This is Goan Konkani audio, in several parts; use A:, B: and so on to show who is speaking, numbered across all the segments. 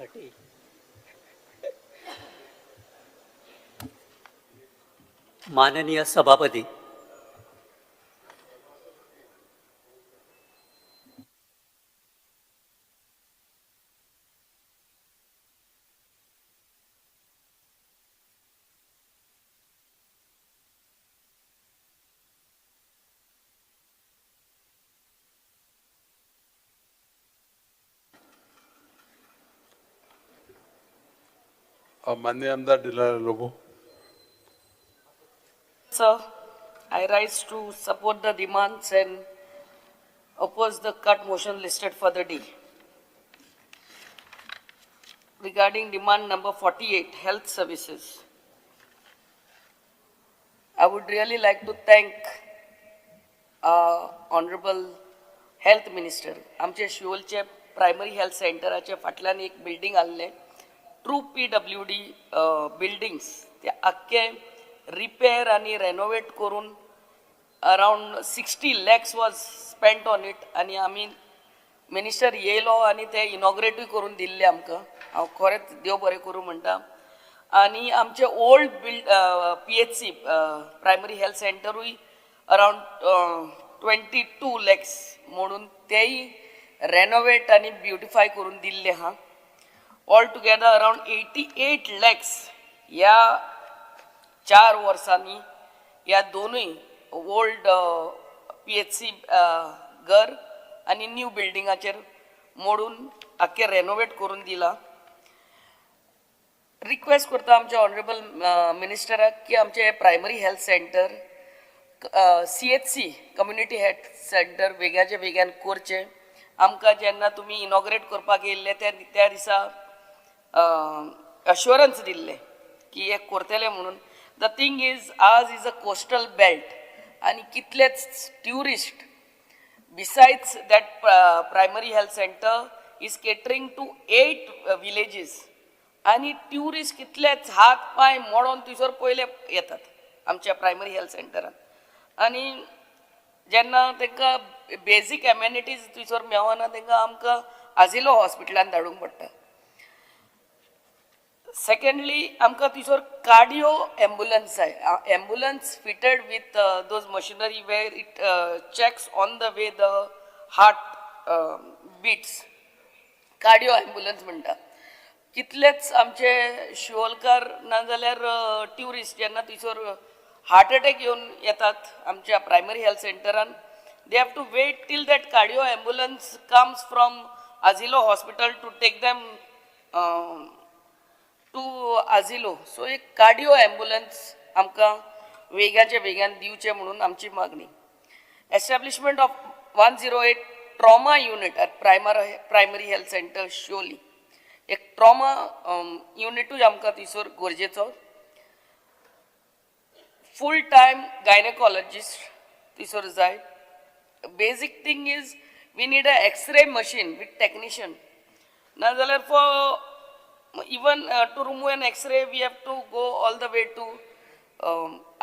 A: 30. माननीय सभापती,
B: माननीय आमदार Delilah Lobo.
C: Sir, I rise to support the demands and oppose the cut motion listed for the day. Regarding demand number 48, health services, I would really like to thank Honorable Health Minister. आमचे शिवोलचे प्रायमरी हेल्थ सेंटराचे फाटल्यान एक बिल्डींग आहले, ट्रू PWD buildings, ते आख्खे रिपेर आनी रेनोवेट करून around 60 lakhs was spent on it. आनी आमी मिनिस्टर येयलो आनी ते इनॉग्रेटूय करून दिल्ले आमकां. हांव खरेंच देव बरें करूं म्हणटा. आनी आमचे old build PHC, primary health सेंटरूय around 22 lakhs म्हणून तेय रेनोवेट आनी ब्युटिफाय करून दिल्ले आहा. All together around 88 lakhs ह्या 4 वर्सांनी ह्या दोनूय ओल्ड पीएचसी घर आनी न्यू बिल्डिंगाचेर मोडून आख्खें रेनोवेट करून दिलां. रिक्वेस्ट करता आमच्या ऑनरेबल मिनिस्टराक की आमचे primary health centre, CHC, community health centre वेग्याचे वेग्यान करचें. आमकां जेन्ना तुमी इनॉग्रेट करपाक येयल्ले त्या त्या दिसा अश्योरन्स दिल्लें की हे करतले म्हणून. The thing is, ours is a coastal belt आनी कितलेच tourist. Besides that, primary health center is catering to eight villages आनी ट्युरिस्ट कितलेच हात पांय मोडोन थंयसर पयले येतात आमच्या प्रायमरी हेल्थ सेंटरान. आनी जेन्ना तांकां बेजीक एमेनिटीज थंयसर मेवना, तांकां आमकां आजिलो हॉस्पिटलान धाडूंक पडटा. सेकंडली, आमकां थंयसर कार्डियो एम्बुलन्स जाय, ambulance fitted with those machinery where it checks on the way the heart beats, cardio ambulance म्हणटा. कितलेच आमचे शिवोलकार नाजाल्यार ट्युरिस्ट जेन्ना थंयसर हार्ट अटॅक येवन येतात आमच्या प्रायमरी हेल्थ सेंटरान, they have to wait till that cardio ambulance comes from Azilo Hospital to take them to Azilo. So एक कार्डियो एम्बुलन्स आमकां वेगाच्या वेगान दिवचें म्हणून आमची मागणी. Establishment of 108 trauma unit at primary health center Siolim. एक ट्रॉमा युनिटूय आमकां थंयसर गरजेचो. फूल टायम गायनेकॉलॉजिस्ट थंयसर जाय. Basic thing is we need a X-ray machine with technician. नाजाल्यार for even to remove N x ray we have to go all the way to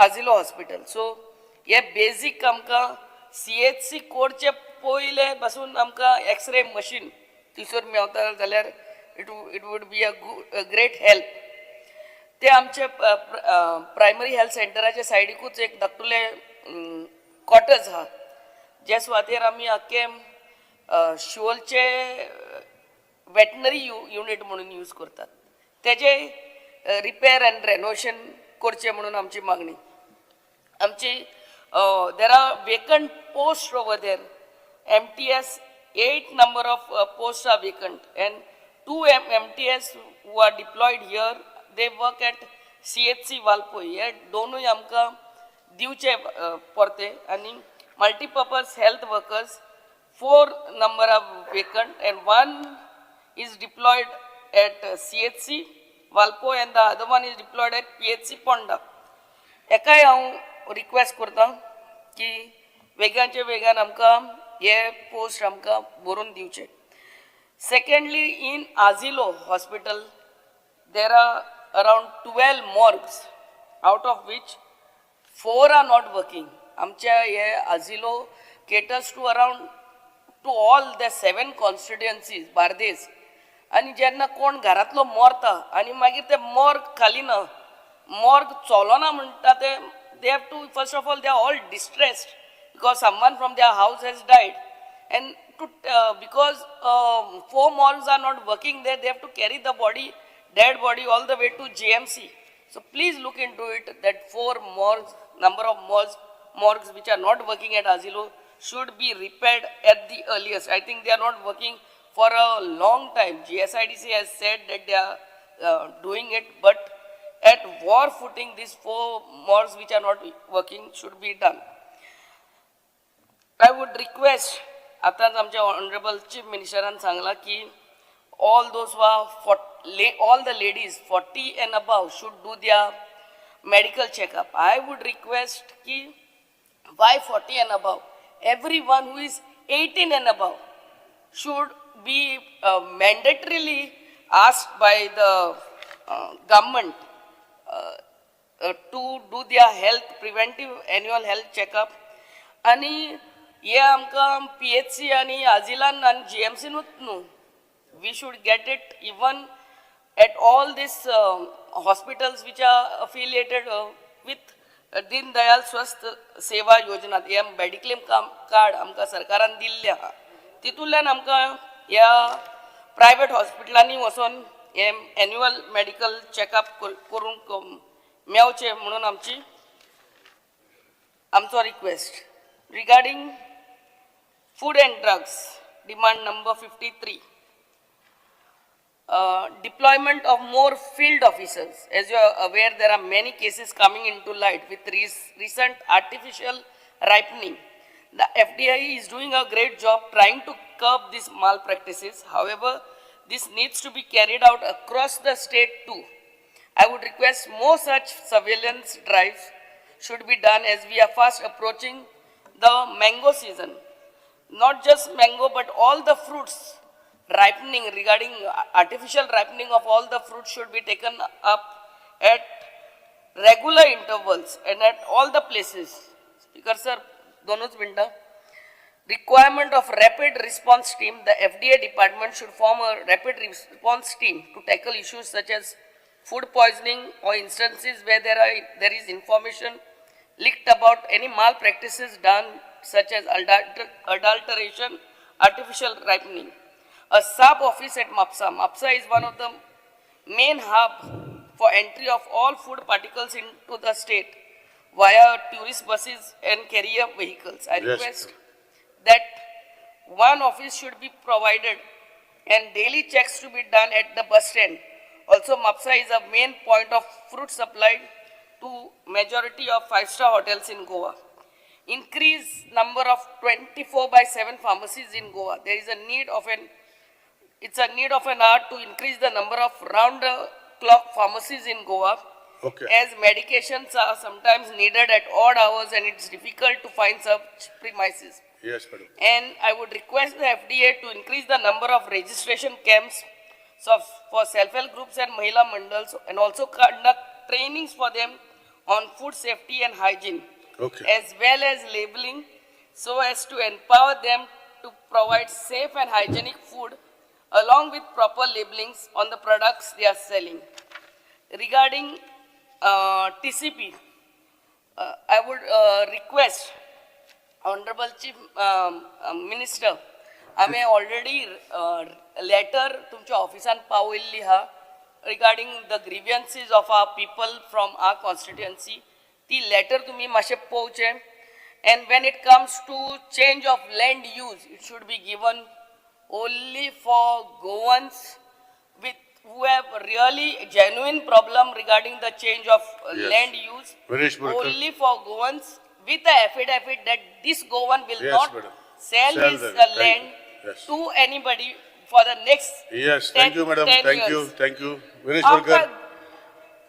C: Azilo hospital. So hey basic आमकां सीएचसी करचे पयले पासून आमकां एक्सरे मशीन थंयसर मेवता जाल्यार it would be a great help. ते आमचे प्रायमरी हेल्थ सेंटराच्या सायडीकूच एक धाकटुले कॉटर्स आहा, जे सुवातेर आमी आख्खे शिवोलचे वेटनरी युनीट म्हणून यूज करतात. तेजे रिपेर अँड रेनोवेशन करचें म्हणून आमची मागणी. आमची there are vacant post over there. MTS, eight number of post are vacant and two MTS who are deployed here, they work at CHC Valpoi. हे दोनूय आमकां दिवचे परते. आनी multipurpose health workers, four number are vacant and one is deployed at CHC Valpoi and the other one is deployed at PHC Ponda. एकाय हांव रिक्वेस्ट करता की वेगानचे वेगान आमकां हे पोस्ट आमकां बरोवन दिवचे. Secondly, in Azilo Hospital there are around 12 morgues, out of which four are not working. आमच्या हे Asilo caters to around to all the seven constituencies, Bardez. आनी जेन्ना कोण घरांतलो मरता आनी मागीर ते मॉर्ग खाली ना, मॉर्ग चलना म्हणटा ते, they have to, first of all they are all distressed because someone from their house has died, and to because four morgues are not working there, they have to carry the body, dead body, all the way to GMC. So please look into it that four morgues, number of morgues which are not working at Azilo should be repaired at the earliest. I think they are not working for a long time. GSIDC has said that they are doing it, but at war footing, these four morgues which are not working should be done. I would request, आतांच आमच्या ऑनरेबल चीफ मिनिस्टरान सांगलां की all those all the ladies 40 and above should do their medical checkup. I would request की why 40 and above? Everyone who is 18 and above should be mandatorily asked by the government to do their health preventive annual health checkup. आनी हे आमकां पीएचसी आनी आजिलान आनी जीएमसीनूच न्हू, we should get it even at all these hospitals which are affiliated with Deen Dayal स्वस्थ सेवा योजना. हे मेडिक्लेम कार्ड आमकां सरकारान दिल्लें आहा, तितूंतल्यान आमकां ह्या प्रायवेट हॉस्पिटलांनी वचोन हे एन्युअल मेडिकल चॅकअप करूंक मेवचें म्हणून आमचो request. Regarding food and drugs, demand number 53, deployment of more field officers. As you are aware, there are many cases coming into light with recent artificial ripening. The FDA is doing a great job trying to curb these malpractices. However, this needs to be carried out across the state too. I would request more such surveillance drives should be done as we are fast approaching the mango season. Not just mango, but all the fruits ripening, regarding artificial ripening of all the fruits, should be taken up at regular intervals and at all the places. Speaker sir, दोनूच मिनटां. Requirement of rapid response team. The FDA department should form a rapid response team to tackle issues such as food poisoning or instances where there is information leaked about any malpractices done, such as adulteration, artificial ripening. A sub office at Mapsa. Mapsa is one of the main hub for entry of all food particles into the state via tourist buses and carrier vehicles. I request that one office should be provided and daily checks to be done at the bus stand. Also, Mapsa is a main point of fruit supply to majority of five-star hotels in Goa. Increase number of 24 by 7 pharmacies in Goa. There is a need of an it's a need of an hour to increase the number of round the clock pharmacies in Goa, as medications are sometimes needed at odd hours and it's difficult to find such premises.
B: Yes, madam.
C: And I would request the FDA to increase the number of registration camps so for self-help groups and Mahila Mandals, and also conduct trainings for them on food safety and hygiene, as well as labeling, so as to empower them to provide safe and hygienic food along with proper labelings on the products they are selling. Regarding TCP, I would request Honorable Chief Minister, आमी ऑलरेडी लेटर तुमच्या ऑफिसान पावयल्ली आहा regarding the grievances of our people from our constituency. ती लेटर तुमी मातशें पळोवचें, and when it comes to change of land use, it should be given only for Goans with who have really genuine problem regarding the change of land use.
B: Vinesh Murkar.
C: Only for Goans with the affidavit that this Goan will
B: Yes,
C: not
B: madam.
C: Sell
B: Sell
C: his
B: the- thank
C: land
B: you. Yes.
C: to anybody for the next
B: Yes, thank you, madam.
C: 10
B: Thank you,
C: years.
B: Thank you. Vinesh
C: आमकां
B: Murkar.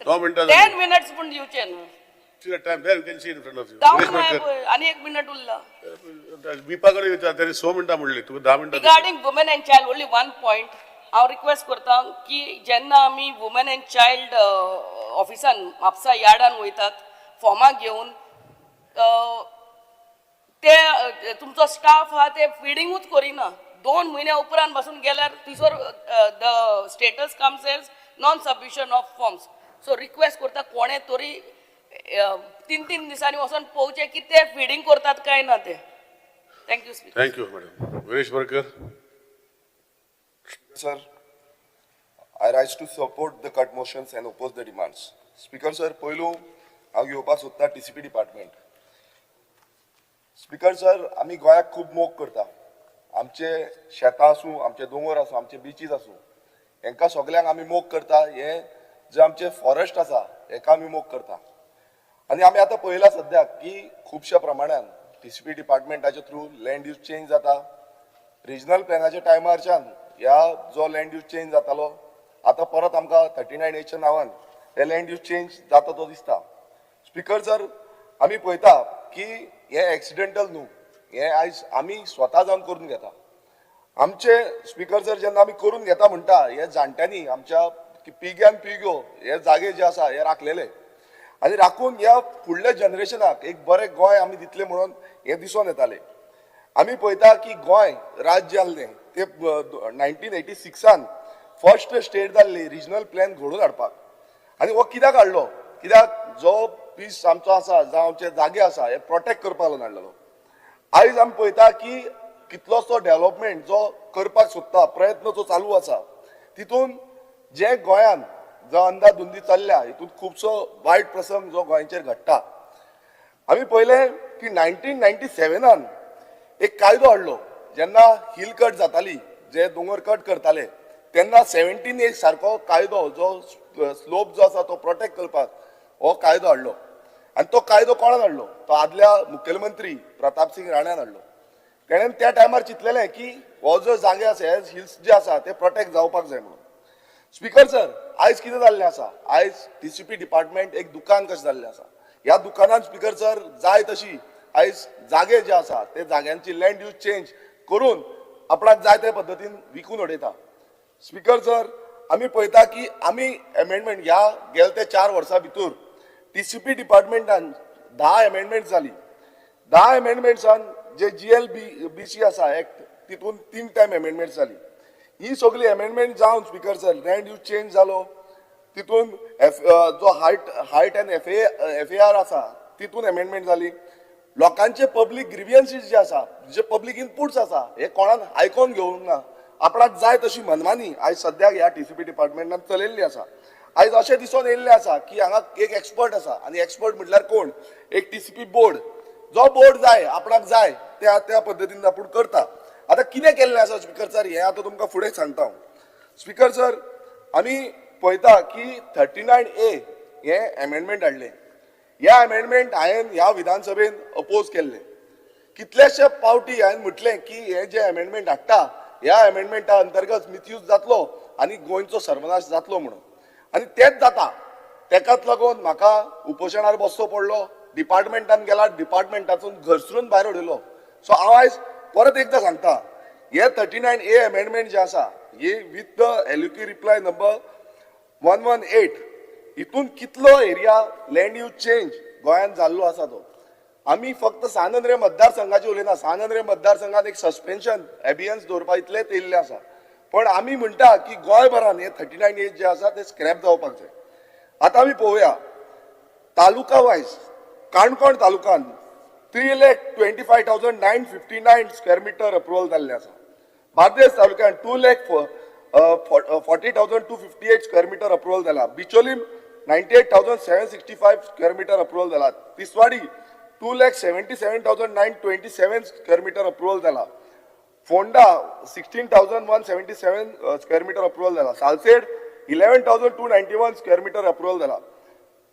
B: धा मिनटां
C: 10
B: जाली.
C: Minutes पूण दिवचे न्हू.
B: See the time there, you can see in front of you.
C: जावंक
B: Vinesh
C: ना
B: Murkar.
C: पळय, आनी एक मिनट उरला.
B: विपा कडेन विचार, ताणी स मिनटां म्हणली, तुका 10 मिनटां दिली.
C: Regarding women and child, only one point हांव रिक्वेस्ट करता की जेन्ना आमी वुमेन एंड चायल्ड ऑफिसान म्हापसा यार्डान वयतात फॉर्मां घेवन, ते तुमचो स्टाफ आहा ते फिडिंगूच करिना. दोन म्हयन्या उपरांत पासून गेल्यार थंयसर the status comes as non submission of forms. So request करता कोणें तरी तीन तीन दिसांनी वचोन पळोवचें की ते फिडींग करतात काय ना ते. Thank you speaker.
B: Thank you madam. Viresh Borkar.
D: Sir, I rise to support the cut motions and oppose the demands. Speaker sir, पयलू हांव घेवपाक सोदता TCP department. Speaker sir, आमी गोंयाक खूब मोग करता. आमचे शेतां आसूं, आमचे दोंगर आसूं, आमचे बिचीस आसूं, हेंकां सगल्यांक आमी मोग करता. हे जे आमचे फॉरेस्ट आसा हेका आमी मोग करता. आनी आमी आतां पळयलां सद्याक की खुबश्या प्रमाणान टीसीपी डिपार्टमेंटाच्या थ्रू लँड यूज चेंज जाता. रिजनल प्लॅनाच्या टायमारच्यान ह्या जो लँड यूज चेंज जातालो, आतां परत आमकां 39 एच्या नांवान हे लँड यूज चेंज जाता तो दिसता. स्पिकर सर, आमी पळयता की हे एक्सिडेंटल न्हू, हे आयज आमी स्वता जावन करून घेता. आमचे स्पिकर सर, जेन्ना आमी करून घेता म्हणटा, हे जाणट्यांनी आमच्या पिळग्यान पिळग्यो हे जागे जे आसा हे राखलेले आनी राखून ह्या फुडल्या जनरेशनाक एक बरें गोंय आमी दितले म्हणून हें दिसून येतालें. आमी पळयता की गोंय राज्य जाल्लें ते 1986 फर्स्ट स्टेट जाल्ली रिजनल प्लॅन घडोवन हाडपाक. आनी हो कित्याक हाडलो? कित्याक जो पीस आमचो आसा, जावं आमचे जागे आसा, हे प्रोटेक्ट करपाक लागून हाडलेलो. आयज आमी पळयता की कितलोसो डेव्हलपमेंट जो करपाक सोदता, प्रयत्न जो चालू आसा, तितून जे गोंयान जो अंदाधुंदी चल्ल्या हितून खुबसो वायट प्रसंग जो गोंयचेर घडटा. आमी पळयलें की 1997 एक कायदो हाडलो, जेन्ना हिल कट जाताली, जे दोंगर कट करताले तेन्ना 17 एक सारको कायदो जो स्लोप जो आसा तो प्रोटेक्ट करपाक हो कायदो हाडलो. आनी तो कायदो कोणान हाडलो? तो आदल्या मुखेलमंत्री प्रतापसिंग राण्यान हाडलो. तेणेन त्या टायमार चिंतलेलें की हो जो जागे आसा, हे हिल्स जे आसा ते प्रोटेक्ट जावपाक जाय म्हणून. स्पिकर सर, आयज कितें जाल्लें आसा? आयज टीसीपी डिपार्टमेंट एक दुकान कशें जाल्लें आसा. ह्या दुकानान स्पिकर सर जाय तशी आयज जागे जे आसा ते जाग्यांची लँड यूज चेंज करून आपणाक जाय त्या पद्दतीन विकून उडयता. स्पिकर सर, आमी पळयता की आमी एमेंडमेंट ह्या गेले ते 4 वर्सां भितर टीसीपी डिपार्टमेंटान 10 एमेंडमेंट जाली. 10 एमेंडमेंट्सान जे GLBC आसा एक्ट, तितून 3 टायम एमेंडमेंट जाली. ही सगळी एमेंडमेंट जावन speaker sir land use change जालो. तितून एफ जो height and FAR आसा तितून एमेंडमेंट जाली. लोकांचे पब्लीक ग्रिवियन्सीस जे आसा, जे पब्लीक इनपुट्स आसा, हे कोणाक आयकोन घेवंक ना. आपणाक जाय तशी मनमानी आयज सद्याक ह्या टीसीपी डिपार्टमेंटान चलयल्ली आसा. आयज अशें दिसून येयल्लें आसा की हांगा एक एक्सपर्ट आसा आनी एक्सपर्ट म्हटल्यार कोण? एक टीसीपी बोर्ड. जो बोर्ड जाय आपणाक जाय त्या त्या पद्दतीन आपूण करता. आतां कितें केल्लें आसा स्पिकर सर, हें आतां तुमकां फुडें सांगता हांव. स्पिकर सर, आमी पळयता की 39A हें एमेंडमेंट हाडलें. ह्या एमेंडमेंट हांवें ह्या विधानसभेन अपोज केल्लें. कितलेशे पावटी हांवें म्हटलें की हे जे एमेंडमेंट हाडटा ह्या एमेंडमेंटा अंतर्गत मिसयूज जातलो आनी गोंयचो सर्वनाश जातलो म्हणून, आनी तेंच जाता. तेकाच लागून म्हाका उपोशणार बसचो पडलो. डिपार्टमेंटान गेला, डिपार्टमेंटातून घसरून भायर उडयलो. सो हांव आयज परत एकदां सांगता, हे 39A amendment जे आसा हे with the LUK reply number 118 हितून कितलो एरिया लँड यूज चेंज गोंयांत जाल्लो आसा तो आमी फक्त सान आंद्रे मतदारसंघाचे उलयना. सान आंद्रे मतदारसंघात एक सस्पेन्शन एबियन्स दवरपा इतलेंच येयल्लें आसा, पण आमी म्हणटा की गोंयभरान हे 39A जे आसा ते स्क्रॅप जावपाक जाय. आतां आमी पळोवया तालुका वायज. काणकोण तालुकान 3,25,959 square meter approval जाल्लें आसा. बार्देस तालुक्यान 2,40,258 square meter approval जाला. बिचोलीम 98,765 square meter approval जाला. तिसवाडी 2,77,927 square meter approval जाला. फोंडा 16,177 square meter approval जाला. सालसेट 11,291 square meter approval जाला.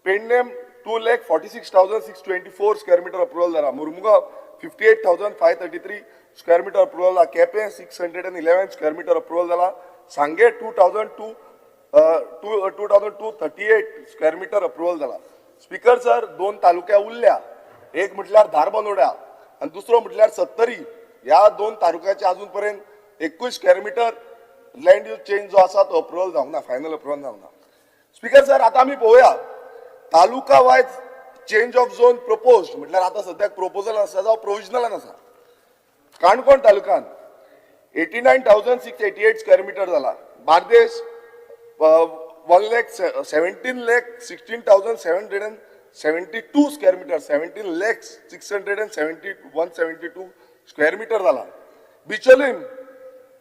D: पेडणेम 2,46,624 square meter approval जाला. मुरमुगांव 58,533 square meter approval जाला. केपें 611 square meter approval जाला. सांगे 2,238 square meter approval जाला. स्पिकर सर, 2 तालुक्या उरल्या, एक म्हटल्यार धारबांदोड्या आनी दुसरो म्हटल्यार सत्तरी. ह्या 2 तालुक्याचे अजून पर्यंत 21 square meter land use change जो आसा तो अप्रुवल जावंक ना, फायनल अप्रुवल जावंक ना. स्पिकर सर, आतां आमी पळोवया taluka wise change of zone propose म्हटल्यार आतां सद्याक प्रपोजल आसा जावं प्रोविजनलान आसा. काणकोण तालुक्यान 89,688 square meter जाला. Bardez 1,17,16,772 square meter, 17,671,72 square meter जाला. Bicholim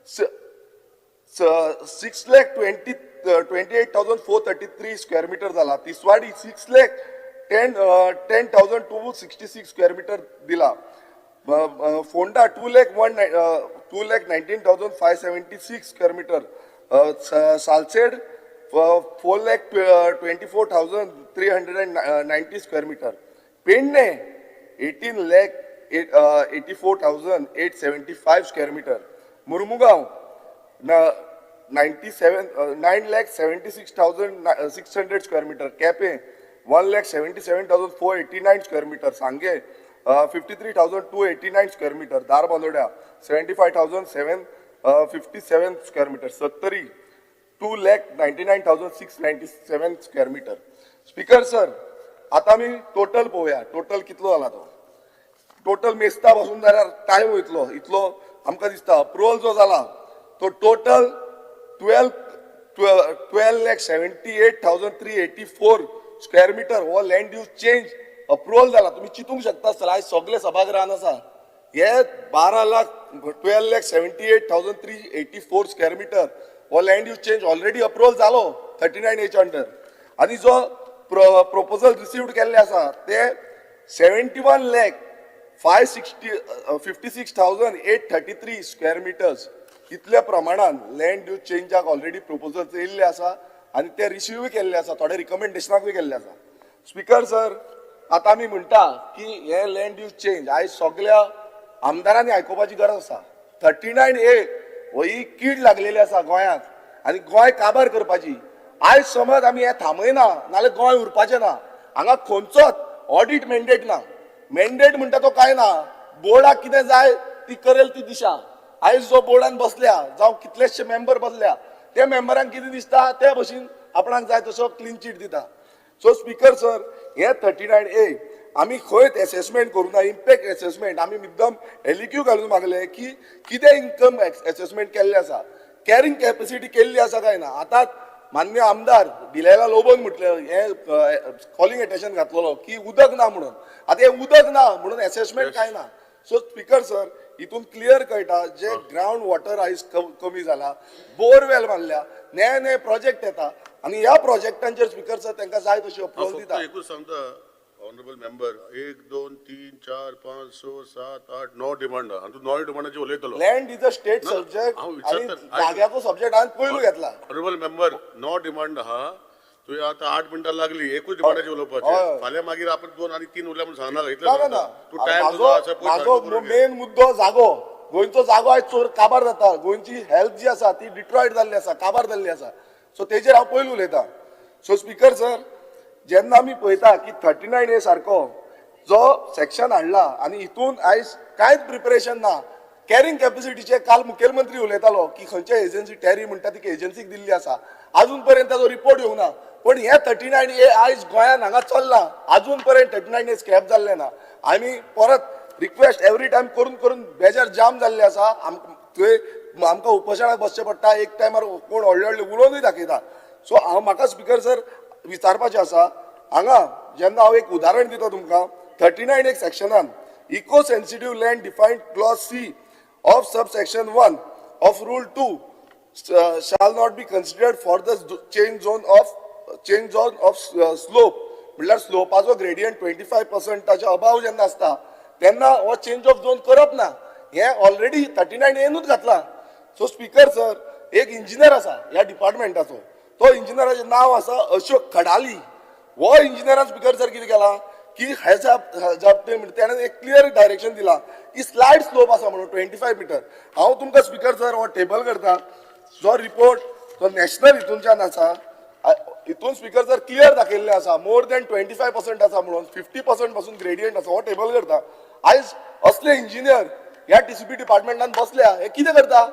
D: 6,28,433 square meter जाला. Tiswadi 6,10,266 square meter दिला. Ponda 2,19,576 square meter. Salcete 4,24,390 square meter. Pedne 18,84,875 square meter. Mormugao 9,76,600 square meter. Quepem 1,77,489 square meter. Sanguem 53,289 square meter. Dharbandora 75,757 square meter. Sattari 2,99,697 square meter. Speaker sir, आतां आमी टोटल पळोवया, टोटल कितलो जाला तो. टोटल मेजता बसून जाल्यार टायम वयतलो इतलो आमकां दिसता. अप्रुवल जो जाला तो total 12,78,384 square meter हो लँड यूज चेंज अप्रुवल जाला. तुमी चिंतूंक शकता सर, आयज सगळे सभागृहान आसा हे 12 लाख, 12,78,384 square meter हो land use change already approval जालो 39 एच अंडर. आनी जो प्रोपोजल रिसिव्ड केल्ले आसा ते 71 lakh 556,833 square meters इतल्या प्रमाणान लँड यूज चेंजाक ऑलरेडी प्रोपोजल येयल्ले आसा आनी ते रिसिव्हूय केल्ले आसा, थोडे रिकमेंडेशनाकूय केल्ले आसा. स्पिकर सर, आतां आमी म्हणटा की हे लँड यूज चेंज आयज सगल्या आमदारांनी आयकुपाची गरज आसा. 39 ए ही कीड लागलेली आसा गोंयांत आनी गोंय काबार करपाची. आयज समज आमी हें थांबयना नाल्यार गोंय उरपाचें ना. हांगा खंयचोच ऑडीट मॅन्डेट ना. मॅन्डेट म्हणटा तो कांय ना. बोर्डाक कितें जाय ती करेल ती दिशा. आयज जो बोर्डान बसल्या जावं कितलेशे मेंबर बसल्या, त्या मेंबरांक कितें दिसता त्या भशेन आपणाक जाय तसो क्लीन चीट दिता. सो स्पिकर सर, हे 39 ए आमी खंयच एसेसमेंट करूं ना, इम्पॅक्ट एसेसमेंट. आमी मुद्दम एलईक्यू घालून मागले की कितें इन्कम एसेसमेंट केल्लें आसा, कॅरिंग कॅपॅसिटी केल्ली आसा काय ना. आतां मान्य आमदार डिलायला लोबोन म्हटलें, हें कॉलिंग एटेन्शन घातलेलो की उदक ना म्हणून. आतां हें उदक ना म्हणून एसेसमेंट काय ना. सो स्पिकर सर, हितून क्लियर कळटा जे ग्रावंड वॉटर आयज कमी जाला, बोरवेल मारल्या, नवे नवे प्रोजेक्ट येता आनी ह्या प्रोजेक्टांचेर स्पिकर सर तांकां जाय तशी
B: हांव
D: अप्रुवल
B: फक्त
D: दिता.
B: एकूच सांगता ऑनरेबल मेंबर, एक, दोन, तीन, चार, पांच, स, सात, आठ, णव डिमांड आहा. तूं णव डिमांडाचेर उलयतलो.
D: Land is a state
B: ना,
D: सब्जेक्ट
B: हांव
D: आनी
B: विचारता.
D: जाग्याचो सब्जेक्ट हांवें पयलू घेतला.
B: ऑनरेबल मेंबर, णव डिमांड आहा. तुवें आतां 8 मिनटां लागली एकूच डिमांडाचेर
D: हय.
B: उलोवपाचें. फाल्यां मागीर आपण दोन आनी तीन उरल्या म्हणून सांगनाका. इतलें
D: ना ना ना.
B: सांगता. तूं टायम तुजो आसा पळय,
D: म्हाजो
B: सारको करून घे.
D: मेन मुद्दो जागो. गोंयचो जागो आयज चोर काबार जाता. गोंयची हेल्थ जी आसा ती डिट्रॉयट जाल्ली आसा, काबार जाल्ली आसा. सो तेजेर हांव पयलू उलयतां. सो स्पिकर सर, जेन्ना आमी पळयता की 39 ए सारको जो सेक्शन हाडला आनी हितून आयज कांयच प्रिपरेशन ना कॅरिंग कॅपॅसिटीचे. काल मुखेलमंत्री उलयतालो की खंयच्या एजन्सी, टॅरी म्हणटा ती एजन्सीक दिल्ली आसा, अजून पर्यंत ताजो रिपोर्ट येवंक ना. पण हे 39 ए आयज गोंयान हांगा चल्ला, अजून पर्यंत 39 ए स्क्रॅप जाल्ले ना. आमी परत रिक्वेस्ट एवरी टायम करून करून बेजार जाम जाल्ले आसा. थंय आमकां उपोशणाक बसचें पडटा. एक टायमार कोण व्हडले व्हडले उलोवनूय दाखयता. सो हांव म्हाका स्पिकर सर विचारपाचें आसा हांगा, जेन्ना हांव एक उदाहरण दिता तुमकां, 39 एक सेक्शनान eco sensitive land defined clause C of sub section 1 of rule 2 shall not be considered for the change zone of slope. म्हणल्यार स्लोपाचो ग्रेडियंट 25 पर्संटाच्या अबाव जेन्ना आसता तेन्ना हो चेंज ऑफ झोन करप ना. हें ऑलरेडी 39 एनूच घातलां. सो स्पिकर सर, एक इंजिनियर आसा ह्या डिपार्टमेंटाचो, तो इंजिनियराचें नांव आसा अशोक खडाली. हो इंजिनियरान स्पिकर सर कितें केलां की हेज्या तेणें एक क्लियर डायरेक्शन दिलां की स्लायट स्लोप आसा म्हणून 25 मिटर. हांव तुमकां स्पिकर सर हो टेबल करता, जो रिपोर्ट जो नॅशनल हितूनच्यान आसा. हितून स्पिकर सर क्लियर दाखयल्लें आसा मोर दॅन 25% आसा म्हणून, 50% पासून ग्रेडियंट आसा. हो टेबल करता. आयज असले इंजिनियर ह्या टीसीपी डिपार्टमेंटान बसल्या, हे कितें करता,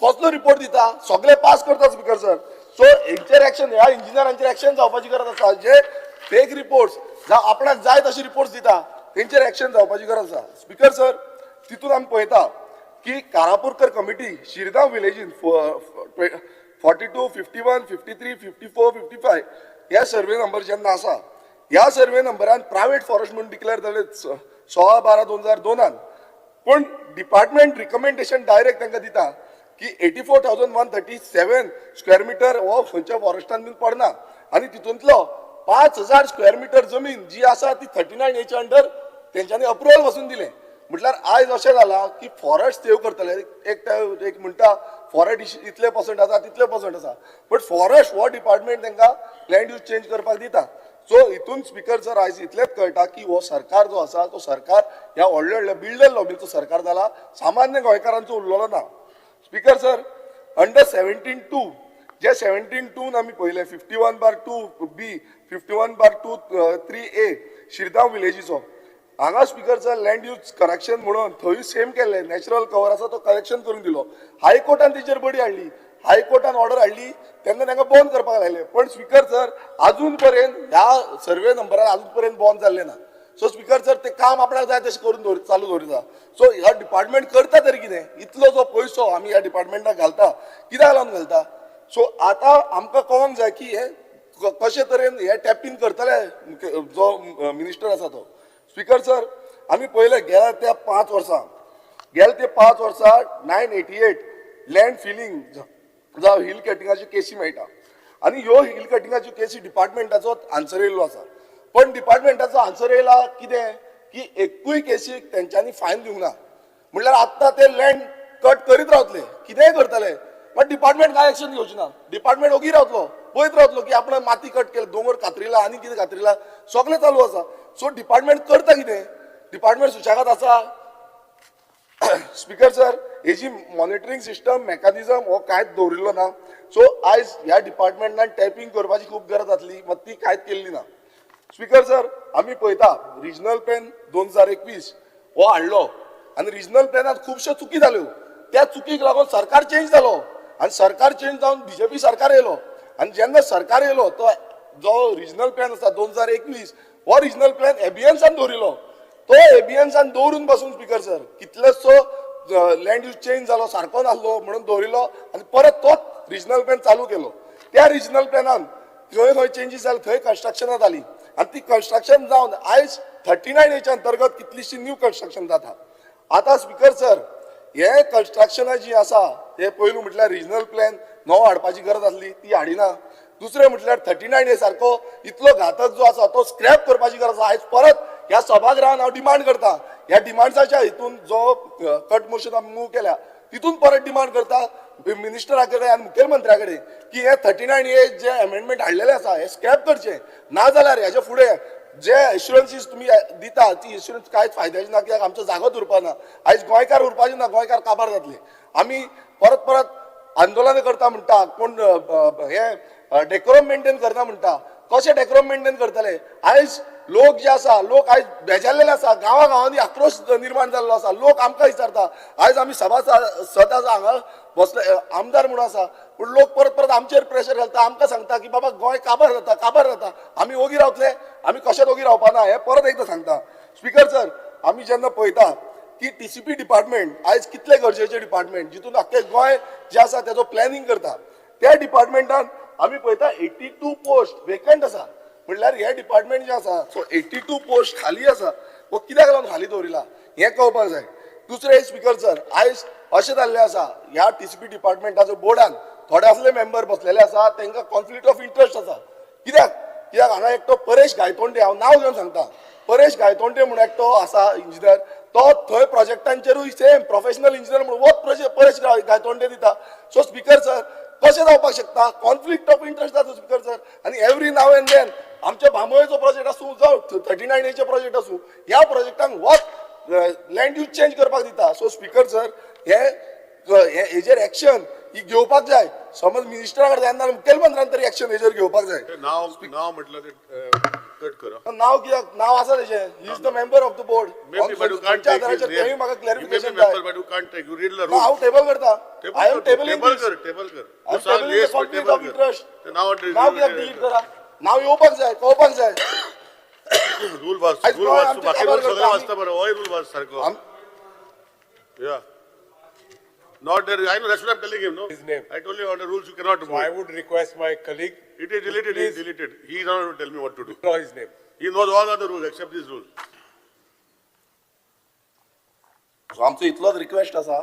D: कसलो रिपोर्ट दिता, सगळे पास करता. स्पिकर सर, सो हेंचेर एक्शन, ह्या इंजिनियरांचेर एक्शन जावपाची गरज आसा. जे फेक रिपोर्ट्स जावं आपणाक जाय तशे रिपोर्ट्स दिता तेंचेर एक्शन जावपाची गरज आसा. स्पिकर सर, तितून आमी पळयता की कारापूरकर कमिटी शिरगांव विलेजीन 42, 51, 53, 54, 55 ह्या सर्वे नंबर जेन्ना आसा, ह्या सर्वे नंबरान प्रायवेट फॉरेस्ट म्हणून डिक्लेअर जाले 16/12/2002. पूण डिपार्टमेंट रिकमेंडेशन डायरेक्ट तांकां दिता की 84,137 square meter हो खंयच्या फॉरेस्टान बीन पडना आनी तितूंतलो 5000 स्क्वेअर मिटर जमीन जी आसा ती 39 एच्या अंडर तेंच्यांनी अप्रुवल पासून दिलें. म्हटल्यार आयज अशें जालां की फॉरेस्ट सेव करतले, एक एक म्हणटा फॉरेस्ट इतले पर्संट आसा, तितले पर्संट आसा, बट फॉरेस्ट हो डिपार्टमेंट तांकां लँड यूज चेंज करपाक दिता. सो हितून स्पिकर सर, आयज इतलेंच कळटा की हो सरकार जो आसा तो सरकार ह्या व्हडल्या व्हडल्या बिल्डर लॉबीचो सरकार जाला, सामान्य गोंयकारांचो उरलेलो ना. स्पिकर सर, अंडर 17(2), जे 17(2) आमी पळयलें, 51/2 B, 51/2(3)A Shirgaon विलेजीचो, हांगा speaker sir, land use correction म्हणून थंय सेम केल्लें. नॅचरल कवर आसा तो करेक्शन करून दिलो. हायकोर्टान तेजेर बडी हाडली, हायकोर्टान ऑर्डर हाडली तेन्ना तांकां बंद करपाक लायलें. पण स्पिकर सर, अजून पर्यंत ह्या सर्वे नंबरार अजून पर्यंत बंद जाल्लें ना. सो स्पिकर सर, ते काम आपणाक जाय तशें करून दवर चालू दवरिता. सो ह्या डिपार्टमेंट करता तरी कितें? इतलो जो पयसो आमी ह्या डिपार्टमेंटाक घालता, कित्याक लागून घालता? सो आतां आमकां कळोंक जाय की हे कशे तरेन हे टॅपीन करतले जो मिनिस्टर आसा तो. स्पिकर सर, आमी पळयलें गेल्या त्या 5 वर्सां, गेल्या ते 5 वर्सां 988 लँड फिलींग जावं हिल कटिंगाच्यो केसी मेळटा आनी ह्यो हिल कटिंगाच्यो केसी डिपार्टमेंटाचो आन्सर येयल्लो आसा. पण डिपार्टमेंटाचो आन्सर येयला कितें की एकूय केसीक तेंच्यांनी फायन दिवंक ना. म्हणल्यार आत्तां ते लँड कट करीत रावतले, कितेंय करतले, बट डिपार्टमेंट काय एक्शन घेवची ना. डिपार्टमेंट ओगी रावतलो, पळयत रावतलो की आपण माती कट केली, दोंगर कातरिला आनी कितें कातरिला, सगळें चालू आसा. सो डिपार्टमेंट करता कितें? डिपार्टमेंट सुशेगाद आसा? स्पिकर सर, हेजी मॉनिटरींग सिस्टम, मेकॅनिझम हो कांयच दवरिल्लो ना. सो आयज ह्या डिपार्टमेंटान टॅपिंग करपाची खूब गरज आसली, मात ती कांयच केल्ली ना. स्पिकर सर, आमी पळयता रिजनल प्लॅन 2021 हो हाडलो आनी रिजनल प्लॅनात खुबश्यो चुकी जाल्यो. त्या चुकीक लागून सरकार चेंज जालो आनी सरकार चेंज जावन बीजेपी सरकार येयलो आनी जेन्ना सरकार येयलो तो जो रिजनल प्लॅन आसा 2021, हो रिजनल प्लॅन एबियन्सान दवरिलो. तो एबियन्सान दवरून बसून, स्पिकर सर, कितलोसो लँड यूज चेंज जालो, सारको नासलो म्हणून दवरिलो आनी परत तोच रिजनल प्लॅन चालू केलो. त्या रिजनल प्लॅनान खंय खंय चेंजीस जाले, थंय कन्स्ट्रक्शनां जाली आनी ती कन्स्ट्रक्शन जावन आयज 39 हेच्या अंतर्गत कितलीशी न्यू कन्स्ट्रक्शन जाता. आतां स्पिकर सर, हे कन्स्ट्रक्शनां जी आसा ते पयलू म्हटल्यार रिजनल प्लॅन नवो हाडपाची गरज आसली, ती हाडिना. दुसरें म्हटल्यार 39 ए सारको इतलो घातक जो आसा तो स्क्रॅप करपाची गरज आसा. आयज परत ह्या सभागृहान हांव डिमांड करता, ह्या डिमांड्साच्या हितून जो कट मोशन आमी मूव केल्या तितून परत डिमांड करता मिनिस्टरा कडेन आनी मुखेलमंत्र्या कडेन की हे 39 ए जे अमेंडमेंट हाडलेले आसा हे स्क्रॅप करचे. ना जाल्यार हेच्या फुडें जे एश्युरन्सीस तुमी दिता ती एश्युरन्स कांयच फायद्याची ना, कित्याक आमचो जागोच उरपा ना. आयज गोंयकार उरपाचे ना, गोंयकार काबार जातले. आमी परत परत आंदोलनां करता म्हणटा, कोण हे डेकोरम मेंटेन करना म्हणटा. कशें डेकोरम मेंटेन करतले? आयज लोक जे आसा, लोक आयज बेजारलेले आसा. गांवा गांवांनी आक्रोश निर्माण जाल्लो आसा. लोक आमकां विचारता, आयज आमी सभा सद आसा, हांगा बसले आमदार म्हणून आसा, पूण लोक परत परत आमचेर प्रेशर घालता, आमकां सांगता की बाबा गोंय काबार जाता, काबार जाता. आमी ओगी रावतले? आमी कशें ओगी रावपा ना, हें परत एकदां सांगता. स्पिकर सर, आमी जेन्ना पळयता की टीसीपी डिपार्टमेंट आयज कितले गरजेचे डिपार्टमेंट, जितून आख्खें गोंय जें आसा तेजो प्लॅनिंग करता, त्या डिपार्टमेंटान आमी पळयता 82 पोस्ट वेकंट आसा. म्हणल्यार हे डिपार्टमेंट जें आसा, सो 82 पोस्ट खाली आसा. हो कित्याक लागून खाली दवरिला हें कळपाक जाय. दुसरें, स्पिकर सर, आयज अशें जाल्लें आसा, ह्या टीसीपी डिपार्टमेंटाचो बोर्डान थोडे असले मेंबर बसलेले आसा, तांकां कॉन्फ्लिक्ट ऑफ इंट्रस्ट आसा. कित्याक? कित्याक हांगा एकटो परेश गायतोंडे, हांव नांव घेवन सांगता, परेश गायतोंडे म्हणून एकटो आसा इंजिनियर, तो थंय प्रोजेक्टांचेरूय सेम प्रोफेशनल इंजिनियर म्हणून होच परेश गायतोंडे दिता. सो स्पिकर सर, कशें जावपाक शकता? कॉन्फ्लिक्ट ऑफ इंट्रस्ट जाता, स्पिकर सर. आनी एवरी नाव एंड then आमच्या बांबोळेचो प्रोजेक्ट आसूं जावं 39 एचे प्रोजेक्ट आसूं, ह्या प्रोजेक्टांक होच लँड यूज चेंज करपाक दिता. सो स्पिकर सर, हे हे हेजेर एक्शन ही घेवपाक जाय. समज मिनिस्टरा कडेन जायना, मुखेलमंत्र्यान तरी एक्शन हेजेर घेवपाक जाय.
B: ते नाव नाव म्हटलं ते कट करा.
D: नाव कित्याक? नाव आसा तेजें. He is the member of the board.
B: Maybe, but you can't take his name.
D: तेंय म्हाका
B: You may be
D: clarification जाय.
B: member, but you can't take. You read the rule.
D: हांव टेबल करता. I am tabling.
B: Table कर, टेबल कर.
D: I am tabling the conflict of interest.
B: नाव.
D: नाव कित्याक डिलीट करा? नाव येवपाक जाय, कळपाक जाय.
B: रूल वाच.
D: आयज
B: रूल
D: गोंय
B: वाच.
D: आमचें
B: बाकी
D: काबार
B: रूल सगळे
D: करता.
B: वाचता बरं. होय, रूल वाच सारको. या. Not there, I know, that's what I'm telling him, no?
E: His name.
B: I told you on the rules, you cannot
E: So I
B: remove.
E: would request my colleague
B: It is deleted, it is
E: Please.
B: deleted. He is not going to tell me what to do.
E: draw his name.
B: He knows all other rules except this rule.
D: So आमचो इतलोच रिक्वेस्ट आसा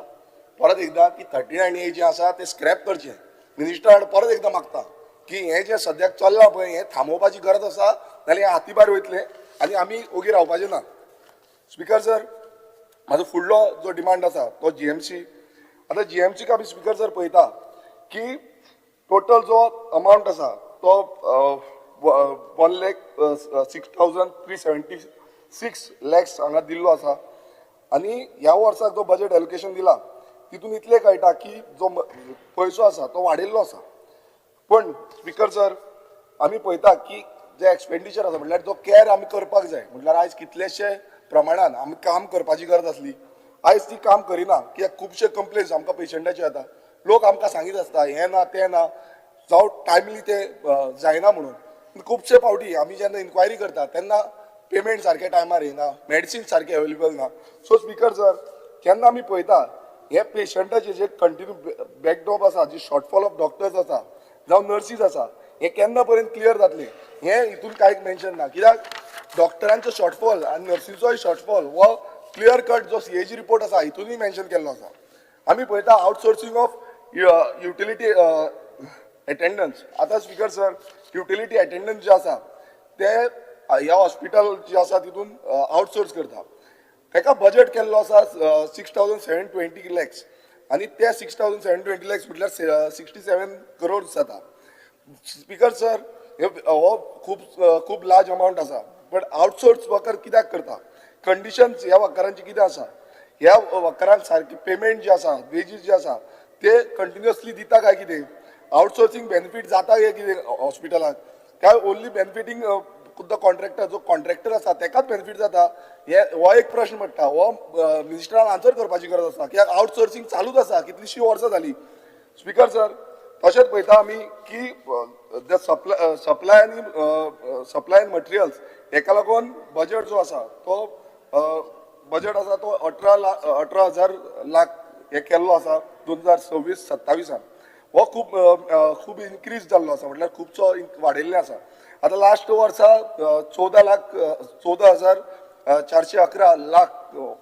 D: परत एकदां की 39A जे आसा ते स्क्रॅप करचें. मिनिस्टर परत एकदां मागता की हें जें सद्याक चल्लां पळय हें थांबोवपाची गरज आसा, नाल्यार हें हाती भायर वयतलें आनी आमी ओगी रावपाचें ना. स्पिकर सर, म्हाजो फुडलो जो डिमांड आसा तो जीएमसी. आतां जीएमसीक आमी स्पिकर सर पळयता की टोटल जो अमावंट आसा तो 1,06,376 lakhs हांगा दिल्लो आसा आनी ह्या वर्साक जो बजेट एलोकेशन दिला तितून इतलें कळटा की जो पयसो आसा तो वाडयल्लो आसा. पण स्पिकर सर, आमी पळयता की जे एक्सपेंडिचर आसा म्हणल्यार जो कॅर आमी करपाक जाय, म्हणल्यार आयज कितलेशे प्रमाणान आमी काम करपाची गरज आसली, आयज ती काम करिना कित्याक खुबशे कंप्लेन्स आमकां पेशंटाचे येता. लोक आमकां सांगीत आसता हें ना तें ना, जावं टायमली ते जायना म्हणून. खुबशे फावटी आमी जेन्ना इन्क्वायरी करता तेन्ना पेमेंट सारकें टायमार येना, मेडिसीन सारकें अवेलेबल ना. सो स्पिकर सर, जेन्ना आमी पळयता हे पेशंटाचे जे कंटिन्यू बॅकड्रॉप आसा, जी शॉर्टफॉल ऑफ डॉक्टर्स आसा जावं नर्सीस आसा, हे केन्ना पर्यंत क्लियर जातलें हें हितून कांय मेन्शन ना. कित्याक डॉक्टरांचो शॉर्टफॉल आनी नर्सीचोय शॉर्टफॉल हो क्लियर कट जो सीएजी रिपोर्ट आसा हितूनय मेन्शन केल्लो आसा. आमी पळयता आउटसोर्सिंग ऑफ युटिलिटी अटेंडन्स. आतां स्पिकर सर, युटिलिटी अटेंडन्स जे आसा ते ह्या हॉस्पिटल जे आसा तितून आउटसोर्स करता. ताका बजेट केल्लो आसा 6,720 lakhs आनी ते 6,720 lakhs म्हटल्यार 67 करोड जाता. स्पिकर सर, हो खूब खूब लार्ज अमावंट आसा, बट आउटसोर्स वर्कर कित्याक करता? कंडिशन्स ह्या वर्करांची कितें आसा? ह्या वर्करांक सारकी पेमेंट जे आसा, वेजीस जे आसा ते कंटिन्युअसली दिता काय कितें? आउटसोर्सिंग बेनिफीट जाता काय कितें हॉस्पिटलाक? काय ओन्ली बेनिफिटींग the contractor, जो कॉन्ट्रॅक्टर आसा तेकाच बेनिफीट जाता? हे हो एक प्रश्न पडटा, हो मिनिस्टरान आन्सर करपाची गरज आसा कित्याक आउटसोर्सिंग चालूच आसा कितलींशीं वर्सां जालीं. स्पिकर सर, तशेंच पळयता आमी की the supply आनी सप्लाय आनी मटेरियल्स हेका लागून बजेट जो आसा तो बजेट आसा तो 18,000 लाख हे केल्लो आसा 2026-27. हो खूब खूब इनक्रीज जाल्लो आसा, म्हटल्यार खुबसो वाडयल्ले आसा. आतां लास्ट वर्सा 14,411 लाख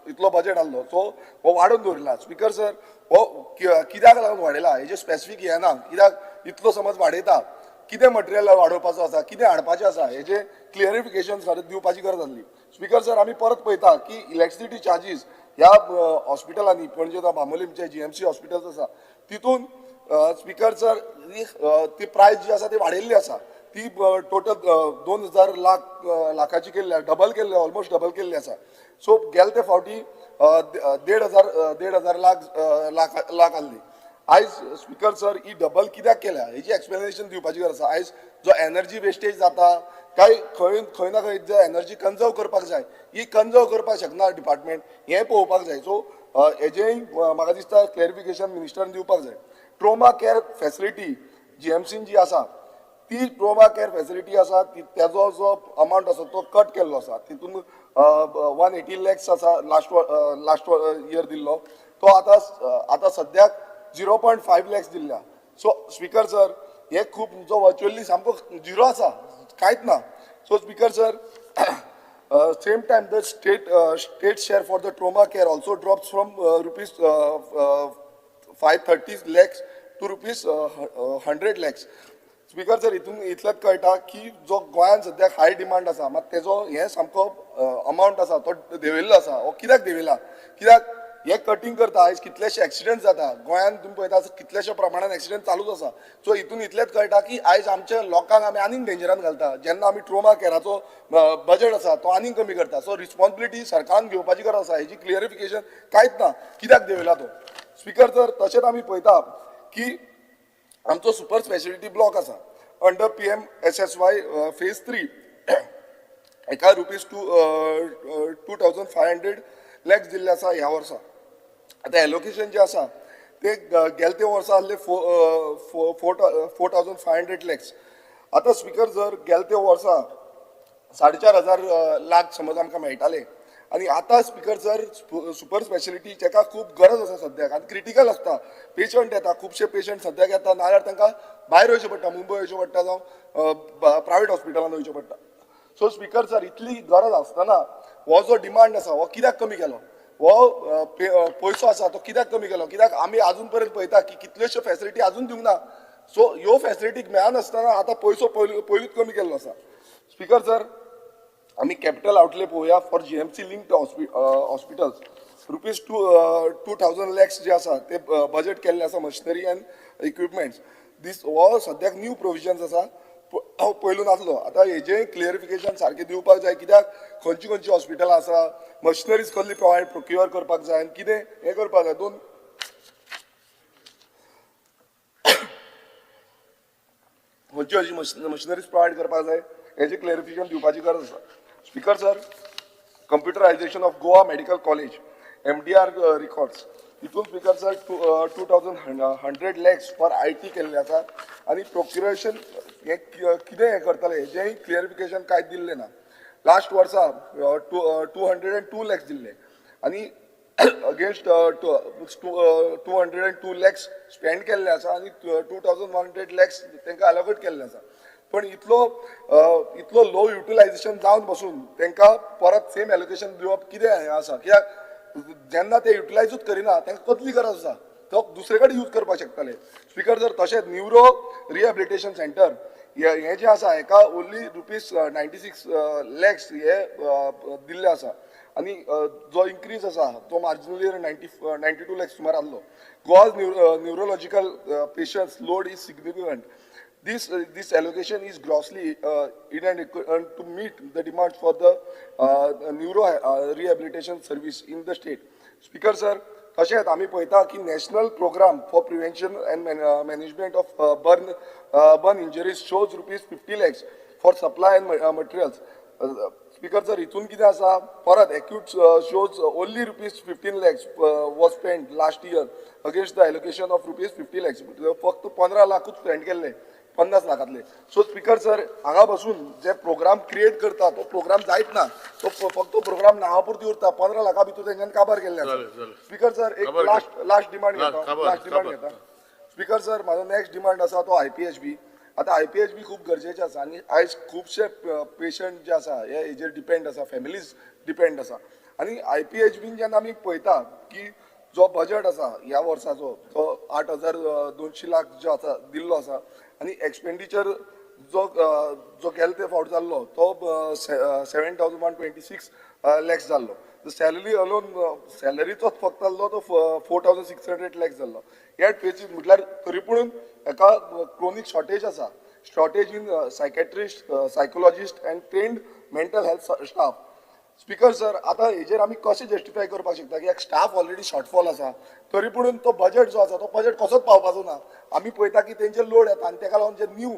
D: इतलो बजेट आहलो, सो हो वाडोवन दवरिला. स्पिकर सर, हो कित्याक लागून वाडयला हेजें स्पेसिफीक हें ना, कित्याक इतलो समज वाडयता, कितें मटेरियल वाडोवपाचो आसा, कितें हाडपाचें आसा, हेजें क्लियरिफिकेशन सारकें दिवपाची गरज आसली. स्पिकर सर, आमी परत पळयता की इलेक्ट्रिसिटी चार्जीस ह्या हॉस्पिटलांनी, पणजे जावं बांबोलीमचे जीएमसी हॉस्पिटल्स आसा तितून स्पिकर सर ती प्रायस जी आसा ती वाडयल्ली आसा. ती टोटल 2,000 लाख लाखाची केल्ली, डबल केल्ली, ऑलमोस्ट डबल केल्ली आसा. सो गेले ते फावटी 1,500 लाख लाख लाख आहली. आयज स्पिकर सर ही डबल कित्याक केल्या हेजी एक्सप्लेनेशन दिवपाची गरज आसा. आयज जो एनर्जी वेस्टेज जाता काय खंय खंय ना खंय जे एनर्जी कन्जर्व करपाक जाय, ही कन्जर्व करपाक शकना डिपार्टमेंट, हें पळोवपाक जाय. सो हेजेंय म्हाका दिसता क्लॅरिफिकेशन मिनिस्टरान दिवपाक जाय. ट्रोमा केअर फॅसिलिटी जीएमसीन जी आसा ती ट्रोमा केअर फॅसिलिटी आसा ती तेजो जो अमावंट आसा तो कट केल्लो आसा. तितून 180 लॅक्स आसा लास्ट लास्ट इयर दिल्लो, तो आतां आतां सद्याक 0.5 लॅक्स दिल्ल्या. सो स्पिकर सर, हे खूब जो वर्च्युअली सामको झिरो आसा, कांयच ना. So speaker sir, same time the state share for the trauma care also drops from rupees 530 lakhs to rupees 100 lakhs. Speaker sir, हितून इतलेंच कळटा की जो गोंयांत सद्याक हाय डिमांड आसा, मात तेजो हें सामको अमावंट आसा तो देंवयल्लो आसा. हो कित्याक देंवयला? कित्याक हे कटींग करता? आयज कितलेशे एक्सिडंट जाता गोंयांत, तुमी पळयता कितलेशे प्रमाणान एक्सिडंट चालूच आसा. सो हितून इतलेंच कळटा की आयज आमच्या लोकांक आमी आनीक डेंजरान घालता जेन्ना आमी ट्रोमा केराचो बजेट आसा तो आनीक कमी करता. सो रिस्पॉन्सिबिलिटी सरकारान घेवपाची गरज आसा. हेजी क्लियरिफिकेशन कांयच ना, कित्याक देंवयला तो. स्पिकर सर, तशेंच आमी पळयता की आमचो सुपर स्पेशलिटी ब्लॉक आसा अंडर PMSSY phase 3, हेका rupees 2,500 lakhs दिल्ले आसा ह्या वर्सा. आतां एलोकेशन जें आसा ते गेले ते वर्सा आहले 4,500 lakhs. आतां स्पिकर जर गेले ते वर्सा 4,500 लाख समज आमकां मेळटाले, आनी आतां स्पिकर सर, सुपर स्पेशलिटी जेका खूब गरज आसा सद्याक आनी क्रिटिकल आसता, पेशंट येता, खुबशे पेशंट सद्याक येता, नाजाल्यार तांकां भायर वयचें पडटा, मुंबय वयचें पडटा जावं प्रायवेट हॉस्पिटलान वयचें पडटा. सो स्पिकर सर, इतली गरज आसतना हो जो डिमांड आसा हो कित्याक कमी केलो? हो पयसो आसा तो कित्याक कमी केलो? कित्याक आमी आजून पर्यंत पळयता की कितल्योश्यो फॅसिलिटी आजून दिवंक ना. सो ह्यो फॅसिलिटी मेळनासतना आतां पयसो पयलूच कमी केल्लो आसा. स्पिकर सर, आमी कॅपिटल आउटले पळोवया for GMC linked hospitals rupees 2,000 lakhs जे आसा ते बजेट केल्ले आसा मशिनरी एंड इक्विपमेंट्स. दीस हो सद्याक न्यू प्रोविजन्स आसा, पयलू नासलो. आतां हेजें क्लियरिफिकेशन सारकें दिवपाक जाय, कित्याक खंयची खंयची हॉस्पिटलां आसा, मशिनरीज कसली प्रोवायड प्रोक्युअर करपाक जाय आनी कितें हें करपाक जाय. दोन खंयची खंयची मशिनरीज प्रोवायड करपाक जाय हेजें क्लॅरिफिकेशन दिवपाची गरज आसा. Speaker sir, computerization of Goa Medical College MDR records हितून speaker sir, 2,100 lakhs for IT केल्लें आसा आनी प्रोक्युरेशन हें कितें हें करतले हेजेंय क्लियरिफिकेशन कांय दिल्लें ना. लास्ट वर्सा 202 lakhs दिल्ले आनी against 202 lakhs spend केल्ले आसा आनी 2,100 lakhs तांकां अलोकेट केल्ले आसा. पण इतलो लो युटिलायझेशन जावन बसून तांकां परत सेम एलोकेशन दिवप कितें हें आसा? कित्याक जेन्ना ते युटिलायजूच करिना, तांकां कसली गरज आसा? तो दुसरे कडेन यूज करपाक शकताले. स्पिकर सर, तशेंच न्युरो रिहेबिलिटेशन सेंटर हें जें आसा हेका only rupees 96 lakhs हे दिल्ले आसा आनी जो इन्क्रीज आसा तो मार्जिनली 92 लॅक्स सुमार आहलो. Goa's neurological patients load is significant. This allocation is grossly inadequate to meet the demand for the neuro rehabilitation service in the state. Speaker sir, तशेंच आमी पळयता की National Program for Prevention and Management of Burn Injuries shows rupees 50 lakhs for supply and materials. Speaker sir, हितून कितें आसा, परत acute shows only rupees 15 lakhs was spend last year against the allocation of rupees 50 lakhs. फक्त 15 लाखूच स्पेंड केल्ले 50 लाखातले. सो स्पिकर सर, हांगा बसून जे प्रोग्राम क्रिएट करता तो प्रोग्राम जायत ना, तो फक्त प्रोग्राम नांवा पुरती उरता. 15 लाखा भितर तेंच्यानी काबार केल्ले आसा.
B: जालें, जालें.
D: स्पिकर सर, एक
B: काबार.
D: लास्ट डिमांड घेता.
B: काबार,
D: लास्ट डिमांड
B: काबार.
D: घेता. स्पिकर सर, म्हाजो नेक्स्ट डिमांड आसा तो आयपीएचबी. आतां आयपीएचबी खूब गरजेचें आसा आनी आयज खुबशे पेशंट जे आसा हे हेजेर डिपेंड आसा, फॅमिलीज डिपेंड आसा. आनी आयपीएचबीन जेन्ना आमी पळयता की जो बजट आसा ह्या वर्साचो तो 8,200 लाख जो आसा दिल्लो आसा आनी एक्सपेंडिचर जो गेले ते फावट जाल्लो तो 7,126 lakhs जाल्लो. सॅलरी अलोन, सॅलरीचोच फक्त जाल्लो तो 4,600 lakhs जाल्लो. येट बेसीस म्हटल्यार तरी पुणून हेका क्रोनीक शॉर्टेज आसा, shortage in psychiatrist, psychologist and trained mental health staff. Speaker sir, आतां हेजेर आमी कशें जस्टिफाय करपाक शकता की एक स्टाफ ऑलरेडी शॉर्टफॉल आसा, तरी पुणून तो बजेट जो आसा तो बजेट कसोच पावपाचो ना? आमी पळयता की तेंचे लोड येता आनी तेका लागून जे न्यू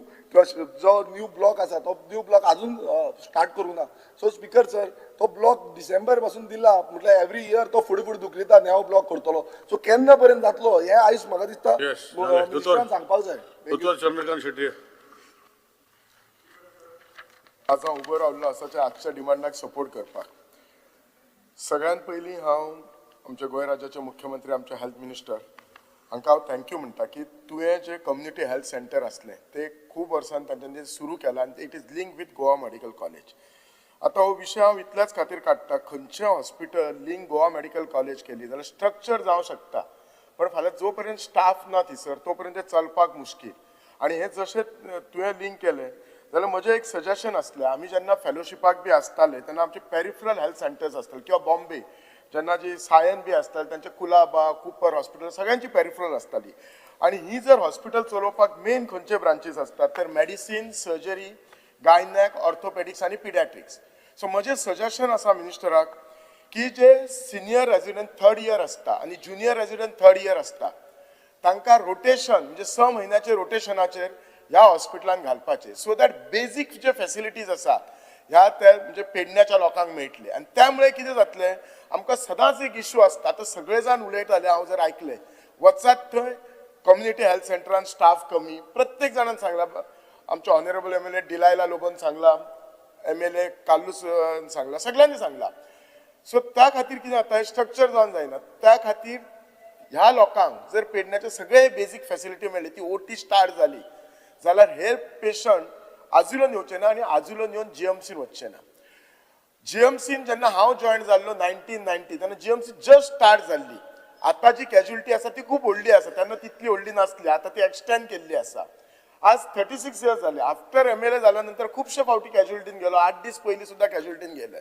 D: जो न्यू ब्लॉक आसा तो न्यू ब्लॉक अजून स्टार्ट करूं ना. सो स्पिकर सर, तो ब्लॉक डिसेंबर पासून दिला म्हटल्यार एवरी इयर तो फुडें फुडें धुकलिता, नवो ब्लॉक करतलो. सो केन्ना पर्यंत जातलो हें आयज म्हाका दिसता
B: Yes, जालें.
D: मिनिस्टरान सांगपाक जाय. Thank you.
B: दोतोर चंद्रकांत शेट्टी.
E: आज हांव उबो रावल्लो आसा त्या आजच्या डिमांडाक सपोर्ट करपाक. सगळ्यात पयलीं हांव आमच्या गोंय राज्याचे मुख्यमंत्री, आमचे हेल्थ मिनिस्टर हांकां हांव thank you म्हणटा की तुवें जें कम्युनिटी हेल्थ सेंटर आसलें तें खूब वर्सान तांच्यांनी सुरू केलां आनी it is link with Goa Medical College. आतां हो विशय हांव इतल्याच खातीर काडटा, खंयचें hospital link Goa medical college केली जाल्यार स्ट्रक्चर जावं शकता, पण फाल्यां जो पर्यंत स्टाफ ना थंयसर तो पर्यंत तें चलपाक मुश्कील. आनी हें जशें तुवें लिंक केलें जाल्यार म्हजें एक सजेशन आसलें, आमी जेन्ना फेलोशिपाक बी आसताले तेन्ना आमचे पेरिफरल हेल्थ सेंटर्स आसताले किंवा बॉम्बे जेन्ना जी सायन बी आसताले तेंचे कुलाबा, कुपर हॉस्पिटल सगळ्यांची पेरिफरल आसताली. आनी ही जर हॉस्पिटल चलोवपाक मेन खंयचे ब्रांचीस आसतात तर मेडिसीन, सर्जरी, गायनॅक, ऑर्थोपेडिक्स आनी पिडियाट्रिक्स. सो म्हजें सजेशन आसा मिनिस्टराक की जे सिनियर रेजिडंट थर्ड इयर आसता आनी ज्युनियर रेजिडंट थर्ड इयर आसता तांकां रोटेशन म्हणजे 6 म्हयन्याचे रोटेशनाचेर ह्या हॉस्पिटलान घालपाचें, so that basic J facilities आसा ह्या त्या म्हणजे पेडण्याच्या लोकांक मेळटले. आनी त्यामुळे कितें जातलें, आमकां सदांच एक इश्यू आसता. आतां सगळे जाण उलयताले, हांव जर आयकलें वचात थंय कम्युनिटी हेल्थ सेंटरान स्टाफ कमी. प्रत्येक जाणान सांगला, आमचे ऑनरेबल एमएलए डिलायला लोबोन सांगला, एमएलए कार्लूस सांगला, सगळ्यांनी सांगला. सो त्या खातीर कितें जाता, हें स्ट्रक्चर जावन जायना. त्या खातीर ह्या लोकांक जर पेडण्याचे सगळे बेजीक फॅसिलिटी मेळ्ळी, ती ओटी स्टार्ट जाली जाल्यार हे पेशंट आजुलोन येवचे ना आनी आजुलोन येवन जीएमसीन वचचे ना. जीएमसीन जेन्ना हांव जॉयन जाल्लो 1990, तेन्ना जीएमसी जस्ट स्टार्ट जाल्ली. आतां जी कॅज्युलिटी आसा ती खूब व्हडली आसा, तेन्ना तितली व्हडली नासली. आतां ती एक्सटेंड केल्ली आसा. आज 36 इयर्स जाले. आफ्टर एमएलए जाल्या नंतर खुबशे फावटी कॅज्युलिटीन गेलो. 8 दीस पयलीं सुद्दां कॅज्युलिटीन गेले.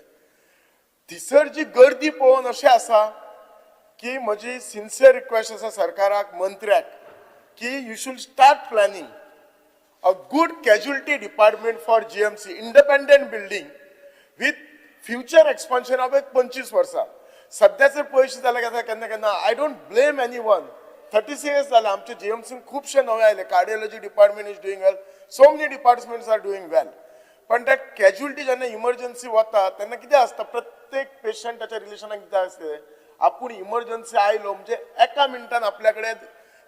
E: थंयसर जी गर्दी पळोवन अशें आसा की म्हजी सिन्सियर रिक्वेस्ट आसा सरकाराक, मंत्र्याक की you should start planning a good casualty department for GMC, independent building with future expansion of एक 25 वर्सां. सध्या जर पयशे जाल्यार जाता केन्ना केन्ना. I don't blame anyone. 36 जाले आमचे जीएमसीन खुबशे नवे आयले. Cardiology department is doing well, so many departments are doing well. पण त्या कॅज्युलिटी जेन्ना इमर्जन्सी वता तेन्ना कितें आसता, प्रत्येक पेशंटाच्या रिलेशनाक कितें आसता, आपूण इमर्जन्सी आयलो म्हणजे एका मिनटान आपल्या कडेन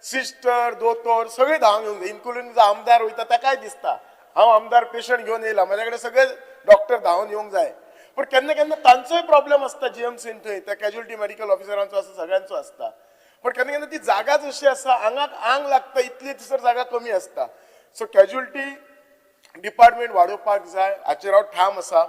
E: सिस्टर, दोतोर सगळे धांवन येवंक जाय. इन्क्लुडींग जो आमदार वयता ताकाय दिसता, हांव आमदार पेशंट घेवन येयला, म्हाज्या कडेन सगळे डॉक्टर धांवन येवंक जाय. पण केन्ना केन्ना तांचोय प्रॉब्लेम आसता जीएमसीन थंय, त्या कॅज्युलिटी मेडिकल ऑफिसरांचो आसता, सगळ्यांचो आसता. पण केन्ना केन्ना ती जागाच अशी आसा, आंगाक आंग लागता इतली थंयसर जागा कमी आसता. सो कॅज्युलिटी डिपार्टमेंट वाडोवपाक जाय, हाचेर हांव ठाम आसा.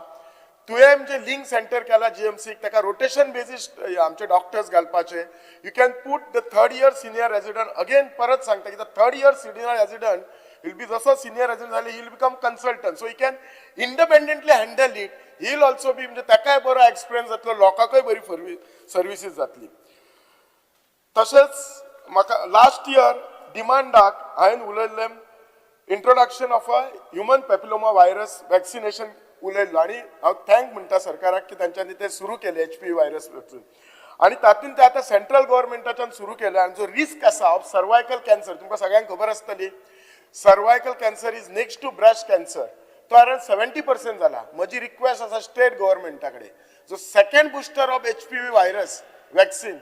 E: तुवें जे लिंक सेंटर केला जीएमसीक, ताका रोटेशन बेजीस आमचे डॉक्टर्स घालपाचे. You can put the third year senior resident. Again परत सांगता, कित्याक third year senior resident will be, जसो सिनियर रेजिडंट जाले, he will become consultant, so he can independently handle it. He will also be, म्हणजे ताकाय बरो एक्सपिरियन्स जातलो, लोकांकय बरी सर्विसीस जातली. तशेंच म्हाका लास्ट इयर डिमांडाक हांवें उलयल्लें, introduction of a human papilloma virus vaccination उलयल्लो. आनी हांव thank म्हणटा सरकाराक की तांच्यांनी ते सुरू केले एचपीव्ही व्हायरस वॅक्सिन, आनी तातूंत ते आतां सेंट्रल गव्हर्मेंटाच्यान सुरू केलें. आनी जो रिस्क आसा ऑफ सर्वायकल कॅन्सर, तुमकां सगळ्यांक खबर आसतली, cervical cancer is next to breast cancer, तो अराउंड 70% जाला. म्हजी रिक्वेस्ट आसा स्टेट गव्हर्मेंटा कडेन, जो second booster of HPV virus vaccine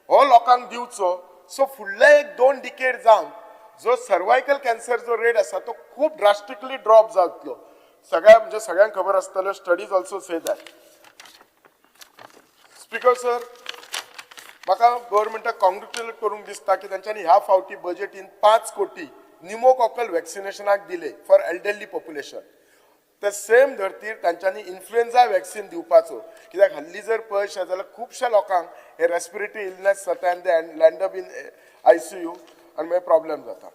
E: हो लोकांक दिवचो. सो फुडले एक 2 डिकेड जावन जो सर्वायकल कॅन्सर जो रेट आसा तो खूब ड्रास्टिकली ड्रॉप जातलो. सगळ्या म्हणजे सगळ्यांक खबर आसतलें, studies also say that. Speaker sir, म्हाका गव्हर्मेंटाक कॉंग्रेच्युलेट करूंक दिसता की तांच्यांनी ह्या फावटी बजेटीन 5 कोटी निमोकॉकल वॅक्सिनेशनाक दिले फॉर एल्डरली पॉप्युलेशन. ते सेम धर्तीर तांच्यांनी इन्फ्लुएन्झा वॅक्सिन दिवपाचो, कित्याक हल्ली जर पळयशे जाल्यार खुबश्या लोकांक हे रेस्पिरेटरी इलनेस जाता आनी they land up in ICU आनी मागीर प्रॉब्लेम जाता.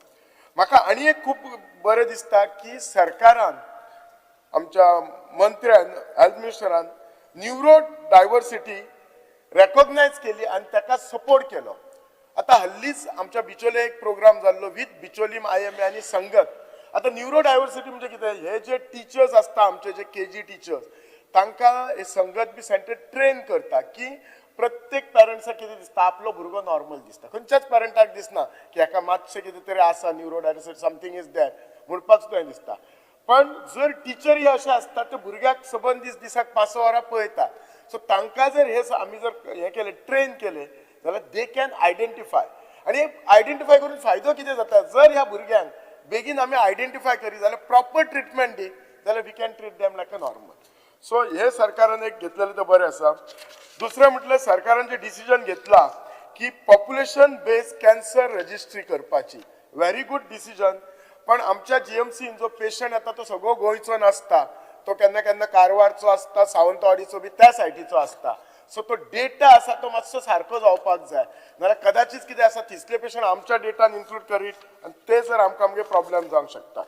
E: म्हाका आनी एक खूब बरें दिसता की सरकारान, आमच्या मंत्र्यान, हेल्थ मिनिस्टरान न्युरो डायवर्सिटी रेकॉग्नायज केली आनी ताका सपोर्ट केलो. आतां हल्लीच आमच्या बिचोले एक प्रोग्राम जाल्लो विथ बिचोलीम आयएमए आनी संगत. आतां न्युरो डायवर्सिटी म्हणजे कितें, हे जे टिचर्स आसता आमचे, जे केजी टिचर्स, तांकां हे संगत बी सेंटर ट्रेन करता की प्रत्येक पेरंट्साक कितें दिसता, आपलो भुरगो नॉर्मल दिसता. खंयच्याच पेरंटाक दिसना की हाका मातशें कितें तरी आसा, neuro diversity something is there म्हणपाक सुद्दां दिसता. पण जर टिचरी अशे आसता ते भुरग्याक सबंद दीस, दिसाक 5-6 वरां पळयता. सो तांकां जर हे आमी जर हे केले, ट्रेन केले जाल्यार they can identify. आनी आयडेंटिफाय करून फायदो कितें जाता, जर ह्या भुरग्यांक बेगीन आमी आयडेंटिफाय करी जाल्यार, प्रॉपर ट्रिटमेंट दी जाल्यार, we can treat them like a normal. So हे सरकारान एक घेतलेलें तें बरें आसा. दुसरें म्हटल्यार सरकारान जे डिसिजन घेतला की पॉप्युलेशन बेस्ड कॅन्सर रजिस्ट्री करपाची, व्हेरी गुड डिसिजन. पण आमच्या जीएमसीन जो पेशंट येता तो सगळो गोंयचो नासता, तो केन्ना केन्ना कारवारचो आसता, सावंतवाडीचो बी त्या सायडीचो आसता. सो तो डेटा आसा तो मातसो सारको जावपाक जाय, नाल्यार कदाचित कितें आसा, तितले पेशंट आमच्या डेटान इन्क्लूड करीत आनी ते जर आमकां मागीर प्रॉब्लेम जावंक शकता.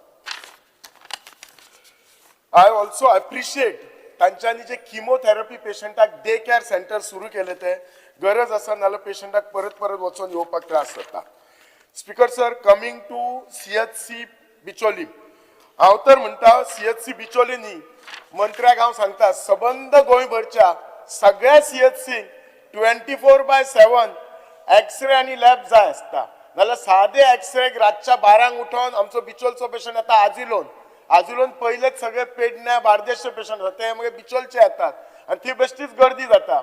E: I also appreciate तांच्यांनी जे किमोथेरपी पेशंटाक डे केअर सेंटर सुरू केले, ते गरज आसा, नाल्यार पेशंटाक परत परत वचोन येवपाक त्रास जाता. Speaker sir, coming to CHC Bicholim, हांव तर म्हणटा सीएचसी बिचोली न्ही, मंत्र्याक हांव सांगता, सबंद गोंयभरच्या सगळ्या सीएचसी 24/7 एक्सरे आनी लॅब जाय आसता. नाल्यार सादे एक्सरेक रातच्या 12ंक उठोन आमचो बिचोलचो पेशंट येता आजिलोन. आजिलोन पयलेच सगळे पेडण्या, बार्देशचे पेशंट आसा, ते मागीर बिचोलचे येतात आनी ती बेश्टीच गर्दी जाता.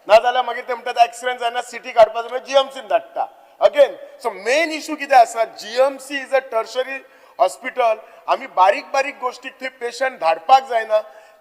E: नाजाल्यार मागीर ते म्हणटात एक्सरे जायना, सिटी काडपाचो, मागीर जीएमसीन धाडटा अगेन. सो मेन इशू कितें आसा, GMC is a tertiary hospital. आमी बारीक बारीक गोश्टीक थंय पेशंट धाडपाक जायना.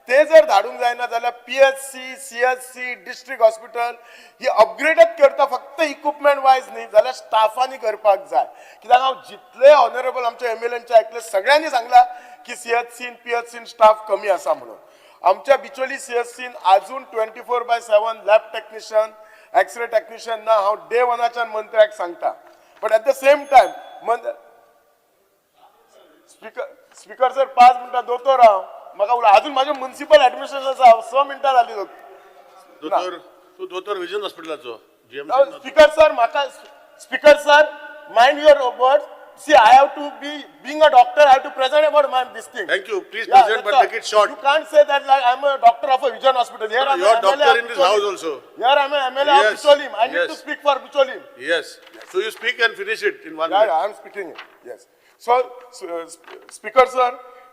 E: ते जर धाडूंक जायना जाल्यार PHC, CHC, district hospital ही अपग्रेडच करता, फक्त इक्विपमेंट वायज न्ही जाल्यार स्टाफांनी करपाक जाय. कित्याक हांव जितले ऑनरेबल आमच्या एमएलएनचे आयकले, सगळ्यांनी सांगला की सीएचसीन पीएचसीन स्टाफ कमी आसा म्हणून. आमच्या बिचोली सीएचसीन अजून 24/7 लॅब टेक्निशियन, एक्सरे टेक्निशियन ना. हांव डे वनाच्यान मंत्र्याक सांगता, but at the same time speaker sir, 5 मिनटां दोतोर हांव, म्हाका उलो अजून म्हाजें मुन्सिपल ऍडमिनिस्ट्रेशन आसा, 6 मिनटां जाली.
B: दोतोर, तूं दोतोर विजन हॉस्पिटलाचो जीएमसी.
E: स्पीकर सर, म्हाका, speaker sir, mind your word. See, I have to be, being a doctor, I have to present about my this thing.
B: Thank you. Please present, but make it short.
E: You can't say that like I'm a doctor of a Vision Hospital. Here I'm
B: You are
E: a MLA
B: doctor
E: of
B: in this
E: Bicholim.
B: House also.
E: Here I'm a MLA of
B: Yes,
E: Bicholim. I need to
B: yes.
E: speak for Bicholim.
B: Yes. So you speak and finish it in 1
E: Yeah,
B: minute.
E: yeah, I'm speaking it. Yes. So, speaker sir,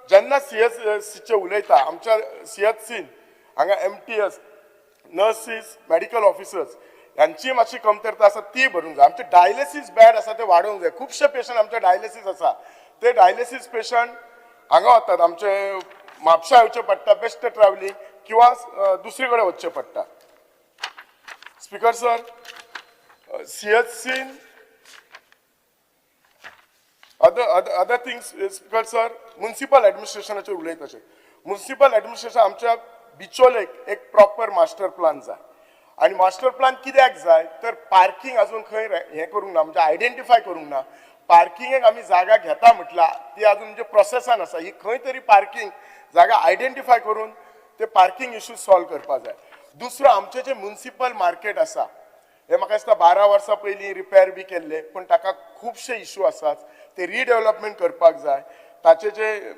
E: जेन्ना सीएचसीचे उलयता, आमच्या सीएचसीन हांगा MTS, nurses, medical officers ह्यांची मातशी कमतरता आसा, ती भरूंक जाय. आमचे डायलिसीस बेड आसा ते वाडोवंक जाय. खुबशे पेशंट आमचे डायलिसीस आसा, ते डायलिसीस पेशंट हांगा वतात, आमचे म्हापशा येवचे पडटा, बेश्ट ट्रॅवलिंग किंवा दुसरे कडेन वचचें पडटा. स्पीकर सर, सीएचसीन other things, speaker sir, municipal ऍडमिनिस्ट्रेशनाचेर उलयत अशें, मुन्सिपल ऍडमिनिस्ट्रेशन आमच्या बिचोलेक एक प्रॉपर मास्टर प्लान जाय. आनी मास्टर प्लान कित्याक जाय तर पार्किंग अजून खंय हें करूंक ना, म्हणजे आयडेंटिफाय करूंक ना. पार्किंगेक आमी जागा घेता म्हटला, ती अजून म्हणजे प्रोसेसान आसा. ही खंय तरी पार्किंग जागा आयडेंटिफाय करून ते पार्किंग इशू सॉल्व करपाक जाय. दुसरो, आमचें जें मुन्सिपल मार्केट आसा, हे म्हाका दिसता 12 वर्सां पयलीं रिपेर बी केल्ले, पूण ताका खुबशे इशू आसात, ते रिडेवलपमेंट करपाक जाय. ताचे जे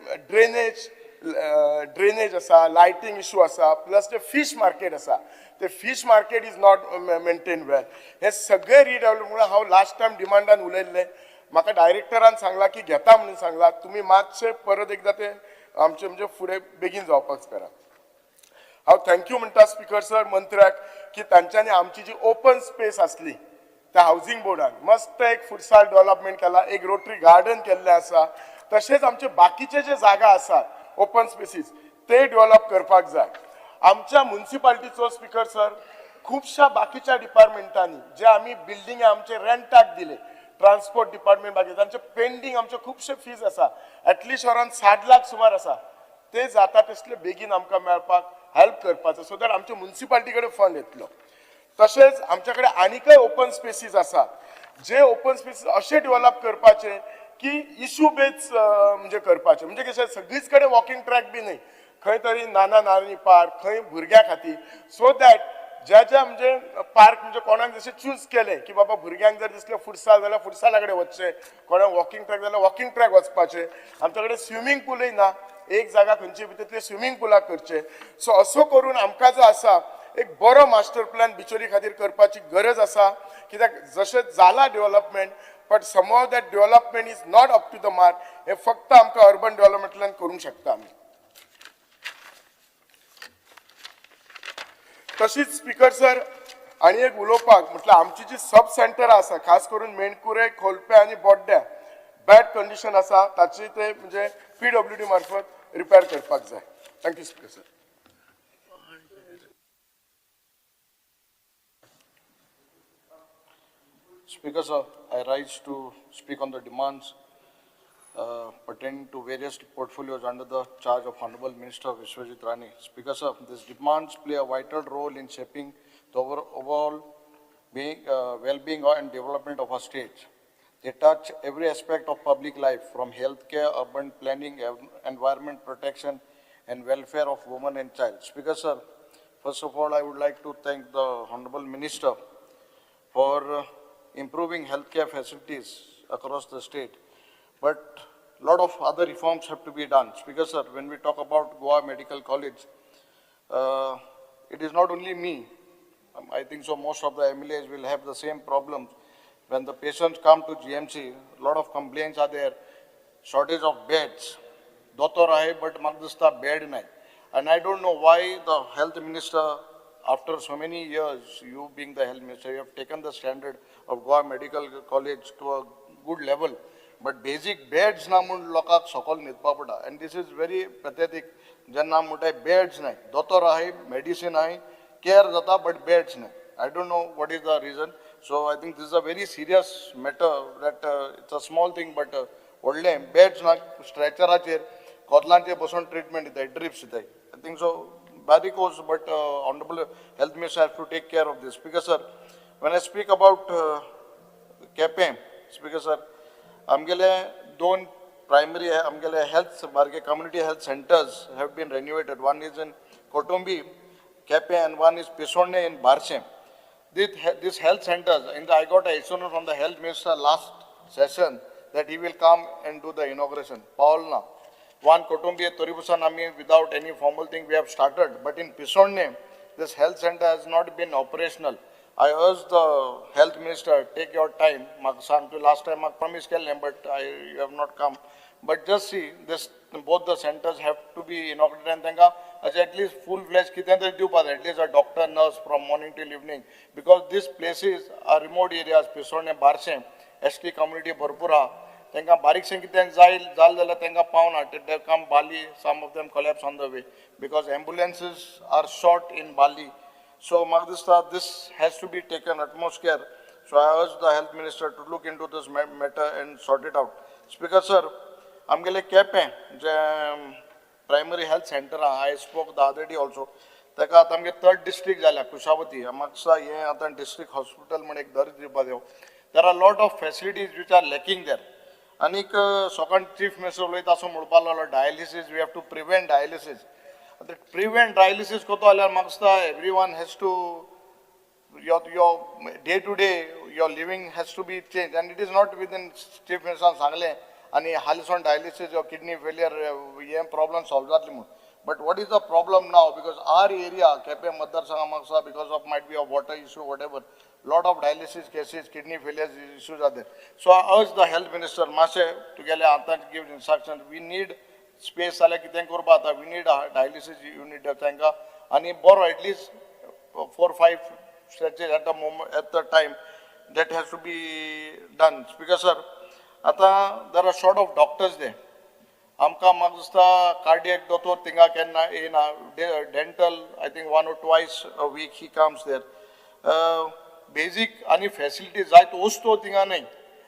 E: ड्रेनेज आसा, लायटींग इशू आसा, प्लस जे फीश मार्केट आसा, ते fish market is not maintain well. हे सगळे रिडेवलपमेंट हांव लास्ट टायम डिमांडान उलयल्लें, म्हाका डायरेक्टरान सांगला की घेता म्हणून सांगला. तुमी मातशे परत एकदां ते आमचे म्हणजे फुडें बेगीन जावपाक करा. हांव thank you म्हणटा स्पीकर सर मंत्र्याक की तांच्यांनी आमची जी ओपन स्पेस आसली त्या हावजींग बोर्डान मस्त एक फुटसाल डेव्हलपमेंट केला, एक रोटरी गार्डन केल्लें आसा. तशेंच आमचे बाकीचे जे जागा आसात ओपन स्पेसीस ते डेव्हलप करपाक जाय. आमच्या मुन्सिपाल्टीचो स्पीकर सर खुबश्या बाकीच्या डिपार्टमेंटांनी जे आमी बिल्डींग आमचे रेंटाक दिले, ट्रान्सपोर्ट डिपार्टमेंट बाकी तांचे पेंडींग आमचे खुबशे फीज आसा, एटलिस्ट अरावंड 60 लाख सुमार आसा, ते जाता तसले बेगीन आमकां मेळपाक हेल्प करपाचो, सो that आमच्या मुन्सिपाल्टी कडेन फंड येतलो. तशेंच आमच्या कडेन आनीकय ओपन स्पेसीस आसात, जे ओपन स्पेसीस अशे डेव्हलप करपाचे की इशू बेज म्हणजे करपाचे, म्हणजे कशें सगळीच कडेन वॉकिंग ट्रॅक बी न्हय, खंय तरी नाना नानी पार्क, खंय भुरग्यां खातीर, सो that ज्या ज्या म्हणजे पार्क म्हणजे कोणाक जशें चूज केलें की बाबा भुरग्यांक जर दिसलें फुटसाल जाल्यार फुटसाला कडेन वचचें, कोणाक वॉकिंग ट्रॅक जाल्यार वॉकिंग ट्रॅक वचपाचें. आमच्या कडेन स्विमींग पुलूय ना, एक जागा खंयची बी तितले स्विमींग पुलाक करचें. सो असो करून आमकां जो आसा एक बरो मास्टर प्लॅन बिचोली खातीर करपाची गरज आसा. कित्याक जशें जाला development, but somehow that development is not up to the mark. हें फक्त आमकां अर्बन डेव्हलपमेंटल्यान करूंक शकता आमी. तशीच स्पीकर सर आनी एक उलोवपाक म्हटल्यार आमची जी सब सेंटरां आसा, खास करून मेणकुरे, खोलपे आनी बोड्ड्या बॅड कंडिशन आसा, ताची ते म्हणजे पीडब्ल्यूडी मार्फत रिपेर करपाक जाय. Thank you speaker sir.
F: Speaker sir, I rise to speak on the demands pertaining to various portfolios under the charge of Honorable Minister Vishwajit Rane. Speaker sir, these demands play a vital role in shaping the overall well-being and development of our state. They touch every aspect of public life, from healthcare, urban planning, environment protection, and welfare of women and child. Speaker sir, first of all, I would like to thank the Honorable Minister for improving healthcare facilities across the state. But a lot of other reforms have to be done. Speaker sir, when we talk about Goa Medical College, it is not only me. I think so most of the MLAs will have the same problems. When the patients come to GMC, a lot of complaints are there. Shortage of beds. Doctor aahe, but magdasta bed nahi. And I don't know why the health minister, after so many years, you being the health minister, you have taken the standard of Goa Medical College to a good level. But basic beds ना म्हूण लोकांक सकयल न्हिदपा पडटा and this is very pathetic. जेन्ना म्हणटाय बेड्स नाय, दोतोर आहाय, मेडिसीन आहाय, केअर जाता, बट बेड्स नाय. I don't know what is the reason. So I think this is a very serious matter that it's a small thing, but व्हडलें बेड्स ना, स्ट्रेचराचेर कोदलांचेर बसून ट्रिटमेंट दिताय, ड्रिप्स दिताय. I think so बारीक वोस, but honourable health minister have to take care of this. Speaker sir, when I speak about Quepem, speaker sir, आमगेले दोन प्रायमरी आमगेले हेल्थ सारके community health centers have been renovated. One is in Kotambi, Quepem, and one is Pisonne in Barcem. This health centers, in the, I got a assurance from the health minister last session that he will come and do the inauguration. पावल ना. One Kotambi तरी पसून आमी without any formal thing we have started, but in Pisonne, this health center has not been operational. I urge the health minister, take your time. म्हाका सांग तूं last time म्हाका promise केल्लें, but you have not come. But just see, this both the centers have to be inaugurated and तांकां अशें at least full fledged कितें तरी दिवपा जाय, at least a doctor, nurse from morning till evening, because these places are remote areas. Pisonne, Barcem, ST community भरपूर आहा. तांकां बारीकशें कितें जाय जालें जाल्यार तांकां पावना. They come Balli, some of them collapse on the way because ambulances are short in Balli. So म्हाका दिसता this has to be taken utmost care. So I urge the health minister to look into this matter and sort it out. Speaker sir, आमगेले केपें जे प्रायमरी हेल्थ सेंटर आहा, I spoke the other day also, ताका आतां आमगे थर्ड डिस्ट्रिक्ट जाल्या कुशावती. म्हाका दिसता हें आतां डिस्ट्रिक्ट हॉस्पिटल म्हण एक दर्ज दिवपा जाय. There are lot of facilities which are lacking there. आनीक सकाळ चीफ मिनिस्टर उलयता असो म्हणपाक लागलो, dialysis, we have to prevent dialysis. आतां प्रिवेंट डायलिसीस करतो जाल्यार म्हाका दिसता everyone has to your day to day your living has to be changed, and it is not within chief minister सांगलें आनी हालीं dialysis your kidney failure hey problem solve जातली म्हूण. But what is the problem now, because our area Quepem मतदारसंघा म्हाका because of might be of water issue, whatever, lot of dialysis cases, kidney failure issues are there. So I urge the health minister मातशें तुगेले आतां give instruction. We need space जाल्यार कितें करपा आतां we need dialysis unit तांकां आनी बरो at least 4-5 stretchers at the moment, at the time, that has to be done. Speaker sir, आतां there are short of doctors there. आमकां म्हाका दिसता कार्डियक दोतोर थिंगा केन्ना येयना. Dental, I think one or twice a week he comes there. Basic आनी फॅसिलिटी जायत वस्तू थिंगा न्हय.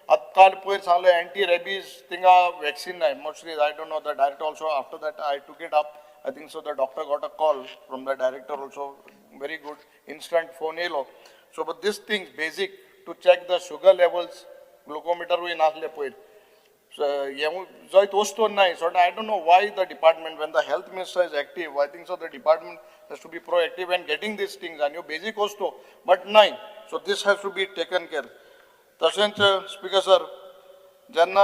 F: आतां काल पयर सांगलें एंटी रेबीज थिंगा वॅक्सीन नाय. Mostly I don't know the director also. After that I took it up. I think so the doctor got a call from the director also. Very good, instant phone येयलो. So but this things basic to check the sugar levels, ग्लुकोमिटरूय नासले पयर. हें जंय वस्तू नाय. So I don't know why the department, when the health minister is active, I think so the department has to be proactive and getting these things आनी ह्यो बेजीक वस्तू बट नाय. So this has to be taken care. तशेंच स्पिकर सर, जेन्ना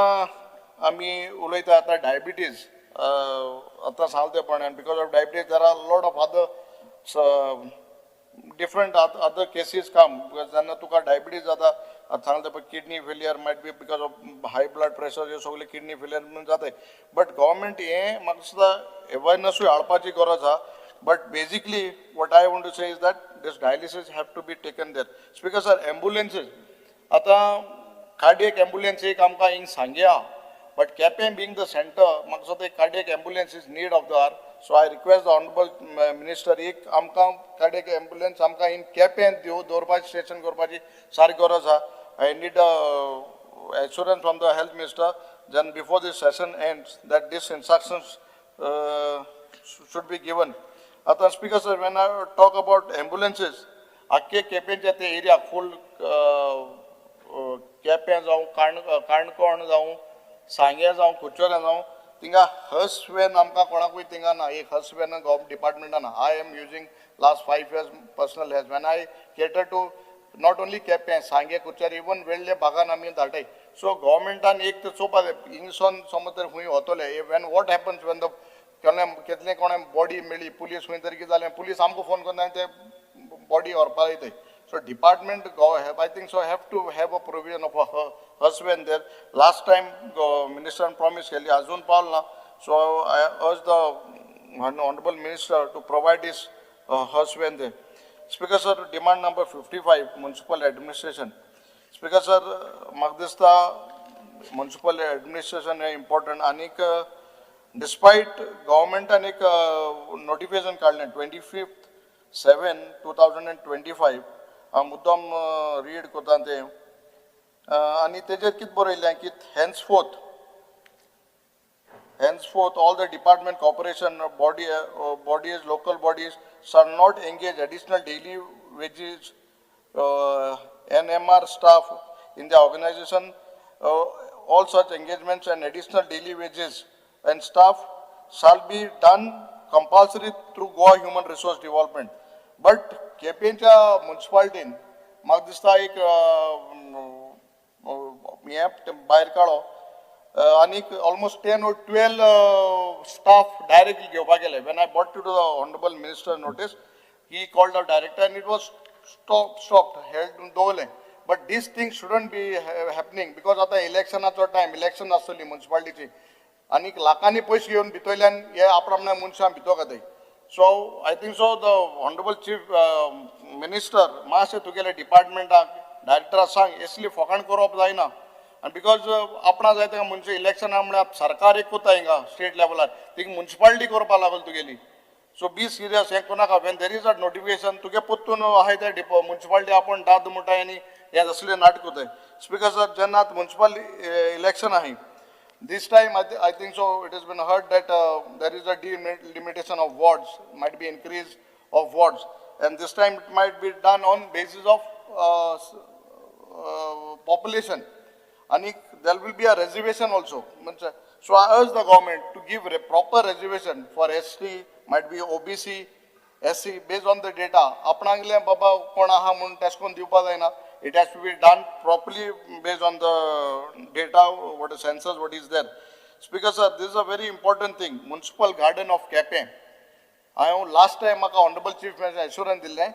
F: आमी उलयता आतां डायबिटीज, आतां सांगले पण because of diabetes there are lot of other different other cases come, because जेन्ना तुका डायबिटीज जाता, आतां सांगले पळय, kidney failure might be because of high blood pressure, हे सगळे किडनी फेलियर म्हणून जाताय. बट गव्हर्मेंट हें म्हाका दिसता अवेरनसूय हाडपाची गरज आहा. But basically what I want to say is that this dialysis have to be taken there. Speaker sir, ambulances, आतां कार्डियक एम्बुलन्स एक आमकां हिंग सांगे आहा, but Quepem being the center, म्हाका दिसता एक cardiac ambulance is need of the hour. So I request the honourable minister, एक आमकां कार्डियक एम्बुलन्स आमकां इन केपें दवरपाची, स्टेशन करपाची सारकी गरज आहा. I need assurance from the health minister then before this session ends that this instructions should be given. आतां speaker sir, when I talk about ambulances, आख्खे केपेंचे ते एरिया फूल केपें जावं, काणकोण जावं, सांगें जावं, कुचोरें जावं, थिंगा हर्स वेन आमकां कोणाकूय थिंगा ना. एक हर्स वेन गव्हर्मेंट डिपार्टमेंटा ना. I am using last 5 years personal hearse van. I cater to not only Quepem, Sanguem, Curchorem, even वेल्ले भागान आमी धाडटाय. सो गव्हर्मेंटान एक तर चोवपा जाय, हिंगसोन समज तर खंय वतले, when what happens when the केन्ना कितले कोणा बॉडी मेळ्ळी, पुलीस खंय तरी कितें जालें, पुलीस आमकां फोन करता आनी ते बॉडी व्हरपाक येताय. So department I think so have to have a provision of a hearse van there. Last time मिनिस्टरान promise केल्ली, अजून पावल ना. So I urge the honourable minister to provide this hearse van there. Speaker sir, demand number 55, municipal administration. Speaker sir, म्हाका दिसता म्युन्सिपल एडमिनिस्ट्रेशन हें इम्पॉर्टंट. आनीक डिस्पायट गव्हर्मेंटान एक नोटिफिकेशन काडलें 25/7/2025. हांव मुद्दम रीड करता तें. आनी तेजेर कितें बरयलें की henceforth all the department, corporation, bodies, local bodies shall not engage additional daily wages NMR staff in the organization. All such engagements and additional daily wages and staff shall be done compulsory through Goa Human Resource Development. But केपेंच्या मुन्सिपालिटीन म्हाका दिसता एक हें भायर काडलो आनीक almost 10 or 12 staff directly घेवपाक गेले. When I brought to the honourable minister notice, he called the director and it was stop held दवरलें. But this thing shouldn't be happening because आतां इलेक्शनाचो टायम, इलेक्शन आसतली मुन्सिपालिटीची आनीक लाखांनी पयशे घेवन भितरल्यान हे आपणां मनशां भितर घाताय. So I think so the honourable chief minister, मातशें तुगेले डिपार्टमेंटाक डायरेक्टराक सांग, असली फकाण करप जायना. आनी because आपणा जाय ताका मनशां इलेक्शना म्हळ्यार सरकार एक कोता हिंगा स्टेट लेवलार, तिका मुन्सिपालिटी करपा लागल तुगेली. सो बी सिरियस, हें करूं नाका. When there is a notification, तुगे परतून आहाय ते मुन्सिपालिटी आपूण दाद म्हणटाय आनी हें असलें नाटक कोताय. स्पिकर सर, जेन्ना आतां मुन्सिपल इलेक्शन आहाय this time, I think so it has been heard that there is a delimitation of wards, might be increase of wards, and this time it might be done on basis of population. And there will be a reservation also. So I urge the government to give a proper reservation for ST, might be OBC, SC, based on the data. आपणांगले बाबा कोण आहा म्हूण तेश करून दिवपा जायना. It has to be done properly based on the data, what is census, what is there. Speaker sir, this is a very important thing. Municipal garden of Quepem. हांवें लास्ट टायम म्हाका ऑनरेबल चीफ मिनिस्टर एश्योरन्स दिल्लें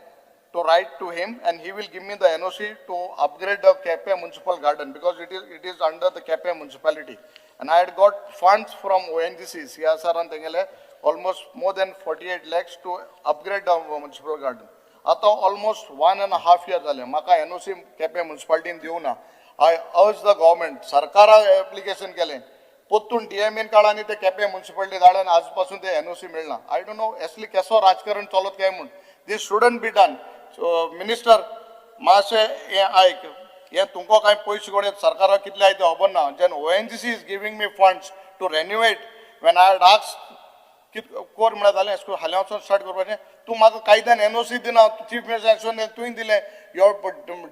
F: to write to him and he will give me the NOC to upgrade the Quepem municipal garden because it is under the Quepem municipality. And I had got funds from ONGC, CSR and तेंगेले almost more than 48 lakhs to upgrade the municipal garden. आतां almost 1.5 year जाले, म्हाका एनओसी केपें मुन्सिपालिटीन दिवना. I urge the government, सरकाराक एप्लिकेशन केलें, परतून डीएमएन काड आनी ते केपें मुन्सिपालिटी धाड आनी आज पासून ते एनओसी मेळना. I don't know असली केसो राजकारण चलत काय म्हूण. This shouldn't be done. So minister, मातशें हें आयक. हें तुमकां कांय पयशे कोण सरकाराक कितले आहाय ते खबर ना. जेन्ना ONGC is giving me funds to renovate, when I had asked कित कोर म्हळ्यार जालें, अशें करून हाल्यां वचोन स्टार्ट करपाचें. तूं म्हाका कायद्यान एनओसी दिना. चीफ मिनिस्टर एश्योरन्स तुवें दिलें. Your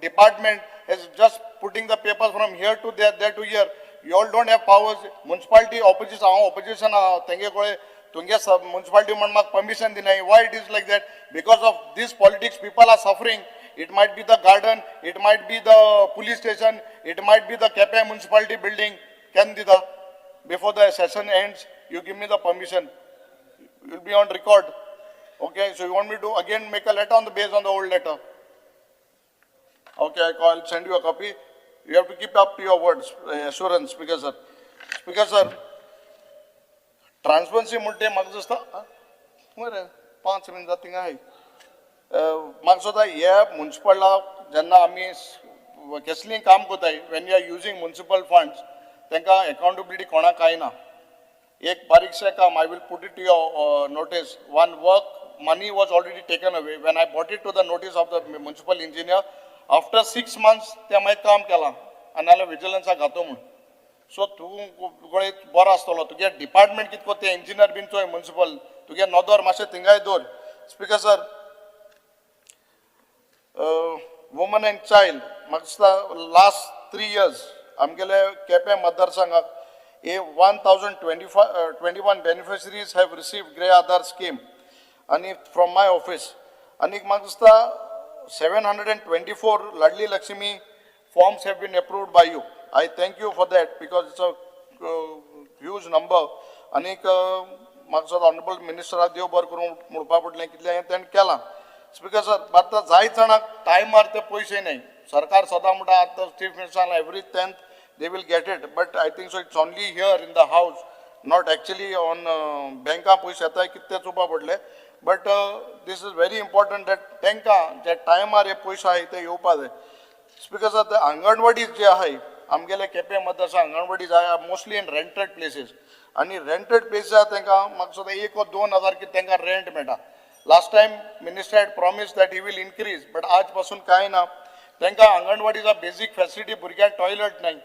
F: department is just putting the paper from here to there, there to here. You all don't have powers. Municipality opposition, हांव ऑपोजिशन आहा तेंगे कडेन. तुमगे मुन्सिपालिटी म्हण म्हाका permission दिनाय. Why it is like that? Because of this politics people are suffering. It might be the garden, it might be the police station, it might be the Quepem municipality building. केन्ना दिता? Before the session ends, you give me the permission. Will be on record. Okay, so you want me to again make a letter on the base on the old letter? Okay, I'll send you a copy. You have to keep up to your words, assurance, Speaker sir. Speaker sir, transparency म्हणटे म्हाका दिसता, आ? बरें, 5 मिनट जाता थिंगा आहाय. म्हाका दिसता हे मुन्सिपलाक जेन्ना आमी कसलीय काम करताय, when you are using municipal funds, तांकां एकाउंटेबिलिटी कोणाक कांय ना. एक बारीकशें काम I will put it to your notice. One work money was already taken away. When I brought it to the notice of the municipal engineer, after 6 months ते मागीर काम केलां आनी नाल्यार विजिलन्साक घातो म्हूण. सो तूं गोळे बरो आसतलो, तुगे डिपार्टमेंट कितें कोत्ता, ते इंजिनियर बीन चोय मुन्सिपल, तुगे नदर मातशें थिंगाय दवर. Speaker sir, woman and child, म्हाका दिसता लास्ट 3 इयर्स आमगेले Quepem मतदारसंघाक a 1025, 21 beneficiaries have received Griha Aadhar scheme आनी फ्रॉम my office. आनी म्हाका दिसता 724 Ladli Lakshmi forms have been approved by you. I thank you for that because it's a huge number. आनीक म्हाका दिसता ऑनरेबल मिनिस्टराक देव बरें करूं म्हणपा पडलें, कितलें हें तेणें केलां. स्पिकर सर, आतां जायत जाणांक टायमार ते पयशे न्हय. सरकार सदां म्हणटा, आतां chief minister, every 10th they will get it, but I think so it's only here in the house, not actually on बँकां पयशे येताय कितें तें चोवपा पडलें. But this is very important that तांकां जे टायमार हे पयशे आहाय ते येवपा जाय. स्पिकर सर, ते आंगणवाडी जे आहाय आमगेले केपें मतदारसंघ अंगणवाडी जाय मोस्टली इन रेंटेड प्लेसीस आनी रेंटेड प्लेसीस आहा तांकां म्हाका दिसता एक वा 2,000 कितें तांकां रेंट मेळटा. Last time minister had promise that he will increase, but आज पासून कांय ना. तांकां अंगणवाडीचा बेजीक फॅसिलिटी, भुरग्यांक टॉयलट नाही,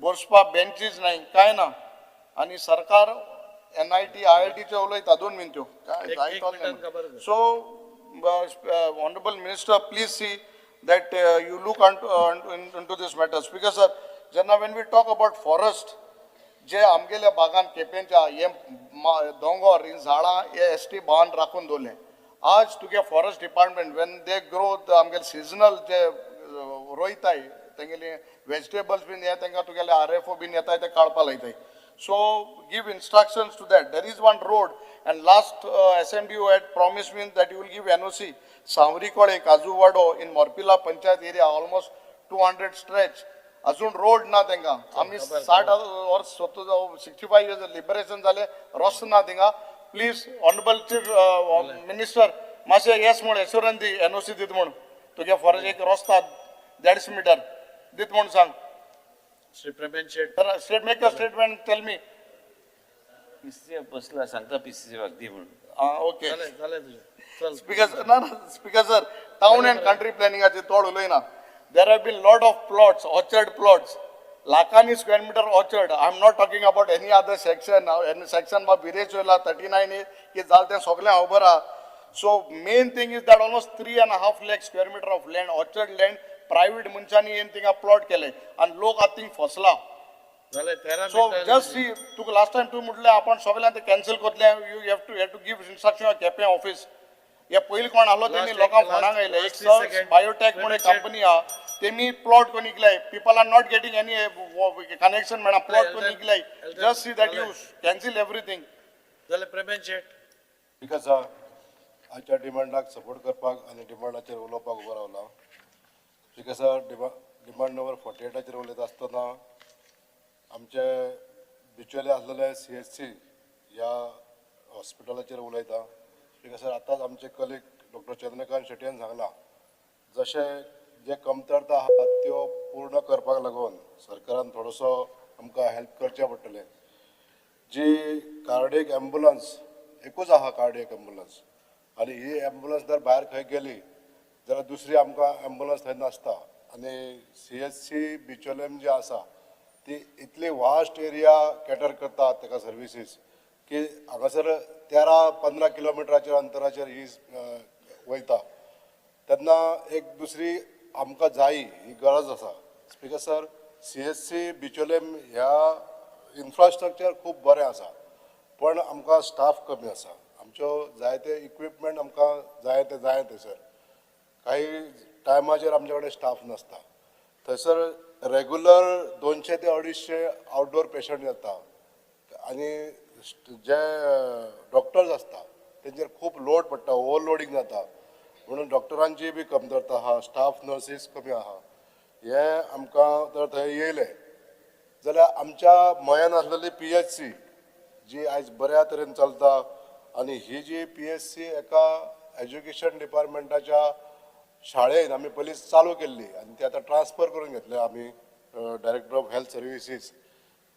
F: बसपा बेंचीस नाही, कांय ना. आनी सरकार एनआयटी आयआयटीचे उलयता. 2 मिनट्यो काय.
G: एक मिनटान खबर कर.
F: So honourable minister, please see that you look into this matter. Speaker sir, जेन्ना when we talk about forest, जे आमगेल्या बागान केपेंच्या हे दोंगोर, ही झाडां हे एस टी बान राखून दवरले. आज तुगे forest department when they grow आमगेले सिजनल जे रोयताय तेंगेले वेजिटेबल्स बीन, हे तांकां तुगेले आरएफओ बीन येताय, ते काडपा लायताय. So give instructions to that. There is one road and last SMDO had promise me that you will give NOC. Savarikole Kajuwado in Morpilla panchayat area, almost 200 stretch, अजून रोड ना तांकां. आमी 60 वर्स, 65 इयर्स लिबरेशन जालें, रस्तो ना थिंगा. प्लीज ऑनरेबल चीफ मिनिस्टर, मातशें येस म्हूण एश्योरन्स दी, एनओसी दित म्हूण. तुगे फॉरेस्ट एक रस्तो 150 मिटर दित म्हूण सांग.
G: श्री प्रमेन शेट.
F: State make a statement, tell me.
H: PCC बसला, सांगता पीसीसी दी म्हणून.
F: आं, ओके.
G: जालें जालें तुजें, चल.
F: स्पीकर, ना ना, speaker sir, town and country प्लॅनिंगाचे तोड उलयना. There have been lot of plots, orchard plots, लाखांनी square meter orchard. I am not talking about any other section. Any section बा बिरेच वयला 39 ए की जालें तें सगळें खबर आहा. So main thing is that almost 3.5 lakh square meter of land, orchard land, private मनशांनी येवन थिंगा प्लॉट केले आनी लोक आतां थिंग फसला.
G: जालें 13
F: सो
G: मिनटां.
F: जस्ट सी, तुका लास्ट टायम तूं म्हटलें आपण सगळ्यांक ते कॅन्सल करतले. You have to give instruction Quepem office. हे पयलीं कोण आहलो तेणी लोकांक फोनाक आयले. एक
G: last 30 second.
F: Biotech म्हणून एक कंपनी आहा, तेमी प्लॉट कोण इकलाय. People are not getting any connection मेळना, प्लॉट कोण इकलाय. Just see that you cancel everything.
G: जालें प्रमेन शेट.
B: स्पीकर सर, आजच्या डिमांडाक सपोर्ट करपाक आनी डिमांडाचेर उलोवपाक उबो रावला. स्पीकर सर, डिमांड नंबर 48आचेर उलयता आसतना आमचे बिचोले आसलेले सीएचसी ह्या हॉस्पिटलाचेर उलयता. स्पीकर सर, आतांच आमचे कलीग डॉक्टर चंद्रकांत शेटयेन सांगलां, जशें जे कमतरता आहात त्यो पूर्ण करपाक लागून सरकारान थोडोसो आमकां हेल्प करचें पडटलें. जी कार्डियक एम्बुलन्स एकूच आहा कार्डियक एम्बुलन्स, आनी ही एम्बुलन्स जर भायर खंय गेली जाल्यार दुसरी आमकां एम्बुलन्स थंय नासता. आनी सीएचसी बिचोलेम जी आसा ती इतली वास्ट एरिया कॅटर करता ताका सर्विसीस की हांगासर 13-15 किलोमिटराचेर अंतराचेर ही वयता, तेन्ना एक दुसरी आमकां जायी ही गरज आसा. स्पीकर सर, सीएचसी बिचोलेम ह्या इन्फ्रास्ट्रक्चर खूब बरें आसा, पण आमकां स्टाफ कमी आसा. आमच्यो जायते इक्विपमेंट आमकां जाय ते जाय थंयसर काही टायमाचेर आमचे कडेन स्टाफ नासता. थंयसर रेगुलर 200 ते 250 आउटडोर पेशंट येता आनी जे डॉक्टर्स आसता तेंचेर खूब लोड पडटा, ओवरलोडींग जाता. म्हणून डॉक्टरांची बी कमतरता आहा, स्टाफ नर्सीस कमी आहा. हें आमकां जर थंय येयलें जाल्यार आमच्या मयान आसलेली पीएचसी जी आयज बऱ्या तरेन चलता आनी ही जी पीएचसी एका एज्युकेशन डिपार्टमेंटाच्या शाळेन आमी पयलीं चालू केल्ली आनी ती आतां ट्रान्सफर करून घेतल्या आमी डायरेक्टर ऑफ हेल्थ सर्विसीस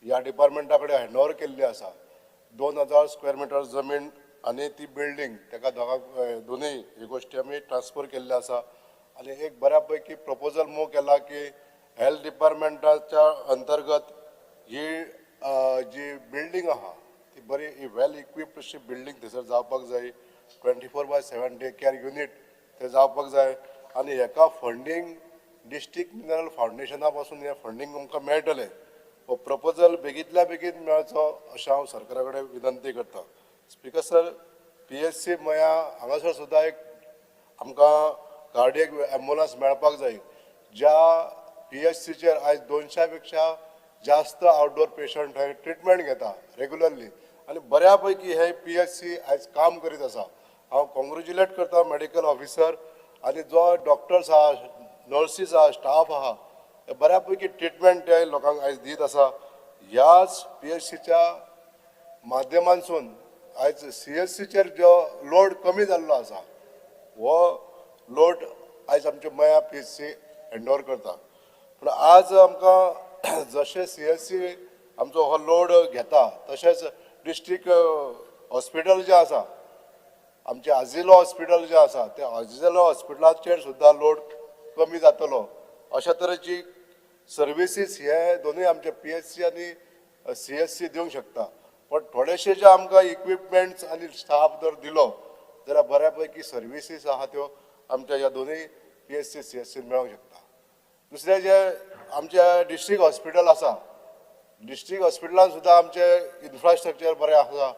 B: ह्या डिपार्टमेंटा कडेन हँड ओवर केल्ली आसा. 2000 स्क्वेअर मिटर जमीन आनी ती बिल्डींग ताका दोगांक दोनूय ही गोश्टी आमी ट्रान्सफर केल्ली आसा. आनी एक बऱ्या पैकी प्रपोजल मूव केला की हेल्थ डिपार्टमेंटाच्या अंतर्गत ही जी बिल्डींग आहा ती बरी वेल इक्विप्ड अशी बिल्डींग थंयसर जावपाक जाय. 24/7 day care unit थंय जावपाक जाय आनी हेका फंडींग डिस्ट्रिक्ट मिनरल फावंडेशना पासून हें फंडींग आमकां मेळटलें. हो प्रपोजल बेगींतल्या बेगीन मेळचो अशें हांव सरकारा कडेन विनंती करता. स्पीकर सर, पीएचसी मया हांगासर सुद्दां एक आमकां कार्डियक एम्बुलन्स मेळपाक जाय. ज्या पीएचसीचेर आयज 200 पेक्षा जास्त आउटडोर पेशंट थंय ट्रिटमेंट घेता रेगुलरली आनी बऱ्या पैकी हे पीएचसी आयज काम करीत आसा. हांव कॉंग्रेच्युलेट करता मेडिकल ऑफिसर आनी जो डॉक्टर्स आहा, नर्सीस आहा, स्टाफ आहा, ते बऱ्या पैकी ट्रिटमेंट ते लोकांक आयज दीत आसा. ह्याच पीएचसीच्या माध्यमांसून आयज सीएचसीचेर जो लोड कमी जाल्लो आसा हो लोड आयज आमचे मया पीएचसी हँड ओवर करता. पूण आज आमकां जशें सीएससी आमचो हो लोड घेता तशेंच डिस्ट्रिक्ट हॉस्पिटल जें आसा, आमचें आजिलो हॉस्पिटल जें आसा त्या आजिलो हॉस्पिटलाचेर सुद्दां लोड कमी जातलो. अशा तरेची सर्विसीस हे दोनूय आमचे पीएचसी आनी सीएससी दिवंक शकता. पण थोडेशे जे आमकां इक्विपमेंट्स आनी स्टाफ जर दिलो जाल्यार बऱ्या पैकी सर्विसीस आहा त्यो आमच्या ह्या दोनूय पीएचसी सीएससी मेळोंक शकता. दुसरें जे आमचे डिस्ट्रिक्ट हॉस्पिटल आसा, डिस्ट्रिक्ट हॉस्पिटलान सुद्दां आमचें इन्फ्रास्ट्रक्चर बरें आसा,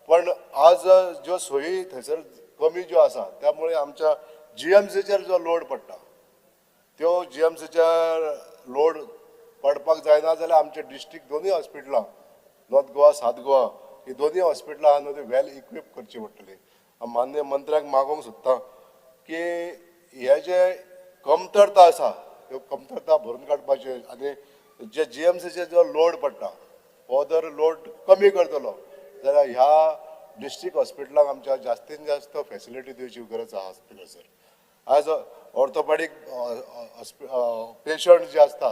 B: पण आज ज्यो सोयी थंयसर कमी ज्यो आसा त्यामुळे आमच्या जीएमसीचेर जो लोड पडटा त्यो जीएमसीचेर लोड पडपाक जायना जाल्यार आमचे डिस्ट्रिक्ट दोनूय हॉस्पिटलां नॉर्थ गोवा साउथ गोवा ही दोनूय हॉस्पिटलां आहा न्हू ती वेल इक्वीप करची पडटली. हांव मान्य मंत्र्याक मागोवंक सोदता की हे जे कमतरता आसा त्यो कमतरता भरून काडपाच्यो आनी जे जीएमसीचेर जो लोड पडटा हो जर लोड कमी करतलो जाल्यार ह्या डिस्ट्रिक्ट हॉस्पिटलांक आमच्या जास्तीन जास्त फेसिलिटी दिवची गरज आहा. स्पीकर सर, आयज ऑर्थोपॅडीक पेशंट जे आसता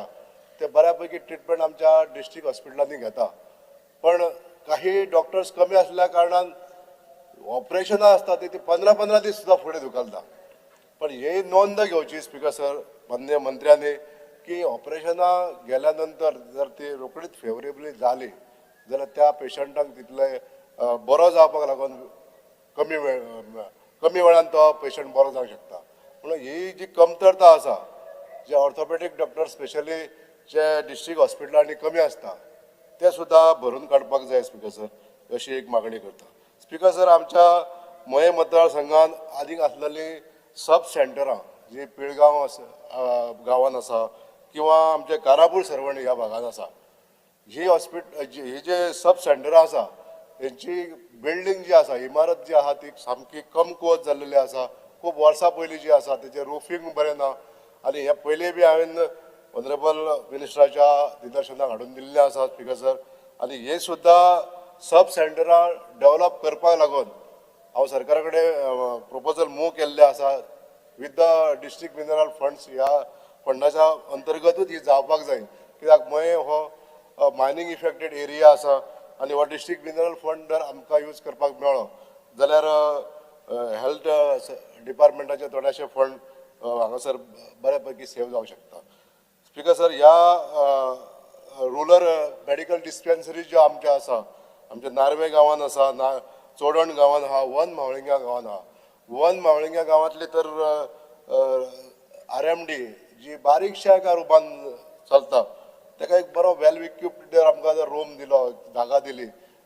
B: ते बऱ्या पैकी ट्रिटमेंट आमच्या डिस्ट्रिक्ट हॉस्पिटलांनी घेता, पण काही डॉक्टर्स कमी आसल्या कारणान ऑपरेशनां आसता ती 15-15 दीस सुद्दां फुडें धुकलता. पण ही नोंद घेवची स्पीकर सर माननीय मंत्र्यांनी की ऑपरेशनां गेल्या नंतर जर ती रोखडीच फेवरेबली जाली जाल्यार त्या पेशंटाक तितले बरो जावपाक लागून कमी वेळान तो पेशंट बरो जावंक शकता. म्हणून ही जी कमतरता आसा जे ऑर्थोपॅडीक डॉक्टर स्पेशली जे डिस्ट्रिक्ट हॉस्पिटलांनी कमी आसता ते सुद्दां भरून काडपाक जाय स्पीकर सर, अशी एक मागणी करता. स्पीकर सर, आमच्या मये मतदारसंघान आदीं आसलेली सब सेंटरां जी पिळगांव आसा गांवान आसा किंवा आमच्या कारापूर सर्वणी ह्या भागान आसा, ही हॉस्पिटल ही जे सब सेंटरां आसा हेंची बिल्डींग जी आसा, इमारत जी आसा ती सामकी कमकुवत जाल्लेली आसा. खूब वर्सां पयलीं जी आसा तेजें रुफींग बरें ना आनी हे पयलीं बी हांवें ऑनरेबल मिनिस्टराच्या निदर्शनाक हाडून दिल्लें आसा स्पीकर सर. आनी हे सुद्दां सब सेंटरां डेवलप करपाक लागून हांव सरकारा कडेन प्रोपोजल मूव केल्लें आसा with the district mineral funds. ह्या फंडाच्या अंतर्गतूच ही जावपाक जाय, कित्याक मये हो मायनींग इफेक्टेड एरिया आसा आनी हो डिस्ट्रिक्ट मिनरल फंड जर आमकां यूज करपाक मेळ्ळो जाल्यार हेल्थ डिपार्टमेंटाचे थोडेशे फंड हांगासर बऱ्या पैकी सेव जावंक शकता. स्पीकर सर, ह्या रुरल मेडिकल डिस्पेन्सरी ज्यो आमच्यो आसा, आमच्या नार्वे गांवान आसा, ना चोडण गांवान आहा, वन म्हावळिंगा गांवान आहा. वन म्हावळिंगा गांवांतली तर आरएमडी जी बारीकश्या एका रुपान चलता ताका एक बरो वेल इक्विप्ड जर आमकां जर रूम दिलो, जागा दिली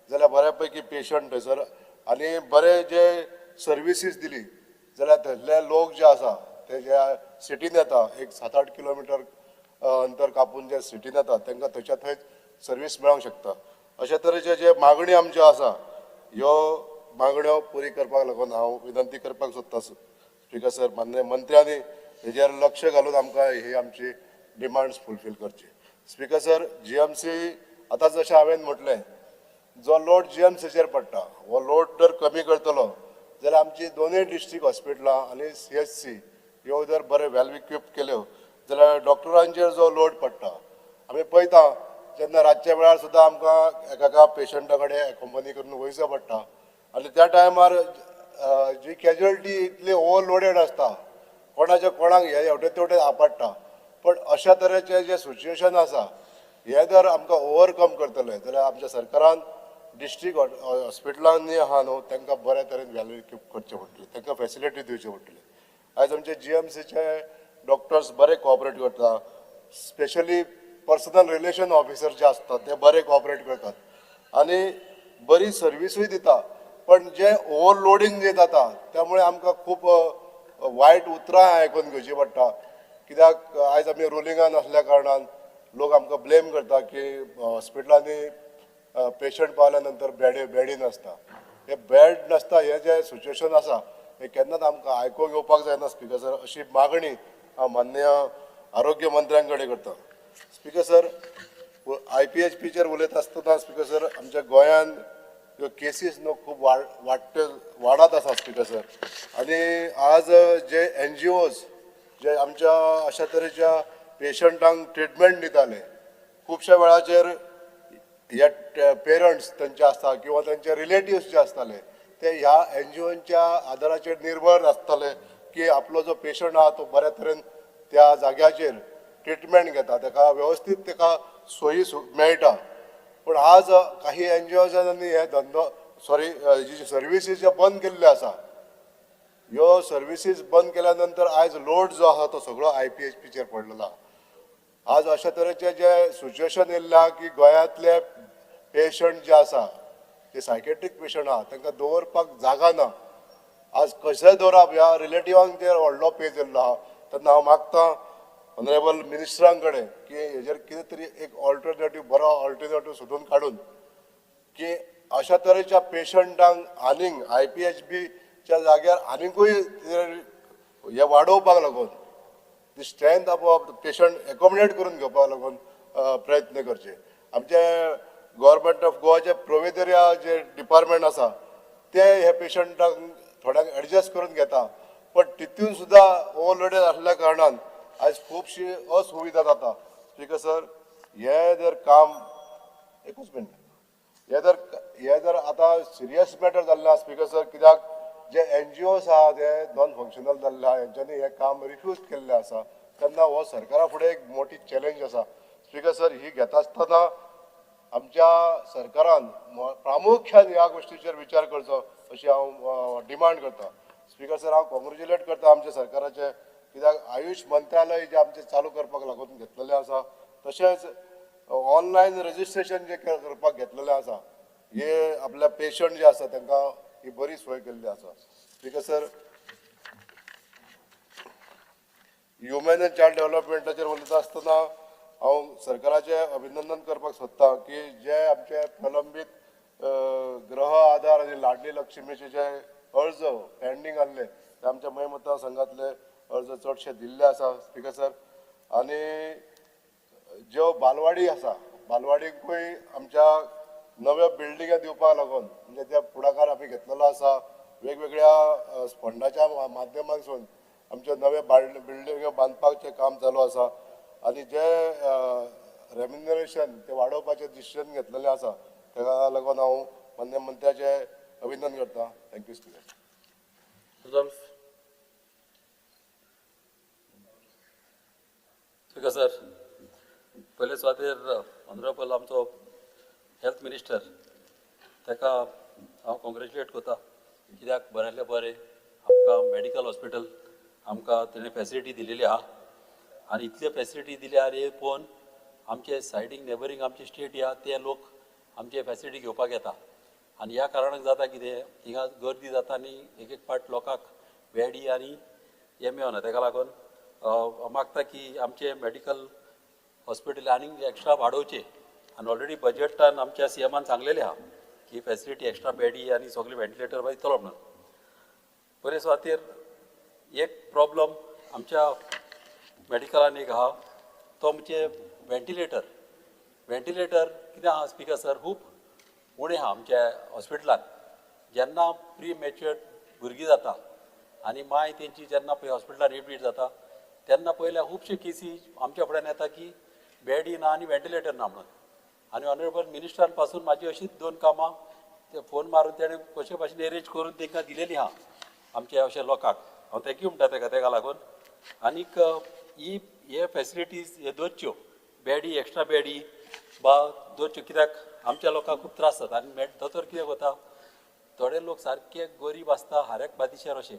B: जाल्यार बऱ्या पैकी पेशंट थंयसर आनी बरे जे सर्विसीस दिली जाल्यार थंयसले लोक जे आसा ते जे सिटीन येता एक 7-8 किलोमिटर अंतर कापून जे सिटीन येता तांकां थंयच्या थंयच सर्वीस मेळोंक शकता. अशे तरेचे जे मागण्यो आमच्यो आसा ह्यो मागण्यो पुरी करपाक लागून हांव विनंती करपाक सोदता स्पीकर सर, माननीय मंत्र्यांनी हेजेर लक्ष घालून आमकां ही आमची डिमांड्स फुलफील करची. स्पीकर सर, जीएमसी आतां जशें हांवें म्हटलें जो लोड जीएमसीचेर पडटा हो लोड जर कमी करतलो जाल्यार आमची दोनूय डिस्ट्रिक्ट हॉस्पिटलां आनी सीएचसी ह्यो जर बरे वेल इक्विप केल्यो जाल्यार डॉक्टरांचेर जो लोड पडटा आमी पळयता जेन्ना रातच्या वेळार सुद्दां आमकां एका पेशंटा कडेन एकंपनी करून वयचो पडटा आनी त्या टायमार जी कॅज्युअलिटी इतली ओवरलोडेड आसता कोणाच्या कोणाक हे हेवटेन तेवटेन आपडटा. पण अशा तरेचे जे सिच्युएशन आसा हे जर आमकां ओवरकम करतले जाल्यार आमच्या सरकारान डिस्ट्रिक्ट हॉस्पिटलांनी आहा न्हू तांकां बऱ्या तरेन वेल इक्विप करचें पडटलें, तांकां फेसिलिटी दिवच्यो पडटल्यो. आयज आमचे जीएमसीचे डॉक्टर्स बरे कॉपरेट करता, स्पेशली पर्सनल रिलेशन ऑफिसर जे आसतात ते बरे कॉपरेट करतात आनी बरी सर्विसूय दिता. पण जे ओवरलोडींग जे जाता त्यामुळे आमकां खूब वायट उतरां आयकून घेवची पडटा, कित्याक आयज आमी रुलिंगान आसल्या कारणान लोक आमकां ब्लेम करता की हॉस्पिटलांनी पेशंट पावल्या नंतर बेडी नासता. हे बेड नासता हे जे सिच्युएशन आसा हे केन्नाच आमकां आयकूंक येवपाक जायना स्पीकर सर, अशी मागणी हांव माननीय आरोग्य मंत्र्यां कडेन करता. स्पीकर सर, आयपीएचपीचेर उलयता आसतना स्पीकर सर आमच्या गोंयान ह्यो केसीस न्हू खूब वाडत आसा स्पीकर सर. आनी आज जे एनजीओज जे आमच्या अशा तरेच्या पेशंटांक ट्रिटमेंट दिताले खुबश्या वेळाचेर हे पेरंट्स तांचे आसता किंवा तांचे रिलेटिव्स जे आसताले ते ह्या एनजीओच्या आदाराचेर निर्भर आसताले की आपलो जो पेशंट आहा तो बऱ्या तरेन त्या जाग्याचेर ट्रिटमेंट घेता, ताका वेवस्थीत ताका सोयी मेळटा. पूण आज काही एनजीओजांनी हे धंदो सॉरी जी सर्विसीस ज्यो बंद केल्ल्यो आसा, ह्यो सर्विसीस बंद केल्या नंतर आयज लोड जो आहा तो सगळो IPHPचेर पडलेलो आहा. आज अशा तरेचे जे सिच्युएशन येयल्लें आहा की गोंयांतले पेशंट जे आसा, जे सायकेट्रीक पेशंट आहा तांकां दवरपाक जागा ना. आज कशें दवरप ह्या रिलेटिवांक ते व्हडलो पेज येयल्लो आहा. तेन्ना हांव मागता ऑनरेबल मिनिस्टरां कडेन की हेजेर कितें तरी एक ऑल्टरनेटीव, बरो ऑल्टरनेटीव सोदून काडून की अशा तरेच्या पेशंटांक आनीक IPHBच्या जाग्यार आनीकूय हे वाडोवपाक लागून the strength of patient accommodate करून घेवपाक लागून प्रयत्न करचे. आमचे गव्हर्मेंट ऑफ गोवाचे प्रोवेदरिया जे डिपार्टमेंट आसा ते हे पेशंटांक थोड्यांक एडजस्ट करून घेता, पण तितून सुद्दां ओवरलोडेड आसल्या कारणान आयज खुबशी असुविधा जाता. स्पीकर सर, हे जर काम एकूच मिनट, हे जर आतां सिरियस मॅटर जाल्लें आसा स्पीकर सर, कित्याक जे एनजीओस आहा ते नॉन फंक्शनल जाल्ले आहा, हेंच्यांनी हें काम रिफ्यूज केल्लें आसा. तेन्ना हो सरकारा फुडें एक मोठी चॅलेंज आसा. स्पीकर सर, ही घेता आसतना आमच्या सरकारान प्रामुख्यान ह्या गोश्टीचेर विचार करचो अशी हांव डिमांड करता. स्पीकर सर, हांव कॉंग्रेच्युलेट करता आमच्या सरकाराचें, कित्याक आयुष मंत्रालय जें आमचें चालू करपाक लागून घेतलेलें आसा, तशेंच ऑनलायन रजिस्ट्रेशन जें करपाक घेतलेलें आसा, हे आपल्या पेशंट जे आसा तांकां ही बरी सोय केल्ली आसा. Speaker sir, human and child डेव्हलपमेंटाचेर उलयता आसतना हांव सरकाराचें अभिनंदन करपाक सोदता की जे आमचे प्रलंबीत गृह आधार आनी लाडली लक्ष्मीचे जे अर्ज पेंडींग आहले ते आमच्या मय मतदारसंघातले अर्ज चडशे दिल्ले आसा. स्पीकर सर, आनी ज्यो बालवाडी आसा, बालवाडीकूय आमच्या नव्या बिल्डिंगा दिवपाक लागून म्हणजे त्या फुडाकार आमी घेतलेलो आसा. वेगवेगळ्या फंडाच्या माध्यमांतसून आमच्यो नव्या बिल्डिंग्यो बांदपाचें काम चालू आसा आनी जे रेम्युनरेशन ते वाडोवपाचें डिसिजन घेतलेलें आसा ताका लागून हांव मान्य मंत्र्याचें अभिनंदन करता. Thank you speaker.
G: Rudolf.
I: Speaker sir, पयले सुवातेर ऑनरेबल आमचो हेल्थ मिनिस्टर ताका हांव कॉंग्रेच्युलेट करता, कित्याक बऱ्यांतलें बरें आमकां मेडिकल हॉस्पिटल आमकां तेणें फेसिलिटी दिलेली आहा आनी इतले फेसिलिटी दिल्या आनी पळोवन आमचे सायडीक नेबरींग आमचे स्टेट ह्या ते लोक आमचे फेसिलिटी घेवपाक येता आनी ह्या कारणाक जाता कितें हिंगा गर्दी जाता आनी एक एक पाट लोकांक बेडी आनी हें मेळना. ताका लागून मागता की आमचे मेडिकल हॉस्पिटल आनीक एक्स्ट्रा वाडोवचे आनी ऑलरेडी बजटान आमच्या सीएमान सांगलेलें आहा की फेसिलिटी एक्स्ट्रा बेडी आनी सगळे व्हेंटिलेटर दितलो म्हणून. पयले सुवातेर एक प्रॉब्लम आमच्या मेडिकलान एक आहा तो म्हणजे व्हेंटिलेटर. व्हेंटिलेटर कितें आहा स्पीकर सर, खूब उणें आहा आमच्या हॉस्पिटलान. जेन्ना प्री मॅच्युअर्ड भुरगीं जाता आनी माय तेंची जेन्ना पळय हॉस्पिटलान एडमीट जाता तेन्ना पयल्या खुबश्यो केसी आमच्या फुड्यान येता की बेडी ना आनी व्हेंटिलेटर ना म्हणून. आनी ऑनरेबल मिनिस्टरान पासून म्हाजी अशीच दोन कामां ते फोन मारून तेणें कशे भाशेन एरेंज करून तांकां दिलेली आहा आमच्या अशे लोकांक. हांव thank you म्हणटा ताका. ताका लागून आनीक ही हे फेसिलिटीज हे दवरच्यो, बेडी एक्स्ट्रा बेडी बा दवरच्यो, कित्याक आमच्या लोकांक खूब त्रास जाता. आनी दोतोर कितें करता, थोडे लोक सारके गरीब आसता, हारेक बादिशेर अशे,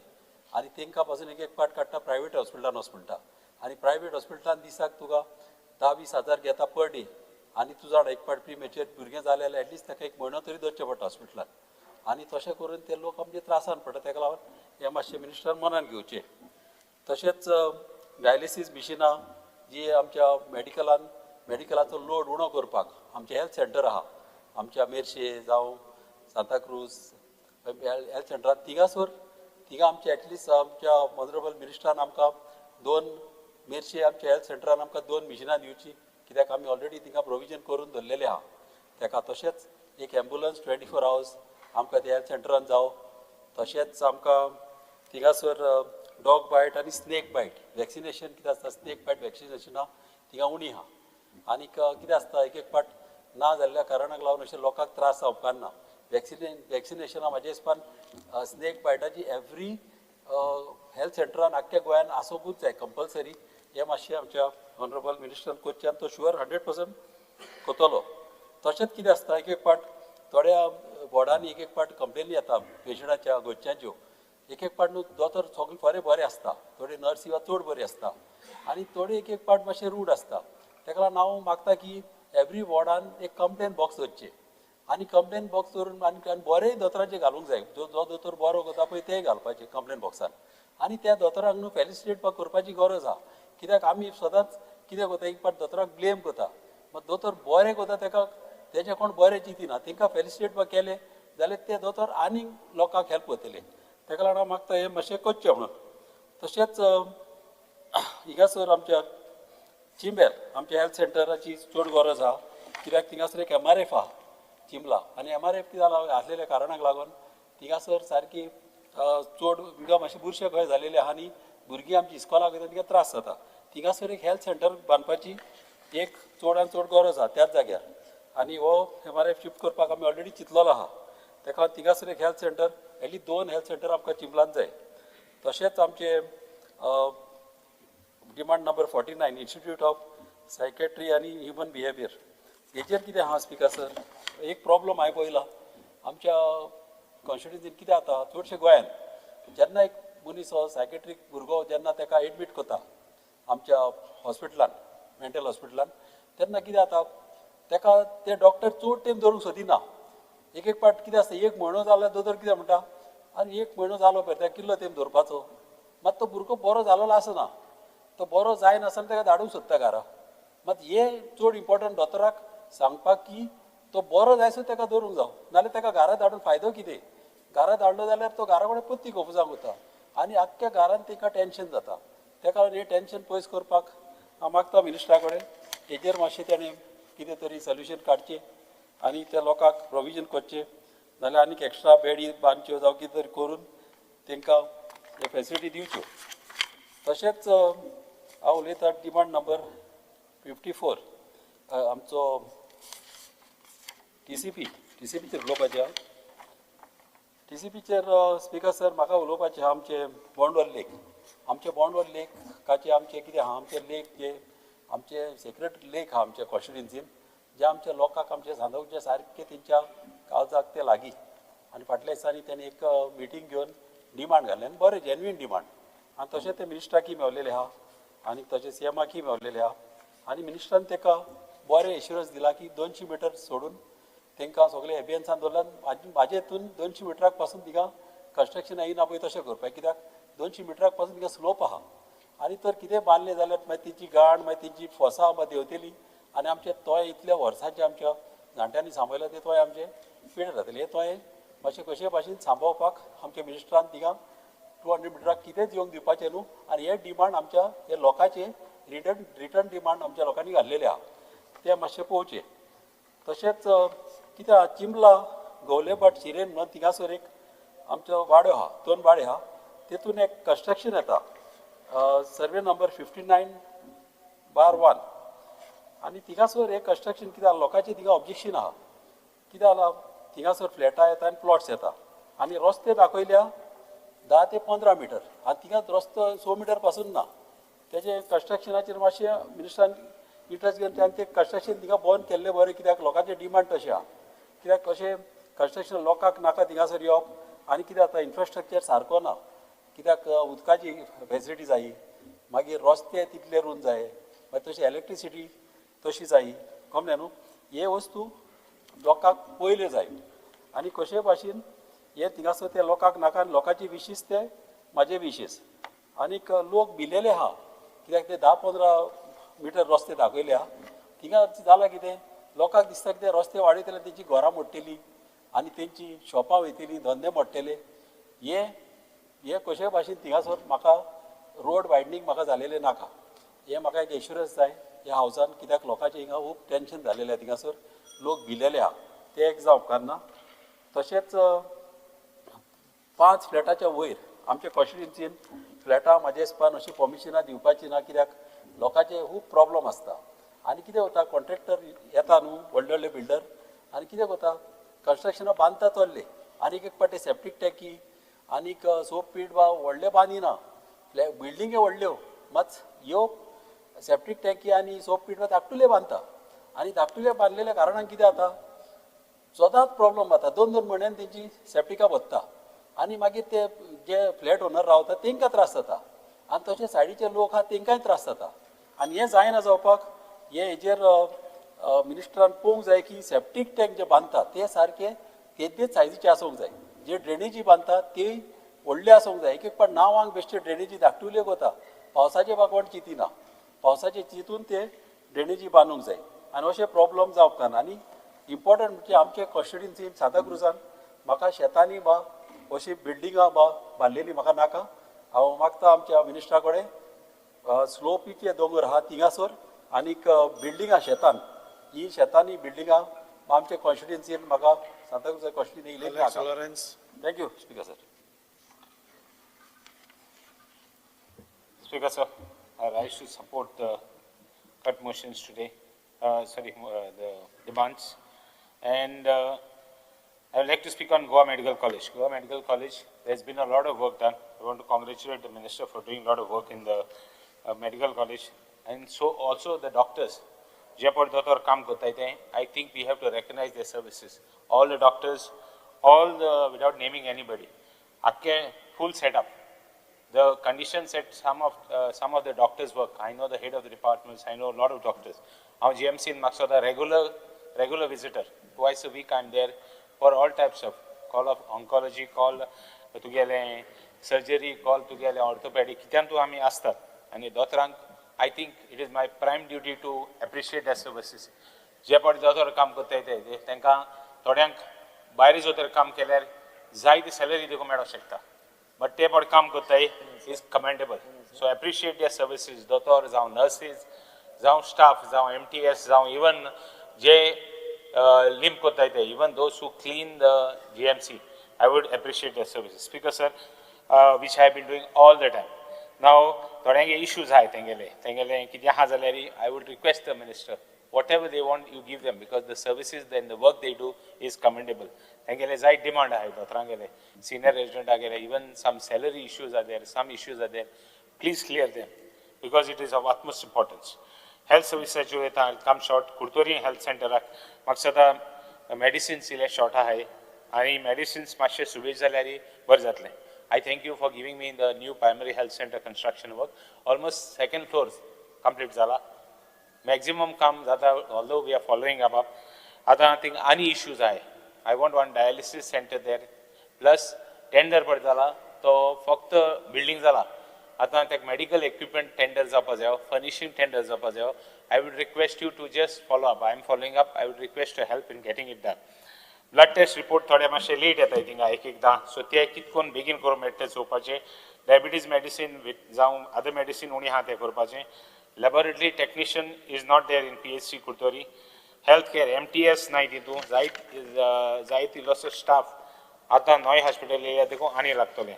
I: आनी तांकां पासून एक एक पाट काडटा प्रायवेट हॉस्पिटलान वच म्हणटा आनी प्रायवेट हॉस्पिटलान दिसाक तुका 10-20 हजार घेता पर डे आनी तूं जाणा एक पाट प्री मॅच्युअर भुरगें जालें जाल्यार एटलिस्ट ताका एक म्हयनो तरी दवरचें पडटा हॉस्पिटलान आनी तशें करून ते लोक आमचे त्रासान पडटा. ताका लागून हें मातशें मिनिस्टरान मनान घेवचें. तशेंच डायलिसीस मिशिनां जी आमच्या मेडिकलान मेडिकलाचो लोड उणो करपाक आमचें हेल्थ सेंटर आहा आमच्या मेरशे जावं सांताक्रूज हेल्थ सेंटरात थिंगासर थिंगा आमचे एटलिस्ट आमच्या ऑनरेबल मिनिस्टरान आमकां दोन मेरशे आमच्या हेल्थ सेंटरान आमकां 2 मिशिनां दिवची, कित्याक आमी ऑलरेडी थिंगा प्रोविजन करून दवरलेलें आहा ताका. तशेंच एक एम्बुलन्स 24 आवर्स आमकां त्या हेल्थ सेंटरान जावं. तशेंच आमकां थिंगासर डॉग बायट आनी स्नेक बायट वॅक्सिनेशन कितें आसता, स्नेक बायट वॅक्सिनेशनां थिंगा उणी आहा. आनीक कितें आसता एक एक पाट ना जाल्ल्या कारणाक लागून अशें लोकांक त्रास जावपाक ना. वॅक्सिनेशनां म्हाज्या हिसपान स्नेक बायटाची एवरी हेल्थ सेंटरान आख्ख्या गोंयान आसोकूच जाय कंपल्सरी. हें मातशें आमच्या ऑनरेबल मिनिस्टरान करचें आनी तो शुअर 100% करतलो. तशेंच कितें आसता एक एक पाट थोड्या वॉर्डांनी एक एक पाट कंप्लेनी येता पेशंटाच्या घरच्यांच्यो. एक एक पाट न्हू दोतोर सगळे बरे बरे आसता, थोडे नर्सी वा चड बरी आसता आनी थोडे एक एक पाट मातशे रूड आसता. तेका लागून हांव मागता की एवरी वॉर्डान एक कंप्लेन बॉक्स दवरचें आनी कंप्लेन बॉक्स दवरून आनी बरें दोतोरांचें घालूंक जाय. जो जो दोतोर बरो करता पळय तेय घालपाचें कंप्लेन बॉक्सान आनी त्या दोतोरांक न्हू फेलिसिटेट करपाची गरज आहा. कित्याक आमी सदांच कितें करता एक पाट दोतोराक ब्लेम करता, मात दोतोर बरें करता तेका तेजें कोण बरें चिंतिना, तेंकां फेलिसिटेट केलें जाल्यार ते दोतोर आनीक लोकांक हेल्प करतले. तेका लागून हांव मागता हें मातशें करचें म्हणून. तशेंच हिंगासर आमच्या चिंबेल आमच्या हेल्थ सेंटराची चड गरज आहा. कित्याक थिंगासर एक MRF आहा चिंबला आनी MRF कितें जालां आसलेल्या कारणाक लागून थिंगासर सारकी चड हिंगा मातशें बुरशे खंय जालेले आहा आनी भुरगीं आमची इस्कॉलाक वयता तिका त्रास जाता. थिंगासर एक हेल्थ सेंटर बांदपाची एक चडान चड गरज आहा त्याच जाग्यार आनी हो MRF shift करपाक आमी ऑलरेडी चिंतलेलो आहा. तेका थिंगासर एक health centre at least 2 health centre आमकां चिंबलान जाय. तशेंच आमचे demand number 49 institute of psychiatry आनी ह्युमन बिहेवियर हेजेर कितें आहा स्पिकर सर एक प्रॉब्लम हांवें पळयला आमच्या कॉन्स्टिट्युन्सीन कितें जाता चडशे गोंयान जेन्ना एक मनीस हो सायकेट्रीक भुरगो जेन्ना ताका एडमीट करता आमच्या हॉस्पिटलान मेंटल हॉस्पिटलान तेन्ना कितें जाता ताका ते डॉक्टर चड तेंप दवरूंक सोदिना. एक एक पाट कितें आसता एक म्हयनो जाल्यार दोतोर कितें म्हणटा आनी एक म्हयनो जालो पळय ताका कितलो तेंप दवरपाचो, मात तो भुरगो बरो जालोलो आसना, तो बरो जायनासतना ताका धाडूंक सोदता घरा. मात हे चड इम्पोर्टंट दोतोराक सांगपाक की तो बरो जायसो ताका दवरूंक जावो, नाल्यार ताका घरा धाडून फायदो कितें. घरा धाडलो जाल्यार तो घरा कडेन परती कोफुजांक वता आनी आख्ख्या घरान ताका टेंशन जाता. तेका लागून हें टेंशन पयस करपाक हांव मागता मिनिस्टरा कडेन हेजेर मातशें ताणें कितें तरी सोल्युशन काडचें आनी त्या लोकांक प्रोविजन करचें, नाल्यार आनीक एक्स्ट्रा बेडी बांदच्यो जावं कितें तरी करून तांकां हे फेसिलिटी दिवच्यो. तशेंच हांव उलयतां डिमांड नंबर 54 आमचो TCPचेर उलोवपाचें आहा. TCPचेर स्पिकर सर म्हाका उलोवपाचें आहा आमचें बोंडवल लेक. आमचें बोंडवल लेकाचें आमचें कितें आहा आमचें लेक जे आमचें सेक्रेट लेक आहा आमच्या कॉन्स्टिट्युन्सीन जे आमच्या लोकांक आमच्या सांदोवचे सारकें तेंच्या काळजाक ते लागीं आनी फाटल्या दिसांनी तेणी एक मिटींग घेवन डिमांड घालें आनी बरें जेन्युइन डिमांड आनी तशें ते मिनिस्टराकय मेवलेले आहा आनी तशें CMाकय मेवलेले आहा आनी मिनिस्टरान ताका बरें एश्युरन्स दिला की 200 मिटर सोडून तांकां सगळें एबियन्सान दवरला. म्हाजे हितून 200 मिटराक पासून तिका कन्स्ट्रक्शन येयना पळय तशें करपाक, कित्याक 200 मिटराक पासून तिका स्लोप आहा आनी तर कितें बांदलें जाल्यार मागीर तेंची गाण मागीर तेंची फोसां मागीर देंवतली आनी आमचे तोय इतल्या वर्सांचे आमच्या जाणट्यांनी सांबाळ्ळा ते तोय आमचे पिड जातले. हे तोय मातशें कशे भाशेन सांबाळपाक आमच्या मिनिस्टरान तिका 200 मिटराक कितेंच येवंक दिवपाचें न्हू आनी हे डिमांड आमच्या हे लोकांचे रिटर्न डिमांड आमच्या लोकांनी घाल्लेले आहा ते मातशें पळोवचें. तशेंच कितें आहा चिंबला गवलेभाट शिरेन म्हणून थिंगासर एक आमचो वाडो आहा, 2 वाडे आहा, तेतून एक कन्स्ट्रक्शन येता सर्वे नंबर 59/1 आनी थिंगासर हें कन्स्ट्रक्शन कितें आहा लोकांचें थिंगा ऑब्जेक्शन आहा. कितें जाला थिंगासर फ्लॅटां येता आनी प्लॉट्स येता आनी रस्ते दाखयल्या 10 ते 15 मिटर आनी थिंगा रस्तो 100 मिटर पासून ना. तेजें कन्स्ट्रक्शनाचेर मातशें मिनिस्टरान इंट्रस्ट घेवन ताणें तें कन्स्ट्रक्शन थिंगा बंद केल्लें बरें, कित्याक लोकांचें डिमांड तशें आहा. कित्याक कशें कन्स्ट्रक्शन लोकांक नाका थिंगासर येवप आनी कितें जाता इन्फ्रास्ट्रक्चर सारको ना, कित्याक उदकाची फेसिलिटी जायी, मागीर रस्ते तितले रूंद जाय, मागीर तशी इलेक्ट्रिसिटी तशी जायी, कमलें न्हू. हे वस्तू लोकांक पयल्यो जाय आनी कशे भाशेन हे थिंगासर ते लोकांक नाका आनी लोकांची विशीस ते म्हाजे विशीस आनीक लोक भिलेले आहा कित्याक ते 10-15 मिटर रस्ते दाखयले आहा. थिंगा जालां कितें लोकांक दिसता कितें रस्ते वाडयतले तेंची घरां मोडटली आनी तेंची शॉपां वयतली, धंदे मोडटले. हे हे कशे भाशेन थिंगासर म्हाका रोड वायडनींग म्हाका जालेलें नाका, हें म्हाका एक एश्युरन्स जाय ह्या हावसान, कित्याक लोकांचें हिंगा खूब टेंशन जालेलें आहा, थिंगासर लोक भिलेले आहा ते एक जावं उपकारना. तशेंच 5 फ्लॅटाच्या वयर आमच्या कॉन्स्टिट्युन्सीन फ्लॅटां म्हाज्या हिसपान अशी परमिशनां दिवपाची ना, कित्याक लोकांचे खूब प्रॉब्लम आसता आनी कितें जाता, कॉन्ट्रॅक्टर येता न्हू व्हडले व्हडले बिल्डर, आनी कितें करता, कन्स्ट्रक्शनां बांदता चल्ले, आनीक एक पाटी सेप्टीक टँकी आनीक सोप पीट वा व्हडले बांदिना, बिल्डिंगे व्हडल्यो, मात ह्यो सेप्टीक टँकी आनी सोप पीट वा धाकटुले बांदता. आनी धाकटुले बांदलेल्या कारणान कितें जाता, सदांच प्रॉब्लम जाता. दोन दोन म्हयन्यान तेंची सेप्टिका भरता आनी मागीर ते जे फ्लॅट ओनर रावता तेंकां त्रास जाता, आनी तशें सायडीचे लोक आहा तेंकांय त्रास जाता. आनी हें जायना जावपाक हे हेजेर मिनिस्टरान पळोवंक जाय की सेप्टीक टँक जे बांदता ते सारके तेद्देच सायजीचे आसूंक जाय, जे ड्रेनेजी बांदता ते व्हडले आसूंक जाय. एक एक पाट नांवांक बेश्टे ड्रेनेजी धाकटुल्यो वता, पावसाचे बागवण चिंतिना, पावसाचे चिंतून ते ड्रेनेजी बांदूंक जाय. आनी अशे प्रॉब्लम जावप ना. आनी इम्पॉर्टंट म्हणजे आमचे कॉन्स्टिट्युएन्सीन सांताक्रुजान म्हाका शेतांनी बा अशी बिल्डिंगां बा बांदलेली म्हाका नाका. हांव मागता आमच्या मिनिस्टरा कडेन स्लोपीचे दोंगर आहा थिंगासर आनीक बिल्डिंगां शेतान, ही शेतांनी बिल्डिंगां आमच्या कॉन्स्टिट्युएन्सीन म्हाका सांताक्रुजा कॉन्स्टिट्युएन्सी येयलेली नाका. Thank you speaker sir.
J: Speaker sir, I rise to support the cut motions today, the demands, and I would like to speak on Goa Medical College. Goa Medical College, there has been a lot of work done. I want to congratulate the minister for doing a lot of work in the medical college, and so also the doctors. Jaipur Doctor Kam Kotaite, I think we have to recognize their services. All the doctors, all the, without naming anybody, Akke full setup. The conditions at some of the doctors work. I know the head of the departments. I know a lot of doctors. Our GMC in Maksoda, regular visitor. Twice a week I'm there for all types of call of oncology, call together surgery, call together orthopedic. Kityantu ami astat. Ani dotrank, I think it is my prime duty to appreciate their services. जे पड दोतोर काम करता ते तांकां थोड्यांक भायर जोतर काम केल्यार जाय ती सॅलरी देखून मेळोंक शकता, बट ते पड काम करताय is commendable. So appreciate their services. दोतोर जावं नर्सीस जावं स्टाफ जावं MTS जावं इवन जे लिंप करताय ते, even those who clean the GMC, I would appreciate their services. Speaker sir, which I have been doing all the time. Now थोड्यांगे issues आहाय तेंगेले, तेंगेले कितें आहा जाल्यार I would request the minister, whatever they want you give them, because the services and the work they do is commendable. तेंगेले जायत डिमांड आहाय दोतोरांगेले, senior रेजिडंटागेले, even some salary issues are there, some issues are there, please clear them because it is of utmost importance. Health सर्विसाच्यो येता काम शॉर्ट. कुर्तोरी हेल्थ सेंटराक म्हाका सदां मेडिसिन्स इल्ले शॉर्ट आहाय आनी मेडिसिन्स मातशें सुबेज जाल्यार बरें जातलें. I thank you for giving me the new primary health center construction work. Almost second floor complete zala. Maximum kam jata, although we are following up. Ata I think any issues I want one dialysis center there. Plus tender par zala, to fakt building zala. Ata tek medical equipment tender japa jao, furnishing tender japa jao. I would request you to just follow up. I am following up. I would request your help in getting it done. Blood test report थोडे मातशे लेट येता थिंगा एक एकदां, सो ते कितें करून बेगीन करूंक मेळटा तें चोवपाचें. डायबिटीज मेडिसीन विथ जावं अदर मेडिसीन उणी आहा तें करपाचें. Laboratory technician is not there in PHC Curtorim. Health care MTS नाय तितून जायत जायत इल्लोसो स्टाफ आतां नोय हॉस्पिटल येयल्या देखून आनी लागतलें.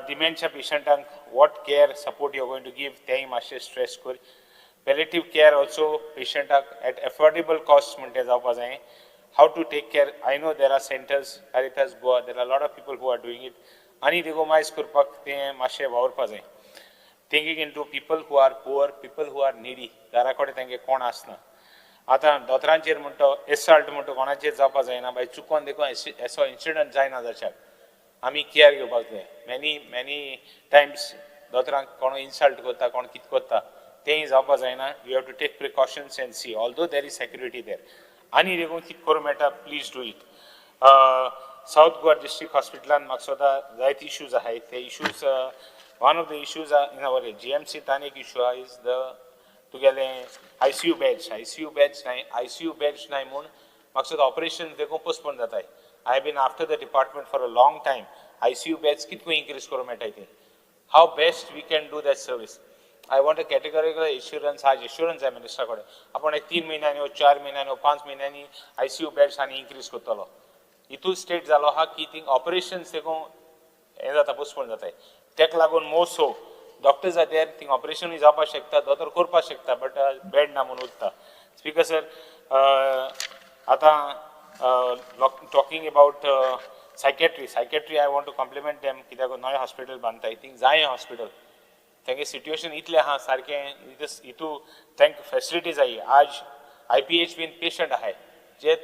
J: डिमेन्शिया पेशंटांक what care support you are going to give तेंय मातशें स्ट्रेस कर. पेलेटीव केअर ऑल्सो पेशंटाक एट एफोर्डेबल कॉस्ट म्हणटा जावपा जाय. How to take care. I know there are centers, Caritas Goa, there are a lot of people who are doing it. Ani degomise करपाक तें मातशें वावुरपा जाय. Thinking into people who are poor, people who are needy, घरा कडेन तेंगे कोण आसना. आतां दोतोरांचेर म्हणटा एसल्ट म्हणटा कोणाचेर जावपा जायना, बाय चुकोन देखून असो इन्सिडंट जायना जाच्याक आमी केअर घेवपाक जाय. मॅनी मॅनी टायम्स दोतोरांक कोण इन्सल्ट करता, कोण कितें करता, तेंय जावपा जायना. You have to take precautions and see, although there is security there. आनी देखून कितें करूंक मेळटा, please do it. South Goa district हॉस्पिटलान म्हाका सदां जायते इश्यूज आहाय. ते issues, one of the issues in our GMC तान एक इशू आहा is the तुगेले ICU beds. ICU beds नाय, ICU beds नाय म्हूण म्हाका सदां ऑपरेशन देखून पोस्टपोन जाताय. I have been after the department for a long time. ICU beds कितको इन्क्रीज करूंक मेळटाय ते, how best we can do that service. I want a categorical assurance. आज एश्युरन्स जाय मिनिस्टरा कडेन, आपूण एक 3 म्हयन्यांनी वो 4 म्हयन्यांनी वो 5 म्हयन्यांनी ICU beds आनी इन्क्रीज करतलो. हितून स्टेट जालो आहा की थिंग ऑपरेशन्स देखून हें जाता, पोस्टपोन जाताय. तेका लागून more so doctors are there, thing ऑपरेशनूय जावपाक शकता, दोतोर करपाक शकता, बट बेड ना म्हणून उरता. स्पीकर सर, आतां talking about psychiatry, I want to compliment them कित्याक नवें हॉस्पिटल बांदता, थिंग जाय हॉस्पिटल. तेंगे सिट्युएशन इतलें आहा सारकें, हितू तांकां फेसिलिटी जाय. आज IPH bin patient आहाय जे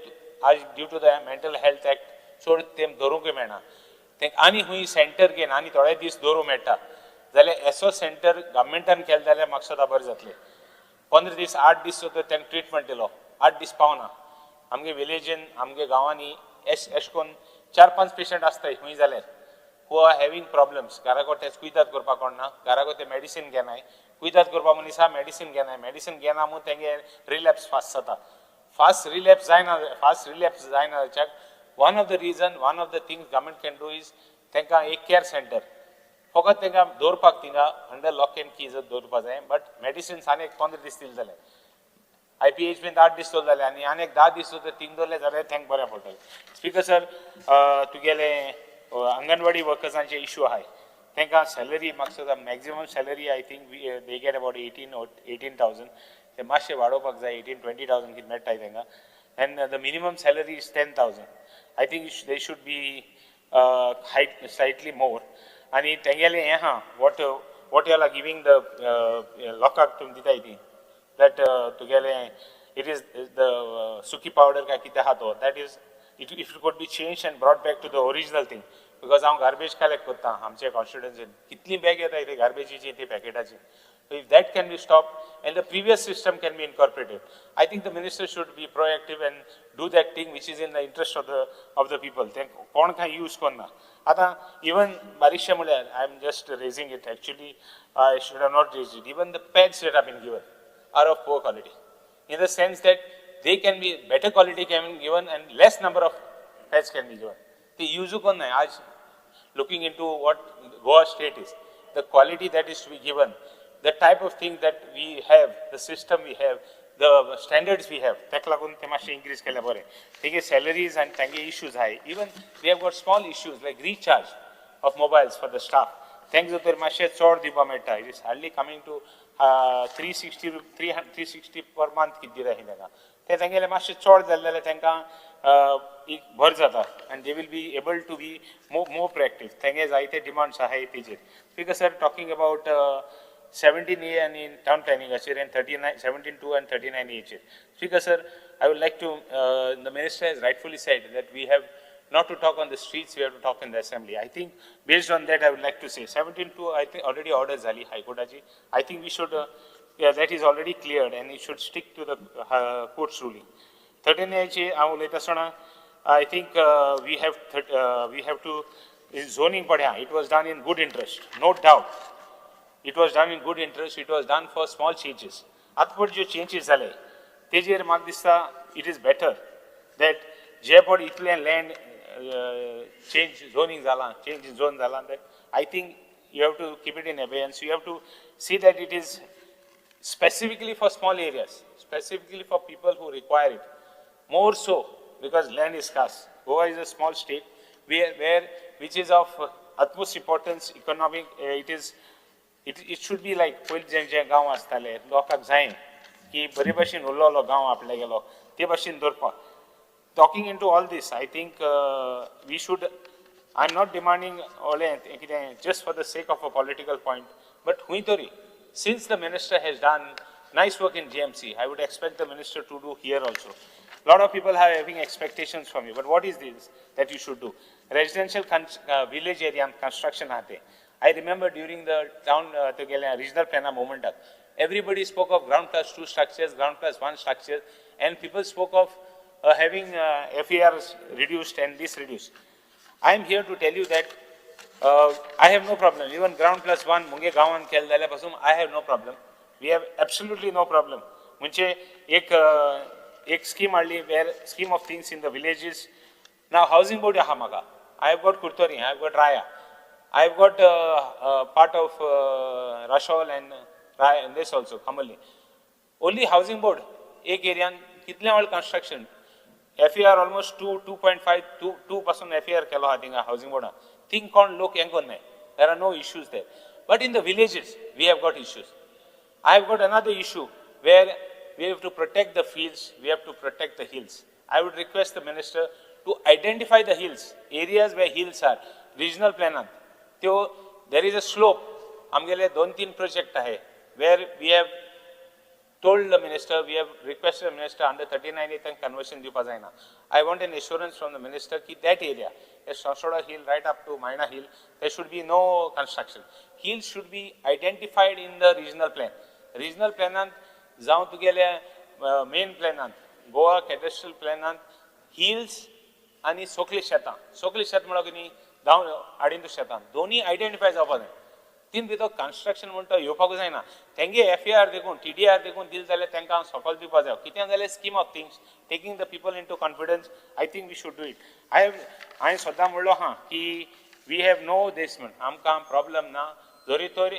J: आज due to the mental health act चड तेम दवरूंकय मेळना. तांकां आनी खूंय सेंटर घेवन आनी थोडे दीस दवरूंक मेळटा जाल्यार एसो सेंटर गव्हर्मेंटान केलें जाल्यार म्हाका सदां बरें जातलें. 15 दीस 8 दीस सुद्दां तांकां ट्रिटमेंट दिलो, 8 दीस पावना. आमगे विलेजीन आमगे गांवांनी एश कोन्न 4-5 पेशंट आसताय खूंय जाल्यार who are having problems. घराको ते कुयदाद करपाक कोण ना, घराको ते मेडिसीन घेनाय, कुयदाद करपा मनीस आहा मेडिसीन घेनाय, मेडिसीन घेना म्हूण तेंगे रिलॅप्स फास्ट जाता. फास्ट रिलॅप्स जायना, फास्ट रिलॅप्स जायना जाल्यार one of the reason, one of the things government can do is तांकां एक केअर सेंटर फकत तांकां दवरपाक थिंगा अंडर लॉक एंड की जर दवरपा जाय, बट मेडिसिन्स आनी एक 15 दीस दिले जाल्यार IPH बीन 8 दीस दवरले जाल्यार आनी आनी एक 10 दीस सुद्दां थिंग दवरले जाल्यार तांकां बरें पडटलें. स्पीकर सर, तुगेले अंगणवाडी वर्कर्सांचे इशू आहाय, तांकां सॅलरी म्हाका दिसता maximum salary I think they get about 18,000, ते मातशें वाडोवपाक जाय, 18-20,000 कितें मेळटाय तांकां. And the minimum salary is 10,000. I think they should be hike slightly more. आनी तेंगेलें हें आहा what you are giving the लोकांक तुमी दिताय ती that तुगेलें it is the सुकी पावडर काय कितें आहा तो, that is if it could be change and brought back to the original thing. Because हांव गार्बेज कलेक्ट करता आमच्या कॉन्स्टिट्युएन्सीन, कितली बॅग येता ती गार्बेजीची ती पॅकेटाची. So if that can be stopped and the previous system can be incorporated, I think the minister should be proactive and do that thing which is in the interest of the people. ते कोण काय यूज करना. आतां इवन बारीकशें म्हळ्यार I am just raising it, actually I should have not raise it. Even the pads that have been given are of poor quality, in the sense that they can be better quality can be given and less number of pads can be given. ते यूजू करनाय. आज looking into what Goa state is, the quality that is to be given, the type of thing that we have, the system we have, the standards we have, ताका लागून ते मातशें इन्क्रीज केल्यार बरें. तेगे सॅलरीज आनी तांगे इश्यूज आहाय. Even we have got small issues like recharge of mobiles for the staff, तांकां जर तर मातशें चड दिवपाक मेळटा. It is hardly coming to 360 per month कितें दिता तांकां, ते तांगेले मातशें चड जालें जाल्यार तांकां एक बरें जाता आनी they will be able to be more proactive. तांगे जायते डिमांड्स आहाय तेजेर. Because sir, talking about 17A आनी टावन प्लॅनिंगाचेर आनी 39, 17(2) and 39Aचेर. Speaker sir, I would like to, the minister has rightfully said that we have not to talk on the streets, we have to talk in the assembly. I think based on that I would like to say 17(2) I think already order जाली हायकोर्टाची. I think we should, that is already cleared and it should stick to the court's ruling. 39Aची हांव उलयता आसतना I think we have to zoning पळया, it was done in good interest, no doubt. It was done in good interest, it was done for small changes. आतां पळय ज्यो चेंजीस जाले तेजेर म्हाका दिसता it is better that जे पळय इतलें लँड चेंज झोनींग जालां, चेंज झोन जालां, that I think you have to keep it in abeyance. You have to see that it is specifically for small areas, specifically for people who require it, more so because land is scarce. Goa is a small state where which is of utmost importance economic. It is it should be like पयलीं जे जे गांव आसताले लोकांक जाय की बरे भाशेन उरलोलो गांव आपले गेलो ते भाशेन दवरपाक. Talking into all this, I think we should, I am not demanding व्हडलें कितें just for the sake of a political point, but खूंय तरी since the minister has done nice work in GMC, I would expect the minister to do here also. Lot of people are having expectations from you, but what is this that you should do? Residential village area construction आहा. I remember during the town regional plan movement, everybody spoke of ground plus 2 structures, ground plus 1 structures, and people spoke of having FARs reduced and this reduced. I am here to tell you that I have no problem. Even ground plus 1, munge gawan kel जाल्यार पासून I have no problem. We have absolutely no problem. म्हणजे एक स्कीम हाडली where scheme of things in the villages. Now housing board आहा म्हाका. I have got Curtorim, I have got Raia, I have got part of Rachol and Raya and this also, Khambaulim. Only housing board, एक एरियान कितलें व्हडलें construction, FAR almost 2, 2.5, 2 पासून FAR केलो आहा थिंगा हावसिंग बोर्डान. थिंग कोण लोक हें करनाय. There are no issues there. But in the villages we have got issues. I have got another issue where we have to protect the fields, we have to protect the hills. I would request the minister to identify the hills, areas where hills are, regional प्लॅनात त्यो there is a slope. आमगेले 2-3 प्रोजेक्ट आहे where we have told the minister, we have requested the minister under 39A तांकां conversion दिवपा जायना. I want an assurance from the minister की that area, Sansoda hill right up to Maina hill, there should be no construction. Hills should be identified in the regional plan. Regional प्लॅनांत जावं तुगेले मेन प्लॅनांत, गोवा कॅडस्ट्रल प्लॅनांत हिल्स आनी सोकली शेतां, सोकली शेत म्हणल्यार कितें, धांव आडिंदू शेतां दोनी आयडेंटिफाय जावपा जाय. तीन भितर कन्स्ट्रक्शन म्हणटा येवपाकूच जायना. तेंगे एफएआर देखून टीडीआर देखून दिलें जाल्यार तांकां हांव सकयल दिवपा जाय. कितें जाल्यार scheme of things, taking the people into confidence, I think we should do it. I have हांवें सद्दां म्हणलो आहा की we have no दीस म्हण आमकां प्रॉब्लम ना. जरी तर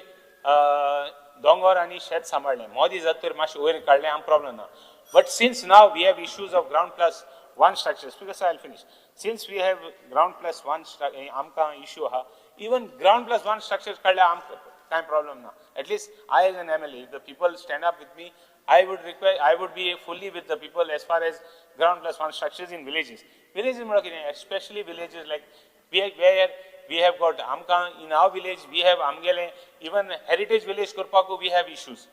J: दोंगर आनी शेत सांबाळ्ळें, मोदी जात तर मातशें वयर काडलें, आमकां प्रॉब्लम ना. But since now we have issues of ground plus one structures, because I will finish. Since we have ground plus one आमकां इश्यू आहा, even ground plus one structures काडल्यार आमकां कांय प्रॉब्लम ना. At least I as an MLA, if the people stand up with me, I would require, I would be fully with the people as far as ground plus one structures in villages. Villages म्हणल्यार कितें, especially villages like where we have got आमकां in our village we have आमगेले इवन हेरिटेज विलेज करपाकू we have issues.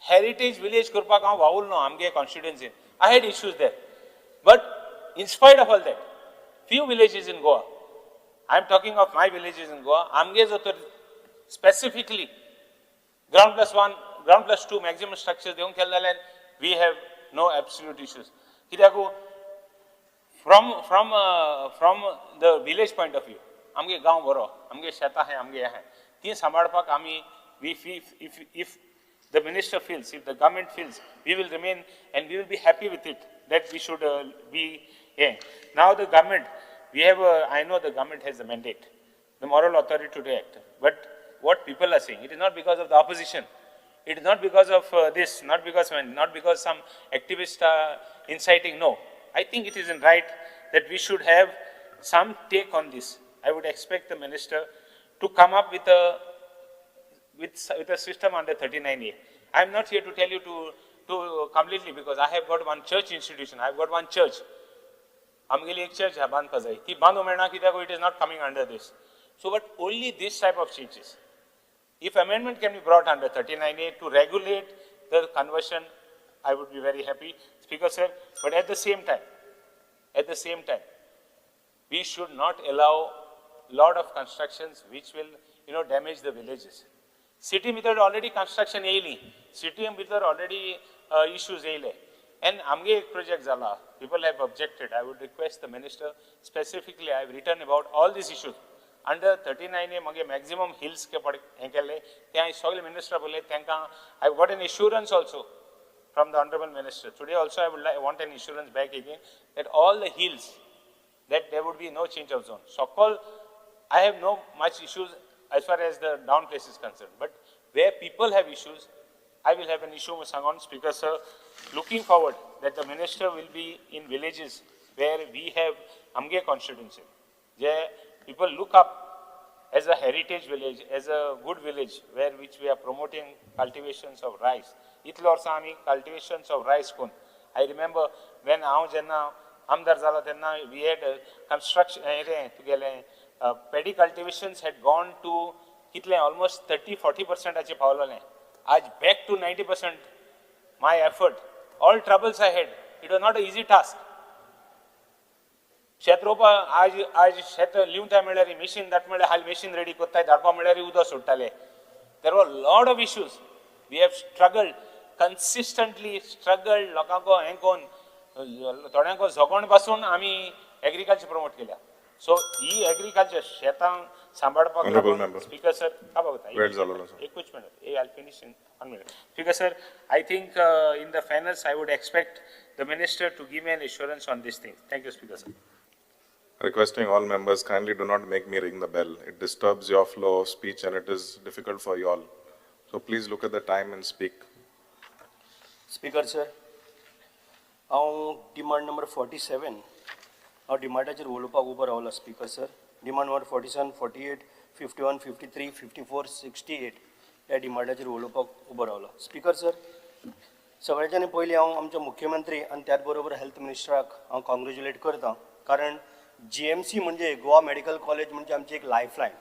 J: Heritage village करपाक हांव वावुरलो आमगे कॉन्स्टिट्युएन्सीन, I had issues there. But in spite of all that, few villages in Goa, I am talking of my villages in Goa, आमगे जो तर specifically ground plus one, ground plus two maximum structure दिवंक केलें जाल्यार we have no absolute issues. कित्याक from from from the village point of view आमगे गांव बरो, आमगे शेतां आहाय, आमगे आहाय, ती सांबाळपाक आमी if if if the minister feels, if the government feels, we will remain and we will be happy with it that we should be here. Now the government, we have a, I know the government has the mandate, the moral authority to act. But what people are saying, it is not because of the opposition, it is not because of this, not because, not because some activists are inciting, no. I think it is right that we should have some take on this. I would expect the minister to come up with a with a system under 39A. I am not here to tell you to completely, because I have got one church institution, I have got one church. आमगेली एक चर्च आहा बांदपा जाय, ती बांदूंक मेळना कित्याक it is not coming under this. So but only this type of changes. If amendment can be brought under 39A to regulate the conversion, I would be very happy, Speaker sir. But at the same time, we should not allow lot of constructions which will, you know, damage the villages. City भितर already construction येयली, city भितर already issues येयले. And आमगे एक project जाला, people have objected. I would request the minister specifically, I have written about all these issues. Under 39A मगे maximum hills के पड हें केल्ले, ते हांवें सगळे मिनिस्टर पळयले, तांकां I have got an assurance also from the honorable minister. Today also I would like, want an assurance back again that all the hills, that there would be no change of zone. So-called, I have no much issues as far as the down place is concerned. But where people have issues, I will have an issue with Sangon. Speaker sir, looking forward that the minister will be in villages where we have Amge constituency, where people look up as a heritage village, as a good village, where which we are promoting cultivations of rice. Itle वर्सां आमी cultivations of rice कोन. I remember when हांव जेन्ना आमदार जाला तेन्ना we had construction हें तुगेलें paddy cultivations had gone to कितलें almost 30-40% पावलोलें. आज back to 90% my effort, all troubles I had, it was not an easy task. शेत रोवपा आज आज शेत लिवता म्हळ्यार मिशीन धाड म्हळ्यार हाल मिशीन रेडी कोत्ताय, धाडपा म्हळ्यार उदक सोडटाले. There were lot of issues. We have struggled, consistently struggled. लोकांक हें कोन थोड्यांक झगोण पासून आमी एग्रीकल्चर प्रमोट केल्या. सो ही एग्रीकल्चर शेतां सांबाळपाक लागून स्पीकर सर एकूच minute, I finish in 1 minute. Speaker sir, I think in the finals I would expect the minister to give me an assurance on this thing. Thank you, Speaker sir.
K: Requesting all members, kindly do not make me ring the bell. It disturbs your flow of speech and it is difficult for you all. So please look at the time and speak.
L: Speaker sir, हांव डिमांड नंबर 47 हांव डिमांडाचेर उलोवपाक उबो रावला. Speaker sir, demand number 47, 48, 51, 53, 54, 68 ह्या डिमांडाचेर उलोवपाक उबो रावलो. स्पीकर सर, सगळ्याच्यानी पयलीं हांव आमचे मुख्यमंत्री आनी त्याच बरोबर हेल्थ मिनिस्टराक हांव कॉंग्रेच्युलेट करता, कारण जीएमसी म्हणजे गोवा मेडिकल कॉलेज म्हणजे आमची एक लायफलायन.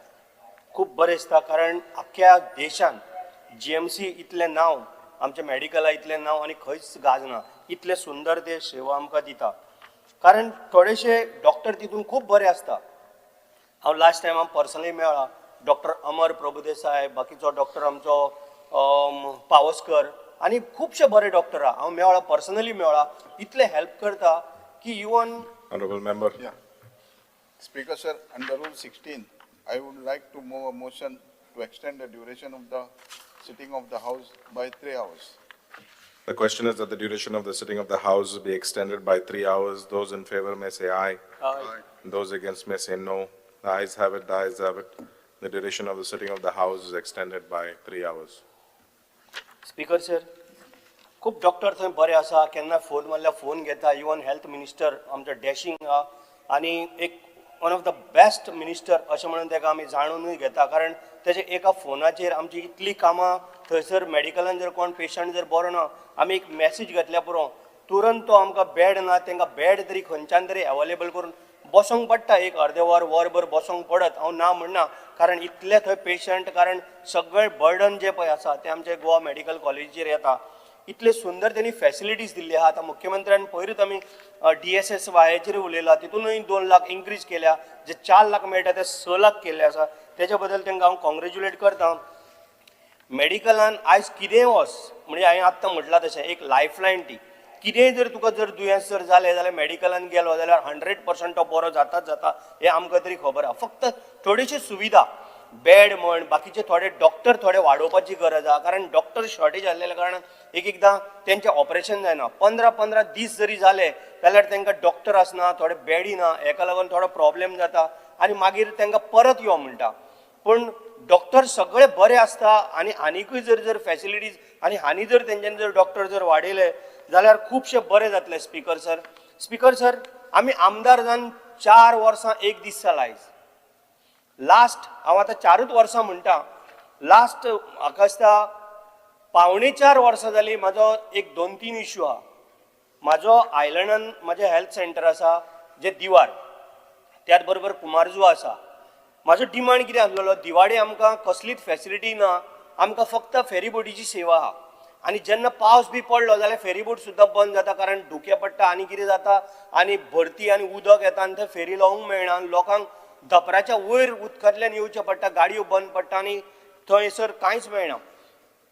L: खूब बरें दिसता, कारण आख्ख्या देशान जीएमसी इतलें नांव, आमच्या मेडिकला इतलें नांव आनी खंयच गाजना, इतलें सुंदर ते सेवा आमकां दिता. कारण थोडेशे डॉक्टर तितून खूब बरे आसता. हांव लास्ट टायम हांव पर्सनली मेळ्ळा डॉक्टर अमर प्रभुदेसाय, बाकीचो डॉक्टर आमचो पावसकर आनी खुबशे बरे डॉक्टर आहा, हांव मेळ्ळा, पर्सनली मेळ्ळा, इतले हेल्प करता की even.
K: Honourable member.
M: Speaker sir, under rule 16 I would like to move a motion to extend the duration of the sitting of the house by 3 hours.
K: The question is that the duration of the sitting of the house be extended by 3 hours. Those in favor may say aye.
L: Aye.
K: Those against may say no. The ayes have it, the ayes have it. The duration of the sitting of the house is extended by 3 hours.
L: Speaker sir, खूब डॉक्टर थंय बरे आसा, केन्ना फोन मारल्यार फोन घेता. इवन हेल्थ मिनिस्टर आमचो डॅशींग आहा आनी एक one of the best minister अशें म्हणून ताका आमी जाणूनय घेता, कारण तेजे एका फोनाचेर आमची इतली कामां थंयसर मेडिकलान जर कोण पेशंट जर बरो ना, आमी एक मॅसेज घेतल्या पुरो, तुरंत तो आमकां बेड ना, तांकां बेड तरी खंयच्यान तरी एवेलेबल करून बसोंक पडटा, एक अर्दें वर वरभर बसोंक पडत, हांव ना म्हणना, कारण इतले थंय पेशंट, कारण सगळें बर्डन जें पळय आसा तें आमच्या गोवा मेडिकल कॉलेजीचेर येता. इतले सुंदर तेणी फॅसिलिटीज दिल्ली आहा. आतां मुख्यमंत्र्यान पयरूच आमी DSS वायचेर उलयला, तितूनय 2 लाख इन्क्रीज केल्या, जे 4 लाख मेळटा ते 6 लाख केल्ले आसा, तेच्या बद्दल तांकां हांव कॉंग्रेच्युलेट करता. मेडिकलान आयज कितेंय वच, म्हणजे हांवें आत्तां म्हटलां तशें एक लायफलायन ती, कितेंय जर तुका जर दुयेंस जर जालें जाल्यार मेडिकलान गेलो जाल्यार 100% तो बरो जाताच जाता, हें आमकां तरी खबर आहा. फक्त थोड्योश्यो सुविधा, बेड म्हण, बाकीचे थोडे डॉक्टर थोडे वाडोवपाची गरज आहा, कारण डॉक्टर शॉर्टेज आसलेल्या कारणान एक एकदां तेंचें ऑपरेशन जायना, 15-15 दीस जरी जाले जाल्यार तांकां डॉक्टर आसना, थोडे बेडी ना, हेका लागून थोडो प्रॉब्लेम जाता आनी मागीर तांकां परत यो म्हणटा. पूण डॉक्टर सगळे बरे आसता आनी आनिकूय जर जर फॅसिलिटीज आनी हानी जर तेंच्यांनी जर डॉक्टर जर वाडयले जाल्यार खुबशे बरे जातले. स्पीकर सर, स्पीकर सर, आमी आमदार जावन 4 वर्सां 1 दीस जाला आयज. लास्ट हांव आतां 4 वर्सां म्हणटा, लास्ट म्हाका दिसता 3.75 वर्सां जालीं म्हाजो एक 2-3 इश्यू आहा. म्हाजो आयलंडान म्हाजें हेल्थ सेंटर आसा जें दिवार, त्याच बरोबर कुमारजुआ आसा. म्हाजो डिमांड कितें आसलेलो, दिवाडे आमकां कसलीच फॅसिलिटी ना, आमकां फक्त फेरीबोटीची सेवा आहा आनी जेन्ना पावस बी पडलो जाल्यार फेरीबोट सुद्दां बंद जाता, कारण धुकें पडटा आनी कितें जाता आनी भरती आनी उदक येता आनी थंय फेरी लावंक मेळना आनी लोकांक धपराच्या वयर उदकांतल्यान येवचें पडटा, गाडयो बंद पडटा आनी थंयसर कांयच मेळना.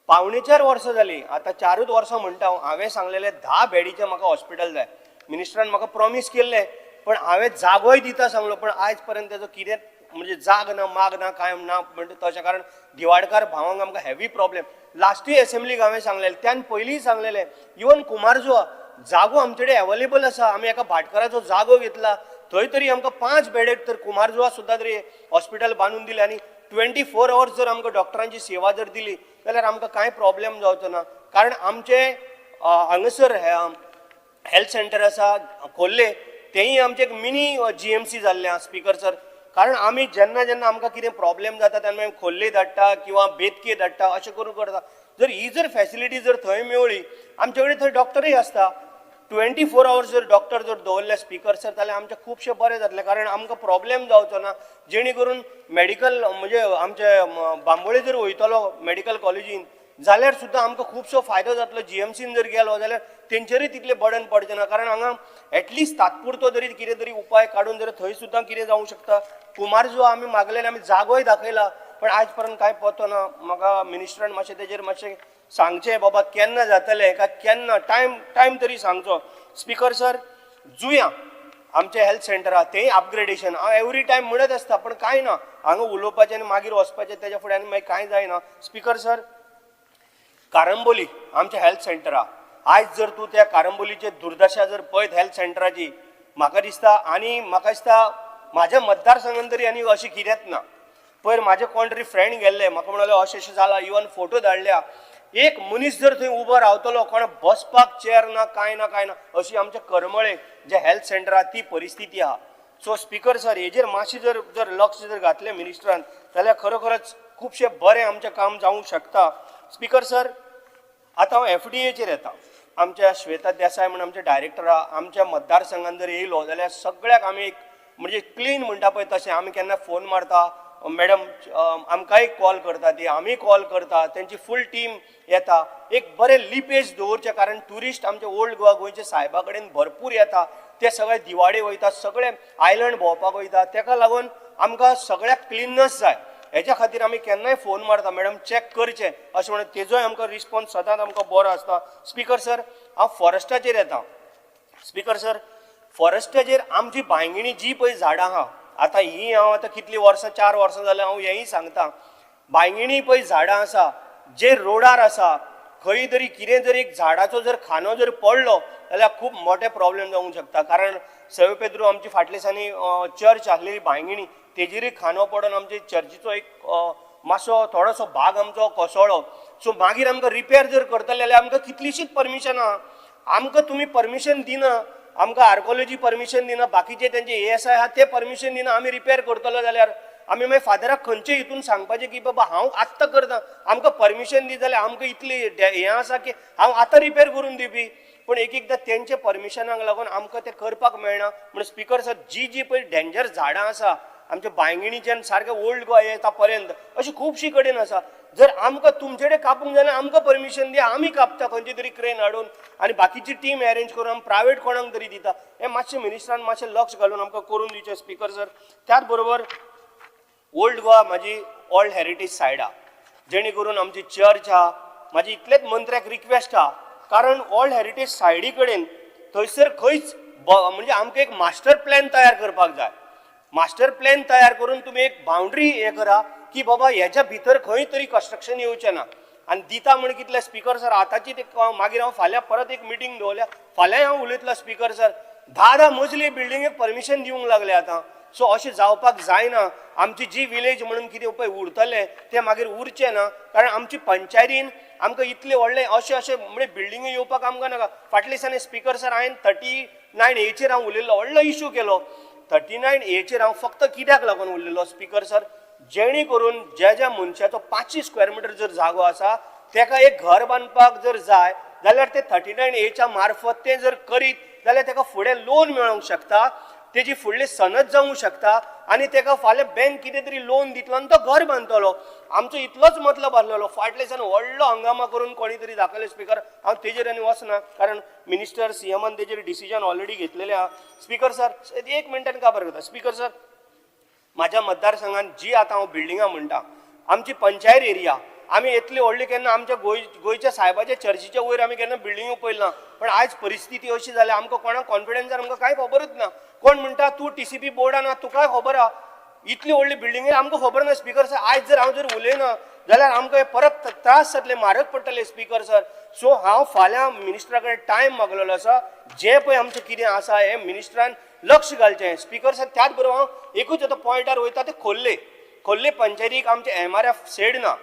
L: 3.75 वर्सां जालीं, आतां 4 वर्सां म्हणटा हांव, हांवें सांगलेलें 10 बेडीचें म्हाका हॉस्पिटल जाय, मिनिस्टरान म्हाका प्रॉमीस केल्लें, पण हांवें जागोय दिता सांगलो, पण आयज पर्यंत तेजो कितें म्हणजे जाग ना माग ना कांय ना म्हणटा तशें, कारण दिवाडकार भावांक आमकां हेवी प्रॉब्लेम. लास्टूय एसेंब्लीक हांवें सांगलेलें, त्यान पयलींय सांगलेलें, इवन कुमारजुआ जागो आमचे कडेन एवेलेबल आसा, आमी एका भाटकाराचो जागो घेतला, थंय तरी आमकां 5 बेडेड तर कुमारजुआ सुद्दां तरी हॉस्पिटल बांदून दिलें आनी 24 आवर्स जर आमकां डॉक्टरांची सेवा जर दिली जाल्यार आमकां कांय प्रॉब्लेम जावचो ना. कारण आमचे हांगासर हेल्थ सेंटर आसा खोर्ले, तेंय आमचें एक मिनी GMC जाल्लें आसा. स्पीकर सर, कारण आमी जेन्ना जेन्ना आमकां कितें प्रॉब्लेम जाता तेन्ना आमी खोर्ले धाडटा किंवा बेतके धाडटा, अशें करून करता. जर ही जर फॅसिलिटी जर थंय मेवळी, आमचे कडेन थंय डॉक्टरूय आसता, 24 आवर्स जर डॉक्टर जर दवरले स्पीकर सर जाल्यार आमचें खुबशें बरें जातलें, कारण आमकां प्रॉब्लेम जावचो ना. जेणे करून मेडिकल म्हणजे आमचे बांबोळे जर वयतलो मेडिकल कॉलेजीन जाल्यार सुद्दां आमकां खुबसो फायदो जातलो. GMCन जर गेलो जाल्यार तेंचेरूय तितलें बर्डन पडचें ना, कारण हांगा एटलिस्ट तात्पुरतो तरी कितें तरी उपाय काडून जर थंय सुद्दां कितें जावंक शकता. कुमारजुआ आमी मागलेले, आमी जागोय दाखयला, पण आयज पर्यंत कांय पत्तो ना. म्हाका मिनिस्टरान मातशें तेजेर मातशें सांगचें, बाबा केन्ना जातलें काय केन्ना, टायम तरी सांगचो. स्पीकर सर, जुया आमचें हेल्थ सेंटर आहा तेंय अपग्रेडेशन हांव एवरी टायम म्हणत आसता, पण कांय ना, हांगा उलोवपाचें आनी मागीर वचपाचें, तेज्या फुडें आनी मागीर कांय जायना. स्पीकर सर, कारंबोली आमचें हेल्थ सेंटर आहा, आयज जर तूं त्या कारंबोलीचे दुर्दशा जर पळयत हेल्थ सेंटराची, म्हाका दिसता आनी म्हाका दिसता म्हाज्या मतदारसंघान तरी आनी अशें कितेंच ना. पयर म्हाजे कोण तरी फ्रेंड गेल्ले, म्हाका म्हणले अशें अशें जालां, इवन फोटो धाडल्या, एक मनीस जर थंय उबो रावतलो, कोण बसपाक चेर ना, कांय ना कांय ना, अशी आमच्या करमळे जे हेल्थ सेंटर आहा ती परिस्थिती आहा. सो स्पीकर सर, हेजेर मातशें जर जर लक्ष जर घातलें मिनिस्टरान जाल्यार खरोखरच खुबशें बरें आमचें काम जावंक शकता. स्पीकर सर, आतां हांव एफडीएचेर येता. आमच्या श्वेता देसाय म्हण आमचे डायरेक्टर आहा, आमच्या मतदारसंघान जर येयलो जाल्यार सगळ्याक आमी एक म्हणजे क्लीन म्हणटा पळय तशें आमी केन्ना फोन मारता, मॅडम आमकांय कॉल करता, ती आमी कॉल करता, तेंची फूल टीम येता. एक बरें लिपेज दवरचें, कारण ट्युरिस्ट आमचे ओल्ड गोवा गोंयचे सायबा कडेन भरपूर येता, ते सगळे दिवाडे वयता, सगळे आयलंड भोंवपाक वयता, तेका लागून आमकां सगळ्याक क्लिननेस जाय. हेच्या खातीर आमी केन्नाय फोन मारता, मॅडम चॅक करचें अशें म्हणून, तेजोय आमकां रिस्पॉन्स सदांच आमकां बरो आसता. स्पीकर सर, हांव फॉरेस्टाचेर येता. स्पीकर सर, फॉरेस्टाचेर आमची बांयगिणी जी पळय झाडां आहा, आतां ही हांव आतां कितलीं वर्सां, 4 वर्सां जाल्यार हांव हेंय सांगता, बांयगिणी पळय झाडां आसा जे रोडार आसा, खंय तरी कितें जर एक झाडाचो जर खांदो जर पडलो जाल्यार खूब मोठे प्रॉब्लेम जावंक शकता. कारण सव पेद्रू आमची फाटल्या दिसांनी चर्च आसलेली बांयगिणी, तेजेरूय खांदो पडून आमचे चर्चीचो एक मातसो थोडोसो भाग आमचो कोसळ्ळो. सो मागीर आमकां रिपेर जर करतले जाल्यार आमकां कितलीशीच परमिशनां, आमकां तुमी परमिशन दिना, आमकां आर्कोलॉजी परमिशन दिना, बाकीचे तेंचे एएसआय आहा ते परमिशन दिना, आमी रिपेर करतलो जाल्यार आमी मागीर फादराक खंयचे हितून सांगपाचें की बाबा हांव आत्तां करता, आमकां परमिशन दी जाल्यार आमकां इतली हें आसा की हांव आतां रिपेर करून दिवपी, पूण एक एकदां तेंचे परमिशनाक लागून आमकां तें करपाक मेळना. म्हण स्पीकर सर, जी जी पळय डेंजर झाडां आसा आमच्या बांयगिणीच्यान सारकें ओल्ड गोवा येता पर्यंत अशी खुबशी कडेन आसा, जर आमकां तुमचे कडेन कापूंक जाल्यार आमकां परमिशन दी, आमी कापता खंयची तरी क्रेन हाडून आनी बाकीची टीम अरेंज करून आमी प्रायवेट कोणाक तरी दिता. हें मातशें मिनिस्टरान मातशें लक्ष घालून आमकां करून दिवचें स्पीकर सर. त्याच बरोबर ओल्ड गोवा म्हाजी ओल्ड हेरिटेज सायड आहा, जेणे करून आमची चर्च आहा, म्हाजी इतलेच मंत्र्याक रिक्वेस्ट आहा, कारण ओल्ड हेरिटेज सायडी कडेन थंयसर खंयच म्हणजे आमकां एक मास्टर प्लॅन तयार करपाक जाय. मास्टर प्लॅन तयार करून तुमी एक बाउंड्री हें करा की बाबा हेच्या भितर खंय तरी कन्स्ट्रक्शन येवचें ना. आनी दिता म्हण कितले स्पीकर सर आतांची ते मागीर हांव फाल्यां परत एक मिटींग दवरल्या, फाल्यांय हांव उलयतलो स्पीकर सर. 10-10 मजली बिल्डिंगेक परमिशन दिवंक लागले आतां. सो अशें जावपाक जायना. आमची जी विलेज म्हणून कितें पळय उरतलें तें मागीर उरचें ना, कारण आमची पंचायतीन आमकां इतले व्हडले अशें अशें म्हणजे बिल्डिंगी येवपाक आमकां नाका. फाटल्या दिसांनी स्पीकर सर हांवें 39 एचेर हांव उलयल्लो, व्हडलो इशू केलो. 39 एचेर हांव फक्त कित्याक लागून उलयल्लो स्पीकर सर, जेणे करून ज्या ज्या मनशाचो 500 स्क्वेअर मिटर जर जागो आसा तेका एक घर बांदपाक जर जाय जाल्यार ते 39 एच्या मार्फत तें जर करीत जाल्यार तेका फुडें लोन मेळोंक शकता, तेजी फुडली सनद जावंक शकता आनी तेका फाल्यां बँक कितें तरी लोन दितलो आनी तो घर बांदतलो. आमचो इतलोच मतलब आसलेलो. फाटल्या दिसान व्हडलो हंगामा करून कोणी तरी दाखयलो स्पीकर, हांव तेजेर आनी वचना कारण मिनिस्टर सीएमान तेजेर डिसिजन ऑलरेडी घेतलेलें आहा. स्पीकर सर एक मिनटान काबार करता. स्पीकर सर, म्हाज्या मतदारसंघान जी आतां हांव बिल्डिंगां म्हणटा, आमची पंचायत एरिया, आमी इतली व्हडली केन्ना आमच्या गोंयच्या सायबाच्या चर्चीच्या वयर आमी केन्ना बिल्डिंगो पळयला ना, पण आयज परिस्थिती अशी जाल्या आमकां कोणाक कॉन्फिडन्सान आमकां कांय खबरूच ना. कोण म्हणटा तूं टीसीपी बोर्डान आहा तुकाय खबर आहा, इतली व्हडली बिल्डिंगे आमकां खबर ना स्पीकर सर. आयज जर हांव जर उलयना जाल्यार आमकां परत त्रास जातले, म्हारग पडटले स्पीकर सर. सो हांव फाल्यां मिनिस्टरा कडेन टायम मागलेलो आसा, जें पळय आमचें कितें आसा हें मिनिस्टरान लक्ष घालचें स्पीकर सर. त्याच बरोबर हांव एकूच आतां पॉयंटार वयता, ते खोर्ले, खोर्ले पंचायतीक आमचें एमआरएफ सेड ना.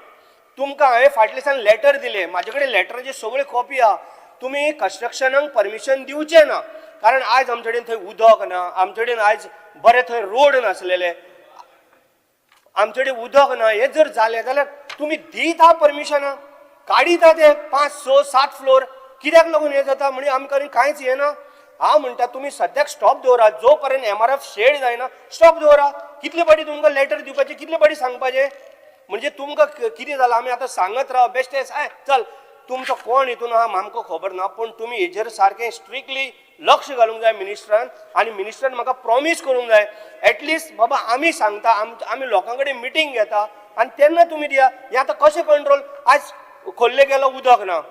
L: तुमकां हांवें फाटल्या दिसान लेटर दिलें, म्हाजे कडेन लेटराची सगळ्यो कॉपी आहा, तुमी कन्स्ट्रक्शनाक परमिशन दिवचें ना, कारण आयज आमचे कडेन थंय उदक ना, आमचे कडेन आयज बरें थंय रोड नासलेले, आमचे कडेन उदक ना. हें जर जालें जाल्यार तुमी दिता परमिशनां, काडिता ते 5, 6, 7 फ्लोर, कित्याक लागून हें जाता म्हणजे आमकां कांयच हें ना. हांव म्हणटा तुमी सद्याक स्टॉप दवरा, जो पर्यंत एमआरएफ शेड जायना स्टॉप दवरा. कितले फावटी तुमकां लेटर दिवपाचें, कितले फावटी सांगपाचें, म्हणजे तुमकां कितें जालां आमी आतां सांगत राव बेश्टें I चल तुमचो कोण हितून आहा आमकां खबर ना, पूण तुमी हेजेर सारकें स्ट्रिक्टली लक्ष घालूंक जाय मिनिस्टरान, आनी मिनिस्टरान म्हाका प्रॉमीस करूंक जाय एटलिस्ट बाबा आमी सांगता, आमी लोकां कडेन मिटींग घेता आनी तेन्ना तुमी दिया. हें आतां कशें कंट्रोल, आयज खोर्ले गेलो उदक ना,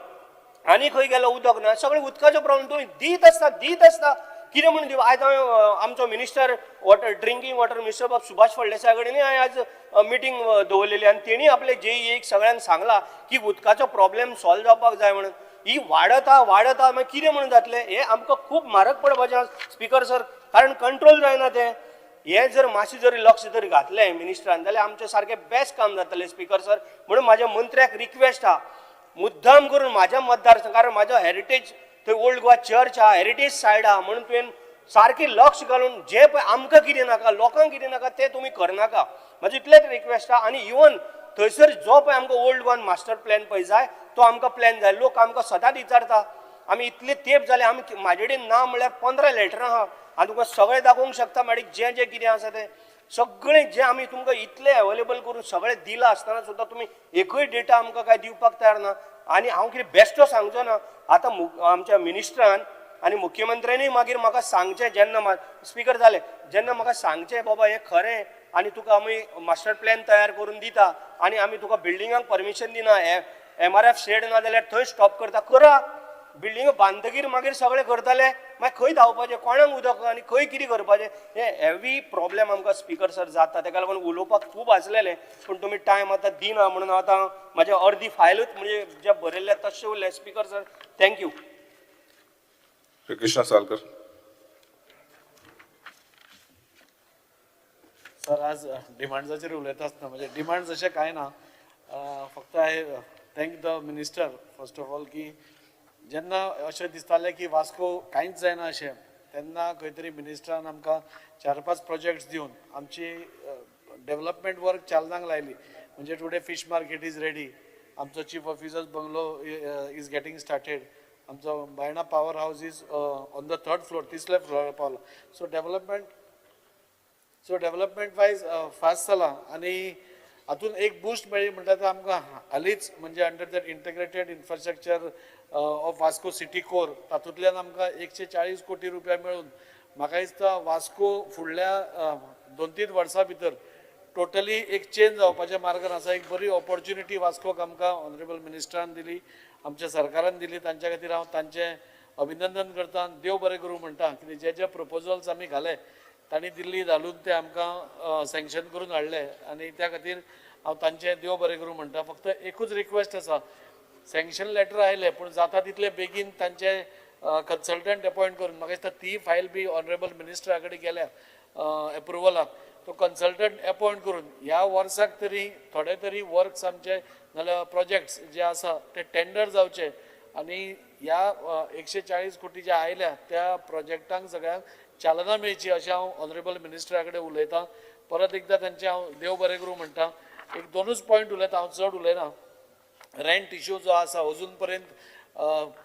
L: आनी खंय गेलो उदक ना, सगळें उदकाचो प्रॉब्लम तुमी दीत आसता दीत आसता, कितें म्हणून दिवप. आयज हांवें आमचो minister water drinking water minister बाब सुभाष फळदेसाय कडेनूय हांवें आज मिटींग दवरलेली आनी तेणी आपले जेईएक सगळ्यांक सांगलां की उदकाचो प्रॉब्लेम सॉल्व जावपाक जाय म्हणून. ही वाडता वाडता मागीर कितें म्हणून जातलें, हें आमकां खूब म्हारग पडपाचें स्पीकर सर, कारण कंट्रोल जायना तें. हें जर मातशें जर लक्ष जर घातलें मिनिस्टरान जाल्यार आमचें सारकें बेस्ट काम जातलें स्पीकर सर. म्हणून म्हाज्या मंत्र्याक रिक्वेस्ट आहा मुद्दाम करून म्हाज्या मतदारसंघ, कारण म्हाजो हेरिटेज थंय ओल्ड गोवा चर्च आहा, हेरिटेज सायड आहा, म्हणून तुवें सारकें लक्ष घालून जें पळय आमकां कितें नाका, लोकांक कितें नाका तें तुमी करनाका. म्हाजें इतलेंच रिक्वेस्ट आहा. आनी इवन थंयसर जो पळय आमकां ओल्ड गोवन मास्टर प्लॅन पळय जाय तो आमकां प्लॅन जाय. लोक आमकां सदांच विचारता, आमी इतले तेंप जाले, आमी म्हाजे कडेन ना म्हणल्यार 15 लेटरां आहा आनी तुमकां सगळें दाखोवंक शकता मॅडम, जें जें कितें आसा तें सगळें जें आमी तुमकां इतलें अवेलेबल करून सगळें दिलां आसतना सुद्दां तुमी एकूय डेटा आमकां कांय दिवपाक तयार ना. आनी हांव कितें बेश्टो सांगचो ना, आतां आमच्या मिनिस्टरान आनी मुख्यमंत्र्यांनी मागीर म्हाका सांगचें, जेन्ना स्पिकर जालें जेन्ना म्हाका सांगचें बाबा हें खरें आनी तुका आमी मास्टर प्लॅन तयार करून दिता आनी आमी तुका बिल्डिंगांक परमिशन दिना, MRF shade ना जाल्यार थंय स्टॉप करता, करा बिल्डिंग बांदतगीर मागीर सगळें करतले, मागीर खंय धांवपाचें, कोणाक उदक आनी खंय कितें करपाचें, हें हेवी प्रॉब्लेम आमकां स्पिकर सर जाता. तेका लागून उलोवपाक खूब आसलेलें पूण तुमी टायम आतां दिना म्हणून आतां म्हाज्या अर्दी फायलूच म्हणजे जे बरयल्ले तशें उरलें. Speaker sir, thank you.
K: Shri Krishna Salkar.
G: Sir, आज डिमांड्साचेर उलयता आसतना म्हणजे डिमांड्स अशें कांय ना, फक्त I thank the minister first of all की जेन्ना अशें दिसतालें की वास्को कांयच जायना अशें, तेन्ना खंय तरी मिनिस्टरान आमकां 4-5 प्रोजेक्ट्स दिवन आमची डेवलपमेंट वर्क चालनाक लायली. म्हणजे today fish market is ready, आमचो chief officers bungalow is getting started, आमचो Baina power house is on the 3rd floor, तिसऱ्या फ्लोरार पावला. सो डेवलपमेंट वायज फास्ट जाला आनी हातून एक बूस्ट मेळ्ळी म्हणटा ते आमकां हालींच म्हणजे under that integrated infrastructure of Vasco city core तातूंतल्यान आमकां 140 कोटी रुपया मेळून म्हाका दिसता वास्को फुडल्या 2-3 वर्सां भितर टोटली एक चेंज जावपाच्या मार्गान आसा. एक बरी ऑपॉर्च्युनिटी वास्कोक आमकां ऑनरेबल मिनिस्टरान दिली, आमच्या सरकारान दिली, तांच्या खातीर हांव तांचें अभिनंदन करता. देव बरें करूं म्हणटा कित्याक जे जे प्रपोजल्स आमी घाले तांणी दिल्ली घालून ते आमकां सँक्शन करून हाडले आनी त्या खातीर हांव तांचें देव बरें करूं म्हणटा. फक्त एकूच रिक्वेस्ट आसा, सँक्शन लेटर आयलें पूण जाता तितले बेगीन तांचे कन्सल्टंट अपॉयंट करून, म्हाका दिसता ती फायल बी ऑनरेबल मिनिस्टरा कडेन गेल्या एप्रुवलाक, तो कन्सल्टंट अपॉयंट करून ह्या वर्साक तरी थोडे तरी वर्क्स आमचे नाल्यार प्रोजेक्ट्स जे आसा ते टेंडर जावचे आनी ह्या 140 कोटी जे आयल्या त्या प्रोजेक्टांक सगळ्यांक चालना मेळची अशें हांव ऑनरेबल मिनिस्टरा कडेन उलयतां. परत एकदां तांचें हांव देव बरें करूं म्हणटा. एक 2 पॉयंट उलयता, हांव चड उलयना. रेंट इशू जो आसा अजून पर्यंत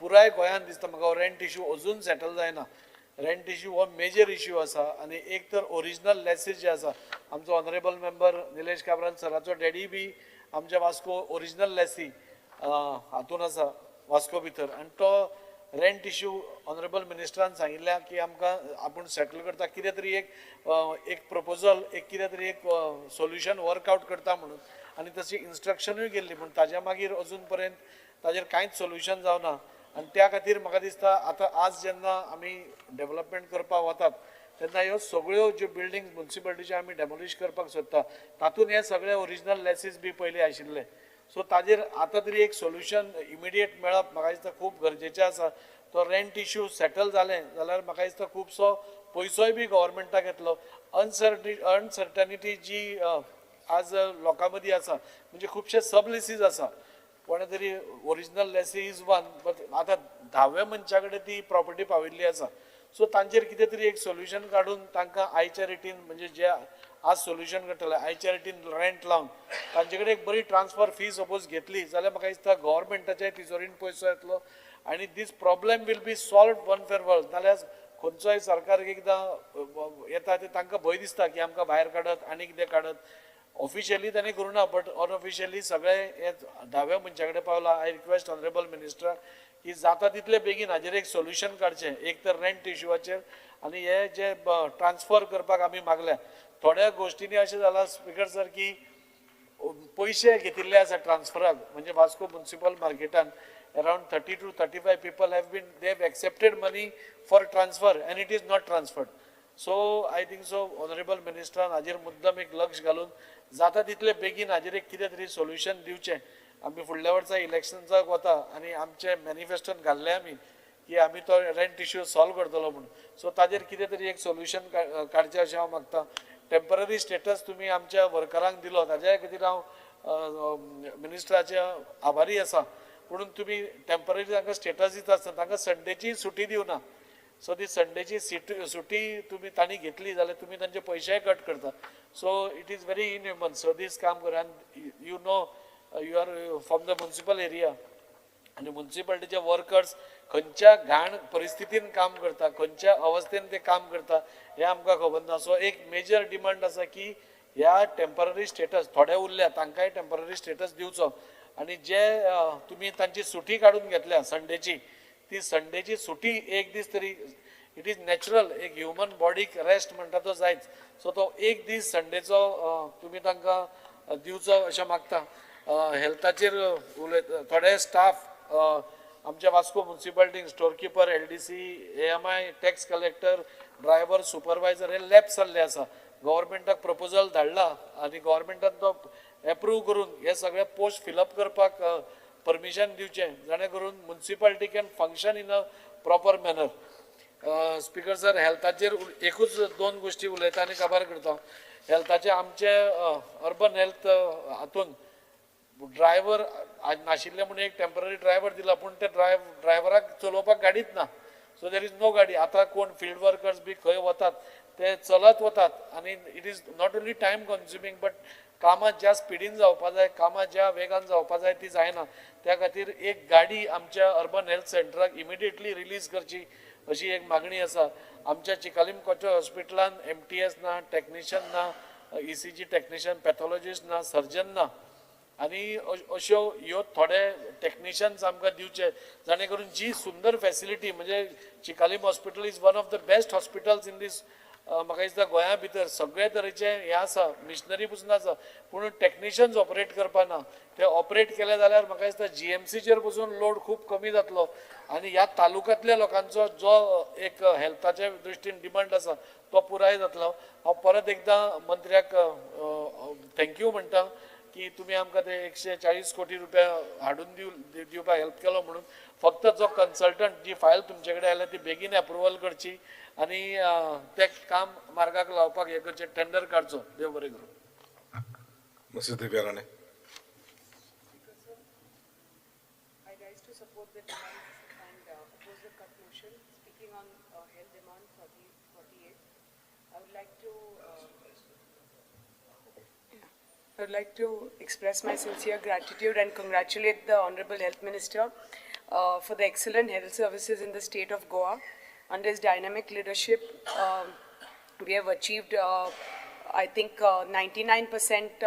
G: पुराय गोंयांत दिसता म्हाका रेंट इशू अजून सेटल जायना. रेंट इशू हो मेजर इशू आसा आनी एक तर ओरिजिनल लेसीस जे आसा, आमचो ऑनरेबल मेंबर निलेश काब्राल सराचो डॅडी बी आमच्या वास्को ओरिजिनल लेसी हातून आसा वास्को भितर आनी तो रेंट इशू ऑनरेबल मिनिस्टरान सांगिल्ल्या की आमकां आपूण सेटल करता, कितें तरी एक एक प्रपोजल, एक कितें तरी एक सोल्युशन वर्कआवट करता म्हणून, आनी तशी इन्स्ट्रक्शनूय गेल्ली पूण ताज्या मागीर अजून पर्यंत ताजेर कांयच सोल्युशन जावना. आनी त्या खातीर म्हाका दिसता आतां आज जेन्ना आमी डेवलपमेंट करपाक वतात तेन्ना ह्यो सगळ्यो ज्यो बिल्डींग मुन्सिपालिटीच्यो आमी डेमोलिश करपाक सोदता तातूंत हे सगळे ओरिजिनल लेसीस बी पयलीं आशिल्ले. सो ताजेर आतां तरी एक सोल्युशन इमिडिएट मेळप म्हाका दिसता खूब गरजेचें आसा. तो रेंट इशू सेटल जालें जाल्यार म्हाका दिसता खुबसो पयसोय बी गव्हर्मेंटाक येतलो. अनसर्टनिटी जी आज लोकां मदीं आसा, म्हणजे खुबशे सब लेसीस आसा, कोणे तरी original lessee is one but आतां 10व्या मनशा कडेन ती प्रॉपर्टी पाविल्ली आसा. सो तांचेर कितें तरी एक सोल्युशन काडून तांकां आयच्या रेटीन, म्हणजे जे आज सोल्युशन काडटले आयच्या रेटीन रेंट लावन तांचे कडेन एक बरी ट्रान्सफर फी सपोज घेतली जाल्यार म्हाका दिसता गव्हर्मेंटाच्या तिजोरीन पयसो येतलो आनी this problem will be solve one for all. नाल्यार खंयचोय सरकार एकदां येता ते तांकां भंय दिसता की आमकां भायर काडत आनी कितें काडत. ऑफिशियली तांणी करूं ना बट अनऑफिशियली सगळें हे 10व्या मनशा कडेन पावला. I request honourable minister की जाता तितले बेगीन हाजेर एक सोल्युशन काडचें, एक तर रेंट इशुवाचेर आनी हे जे ट्रान्सफर करपाक आमी मागल्या. थोड्या गोश्टींनी अशें जालां स्पिकर सर की पयशे घेतिल्ले आसा ट्रान्सफराक, म्हणजे वास्को मुन्सिपल मार्केटान around 30 to 35 people have been, they have accepted money for transfer and it is not transferred. So I think so honourable मिनिस्टरान हाजेर मुद्दम एक लक्ष घालून जाता तितले बेगीन हाजेर एक कितें तरी सोल्युशन दिवचें. आमी फुडल्या वर्सा इलेक्शन्साक वता आनी आमचे मॅनिफेस्टोन घाल्ले आमी की आमी तो रेंट इश्यू सॉल्व करतलो म्हणून. सो ताजेर कितें तरी एक सोल्युशन काडचें अशें हांव मागता. टेंपररी स्टेटस तुमी आमच्या वर्करांक दिलो ताज्या खातीर हांव मिनिस्टराचे आभारी आसा. पूण तुमी टेंपररी तांकां स्टेटस दिता आसतना तांकां संडेची सुटी दिवना. सो ती संडेची सुटी तुमी तांणी घेतली जाल्यार तुमी तांचे पयशेय कट करता. So it is very inhuman. 6 दीस काम कर आनी you know you are from the municipal area आनी मुन्सिपालिटीचे वर्कर्स खंयच्या घाण परिस्थितीन काम करता, खंयच्या अवस्थेन ते काम करता हें आमकां खबर ना. सो एक मेजर डिमांड आसा की ह्या टेम्पररी स्टेटस थोडे उरल्या तांकांय टेम्पररी स्टेटस दिवचो आनी जे तुमी तांची सुटी काडून घेतल्या संडेची, ती संडेची सुटी एक दीस तरी, it is natural, एक ह्युमन बॉडीक रेस्ट म्हणटा तो जायच. सो तो एक दीस संडेचो तुमी तांकां दिवचो अशें मागता. हेल्थाचेर उलयता, थोडे स्टाफ आमच्या वास्को मुन्सिपालिटीन store keeper, LDC, AMI, tax collector, driver, supervisor हे लॅप्स जाल्ले आसा. गव्हर्मेंटाक प्रपोजल धाडला आनी गव्हर्मेंटान तो एप्रूव करून हे सगळे पोस्ट फिलअप करपाक परमिशन दिवचें, जाणे करून municipality can function in a proper manner. Speaker sir, हेल्थाचेर एकूच 2 गोश्टी उलयता आनी काबार करता. हेल्थाचे आमचे अर्बन हेल्थ हातून ड्रायव्हर नाशिल्ले म्हणून एक टेम्पररी ड्रायव्हर दिला, पूण ते ड्रायव्हराक चलोवपाक गाडीच ना. सो there is no गाडी. आतां कोण फिल्ड वर्कर्स बी खंय वतात ते चलत वतात आनी it is not only time consuming but कामां ज्या स्पिडीन जावपा जाय, कामां ज्या वेगान जावपा जाय ती जायना. त्या खातीर एक गाडी आमच्या अर्बन हेल्थ सेंटराक इमिडिएटली रिलीज करची अशी एक मागणी आसा. आमच्या चिकालीम कोचे हॉस्पिटलान MTS ना, टॅक्निशियन ना, ECG technician, pathologist ना, सर्जन ना आनी अश्यो ह्यो थोडे टॅक्निशियन्स आमकां दिवचे, जाणे करून जी सुंदर फॅसिलिटी म्हणजे Chicalim hospital is one of the best hospitals in this, म्हाका दिसता गोंया भितर सगळे तरेचे हें आसा, मिशनरी पसून आसा, पूण टॅक्निशियन्स ऑपरेट करपा ना. ते ऑपरेट केले जाल्यार म्हाका दिसता GMCचेर पसून लोड खूब कमी जातलो आनी ह्या तालुक्यांतल्या लोकांचो जो एक हेल्थाच्या दृश्टीन डिमांड आसा तो पुराय जातलो. हांव परत एकदां मंत्र्याक thank you म्हणटा की तुमी आमकां ते 140 कोटी रुपया हाडून दिवपाक हेल्प केलो म्हणून. फक्त जो कन्सल्टंट जी फायल तुमचे कडेन आयल्या ती बेगीन एप्रुवल करची आनी तें काम मार्गाक लावपाक हें करचें, टेंडर काडचो. देव बरें करूं.
K: Mrs. Divya Rane.
N: I rise to support the demands and oppose the cut motion. Speaking on health demand 48, I would like to I would like to express my sincere gratitude and congratulate the Honorable Health Minister for the excellent health services in the state of Goa. Under his dynamic leadership, we have achieved, I think, 99%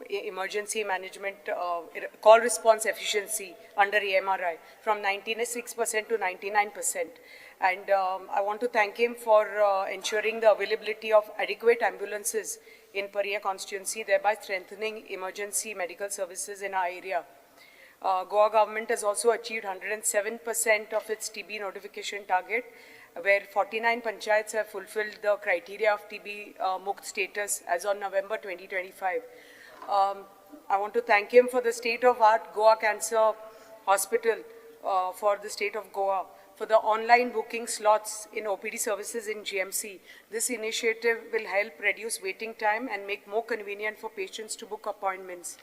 N: emergency management call response efficiency under EMRI, from 96% to 99%. And I want to thank him for ensuring the availability of adequate ambulances in Paria constituency, thereby strengthening emergency medical services in our area. Goa government has also achieved 107% of its TB notification target, where 49 panchayats have fulfilled the criteria of TB Mukt status as on November 2025. I want to thank him for the state-of-art Goa Cancer Hospital for the state of Goa, for the online booking slots in OPD services in GMC. This initiative will help reduce waiting time and make more convenient for patients to book appointments.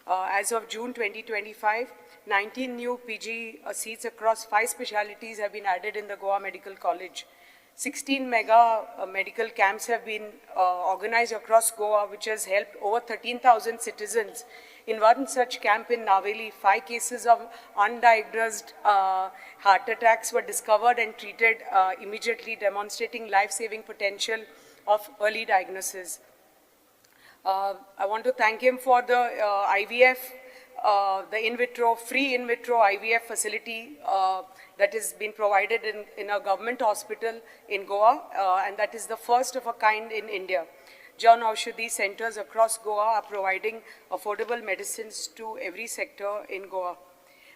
N: As of June 2025, 19 new PG seats across 5 specialities have been added in the Goa Medical College. 16 mega medical camps have been organized across Goa, which has helped over 13,000 citizens. In one such camp in Naveli, 5 cases of undiagnosed heart attacks were discovered and treated immediately, demonstrating life-saving potential of early diagnosis. I want to thank him for the IVF, the in vitro, free in vitro IVF facility that has been provided in a government hospital in Goa, and that is the first of a kind in India. Jan Aushadhi centers across Goa are providing affordable medicines to every sector in Goa.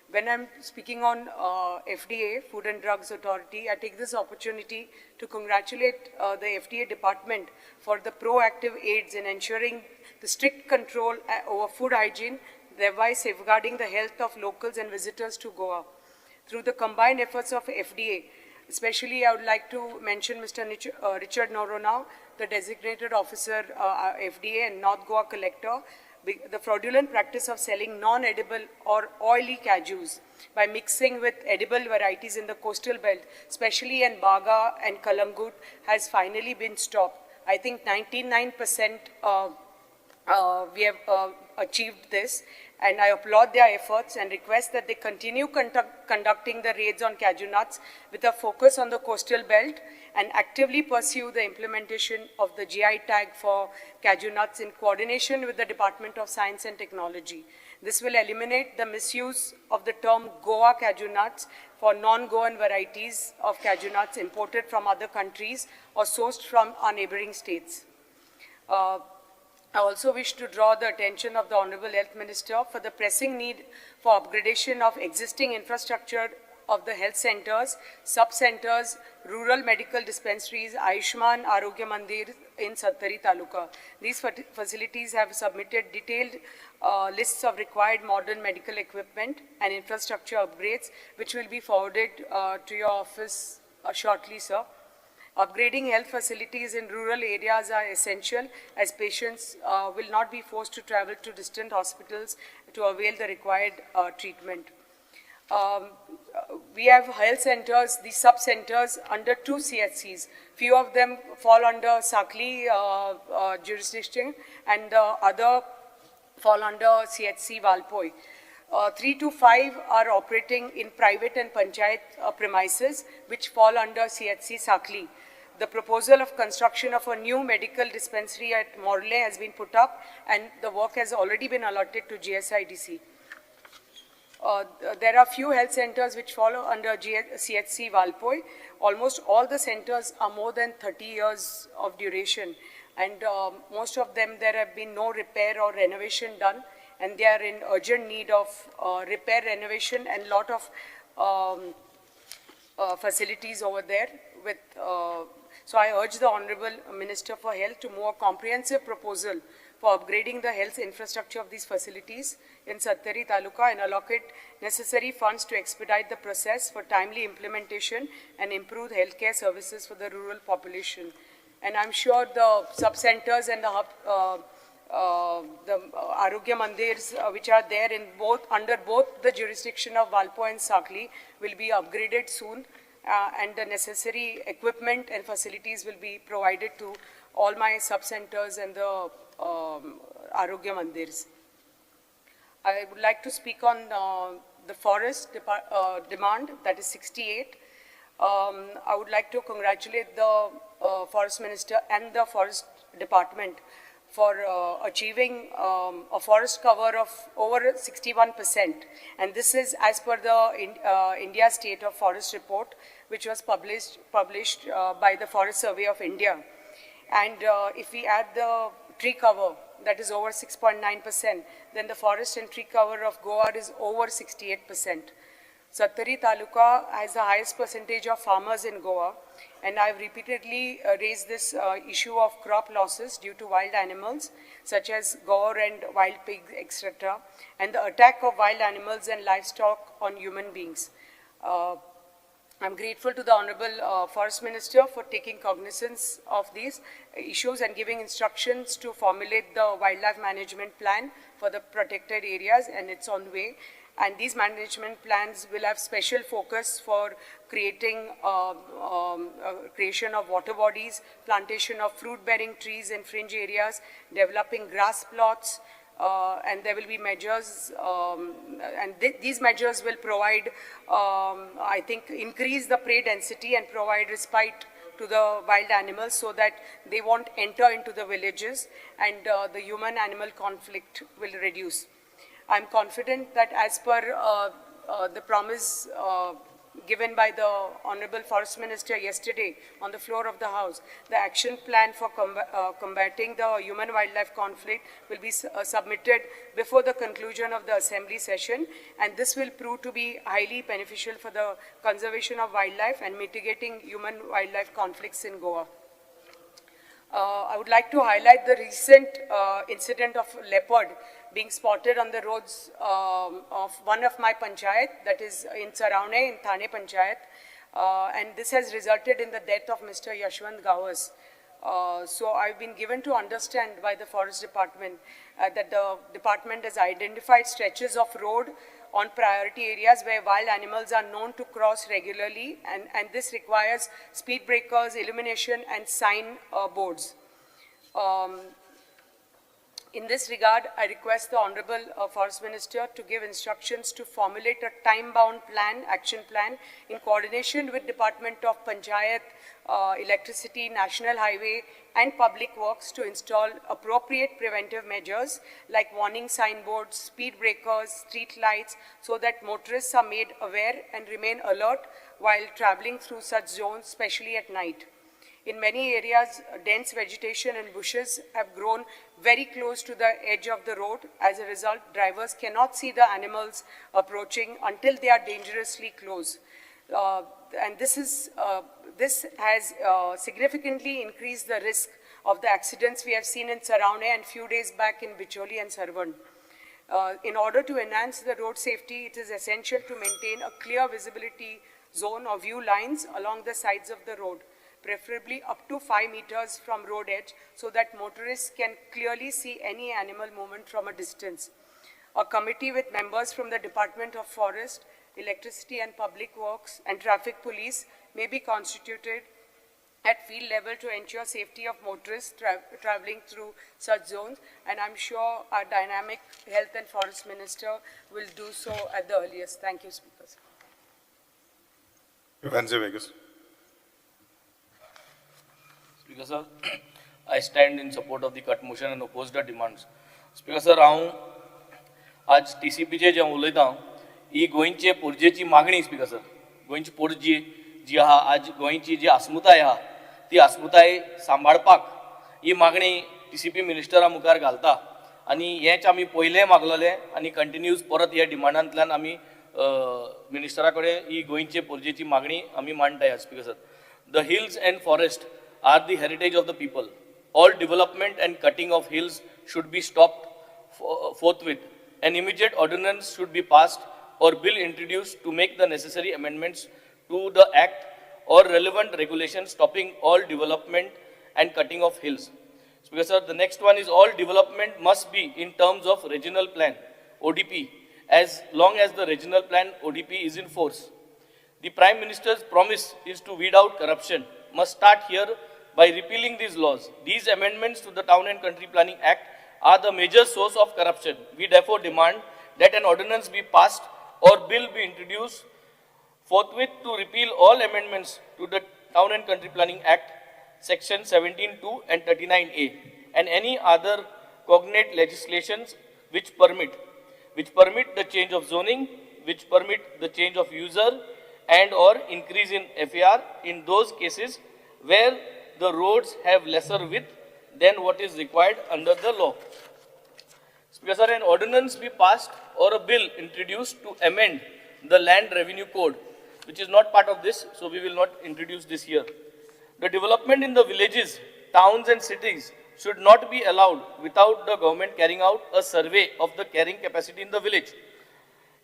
N: When I'm speaking on FDA, Food and Drugs Authority, I take this opportunity to congratulate the FDA department for the proactive aids in ensuring the strict control over food hygiene, thereby safeguarding the health of locals and visitors to Goa. Through the combined efforts of FDA, especially I would like to mention Mr. Richard Noronha, the designated officer, FDA and North Goa collector, The fraudulent practice of selling non-edible or oily cashews by mixing with edible varieties in the coastal belt, especially in Baga and Kalangut, has finally been stopped. I think 99% we have achieved this, and I applaud their efforts and request that they continue conducting the raids on cashew nuts with a focus on the coastal belt and actively pursue the implementation of the GI tag for cashew nuts in coordination with the Department of Science and Technology. This will eliminate the misuse of the term Goa cashew nuts for non-Goan varieties of cashew nuts imported from other countries or sourced from our neighboring states. I also wish to draw the attention of the Honorable Health Minister for the pressing need for upgradation of existing infrastructure of the health centers, sub-centers, rural medical dispensaries, Ayushman Arogya Mandir in Sattari Taluka. These facilities have submitted detailed lists of required modern medical equipment and infrastructure upgrades, which will be forwarded to your office shortly, sir. Upgrading health facilities in rural areas are essential, as patients will not be forced to travel to distant hospitals to avail the required treatment. We have health centers, the sub-centers under 2 CHCs. Few of them fall under Sakli jurisdiction and the other fall under CHC Valpoi. 3 to 5 are operating in private and panchayat premises, which fall under CHC Sakli. The proposal of construction of a new medical dispensary at Morley has been put up, and the work has already been allotted to GSIDC. There are few health centers which fall under CHC Valpoi. Almost all the centers are more than 30 years of duration, and most of them there have been no repair or renovation done, and they are in urgent need of repair, renovation, and lot of facilities over there. So I urge the Honorable Minister for Health to move a comprehensive proposal for upgrading the health infrastructure of these facilities in Sattari Taluka and allocate necessary funds to expedite the process for timely implementation and improve healthcare services for the rural population. And I'm sure the sub-centers and the hub, the Arogya Mandirs, which are there in both, under both the jurisdiction of Valpoi and Sakli, will be upgraded soon, and the necessary equipment and facilities will be provided to all my sub-centers and the Arogya Mandirs. I would like to speak on the forest demand, that is 68. I would like to congratulate the Forest Minister and the Forest Department for achieving a forest cover of over 61%. And this is as per the India State of Forest Report, which was published by the Forest Survey of India. And if we add the tree cover, that is over 6.9%, then the forest and tree cover of Goa is over 68%. Sattari Taluka has the highest percentage of farmers in Goa, and I've repeatedly raised this issue of crop losses due to wild animals such as gaur and wild pigs, etc., and the attack of wild animals and livestock on human beings. I'm grateful to the Honorable Forest Minister for taking cognizance of these issues and giving instructions to formulate the wildlife management plan for the protected areas, and it's on way. And these management plans will have special focus for creating creation of water bodies, plantation of fruit-bearing trees in fringe areas, developing grass plots, and there will be measures, and these measures will provide, I think, increase the prey density and provide respite to the wild animals so that they won't enter into the villages, and the human-animal conflict will reduce. I'm confident that as per the promise given by the Honorable Forest Minister yesterday on the floor of the House, the action plan for combating the human-wildlife conflict will be submitted before the conclusion of the Assembly session, and this will prove to be highly beneficial for the conservation of wildlife and mitigating human-wildlife conflicts in Goa. I would like to highlight the recent incident of leopard being spotted on the roads of one of my panchayat, that is in Saraune, in Thane Panchayat, and this has resulted in the death of Mr. Yashwant Gawas. So I've been given to understand by the Forest Department that the department has identified stretches of road on priority areas where wild animals are known to cross regularly, and this requires speed breakers, illumination, and sign boards. In this regard, I request the Honorable Forest Minister to give instructions to formulate a time-bound plan, action plan, in coordination with Department of Panchayat, Electricity, National Highway, and Public Works to install appropriate preventive measures like warning signboards, speed breakers, street lights, so that motorists are made aware and remain alert while traveling through such zones, especially at night. In many areas, dense vegetation and bushes have grown very close to the edge of the road. As a result, drivers cannot see the animals approaching until they are dangerously close. And this has significantly increased the risk of the accidents we have seen in Saravanan and few days back in Bicholi and Sarvan. In order to enhance the road safety, it is essential to maintain a clear visibility zone or view lines along the sides of the road, preferably up to 5 meters from road edge, so that motorists can clearly see any animal movement from a distance. A committee with members from the Department of Forest, Electricity and Public Works and Traffic Police may be constituted at field level to ensure safety of motorists traveling through such zones, and I'm sure our dynamic Health and Forest Minister will do so at the earliest. Thank you, Speaker.
K: Venzy Vegas.
O: Speaker sir, I stand in support of the cut motion and oppose the demands. Speaker sir, हांव आज TCPचे जें उलयतां ही गोंयचे पोरजेची मागणी. स्पीकर सर, गोंयची पोरजी जी आहा, आज गोंयची जी अस्मिताय आहा ती अस्मिताय सांबाळपाक ही मागणी TCP मिनिस्टरा मुखार घालता आनी हेंच आमी पयलें मागलेलें आनी कंटिन्यूज परत ह्या डिमांडांतल्यान आमी मिनिस्टरा कडेन ही गोंयचे पोरजेची मागणी आमी मांडटा. Speaker sir, the hills and forest are the heritage of the people. All development and cutting of hills should be stopped forthwith. An immediate ordinance should be passed or bill introduced to make the necessary amendments to the act or relevant regulations stopping all development and cutting of hills. Speaker sir, the next one is all development must be in terms of regional plan, ODP, as long as the regional plan ODP is in force. The Prime Minister's promise is to weed out corruption must start here by repealing these laws. These amendments to the Town and Country Planning Act are the major source of corruption. We therefore demand that an ordinance be passed or bill be introduced forthwith to repeal all amendments to the Town and Country Planning Act, section 17(2) and 39A, and any other cognate legislations which permit the change of zoning, which permit the change of user and or increase in FAR in those cases where the roads have lesser width than what is required under the law. Speaker sir, an ordinance be passed or a bill introduced to amend the Land Revenue Code, which is not part of this, so we will not introduce this here. The development in the villages, towns and cities should not be allowed without the government carrying out a survey of the carrying capacity in the village.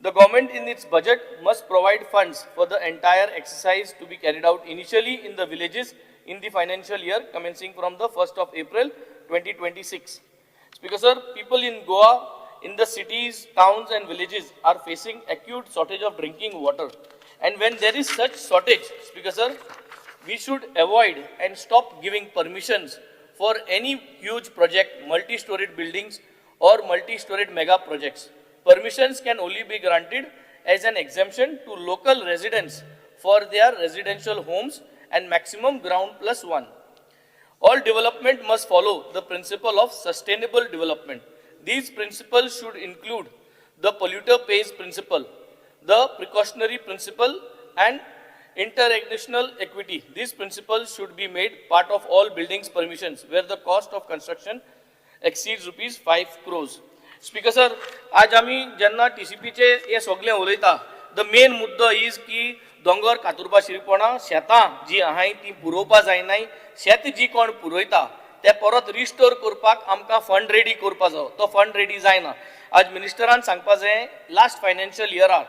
O: The government in its budget must provide funds for the entire exercise to be carried out initially in the villages in the financial year commencing from the 1st of April 2026. Speaker sir, people in Goa, in the cities, towns and villages are facing acute shortage of drinking water. And when there is such shortage, Speaker sir, we should avoid and stop giving permissions for any huge project, multi-storied buildings or multi-storied mega projects. Permissions can only be granted as an exemption to local residents for their residential homes and maximum ground plus one. All development must follow the principle of sustainable development. These principles should include the polluter pays principle, the precautionary principle, and intergenerational equity. These principles should be made part of all buildings permissions where the cost of construction exceeds rupees 5 crores. Speaker sir, आज आमी जेन्ना TCPचे हे सगळें उलयता, the main मुद्दो is की दोंगर कातुरपा शिरपणां शेतां जी आहाय ती पुरोवपा जायनाय, शेत जी कोण पुरयता ते परत रिस्टोर करपाक आमकां फंड रेडी करपा जायो, तो फंड रेडी जायना. आज मिनिस्टरान सांगपा जाय, लास्ट फायनान्शियल इयराक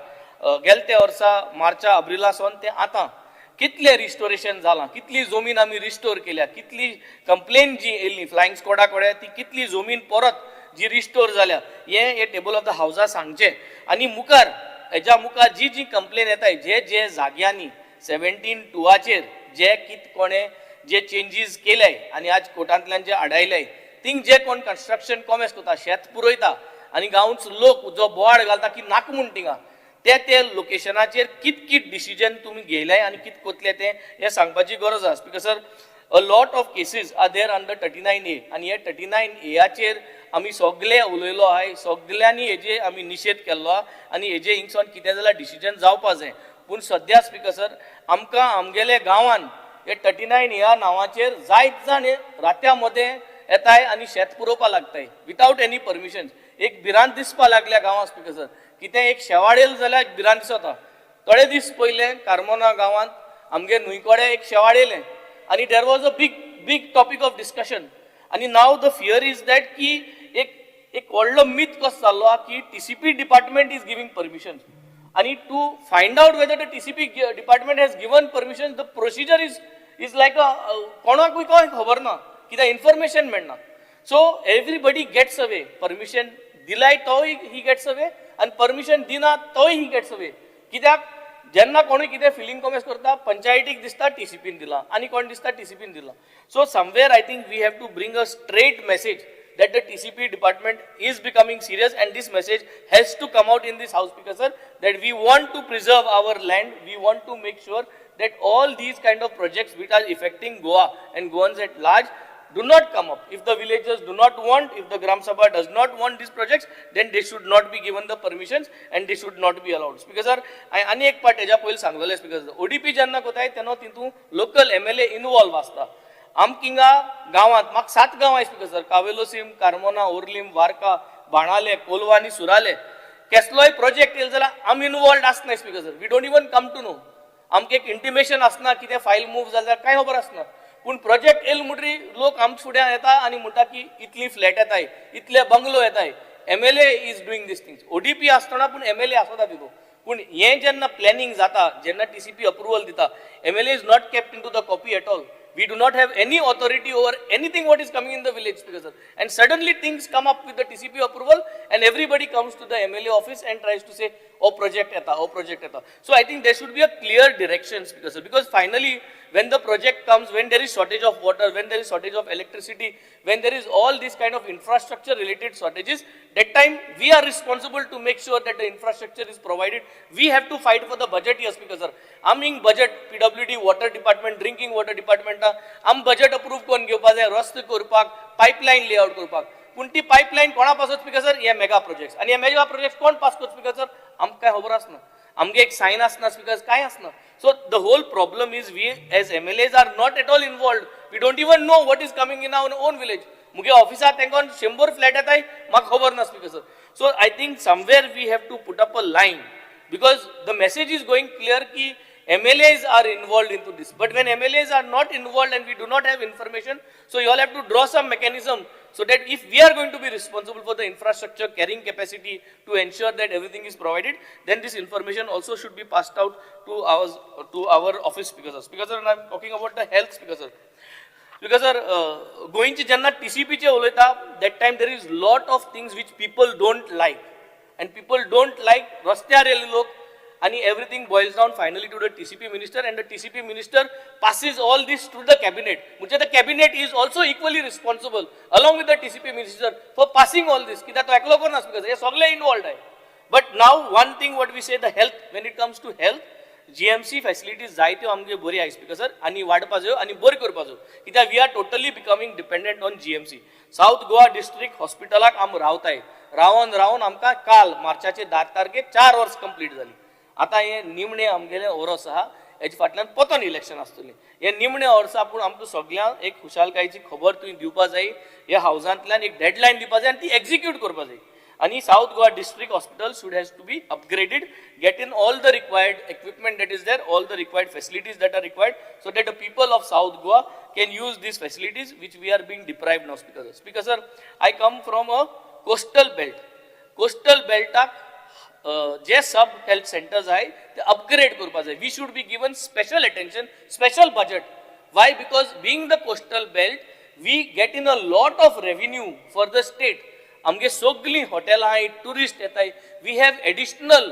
O: गेले त्या वर्सा मार्चा अप्रिला सावन ते आतां कितलें रिस्टोरेशन जालां, कितली जमीन आमी रिस्टोर केल्या, कितली कंप्लेन जी येयल्ली फ्लायंग स्कॉडा कडेन ती कितली जमीन परत जी रिस्टोर जाल्या हें हे टेबल ऑफ the हावजा सांगचें. आनी मुखार हेज्या मुखार जी जी कंप्लेन येताय जे जे जाग्यांनी 17(2) जे कित कोणें जे चेंजीस केले आनी आज कोर्टांतल्यान जे आडायले थिंग जे कोण कन्स्ट्रक्शन कॉमेस करता, शेत पुरयता आनी गांवच लोक जो बोवाळ घालता की नाका म्हूण थिंगा ते ते लोकेशनाचेर कित कित डिसिजन तुमी घेयले आनी कित कोतले तें हें सांगपाची गरज आसा. Because sir, a lot of cases are there under 39A आनी हे 39Aचेर आमी सगळे उलयलो आहाय, सगळ्यांनी हेजे आमी निशेध केल्लो आहा आनी हेजे हिंगसावन कितें जाल्यार डिसिजन जावपा जाय. पूण सद्या स्पीकर सर, आमकां आमगेले गांवान हे 39A नांवाचेर जायत जाण रात्या मदें येताय आनी शेत पुरोवपा लागताय विथआवट एनी परमिशन. एक भिरांत दिसपा लागल्या गांवांत स्पीकर सर, कितें एक शेवाळेल जाल्यार भिरांत दिसता. थोडे दीस पयले कार्मोना गांवांत आमगे न्हंय कडेन एक शेवाळ येयलें आनी there was a big big topic of discussion. आनी now the fear is that की एक एक व्हडलो मीथ कसो जाल्लो आहा की TCP department is giving permission आनी to find out whether the TCP department has given permission, the procedure is like a कोणाकूय कांय खबर ना, कित्याक इन्फॉर्मेशन मेळना. So everybody gets away. Permission दिलाय तोय he gets away आनी परमिशन दिना तोय he gets away. कित्याक जेन्ना कोणूय कितें फिलींग कॉमेस करता पंचायतीक दिसता टीसीपीन दिला आनी कोण दिसता टीसीपीन दिला. So somewhere I think we have to bring a straight message that the TCP department is becoming serious, and this message has to come out in this house, Speaker sir, that we want to preserve our land, we want to make sure that all these kind of projects which are affecting Goa and Goans at large do not come up. If the villagers do not want, if the Gram Sabha does not want these projects, then they should not be given the permissions and they should not be allowed. Speaker sir, आनी एक पार्ट हेज्या पयलीं सांगलेलें स्पीकर सर, ओडीपी जेन्ना कोताय तेन्ना तितून लोकल एमएलए इनवॉल्व आसता. आमकां हिंगा गांवांत म्हाका 7 गांव आहाय speaker sir, Cavelossim, Carmona, Orlim, Varca, बाणाले, Colva आनी सुराले. केसलोय प्रोजेक्ट येयलो जाल्यार आमी इनवॉल्वड आसनाय speaker sir. We don't even come to know. आमकां एक इंटिमेशन आसना कितें फायल मूव जाल्यार जाल्यार कांय खबर आसना. पूण प्रोजेक्ट येयलो म्हणटरी लोक आमचे फुड्यान येता आनी म्हणटा की इतली फ्लॅट येताय, इतले बंगलो येताय. MLA is doing these things. ODP आसतना पूण एमएलए आसता तितून. पूण हें जेन्ना प्लॅनिंग जाता, जेन्ना टीसीपी अप्रुवल दिता, MLA is not kept into the copy at all. We do not have any authority over anything what is coming in the village, Speaker sir. And suddenly things come up with the TCP approval and everybody comes to the MLA office and tries to say, oh project येता, oh project येता. So I think there should be a clear direction, Speaker sir, because finally when the project comes, when there is shortage of water, when there is shortage of electricity, when there is all these kind of infrastructure related shortages, that time we are responsible to make sure that the infrastructure is provided. We have to fight for the budget here, Speaker sir. आमी budget, PWD, water department, drinking water department, आम बजेट अप्रूव करून घेवपा जाय रस्ते करपाक, पायपलायन लेआउट करपाक. पूण ती पायपलायन कोणा पासत स्पीकर सर? हे मेगा प्रोजेक्ट्स. आनी हे मेगा प्रोजेक्ट्स कोण पास करता स्पीकर सर? आमकां कांय खबर आसना, आमगे एक सायन आसना स्पीकर, कांय आसना. So the whole problem is we as MLAs are not at all involved. We don't even know what is coming in our own village. मुगे ऑफिसार तांकां 100 फ्लॅट येताय म्हाका खबर ना speaker sir. So I think somewhere we have to put up a line, because the message is going clear की MLAs are involved into this. But when MLAs are not involved and we do not have information, so you all have to draw some mechanism so that if we are going to be responsible for the infrastructure carrying capacity to ensure that everything is provided, then this information also should be passed out to our office, Speaker sir. Speaker sir, I am talking about the health, Speaker sir. Because sir, गोंयची जेन्ना टीसीपीचे उलयता, that time there is lot of things which people don't like, and people don't like रस्त्यार येयल्ले लोक, आनी everything boils down finally to the TCP minister, and the TCP minister passes all this to the cabinet. म्हणजे the cabinet is also equally responsible along with the TCP minister for passing all this. कित्याक तो एकलो करना स्पीकर, हे सगळे इनवॉल्ड आहे. But now one thing what we say, the health, when it comes to health, GMC facilities जायत्यो आमगे बरी आहाय स्पीकर सर, आनी वाडपा जायो आनी बरी करपा जायो, कित्याक we are totally becoming dependent on GMC. South Goa district हॉस्पिटलाक आम रावताय, रावन रावन आमकां काल मार्चाचे 10 तारखेक 4 वर्स कंप्लीट जाली. आतां हें निमणें आमगेलें वर्स आहा, हेजे फाटल्यान पोतोन इलेक्शन आसतलें. हें निमणें वर्सा पूण आमकां सगळ्यांक एक खुशालकायेची खबर तुवें दिवपा जाय, ह्या हावजांतल्यान एक डेडलायन दिवपा जाय आनी ती एक्जिक्यूट करपा जाय. आनी South Goa district hospital should has to be upgraded, get in all the required equipment that is there, all the required facilities that are required, so that the people of South Goa can use these facilities which we are being deprived now, Speaker sir. Speaker sir, I come from a coastal belt. Coastal बेल्टाक जे सब हेल्थ सेंटर्स आहाय ते अपग्रेड करपा जाय. We should be given special attention, special budget. Why? Because being the coastal belt, we get in a lot of revenue for the state. आमगे सगळीं हॉटेलां आहाय, ट्युरिस्ट येताय, we have additional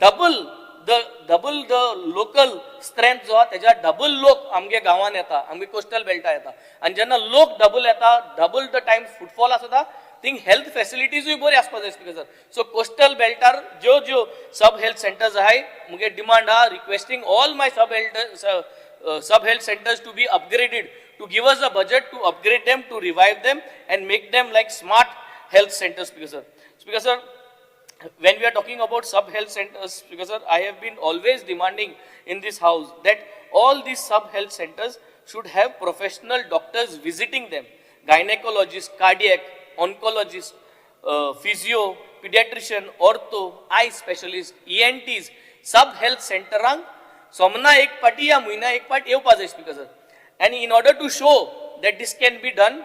O: double the local strength जो आहा तेज्या डबल लोक आमगे गांवान येता, आमगे कोस्टल बेल्टा येता. आनी जेन्ना लोक डबल येता, डबल the time footfall आसता, थिंग हेल्थ फेसिलिटीजूय बरी आसपा जाय स्पीकर सर. सो कोस्टल बेल्टार ज्यो ज्यो सब हेल्थ सेंटर्स आहाय, मुगे डिमांड आहा, requesting all my sub health centers to be upgraded, to give us a budget to upgrade them, to revive them and make them like smart health centers, Speaker sir. Speaker sir, when we are talking about sub health centers, Speaker sir, I have been always demanding in this house that all these sub health centers should have professional doctors visiting them, gynecologist, cardiac, oncologist, physio, pediatrician, ortho, eye specialist, ENTs. Sub health सेंटरांक सोमना एक पाटी या म्हयन्या एक पाट येवपा जाय स्पीकर सर. आनी in order to show that this can be done,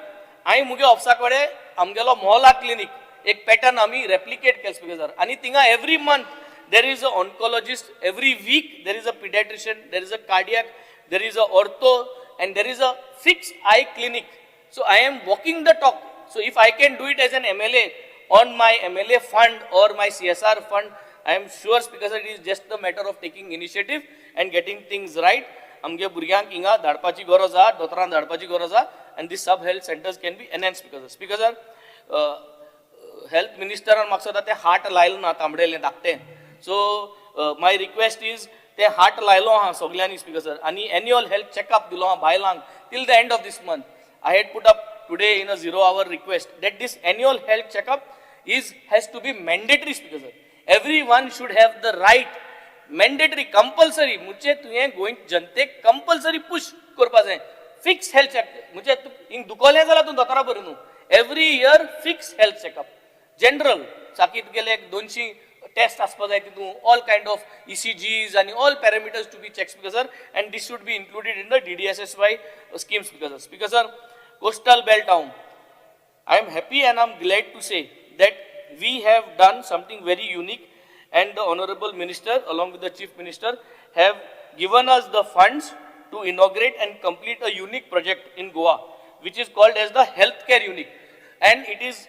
O: हांवें मुगे ऑफिसा कडेन आमगेलो मोहला क्लिनीक एक पॅटर्न आमी रेप्लिकेट केलो स्पीकर सर. आनी थिंगा every month there is a oncologist, every week there is a pediatrician, there is a cardiac, there is a ortho and there is a fixed eye clinic. So I am walking the talk. So if I can do it as an MLA on my MLA fund or my CSR fund, I am sure, Speaker sir, it is just the matter of taking initiative and getting things right. आमगे भुरग्यांक हिंगा धाडपाची गरज आहा, दोतोरान धाडपाची गरज आहा and this sub health centers can be enhance, Speaker sir. Speaker sir, health मिनिस्टरान म्हाका दिसता तें हार्ट लायलें ना तांबडेलें धाकटें. सो my request is ते हार्ट लायलो आहा सगल्यांनी स्पीकर सर, आनी एन्युअल हेल्थ चॅकअप दिलो आहा बायलांक till the end of this month. I had put up today in a zero hour request that this annual health checkup is has to be mandatory, Speaker sir. Everyone should have the right, mandatory, compulsory. म्हणजे तुवें गोंय जनतेक कंपल्सरी पुश करपा जाय फिक्स हेल्थ चेक. म्हणजे हिंग दुखोलें जाल्यार तूं दोतोरा बरी न्हू, every year fix health checkup, general सारकी तुगेले एक 200 टेस्ट आसपा जाय तितून, all kind of ECGs आनी all parameters to be check, Speaker sir, and this should be included in the DDSSY scheme, Speaker sir. Speaker sir, coastal belt town, I am happy and I am glad to say that we have done something very unique and the Honorable Minister along with the Chief Minister have given us the funds to inaugurate and complete a unique project in Goa, which is called as the healthcare unit. And it is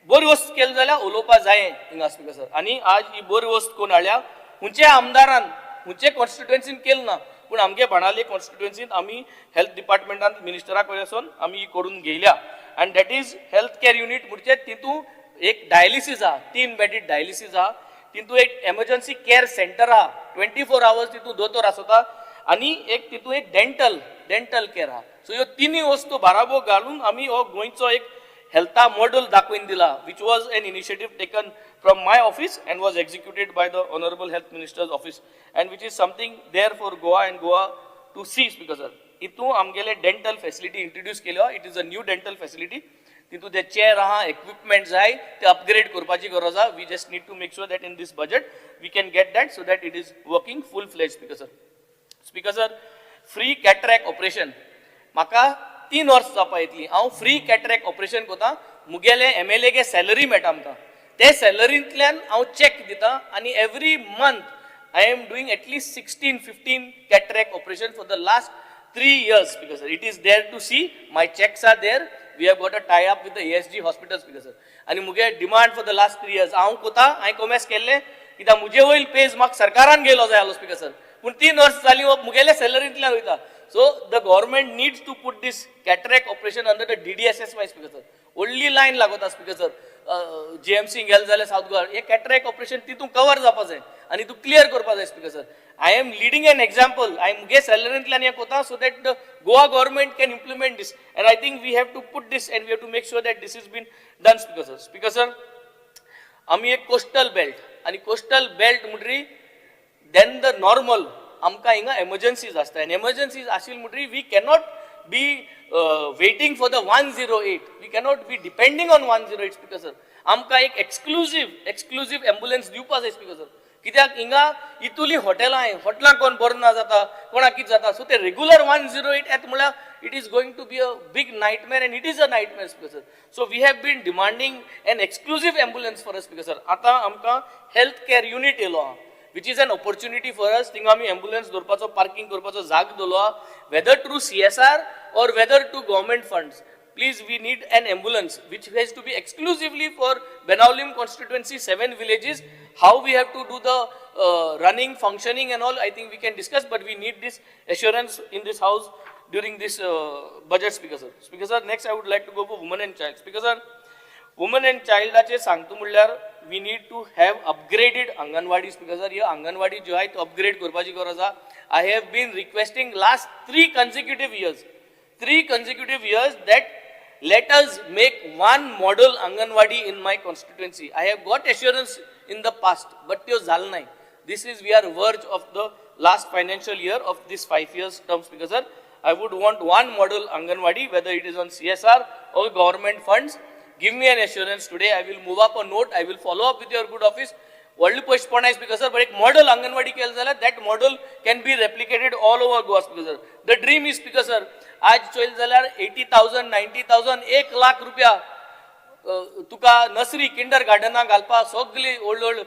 O: बरी वस्त केली जाल्यार उलोवपा जाय हिंगा स्पीकर सर. आनी आज ही बरी वस्त कोण हाडल्या, खंयच्या आमदारान खंयचे कॉन्स्टिट्युएन्सीन केली ना, पूण आमगे बाणावले कॉन्स्टिट्युएन्सीन आमी हेल्थ डिपार्टमेंटान मिनिस्टरा कडेन वचून आमी ही करून घेयल्या. And that is health care unit. म्हणजे तितून एक डायलिसीस आहा, 3 बेडीड डायलिसीस आहा, तितून एक एमर्जन्सी केअर सेंटर आहा, 24 आवर्स तितून दोतोर आसता, आनी एक तितून एक डेंटल केअर आहा. सो ह्यो तिनूय वस्तू बाराबो घालून आमी हो गोंयचो एक हेल्था मॉडल दाखोवन दिला, which was an initiative taken from my office and was executed by the Honorable Health Minister's office, and which is something there for Goa and Goa to see, Speaker sir. हितून आमगेले डेंटल फॅसिलिटी इंट्रोड्यूस केल्यो. It is a new dental facility. तितून ते चेअर आहा, इक्विपमेंट जाय, ते अपग्रेड करपाची गरज आहा. We just need to make sure that in this budget we can get that so that it is working full fledge, Speaker sir. Speaker sir, free cataract operation म्हाका 3 वर्स जावपा येतली हांव फ्री कॅटरॅक्ट ऑपरेशन करता. मुगेले एमएलए गे सॅलरी मेळटा आमकां, ते सॅलरींतल्यान हांव चॅक दिता आनी every month I am doing at least 16-15 cataract operation for the last 3 years, Speaker sir. It is there to see, my cheques are there. We have got a tie up with the ASG hospital, Speaker sir. आनी मुगे demand for the last 3 years हांव कोता, हांवें कोमेस केल्लें कित्याक मुजे वयल पेज म्हाका सरकारान गेलो जाय आसलो स्पीकर सर, पूण 3 वर्स जालीं हो मुगेले सॅलरींतल्यान वयता. So the government needs to put this cataract operation under the DDSSY, Speaker sir. व्हडली लायन लागता स्पीकर सर. जीएमसी गेले जाल्यार सावथ गोवा हे कॅटरॅक्ट ऑपरेशन तितून कवर जावपा जाय आनी तूं क्लियर करपा जाय, Speaker sir. I am leading an example. I मुगे सॅलरींतल्यान हें कोता so that the Goa government can implement this, and I think we have to put this and we have to make sure that this is been done, Speaker sir. Speaker sir, आमी एक कोस्टल बेल्ट आनी कोस्टल बेल्ट म्हणटरी then the normal आमकां हिंगा एमर्जन्सीज आसता आनी एमर्जन्सीज आशिल्ली म्हणटरी we cannot be waiting for the 108, we cannot be depending on 108, Speaker sir. आमकां एक एक्सक्लुजीव एम्बुलन्स दिवपा जाय स्पीकर सर. कित्याक हिंगा इतुली हॉटेलां, हॉटेलां कोण बरो ना जाता, कोणाक कितें जाता. सो ते रेगुलर 108 येता म्हळ्यार it is going to be a big nightmare, and it is a nightmare, Speaker sir. So we have been demanding an exclusive ambulance for us, Speaker sir. आतां आमकां हेल्थ केअर युनीट येयलो आहा, which is an opportunity for us. थिंगा आमी एम्बुलन्स दवरपाचो, पार्किंग करपाचो जाग दवरलो आहा, whether through CSR or whether to government funds. Please, we need an ambulance which has to be exclusively for Benaulim constituency, 7 villages. How we have to do the running, functioning and all, I think we can discuss, but we need this assurance in this house during this budget, Speaker sir. Speaker sir, next I would like to go for women and child. Speaker sir, women and child आचे सांगता म्हणल्यार we need to have upgraded anganwadi. Speaker sir, ही अंगणवाडी ज्यो आहात त्यो अपग्रेड करपाची गरज आहा. I have been requesting last 3 consecutive years, 3 consecutive years that let us make one model Anganwadi in my constituency. I have got assurance in the past, but त्यो जालें नाय. This is, we are verge of the last financial year of this 5 years term, Speaker sir. I would want one model Anganwadi, whether it is on CSR or government funds. Give me an assurance today. I will move up a note. I will follow up with your good office. व्हडले पयशे पडनाय स्पीकर सर, बट एक मॉडल अंगणवाडी केलें जाल्यार that model can be replicated all over Goa, Speaker sir. The dream is, Speaker sir, आज चोयलें जाल्यार 80,000, 90,000, 1 लाख रुपया तुका नर्सरी किंडर गार्डनाक घालपाक सगळी व्हड व्हड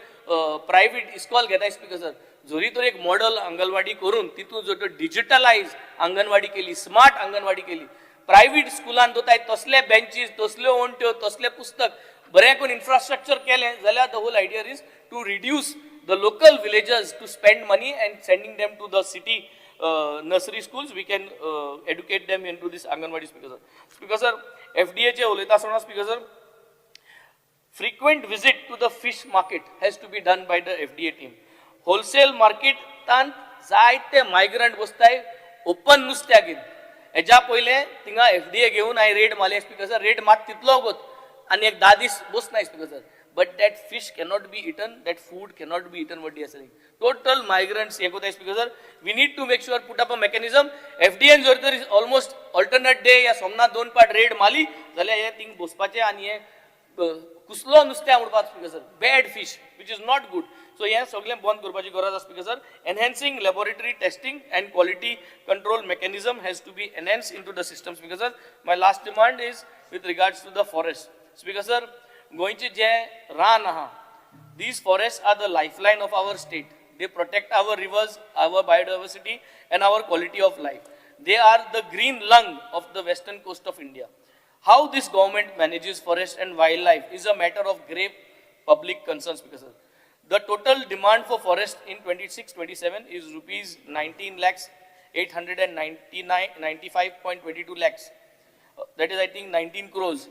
O: प्रायवेट इस्कॉल घेताय, स्पीकर सर. जरी तर एक मॉडल अंगणवाडी करून तितून जर तर डिजिटलायज अंगणवाडी केली, स्मार्ट अंगणवाडी केली, प्रायवेट स्कुलान दवरताय तसले बेंचीस, तसल्यो वण्ट्यो, तसले पुस्तक, बरें करून इन्फ्रास्ट्रक्चर केलें जाल्यार the whole idea is to reduce the local villagers to spend money and sending them to the city nursery schools. We can educate them into this anganwadi, Speaker sir. Speaker sir, FDA चे उलयता आसतना, Speaker sir, frequent visit to the fish market has to be done by the FDA team. Wholesale मार्केटान जायते मायग्रंट बसताय ओपन नुस्त्याक. हेज्या पयलें थिंगा FDA घेवन हांवें रेड मारली, स्पीकर सर. रेड मात तितलो वत आनी एक 10 दीस बसनाय, speaker sir. But that fish cannot be eaten, that food cannot be eaten what they are selling. Total migrants हे कोताय, Speaker sir. We need to make sure put up a mechanism. FDA जर तर ऑलमोस्ट ऑल्टरनेट डे या सोमनाथ 2 पाट रेड मारली जाल्यार हे थिंग बसपाचें आनी हे कुसलो नुस्त्या म्हणपाक, Speaker sir, bad fish which is not good. So हें सगळें बंद करपाची गरज आसा, Speaker sir. Enhancing laboratory testing and quality control mechanism has to be enhance into the system, Speaker sir. My last demand is with regards to the forest, Speaker sir. गोंयचें जें रान आहा, these forest are the lifeline of our state. They protect our rivers, our biodiversity and our quality of life. They are the green lung of the western coast of India. How this government manages forest and wildlife is a matter of grave public concern, Speaker sir. The total demand for forest in 26-27 is rupees 19,899.95.22 lakhs. That is, I think, 19 crores.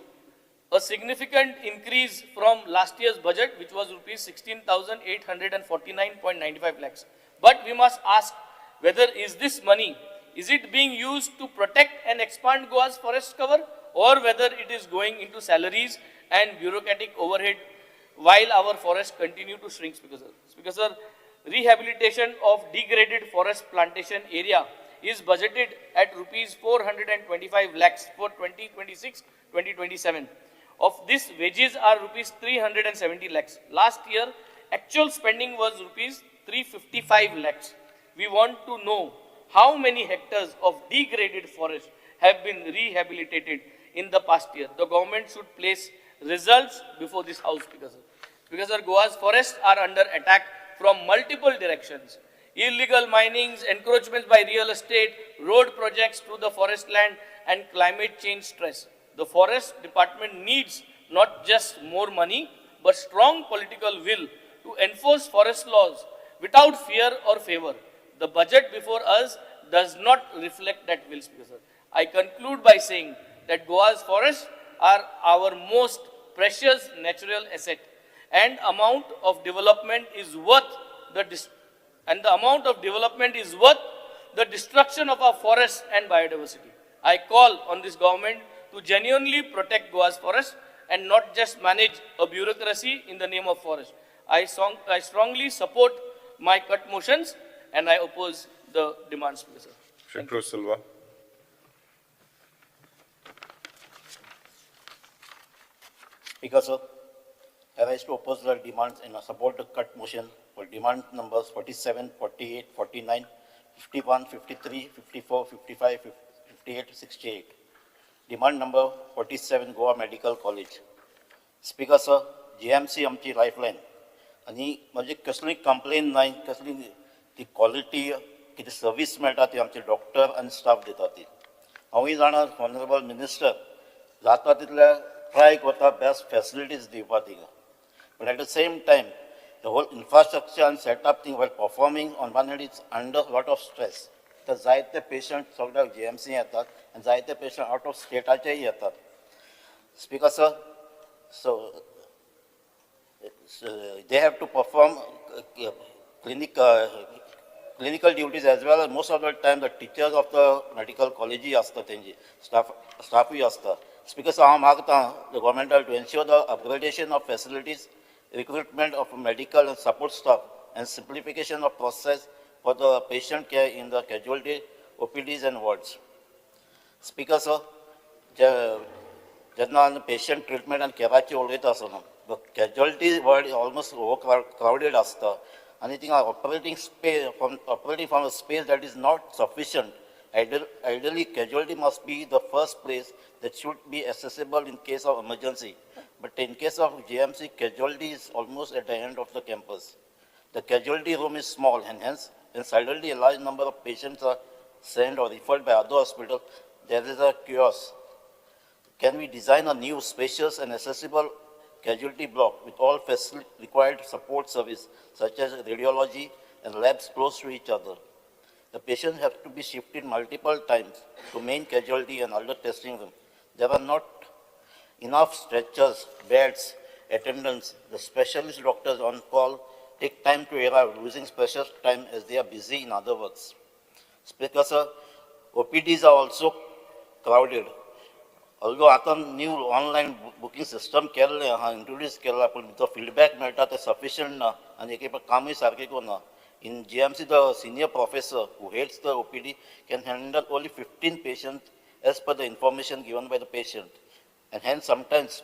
O: A significant increase from last year's budget, which was rupees 16,849.95 lakhs. But we must ask whether is this money, is it being used to protect and expand Goa's forest cover, or whether it is going into salaries and bureaucratic overhead while our forests continue to shrink, Speaker sir. Speaker sir, rehabilitation of degraded forest plantation area is budgeted at rupees 425 lakhs for 2026-2027. Of this, wages are rupees 370 lakhs. Last year, actual spending was rupees 355 lakhs. We want to know how many hectares of degraded forest have been rehabilitated in the past year. The government should place results before this house, Speaker sir. Because sir, Goa's forests are under attack from multiple directions. Illegal minings, encroachments by real estate, road projects through the forest land, and climate change stress. The forest department needs not just more money, but strong political will to enforce forest laws without fear or favor. The budget before us does not reflect that will, Speaker sir. I conclude by saying that Goa's forests are our most precious natural asset, and amount of development is worth the destruction of our forests and biodiversity. I call on this government to genuinely protect Goa's forests and not just manage a bureaucracy in the name of forest. I strongly support my cut motions and I oppose the demands, sir.
K: Shri Cruz Silva.
P: Speaker, sir, I rise to oppose the demands and support the cut motion. for demand numbers 47, 48, 49, 51, 53, 54, 55, 58, 68. Demand number 47, Goa Medical College. Speaker sir, GMC आमची लायफलायन आनी म्हणजे कसली कंप्लेन ना, कसली ती क्वॉलिटी कितें सर्वीस मेळटा ती आमचे डॉक्टर आनी स्टाफ दिता ती. हांवूय जाणा, ऑनरेबल मिनिस्टर जाता तितले ट्राय करता बेस्ट फॅसिलिटीज दिवपा तिका, but at the same time the whole infrastructure and setup thing, while performing, on one hand it's under lot of stress. तर जायते पेशंट सगळ्याक जीएमसी येतात आनी जायते पेशंट आउट ऑफ स्टेटाचेय येतात. Speaker sir, so they have to perform clinical duties as well as most of the time the teachers of the medical college आसता, तेंची स्टाफूय आसता. स्पीकर सर, हांव मागता the गव्हर्मेंटाक to ensure the upgradation of facilities, recruitment of medical and support staff and simplification of process for the patient care in the casualty, OPDs and wards. Speaker sir, जेन्ना पेशंट ट्रिटमेंट आनी केराची उलयता आसतना the casualty ward almost over crowded आसता आनी थिंगा operating from a space that is not sufficient. Ideally, casualty must be the first place that should be accessible in case of emergency. But in case of GMC, casualty is almost at the end of the campus. The casualty room is small and hence, when suddenly a large number of patients are sent or referred by other hospitals, there is a chaos. Can we design a new spacious and accessible casualty block with all required support service such as radiology and labs close to each other? The patients have to be shifted multiple times to main casualty and other testing room. There are not enough stretchers, beds, attendants. The specialist doctors on call take time to arrive, losing precious time as they are busy in other works. Speaker sir, OPDs are also crowded. Although आतां न्यू ऑनलायन बुकींग सिस्टम केल्लें आहा, इंट्रोड्यूस केला, पूण जो फिडबॅक मेळटा ते सफिशियंट ना आनी एक एक कामूय सारकें करना. In GMC, the senior professor who heads the OPD can handle only 15 patient as per the information given by the patient, and hence sometimes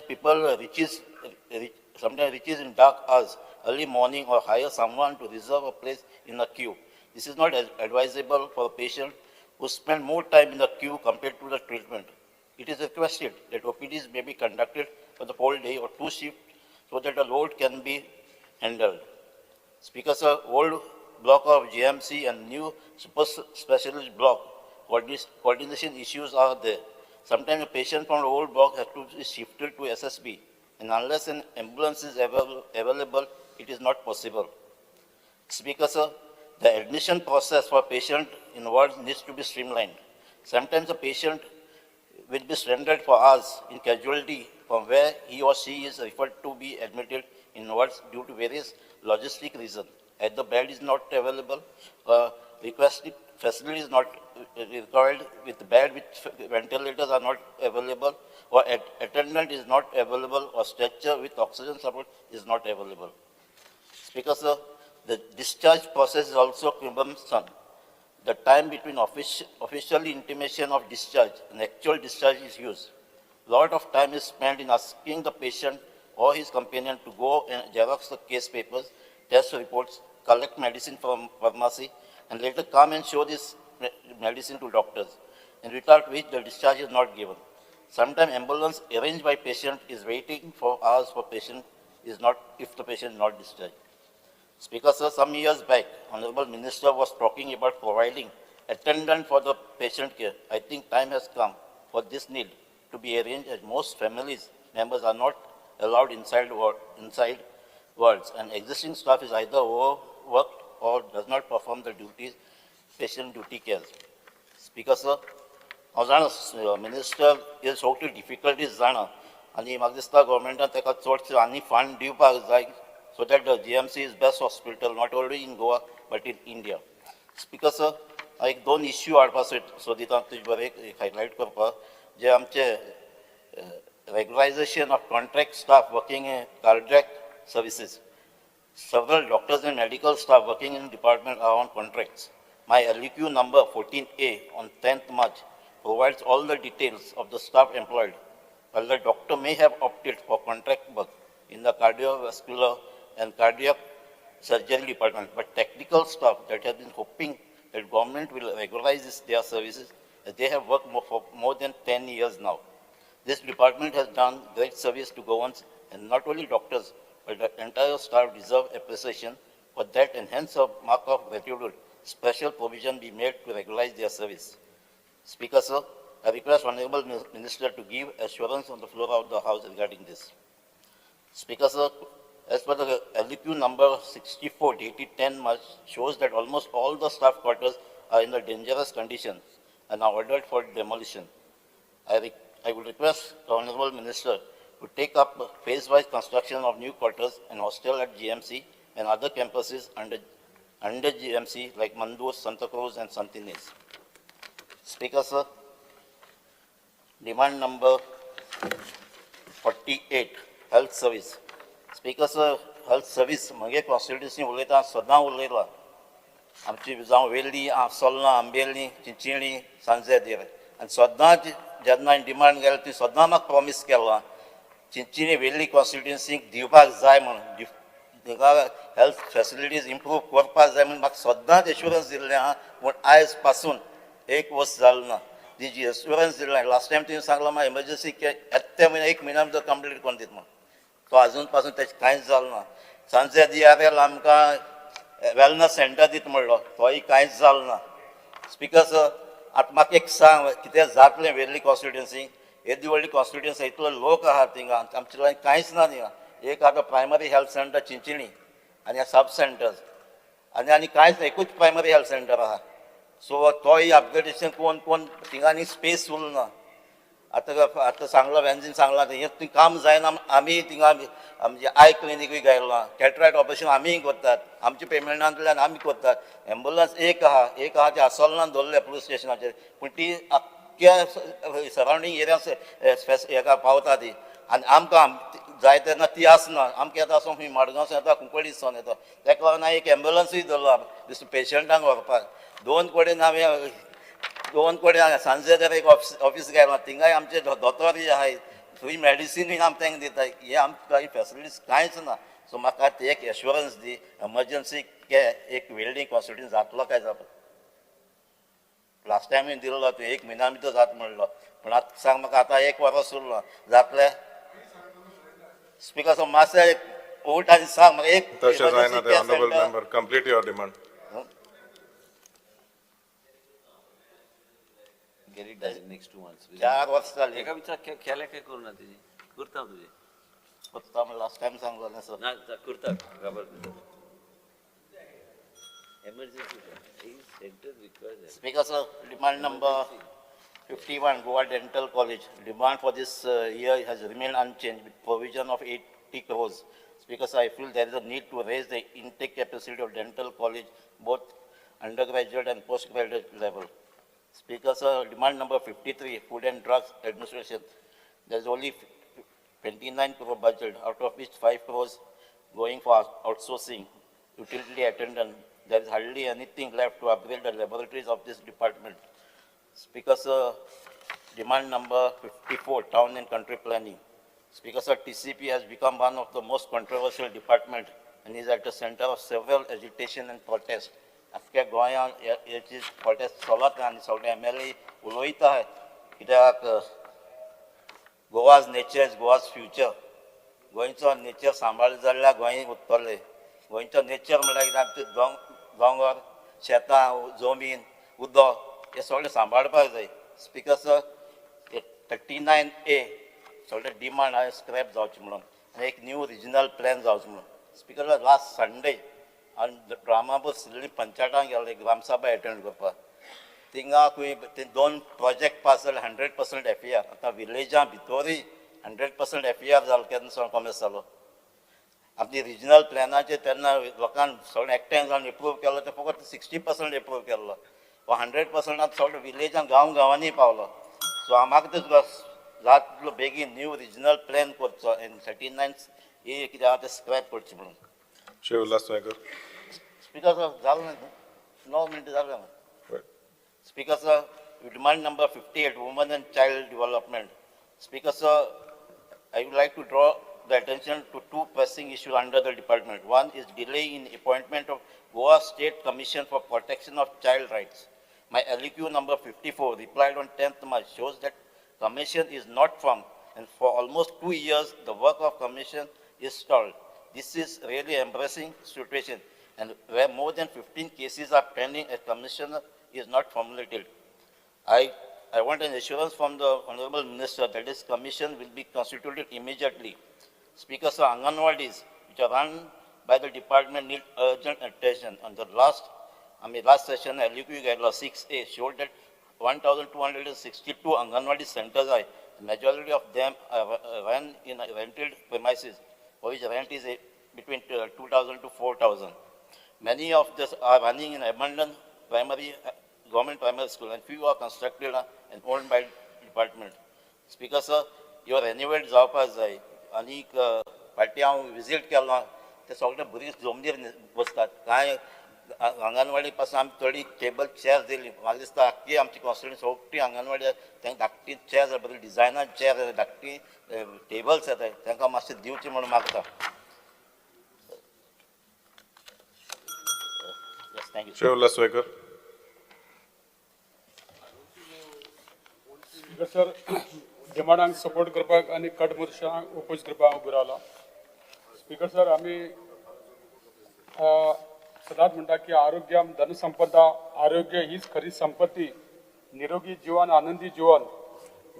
P: people sometimes reaches in dark hours, early morning, or hire someone to reserve a place in the queue. This is not advisable for a patient who spend more time in the queue compared to the treatment. It is requested that OPDs may be conducted for the whole day or two shifts so that the load can be handled. Speaker sir, old block of GMC and new super specialist block coordination issues are there. Sometimes a patient from the old block has to be shifted to SSB, and unless an ambulance is available, it is not possible. Speaker sir, the admission process for patient in wards needs to be streamlined. Sometimes a patient will be stranded for hours in casualty from where he or she is referred to be admitted in wards due to various logistic reasons. Either the bed is not available, requested facility is not required with bed with ventilators are not available, or attendant is not available, or stretcher with oxygen support is not available. Speaker sir, the discharge process is also cumbersome. The time between official intimation of discharge and actual discharge is used. Lot of time is spent in asking the patient or his companion to go and xerox the case papers, test reports, collect medicine from pharmacy, and later come and show this medicine to doctors, and without which the discharge is not given. Sometimes ambulance arranged by patient is waiting for hours for patient is not, if the patient is not discharged. Speaker sir, some years back, Honorable Minister was talking about providing attendant for the patient care. I think time has come for this need to be arranged, as most families members are not allowed inside wards, and existing staff is either overworked or does not perform the duties, patient duty cares. Speaker sir, हांव जाणा मिनिस्टर हे सगळ्यो डिफिकल्टीज जाणा आनी म्हाका दिसता गव्हर्मेंटान ताका चडशे आनी फंड दिवपाक जाय so that the GMC is best hospital not only in Goa but in India. Speaker sir, हांव एक दोन इश्यू हाडपाक सोदिता तुजे बरें एक हायलायट करपाक, जे आमचे regularization of contract staff working in cardiac services. Several doctors and medical staff working in department are on contracts. My LEQ number 14A on 10th March provides all the details of the staff employed. While the doctor may have opted for contract work in the cardiovascular and cardiac surgery department, but technical staff that has been hoping that government will regularize their services, as they have worked for more than 10 years now. This department has done great service to Goans, and not only doctors, but the entire staff deserve appreciation for that, and hence a mark of gratitude, special provision be made to regularize their service. Speaker, sir, I request Honorable Minister to give assurance on the floor of the House regarding this. Speaker, sir, as per the LEQ number 64 dated 10 March shows that almost all the staff quarters are in a dangerous condition and are ordered for demolition. I would request the Honorable Minister to take up phase-wise construction of new quarters and hostel at GMC and other campuses under GMC like Mandur, Santa Cruz and Santines. Speaker, sir, demand number 48, health service. Speaker, sir, health service, म्हगे कॉन्स्टिट्युन्सी उलयता सदां उलयला आमची जावं वेल्ली, सोल्लां, आंबेली, चिंचिणी, सांजेदेर आनी सदां जेन्ना डिमांड गेल्या ती सदां म्हाका प्रॉमीस केलां चिंचिणी वेल्ली कॉन्स्टिट्युन्सीक दिवपाक जाय म्हणून, ताका हेल्थ फेसिलिटीज इम्प्रूव करपाक जाय म्हणून म्हाका सदांच एश्युरन्स दिल्लें आहा. पूण आयज पासून एक वर्स जालें ना ती जी एश्युरन्स दिल्लें. लास्ट टायम तुवें सांगलां म्हाका एमर्जन्सी येत्या म्हयन्या एक म्हयन्या भितर कंप्लीट करून दिता म्हणून, तो आजून पासून तेजें कांयच जालें ना. सांजे डी आर एल आमकां वेलनस सेंटर दिता म्हणलो, तोय कांयच जालें ना. स्पिकर सर, आतां म्हाका एक सांग कितें जातलें वेर्ली कॉन्स्टिट्युन्सी, येदी व्हडली कॉन्स्टिट्युन्सी, इतलो लोक आहा थिंगा, आमचे लागीं कांयच ना थिंगा. एक आतां प्रायमरी हेल्थ सेंटर चिंचिणी आनी सब सेंटर्स आनी आनी कांयच ना, एकूच प्रायमरी हेल्थ सेंटर आहा. सो तोय अपग्रेडेशन कोण कोण थिंगा आनी स्पेस उरना. आतां आतां सांगलां वेन्झीन सांगलां हें थंय काम जायना. आमी थिंगा आमचे I क्लिनिकूय घायलां, कॅटरायट ऑपरेशन आमीय करतात, आमच्या पेमेंटांतल्यान आमी करतात. एम्बुलन्स एक आहा, एक आहा ती आसोलनान दवरल्या पुलीस स्टेशनाचेर, पूण ती आख्ख्या सरावंडींग एरिया हेका पावता ती, आनी आमकां जाय तेन्ना ती आसना. आमकां येता आसूं खंय मडगांवसून येता, कुंकळीसून येता, तेका लागून हांवें एक एम्बुलन्सूय दवरला दुसरे पेशंटांक व्हरपाक. दोन कडेन हांवें दोन कडेन सांजे एक ऑफिस घायलां, थिंगाय आमचे दोतोरूय आहाय, थंय मेडिसिनूय आम तांकां दिता. हे आमकां कांय फेसिलिटीज कांयच ना. सो म्हाका ते एक एश्युरन्स दी एमर्जन्सी के एक वेल्डींग कॉन्स्टिट्युन्सी जातलो काय जाता. लास्ट टायमूय दिल्लो तूं एक म्हयन्या भितर जाता म्हणलो, पूण आतां सांग म्हाका आतां एक वरस उरलो जातलें. स्पिकर सर, मातशें एक उठ आनी सांग म्हाका एक.
K: तशें जायना तें, honourable member, complete your demand.
H: Get it done in next 2 months.
P: 4 वर्स जाली.
H: एका विचार केलें काय करूं ना तेजी, करता तुजें.
P: करता म्हणून लास्ट टायम सांगलो ना सर.
H: ना करता, खबर emergency centre required.
P: Speaker sir, demand number 51, Goa Dental College. Demand for this year has remained unchanged with provision of 80 crores. Speaker sir, I feel there is a need to raise the intake capacity of dental college, both undergraduate and postgraduate level. Speaker sir, demand number 53, Food and Drugs Administration. There is only 29 crore budget, out of which 5 crores going for outsourcing, utility attendant. There is hardly anything left to upgrade the laboratories of this department. Speaker sir, demand number 54, Town and Country Planning. Speaker sir, TCP has become one of the most controversial department and is at the center of several agitation and protest. आख्ख्या गोंयांत हेची प्रोटेस्ट चलत आनी सगळे MLA उलयता कित्याक Goa's nature is Goa's future. गोंयचो नेचर सांबाळ जाल्यार गोंय उरतलें. गोंयचो नेचर म्हणल्यार कितें, आमचे दोंगर, शेतां, जमीन, उदक हे सगळें सांबाळपाक जाय. स्पिकर सर, 39A सगळे डिमांड हांवें स्क्रॅप जावचें म्हणून आनी एक न्यू रिजनल प्लॅन जावचो म्हणून. स्पिकर, लास्ट संडे आनी रामापूर सिल्ली पंचायतान गेले ग्रामसभा एटेंड करपाक, थिंगा खंय ते 2 प्रोजेक्ट पास जाले 100% FER. आतां विलेजां भितरूय 100% FER जालो केन्ना सावन कॉमेस जालो. आपली रिजनल प्लॅनाचेर तेन्ना लोकांक सगळें एकठांय जावन एप्रूव केलो, ते फकत 60% एप्रूव केल्लो, 100% आतां सगळें विलेजान गांव गांवांनी पावलो. सो म्हाका ते जाता तितलो बेगीन न्यू रिजनल प्लॅन करचो आनी 39A कितें आहा तें स्क्रॅप करचें म्हणून.
K: श्री उल्हास नायकर.
P: स्पिकर सर, जालें ना, 9 मिनटां जालें. Speaker sir, demand number 58, Women and Child Development. Speaker sir, I would like to draw the attention to two pressing issues under the department. One is delay in appointment of Goa State Commission for Protection of Child Rights. My LEQ number 54 replied on 10th March shows that commission is not formed, and for almost 2 years the work of commission is stalled. This is really embarrassing situation, and where more than 15 cases are pending, a commission is not formulated. I want an assurance from the Honorable Minister that this commission will be constituted immediately. Speaker, sir, Anganwadis, which are run by the department, need urgent attention. On the last session, LEQ Guideline 6A showed that 1,262 Anganwadi centers are, the majority of them are run in rented premises, for which rent is between 2,000 to 4,000. Many of these are running in abandoned primary, government primary school, and few are constructed and owned by department. Speaker, sir, your renovate जावपा जाय. आनीक फाटीं हांव विजीट केलां, ते सगळे भुरगीं जमनीर बसतात. कांय आंगणवाडी पासून आमी थोडी टेबल चेअर्स दिली. म्हाका दिसता आख्खी आमची कॉन्स्टिट्युएन्सी सगळी आंगणवाडी तांकां धाकटी चेअर्स, बरी डिजायनार चेअर, धाकटी टेबल्स येतात, तांकां मातशें दिवची म्हणून मागता. Thank you.
K: Shri Ulhas Waikar.
Q: Sir, डिमांडांक support करपाक आनी कट मोशनाक ओपोज करपाक हांव उबो रावला. स्पीकर सर, आमी सदांच म्हणटा की आरोग्यम धनसंपदा, आरोग्य हीच खरी संपत्ती, निरोगी जीवन आनंदी जीवन,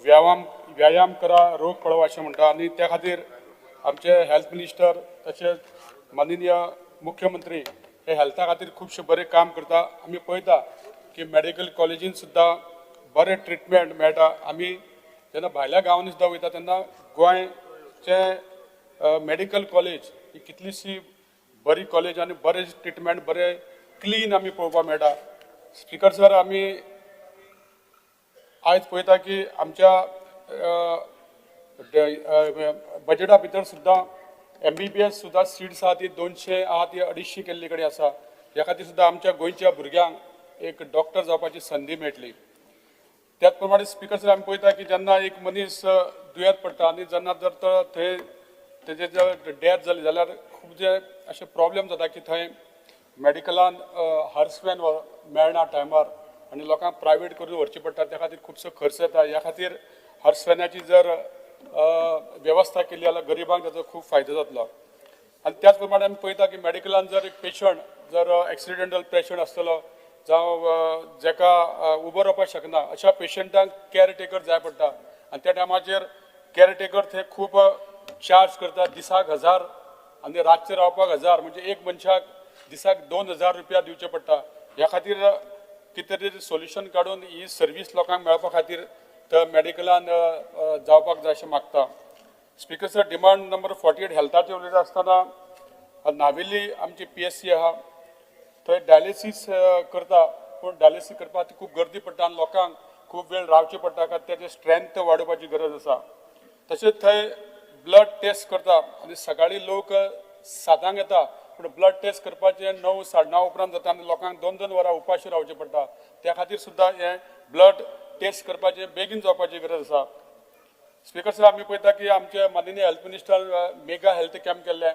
Q: व्यायाम करा रोग पळोव अशें म्हणटा. आनी त्या खातीर आमचे हेल्थ मिनिस्टर तशेंच माननीय मुख्यमंत्री हे हेल्था खातीर खुबशें बरें काम करता. आमी पळयता की मेडिकल कॉलेजीन सुद्दां बरें ट्रिटमेंट मेळटा. आमी जेन्ना भायल्या गांवांनी सुद्दां वयता तेन्ना गोंयचें मेडिकल कॉलेज ही कितलीशी बरी कॉलेज आनी बरें ट्रिटमेंट, बरें क्लीन आमी पळोवपाक मेळटा. स्पीकर सर, आमी आयज पळयता की आमच्या बजेटा भितर सुद्दां MBBS सुद्दां सीट्स आहा ती 200 आहा ती 250 केल्ली कडेन आसा. ह्या खातीर सुद्दां आमच्या गोंयच्या भुरग्यांक एक डॉक्टर जावपाची संदी मेळटली. त्याच प्रमाणे स्पीकर सर, आमी पळयता की जेन्ना एक मनीस दुयेंत पडटा आनी जेन्ना जर तो थंय तेजे जर डेथ जाली जाल्यार खूब जे अशे प्रॉब्लेम जाता की थंय मेडिकलान हर्स वॅन मेळना टायमार आनी लोकांक प्रायवेट करून व्हरची पडटा. त्या खातीर खुबसो खर्च येता. ह्या खातीर हर्स वॅनाची जर वेवस्था केली जाल्यार गरिबांक ताचो खूब फायदो जातलो. आनी त्याच प्रमाणे आमी पळयता की मेडिकलान जर एक पेशंट जर एक्सिडेंटल पेशंट आसतलो जावं जाका उबो रावपाक शकना अशा पेशंटांक केअरटेकर जाय पडटा. आनी त्या टायमाचेर केअरटेकर थंय खूब चार्ज करता, दिसाक 1000 आनी रातचे रावपाक 1000, म्हणजे एक मनशाक दिसाक 2000 रुपया दिवचे पडटा. ह्या खातीर कितें तरी सोल्युशन काडून ही सर्वीस लोकांक मेळपा खातीर तर मेडिकलान जावपाक जाय अशें मागता. स्पीकर सर, डिमांड नंबर 48 हेल्थाचेर उलयता आसतना नावेली आमची PSC आहा थंय डायलिसीस करता, पूण डायलिसीस करपाक खूब गर्दी पडटा आनी लोकांक खूब वेळ रावचें पडटा, कारण तेजें स्ट्रेंथ वाडोवपाची गरज आसा. तशेंच थंय ब्लड टेस्ट करता आनी सकाळीं लोक 7 येता, पूण ब्लड टेस्ट करपाचें 9, 9:30 उपरांत जाता आनी लोकांक 2-2 वरां उपाशी रावचें पडटा. त्या खातीर सुद्दां हें ब्लड टेस्ट करपाचें बेगीन जावपाची गरज आसा. स्पीकर सर, आमी पळयता की आमचे माननीय health minister mega health camp केल्ले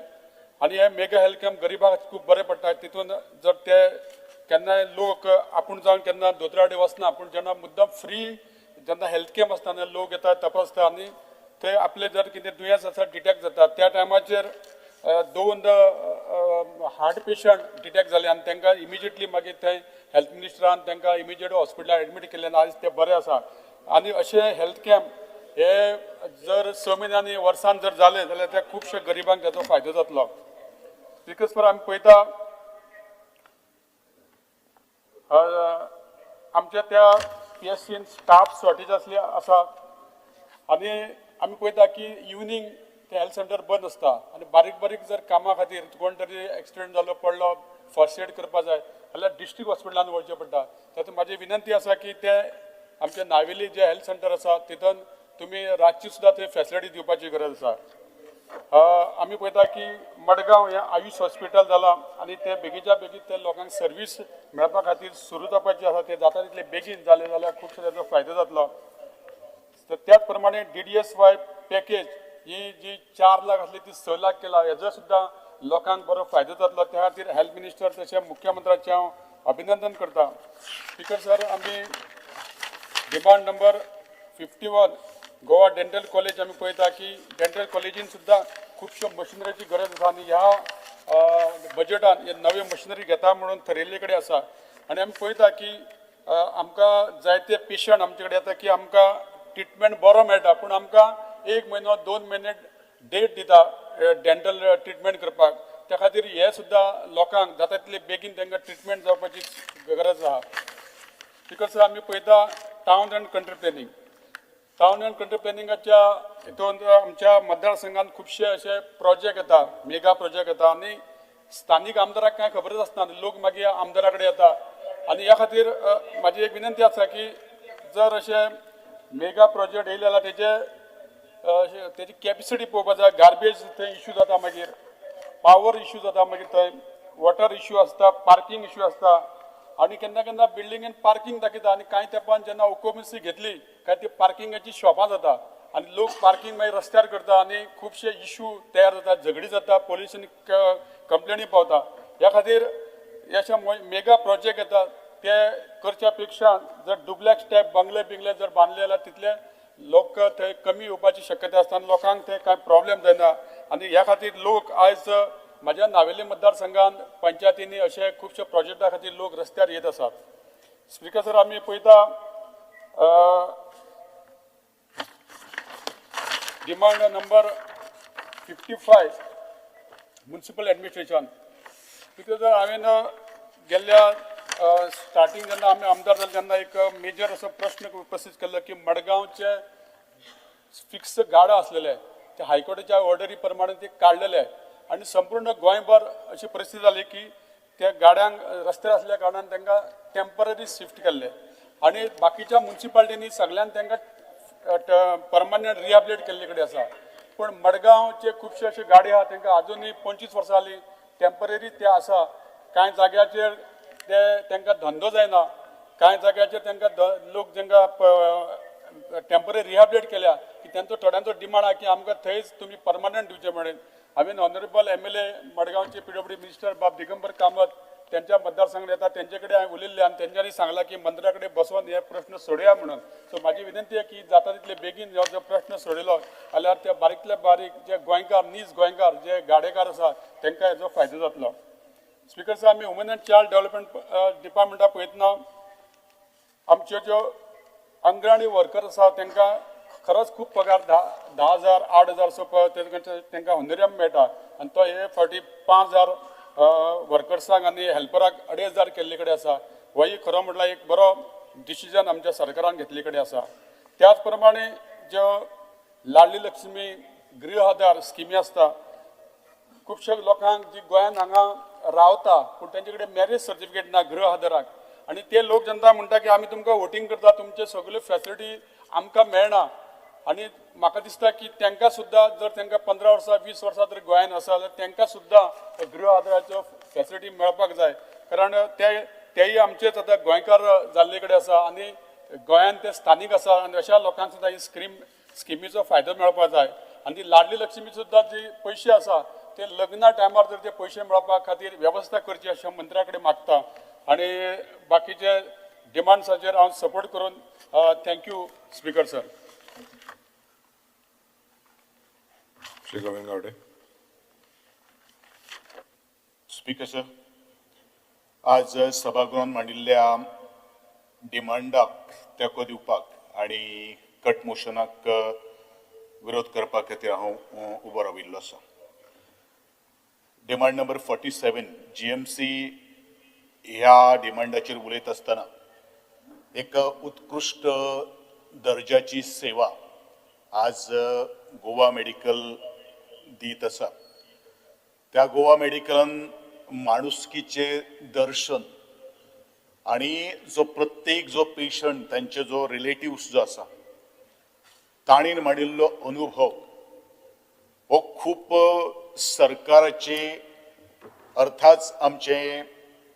Q: आनी हे मेगा हेल्थ कॅम्प गरिबांक खूब बरें पडटा. तितून जर ते केन्नाय लोक आपूण जावन केन्ना दोतोरा कडेन वचना, पूण जेन्ना मुद्दम फ्री जेन्ना हेल्थ कॅम्प आसता तेन्ना लोक येता, तपासता आनी थंय आपले जर कितें दुयेंस आसा डिटेक्ट जाता. त्या टायमाचेर 2 हार्ट पेशंट डिटेक्ट जाले आनी तांकां इमिजिएटली मागीर थंय हेल्थ मिनिस्टरान तांकां इमिजिएट हॉस्पिटलान एडमीट केल्ले आनी आयज ते बरे आसा. आनी अशे हेल्थ कॅम्प हे जर 6 म्हयन्यांनी वर्सान जर जाले जाल्यार त्या खुबशे गरिबांक ताचो फायदो जातलो. Because for आमी पळयता आमच्या त्या PSCन स्टाफ शॉर्टेज आसली आसा आनी आमी पळयता की इवनींग ते हेल्थ सेंटर बंद आसता आनी बारीक बारीक जर कामा खातीर कोण तरी एक्सिडेंट जालो पडलो फर्स्ट एड करपा जाय जाल्यार डिस्ट्रिक्ट हॉस्पिटलान वचचें पडटा. तातूंत म्हाजी विनंती आसा की ते आमचे नावेली जे हेल्थ सेंटर आसा तितून तुमी रातची सुद्दां थंय फेसिलिटी दिवपाची गरज आसा. आमी पळयता की मडगांव हें आयुष हॉस्पिटल जालां आनी तें बेगीच्या बेगीन ते लोकांक सर्वीस मेळपा खातीर सुरू जावपाची आसा. तें जाता तितलें बेगीन जालें जाल्यार खुबसो ताचो फायदो जातलो. तर त्याच प्रमाणे DDSY package ही जी 4 लाख आसली ती 6 लाख केला. हेजो सुद्दां लोकांक बरो फायदो जातलो. त्या खातीर हेल्थ मिनिस्टर तशें मुख्यमंत्र्याचें हांव अभिनंदन करता. स्पीकर सर, आमी demand number 51 Goa dental college आमी पळयता की डेंटल कॉलेजीन सुद्दां खुबश्यो मशिनरीची गरज आसा आनी ह्या बजेटान हे नव्यो मशिनरी घेता म्हणून थरयल्ले कडेन आसा. आनी आमी पळयता की आमकां जायते पेशंट आमचे कडेन येता की आमकां ट्रिटमेंट बरो मेळटा, पूण आमकां 1 म्हयनो 2 म्हयने डेट दिता डेंटल ट्रिटमेंट करपाक. त्या खातीर हे सुद्दां लोकांक जाता तितले बेगीन तांकां ट्रिटमेंट जावपाची गरज आसा. स्पीकर सर, आमी पळयता town and country planning. Town and country प्लॅनिंगाच्या हितून आमच्या मतदारसंघात खुबशे अशे प्रोजेक्ट येता, मेगा प्रोजेक्ट येता आनी स्थानीक आमदाराक कांय खबरच आसना, लोक मागीर आमदारा कडेन येता. आनी ह्या खातीर म्हाजी एक विनंती आसा की जर अशे मेगा प्रोजेक्ट येयले जाल्यार तेजे तेजी कॅपेसिटी पळोवपा जाय. गार्बेज थंय इश्यू जाता, मागीर पावर इश्यू जाता, मागीर थंय वॉटर इश्यू आसता, पार्कींग इश्यू आसता आनी केन्ना केन्ना बिल्डिंगेन पार्कींग दाखयता आनी कांय तेंपान जेन्ना ऑक्युपन्सी घेतली काय ती पार्किंगाची शॉपां जाता आनी लोक पार्कींग मागीर रस्त्यार करता आनी खुबशे इश्यू तयार जाता, झगडी जाता, पोलिसान कंप्लेनी पावता. ह्या खातीर अशे मेगा प्रोजेक्ट येता ते करच्या पेक्षा जर डुप्लेक्स टायप बंगले बिंगले जर बांदले जाल्यार तितले लोक थंय कमी येवपाची शक्यता आसता आनी लोकांक थंय कांय प्रॉब्लेम जायना. आनी ह्या खातीर लोक आयज म्हाज्या नावेली मतदारसंघान पंचायतींनी अशे खुबशे प्रोजेक्टा खातीर लोक रस्त्यार येत आसात. स्पीकर सर, आमी पळयता demand number 55 municipal administration. Speaker sir, हांवें गेल्ल्या स्टार्टींग जेन्ना आमी आमदार जाले तेन्ना एक मेजर असो प्रश्न उपस्थित केल्लो की मडगांवचे फिक्स गाडो आसलेले ते हायकोर्टाच्या ऑर्डरी प्रमाणे ते काडलेले आनी संपूर्ण गोंयभर अशी परिस्थिती जाली की त्या गाड्यांक रस्त्यार आसल्या कारणान तांकां टेम्पररी शिफ्ट केल्ले आनी बाकीच्या मुन्सिपालिटींनी सगळ्यान तांकां परमनंट रिहेबिलिटेट केल्ले कडेन आसा. पूण मडगांवचे खुबशे अशे गाडी आहा तांकां आजुनूय 25 वर्सां जालीं टेम्पररी ते आसा. कांय जाग्याचेर ते तांकां धंदो जायना, कांय जाग्याचेर तांकां लोक तांकां टेम्पररी रिहेबिलिटेट केल्या की तांचो थोड्यांचो डिमांड आहा की आमकां थंयच तुमी परमनंट दिवचें म्हणून. हांवें ऑनरेबल MLA मडगांवचे PWD minister बाब दिगंबर कामत त्यांच्या मतदारसंघात येता तेंचे कडेन हांवें उलयल्लें आनी तेंच्यांनी सांगलां की मंत्र्या कडेन बसोन हे प्रश्न सोडया म्हणून. सो म्हाजी विनंती आहे की जाता तितले बेगीन हो जो प्रश्न सोडयलो जाल्यार त्या बारीकल्या बारीक जे गोंयकार, नीज गोंयकार जे गाडेकार आसा तांकां हेजो फायदो जातलो. स्पीकर सर, आमी वुमन एंड चायल्ड डेव्हलपमेंट डिपार्टमेंटा पळयतना आमच्यो ज्यो अंगणवाडी वर्कर आसा तांकां खरोच खूब पगार 10,000 8,000 सो तांकां होनोरियम मेळटा आनी तो हे फावटी 5,000 वर्कर्सांक आनी हेल्पराक 2,500 केल्ले कडेन आसा. होय खरो म्हटल्यार एक बरो डिसिजन आमच्या सरकारान घेतले कडेन आसा. त्याच प्रमाणे ज्यो लाडली लक्ष्मी गृह आधार स्किमी आसता खुबश्या लोकांक जी गोंयांत हांगा रावता पूण तेंचे कडेन मॅरेज सर्टिफिकेट ना गृह आधाराक आनी ते लोक जेन्ना म्हणटा की आमी तुमकां वोटींग करता, तुमचे सगळ्यो फॅसिलिटी आमकां मेळना. आनी म्हाका दिसता की तांकां सुद्दां जर तांकां 15 वर्सां 20 वर्सां जर गोंयांत आसा जाल्यार तांकां सुद्दां गृह आधाराच्यो फॅसिलिटी मेळपाक जाय, कारण तेय आमचेच आतां गोंयकार जाल्ले कडेन आसा आनी गोंयांत ते स्थानीक आसा आनी अशा लोकांक सुद्दां ही स्किमीचो फायदो मेळपाक जाय. आनी ती लाडली लक्ष्मी सुद्दां जी पयशे आसा ते लग्ना टायमार जर ते पयशे मेळपा खातीर वेवस्था करची अशें मंत्र्या कडेन मागता आनी बाकीचे डिमांड्साचेर हांव सपोर्ट करून thank you speaker sir.
K: Shri Govind Gawde.
M: Speaker sir, आज सभागृहान मांडिल्ल्या डिमांडाक तेंको दिवपाक आनी कट मोशनाक विरोध करपा खातीर हांव उबो राविल्लो आसा. डिमांड नंबर 47 GMC ह्या डिमांडाचेर उलयत आसतना एक उत्कृश्ट दर्जाची सेवा आज गोवा मेडिकल दीत आसा. त्या गोवा मेडिकलान माणुसकीचे दर्शन आनी जो प्रत्येक जो पेशंट तांचे जो रिलेटिव्स जो आसा तांणी मांडिल्लो अनुभव हो खूब सरकाराचे अर्थात आमचे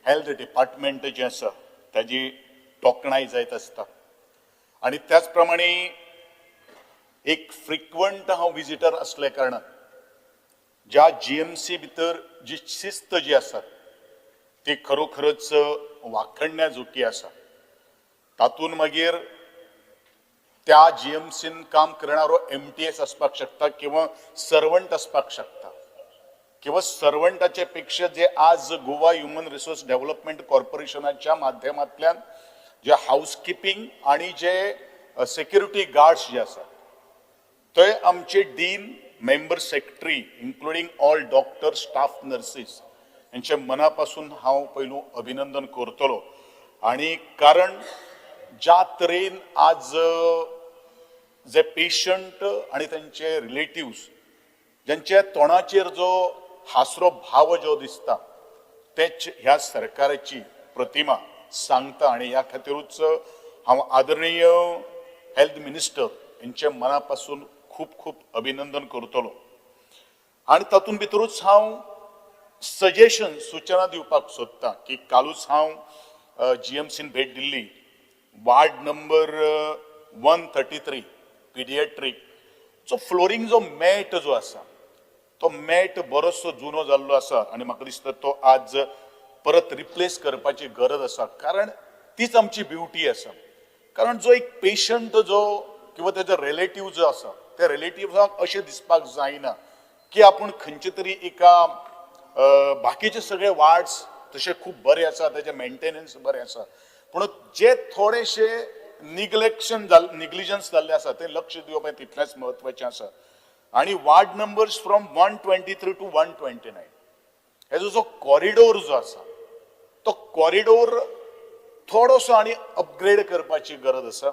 M: हेल्थ डिपार्टमेंट जें आसा ताजी तोखणाय जायत आसता. आनी त्याच प्रमाणे
R: एक फ्रिक्वंट हांव विजिटर आसल्या कारणान ज्या जीएमसी भितर जी शिस्त जी आसा ती खरोखरच वाखणण्या जोगी आसा. तातूंत मागीर त्या जीएमसीन काम करणारो एमटीएस आसपाक शकता किंवा सर्वंट आसपाक शकता किंवा सर्वंटाचे पेक्षा जे आज गोवा ह्युमन रिसोर्स डेव्हलपमेंट कॉर्पोरेशनाच्या माध्यमांतल्यान जे हाऊसकिपींग आणि जे सेक्युरिटी गार्ड्स जे आसात ते आमचे dean, member secretary including all doctor, staff, nurses यांचे मनापासून हांव पयलू अभिनंदन करतलो. आणि कारण ज्या तरेन आज जे पेशंट आणि त्यांचे रिलेटिव्स ज्यांच्या तोंडाचेर जो हासरो भाव जो दिसता तेच ह्या सरकाराची प्रतिमा सांगता. आणि ह्या खातीरूच हांव आदरणीय हेल्थ मिनिस्टर यांच्या मनापासून खूब खूब अभिनंदन करतलो. आनी तातूंत भितरूच हांव सजेशन सुचना दिवपाक सोदता की कालूच हांव जीएमसीन भेट दिल्ली वार्ड नंबर 133 पिडिएट्रीक जो फ्लोरींग जो मॅट जो आसा तो मॅट बरोचसो जुनो जाल्लो आसा आनी म्हाका दिसता तो आज परत रिप्लेस करपाची गरज आसा, कारण तीच आमची ब्युटी आसा. कारण जो एक पेशंट जो किंवा तेजो रिलेटीव जो आसा त्या रिलेटिव्हांक अशें दिसपाक जायना की आपूण खंयचे तरी एका बाकीचे सगळे वार्ड्स तशे खूब बरे आसा, तेजे मेंटेनन्स बरें आसा, पूण जे थोडेशे निग्लेक्शन निग्लिजन्स जाल्लें आसा तें लक्ष दिवप हें तितलेंच म्हत्वाचें आसा. आनी वार्ड नंबर्स फ्रॉम 123 टू 129 हेजो जो कॉरिडोर जो आसा तो कॉरिडोर थोडोसो आनी अपग्रेड करपाची गरज आसा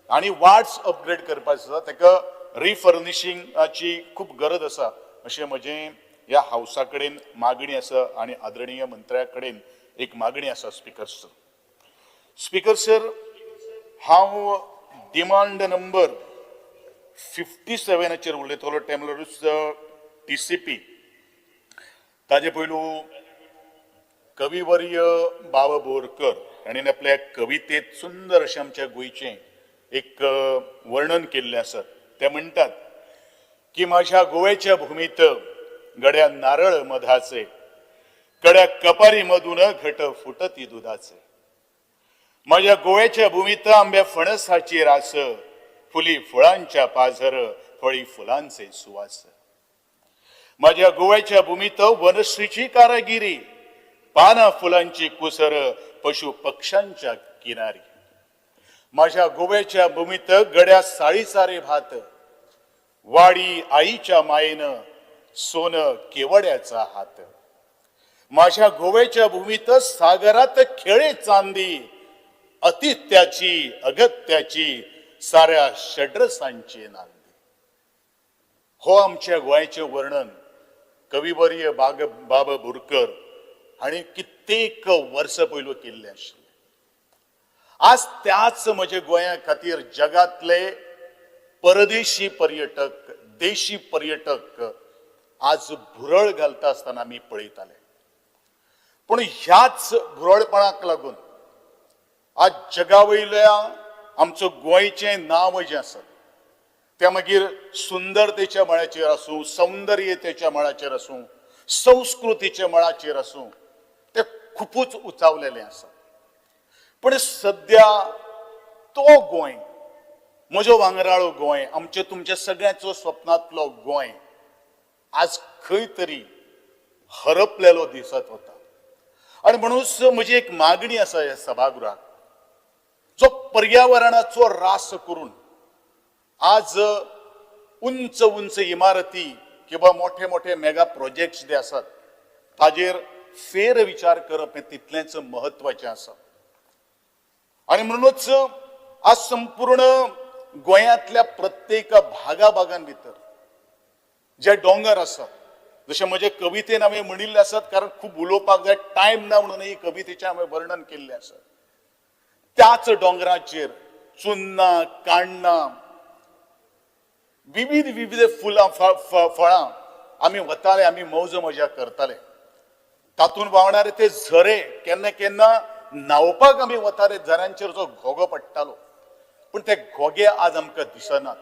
R: आनी वार्ड्स अपग्रेड करपाचे आसा, ताका रिफर्निशिंगाची खूब गरज आसा अशें म्हजें ह्या हावसा कडेन मागणी आसा आनी आदरणीय मंत्र्या कडेन एक मागणी आसा. स्पीकर सर, स्पीकर सर, हांव डिमांड नंबर 57 उलयतलो ते म्हणल्यारूच टीसीपी. ताजे पयलू कविवर्य बाबा बोरकर हाणें आपल्या कवितेंत सुंदर अशें आमच्या गोंयचें एक वर्णन केल्लें आसा. ते म्हणटात की माझ्या गोव्याच्या भूमीत गड्या नारळ मधाचे, कड्या कपारी मधून घट फुटती दुधाचे. माझ्या गोव्याच्या भूमीत आंब्या फणसाची रास, फुली फुलांच्या पाझर, फळी फुलांचे सुवास. माझ्या गोव्याच्या भूमीत वनश्रीची कारागिरी, पाना फुलांची कुसर, पशु पक्ष्यांच्या किनारी. माझ्या गोव्याच्या भूमीत गड्या साळीसारे भात, वाडी आईच्या मायेनं सोन केवड्याचा हात. माझ्या गोव्याच्या भूमीत सागरात खेळे चांदी, अतित्याची अगत्याची साऱ्या षड्रसांची नांदी. हो आमच्या गोंयचें वर्णन कविवर्य बाबा बोरकर हांणी कित्येक वर्सां पयलू केल्लें आशिल्लें. आज त्याच म्हज्या गोंया खातीर जगांतले परदेशी पर्यटक, देशी पर्यटक आज भुरळ घालता आसतना आमी पळयताले. पूण ह्याच भुरळपणाक लागून आज जगा वयल्या आमचो गोंयचें नांव जें आसा त्या मागीर सुंदरतेच्या मळाचेर आसूं, सौंदर्यतेच्या मळाचेर आसूं, संस्कृतीच्या मळाचेर आसूं, तें खुपूच उचावलेलें आसा. पूण सद्या तो गोंय, म्हजो वांगराळो गोंय, आमचे तुमच्या सगळ्यांचो स्वप्नांतलो गोंय आज खंय तरी हरपलेलो दिसत वता. आनी म्हणूनच म्हजी एक मागणी आसा ह्या सभागृहाक, जो पर्यावरणाचो रास करून आज उंच उंच इमारती किंवा मोठे मोठे मेगा प्रोजेक्ट्स जे आसात ताजेर फेर विचार करप हें तितलेंच म्हत्वाचें आसा. आनी म्हणूनच आज संपूर्ण गोंयांतल्या प्रत्येक भागा भागान भितर जे दोंगर आसात, जशें म्हजे कवितेन हांवें म्हणिल्लें आसात, कारण खूब उलोवपाक जाय टायम ना म्हणून ही कवितेचें हांवें वर्णन केल्लें आसा, त्याच दोंगराचेर चुन्नां, काण्णां, विविध विविध फुलां फळां आमी वताले, आमी मौज मजा करताले. तातूंत व्हांवणारे ते झरे, केन्ना केन्ना न्हांवपाक आमी वताले, झऱ्यांचेर जो घोगो पडटालो, पूण ते घोगे आज आमकां दिसनात.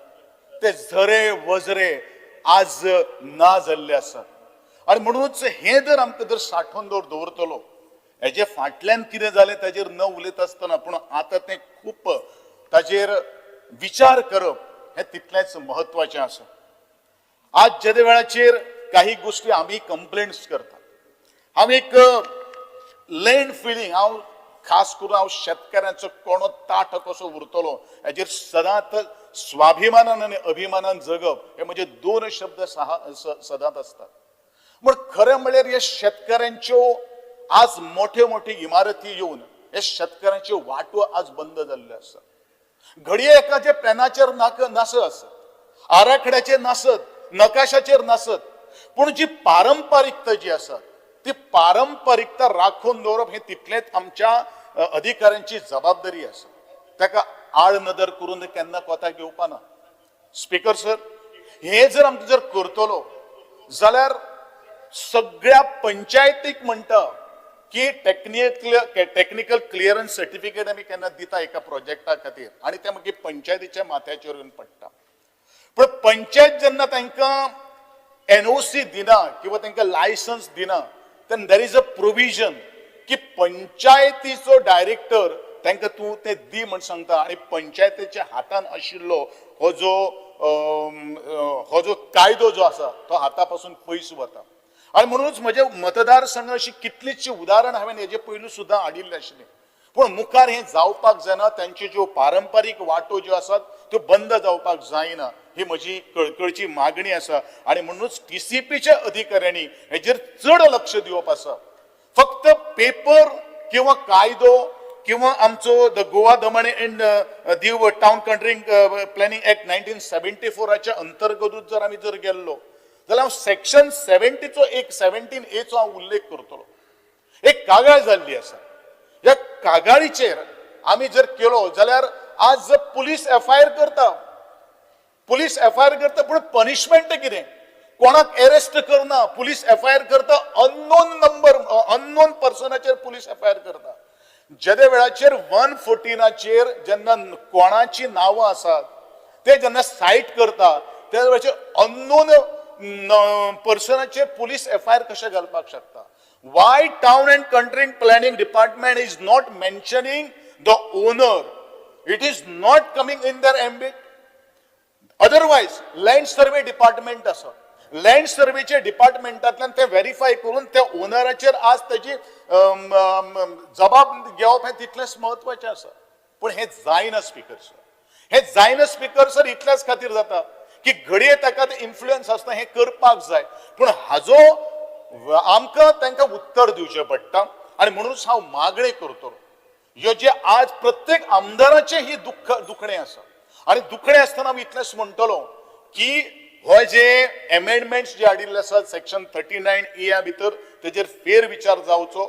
R: ते झरे वझरे आज ना जाल्ले आसात. आनी म्हणूनच हें जर आमकां जर साठोवन दवरतलो, हेजे फाटल्यान कितें जालें ताजेर न उलयता आसतना, पूण आतां तें खूब ताजेर विचार करप हें तितलेंच म्हत्वाचें आसा. आज जेदे वेळाचेर काही गोश्टी आमी कंप्लेंट्स करता. हांव एक लँड फिलिंग, हांव खास करून हांव शेतकाऱ्यांचो कोणो ताट कसो उरतलो हेजेर सदांच स्वाभिमानान आनी अभिमानान जगप हे म्हजे दोन शब्द सदांच आसतात. पूण खरें म्हळ्यार हे शेतकाऱ्यांच्यो आज मोठ्यो मोठ्यो इमारती येवन हे शेतकाऱ्यांच्यो वाटो आज बंद जाल्ल्यो आसा. घडये एकाच्या प्लॅनाचेर नासत आसत, आराखड्याचेर नासत, नकाशाचेर नासत, पूण जी पारंपारिकता जी आसा ती पारंपारिकता राखून दवरप हें तितलेंच आमच्या अधिकाऱ्यांची जबाबदारी आसा. ताका आड नदर करून केन्ना कोता घेवपा ना. स्पीकर सर, हे जर आमकां जर करतलो जाल्यार सगळ्या पंचायतीक म्हणटा की टॅक्निकल क्लियरन्स सर्टिफिकेट आमी केन्ना दिता एका प्रोजेक्टा खातीर आनी ते मागीर पंचायतीच्या माथ्याचेर येवन पडटा. पूण पंचायत जेन्ना तांकां एनओसी दिना किंवा तांकां लायसन्स दिना, तेन्ना there is a provision की पंचायतीचो डायरेक्टर तांकां तूं तें दी म्हण सांगता आनी पंचायतीच्या हातान आशिल्लो हो जो कायदो जो आसा तो हाता पासून पयस वता. आनी म्हणूनच म्हजे मतदारसंघ अशी कितलींचशी उदाहरण हांवें हेजे पयलू सुद्दां हाडिल्लें आशिल्लें, पूण मुखार हें जावपाक जायना. तांच्यो ज्यो पारंपारीक वाटो ज्यो आसात त्यो बंद जावपाक जायना, ही म्हजी कळकळची मागणी आसा. आनी म्हणूनच टीसीपीच्या अधिकाऱ्यांनी हेजेर चड लक्ष दिवप आसा. फक्त पेपर किंवा कायदो किंवा आमचो the Goa Daman and Diu town country planning act 1974 अंतर्गतूच जर आमी जर गेल्लो जाल्यार हांव सेक्शन 70चो एक 17A हांव उल्लेख करतलो. एक कागाळ जाल्ली आसा, ह्या कागाळीचेर आमी जर केलो जाल्यार आज पुलीस एफआयआर करता, पुलीस एफआयआर करता, पूण पनिशमेंट कितें? कोणाक अरेस्ट करना, पुलीस एफआयआर करता, अननोन नंबर अननोन पर्सनाचेर पुलीस एफआयआर करता. जेदे वेळाचेर 114 जेन्ना कोणाची नांवां आसात ते जेन्ना सायट करता त्या वेळाचेर अननोन पर्सनाचेर पुलीस एफआयआर कशें घालपाक शकता? Why town and country planning department is not mentioning the owner? It is not coming in their ambit. Otherwise land survey department आसा, लँड सर्वेचे डिपार्टमेंटांतल्यान ते व्हेरीफाय करून त्या ओनराचेर आज ताजी जबाब घेवप हें तितलेंच म्हत्वाचें आसा. पूण हें जायना स्पीकर सर, हें जायना स्पीकर सर इतल्याच खातीर जाता की घडये ताका ते इन्फ्लुयन्स आसता, हें करपाक जाय, पूण हाजो आमकां तांकां उत्तर दिवचें पडटा. आनी म्हणूनच हांव मागणें करतलो, ह्यो जे आज प्रत्येक आमदाराचें ही दुखणें आसा. आनी दुखणें आसतना हांव इतलेंच म्हणटलो की हो जे एमेंडमेंट्स जे हाडिल्ले आसात सेक्शन 39A भितर तेजेर फेरविचार जावचो,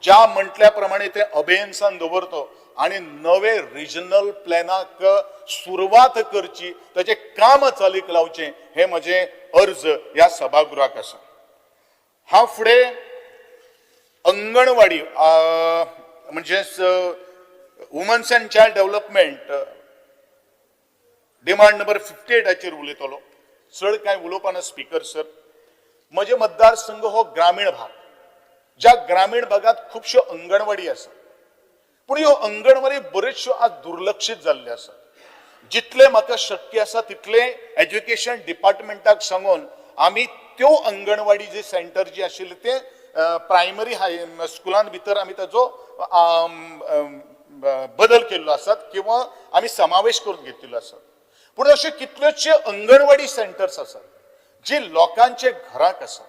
R: ज्या म्हटल्या प्रमाणे ते अबेयन्सान दवरतो आनी नवे रिजनल प्लॅनाक सुरवात करची, ताचें काम चालीक लावचें, हे म्हजें अर्ज ह्या सभागृहाक आसा. हांव फुडें अंगणवाडी म्हणजेच womens and child development demand number 58 उलयतलो. चड कांय उलोवपाना स्पीकर सर. म्हजे मतदारसंघ हो ग्रामीण भाग, ज्या ग्रामीण भागात खुबश्यो अंगणवाडी आसा, पूण ह्यो अंगणवाडी बऱ्योचश्यो आज दुर्लक्षीत जाल्ल्यो आसा. जितले म्हाका शक्य आसा तितले एज्युकेशन डिपार्टमेंटाक सांगून आमी त्यो अंगणवाडी जे सेंटर जी आशिल्ले ते प्रायमरी हाय स्कुलान भितर आमी ताजो बदल केल्लो आसात किंवा आमी समावेश करून घेतिल्लो आसा. पूण अशे कितलेशे अंगणवाडी सेंटर्स आसात जे लोकांचे घराक आसा,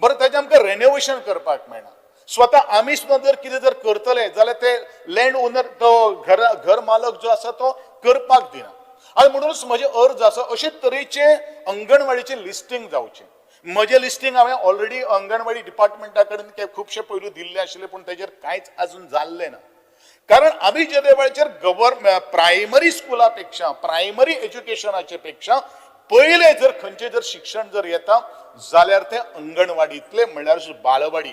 R: बरें ताजें आमकां रेनोवेशन करपाक मेळना. स्वता आमी सुद्दां जर कितें जर करतले जाल्यार ते लँड ओनर तो घर मालक जो आसा तो करपाक दिना. आनी म्हणूनच म्हजें अर्ज आसा अशे तरेचे अंगणवाडीचें लिस्टींग जावचें. म्हजें लिस्टींग हांवें ऑलरेडी अंगणवाडी डिपार्टमेंटा कडेन खुबशे पयलू दिल्ले आशिल्ले, पूण तेजेर कांयच आजून जाल्लें ना. कारण आमी जे वेळाचेर प्रायमरी स्कुला पेक्षा प्रायमरी एज्युकेशनाचे पेक्षा पयले जर खंयचें जर शिक्षण जर येता जाल्यार ते अंगणवाडींतले, म्हणल्यार बालवाडी.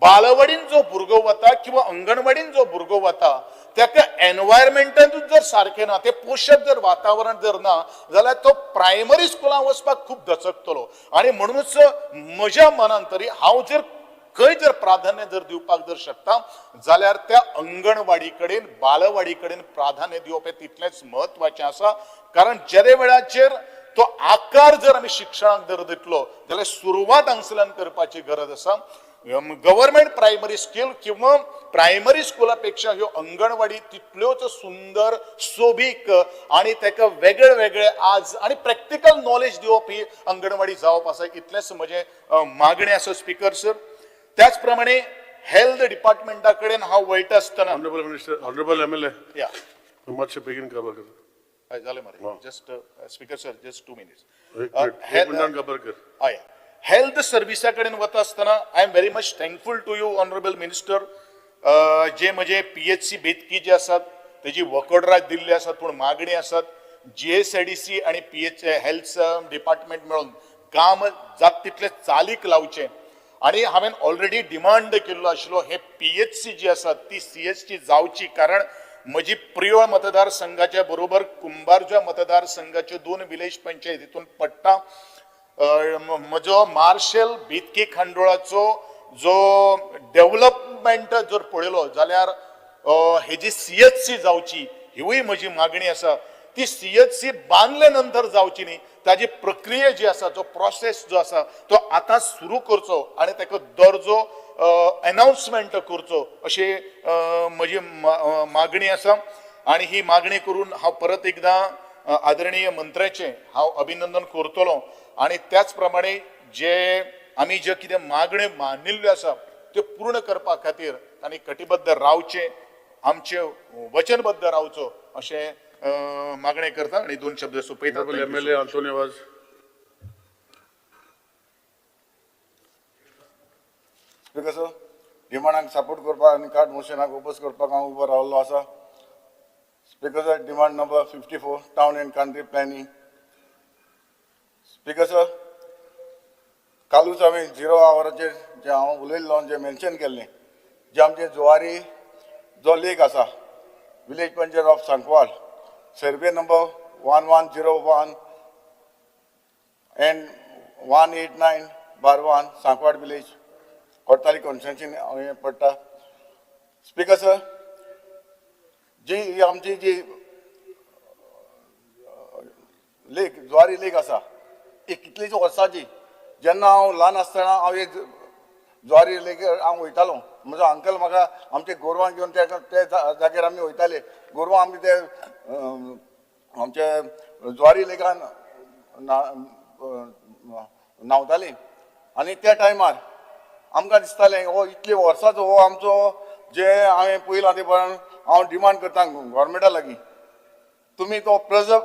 R: बालवाडीन जो भुरगो वता किंवा अंगणवाडीन जो भुरगो वता ताका एनवायरमेंटानूच जर सारकें ना, तें पोशक जर वातावरण जर ना जाल्यार तो प्रायमरी स्कुलान वचपाक खूब दचकतलो. आनी म्हणूनच म्हज्या मनान तरी हांव जर खंय जर प्राधान्य जर दिवपाक जर शकता जाल्यार त्या अंगणवाडी कडेन, बालवाडी कडेन प्राधान्य दिवप हें तितलेंच म्हत्वाचें आसा. कारण जेदे वेळाचेर तो आकार जर आमी शिक्षणाक जर दितलो जाल्यार सुरवात हांगसरल्यान करपाची गरज आसा. गव्हर्मेंट प्रायमरी स्कूल किंवा प्रायमरी स्कुला पेक्षा ह्यो अंगणवाडी तितल्योच सुंदर, सोबीक आनी ताका वेगळे वेगळे आज आनी प्रॅक्टिकल नॉलेज दिवप ही अंगणवाडी जावप आसा, इतलेंच म्हजें मागणें आसा स्पीकर सर. त्याच प्रमाणे हेल्थ डिपार्टमेंटा कडेन हांव वयता आसतना
B: honourable minister, honourable MLA,
R: या
B: मातशें बेगीन काबार कर.
R: हय जालें मरे, just speaker sir just 2 minutes.
B: एक मिनटान काबार कर.
R: हय, हेल्थ सर्विसा कडेन वता आसतना I am very much thankful to you honourable minister. जे म्हजे PHC Betki जे आसात तेजी वकडराज दिल्ली आसात, पूण मागणी आसात GSIDC आनी PH health department मेळून काम जात तितलें चालीक लावचें. आनी हांवें ऑलरेडी डिमांड केल्लो आशिल्लो हे PHC जी आसात ती CHC जावची, कारण म्हजी प्रियोळ मतदारसंघाच्या बरोबर कुंभारजा मतदारसंघाच्यो 2 विलेज पंचायत हितून पडटा. म्हजो मार्शल बेतकी खांडोळाचो जो डेव्हलपमेंट जर पळयलो जाल्यार हेजी CHC जावची हिवूय म्हजी मागणी आसा. ती CHC बांदले नंतर जावची न्ही, ताजी प्रक्रिया जी आसा, जो प्रोसेस जो आसा तो आतां सुरू करचो आनी ताका दर्जो एनाउन्समेंट करचो अशी म्हजी मागणी आसा. आनी ही मागणी करून हांव परत एकदां आदरणीय मंत्र्याचें हांव अभिनंदन करतलो. आनी त्याच प्रमाणे जे आमी जे कितें मागण्यो मानिल्ल्यो आसा त्यो पूर्ण करपा खातीर तांणी कटिबद्ध रावचें, आमचे वचनबद्ध रावचो अशें मागणें करता आनी 2 शब्द सोंपयता.
B: MLA Antonio Vaz.
M: Speaker sir, डिमांडाक support करपाक आनी कार्ड मोशनाक ओपोज करपाक हांव उबो रावल्लो आसा. Speaker sir, demand number 54 town and country planning. Speaker sir, कालूच हांवें 0 आवराचेर जें हांव उलयल्लो, जें मेन्शन केल्लें, जें आमचें जुवारी जो लेक आसा, village panchayat of Sancoale, survey number 1101 and 189/1 Sancoale village, Cortalim constituency हें पडटा. स्पीकर सर, जी ही आमची जी लेक, जुवारी लेक आसा, ही कितलींच वर्सांची, जेन्ना हांव ल्हान आसतना हांव एक जुवारी लेक हांव वयतालो. म्हजो अंकल म्हाका आमचे गोरवां घेवन त्या जाग्यार आमी वयताले. गोरवां आमी ते आमचे जुवारी लेकान न्हांवतालीं आनी त्या टायमार आमकां दिसतालें हो इतले वर्सांचो हो आमचो जे हांवें पयलां ते प्रमाण हांव डिमांड करता गव्हर्मेंटा लागीं, तुमी तो प्रिजर्व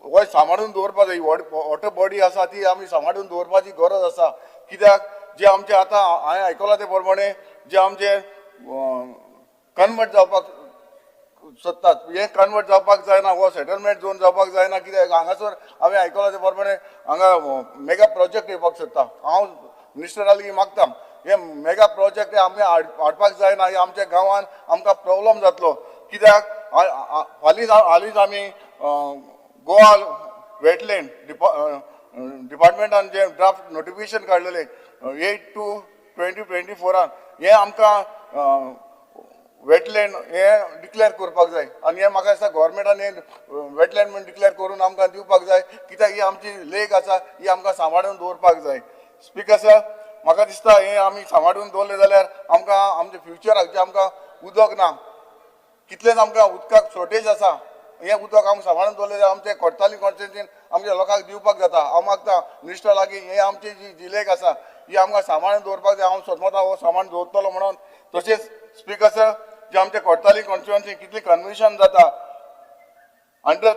M: हो सांबाळून दवरपा जाय. वॉटर बॉडी आसा ती आमी सांबाळून दवरपाची गरज आसा. कित्याक जे आमचे आतां हांवें आयकलां ते प्रमाणे जे आमचे कन्वर्ट जावपाक सोदतात, हें कन्वर्ट जावपाक जायना, हो सेटलमेंट झोन जावपाक जायना. कित्याक हांगासर हांवें आयकलां ते प्रमाणे हांगा मेगा प्रोजेक्ट येवपाक सोदता. हांव मिनिस्टरा लागीं मागता हे मेगा प्रोजेक्ट आमी हाडपाक जायना, हे आमच्या गांवान आमकां प्रॉब्लम जातलो. कित्याक हालींच हालींच आमी गोवा वेटलँड डिपार्टमेंटान जे ड्राफ्ट नोटिफिकेशन काडलेलें 8/2/2024 हें आमकां वेटलँड हें डिक्लेअर करपाक जाय. आनी हें म्हाका दिसता गव्हर्मेंटान हें वेटलँड म्हूण डिक्लेअर करून आमकां दिवपाक जाय. कित्याक ही आमची लेक आसा, ही आमकां सांबाळून दवरपाक जाय. स्पीकर सर, म्हाका दिसता हें आमी सांबाळून दवरलें जाल्यार आमकां आमच्या फ्युचराक जें आमकां उदक ना, कितलेंच आमकां उदकाक शॉर्टेज आसा, हें उदक आमकां सांबाळून दवरलें जाल्यार आमचें कोडताली कॉन्स्टिट्युएन्सीन आमच्या लोकांक दिवपाक जाता. हांव मागता मिनिस्टर लागीं हें आमची जी लेक आसा ही आमकां सांबाळून दवरपाक जाय. हांव सोदमता हो सांबाळून दवरतलो म्हणून. तशेंच स्पीकर सर, जे आमच्या कोडताली कॉन्स्टिट्युएन्सी कितली कन्वर्शन जाता अंडर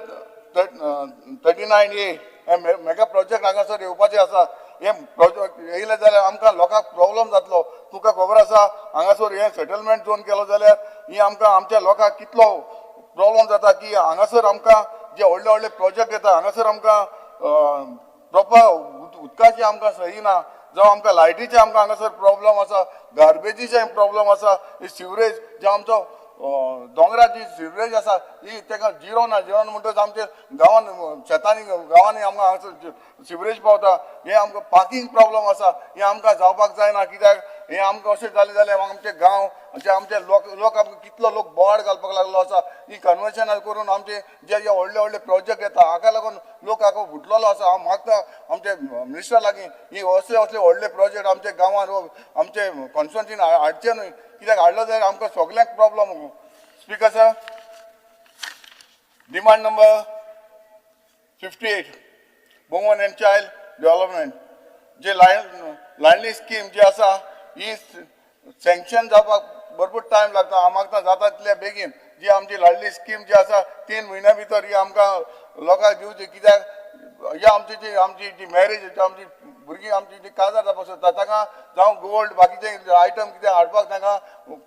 M: 39A हे मेगा प्रोजेक्ट हांगासर येवपाचे आसा. हे प्रोजेक्ट येयले जाल्यार आमकां लोकांक प्रॉब्लम जातलो. तुका खबर आसा हांगासर हे सेटलमेंट झोन केलो जाल्यार ही आमकां आमच्या लोकांक कितलो प्रॉब्लम जाता की हांगासर आमकां जे व्हडले व्हडले प्रोजेक्ट येता हांगासर आमकां प्रोपर उदकाची आमकां सही ना, जावं आमकां लायटीचे आमकां हांगासर प्रॉब्लम आसा, गार्बेजीचे प्रॉब्लम आसा, सिवरेज जे आमचो दोंगराची सिवरेज आसा ही ताका जिरो ना, जिरो म्हणटकच आमचे गांवान शेतांनी गांवांनी आमकां हांगासर सिवरेज पावता. हें आमकां पार्किंग प्रॉब्लम आसा, हें आमकां जावपाक जायना, कित्याक हें आमकां अशें जालें जाल्यार आमचे गांव जे आमचे लोक लोक आमकां कितलो लोक बोवाळ घालपाक लागलो आसा. ही कन्वर्शनां करून आमचे जे जे व्हडले व्हडले प्रोजेक्ट येता हाका लागून लोक हाका फुटलेलो आसा. हांव मागता आमचे मिनिस्टर लागीं ही असले असले व्हडले प्रोजेक्ट आमच्या गांवान आमचे कॉन्स्टिट्युएन्सीन हाडचे न्हय, कित्याक हाडलो जाल्यार आमकां सगल्यांक problem. Speaker sir, demand number 58 woman and child development जे लायनली स्कीम जी आसा ही सँक्शन जावपाक भरपूर टायम लागता. हांव मागता जाता तितल्या बेगीन जी आमची लाडली स्कीम जी आसा 3 म्हयन्या भितर ही आमकां लोकांक दिवची, कित्याक ही आमची जी आमची जी मॅरेज आमची भुरगीं आमची जी काजार जावपाक सोदता ताका जावं गोल्ड बाकीचे आयटम कितें हाडपाक तांकां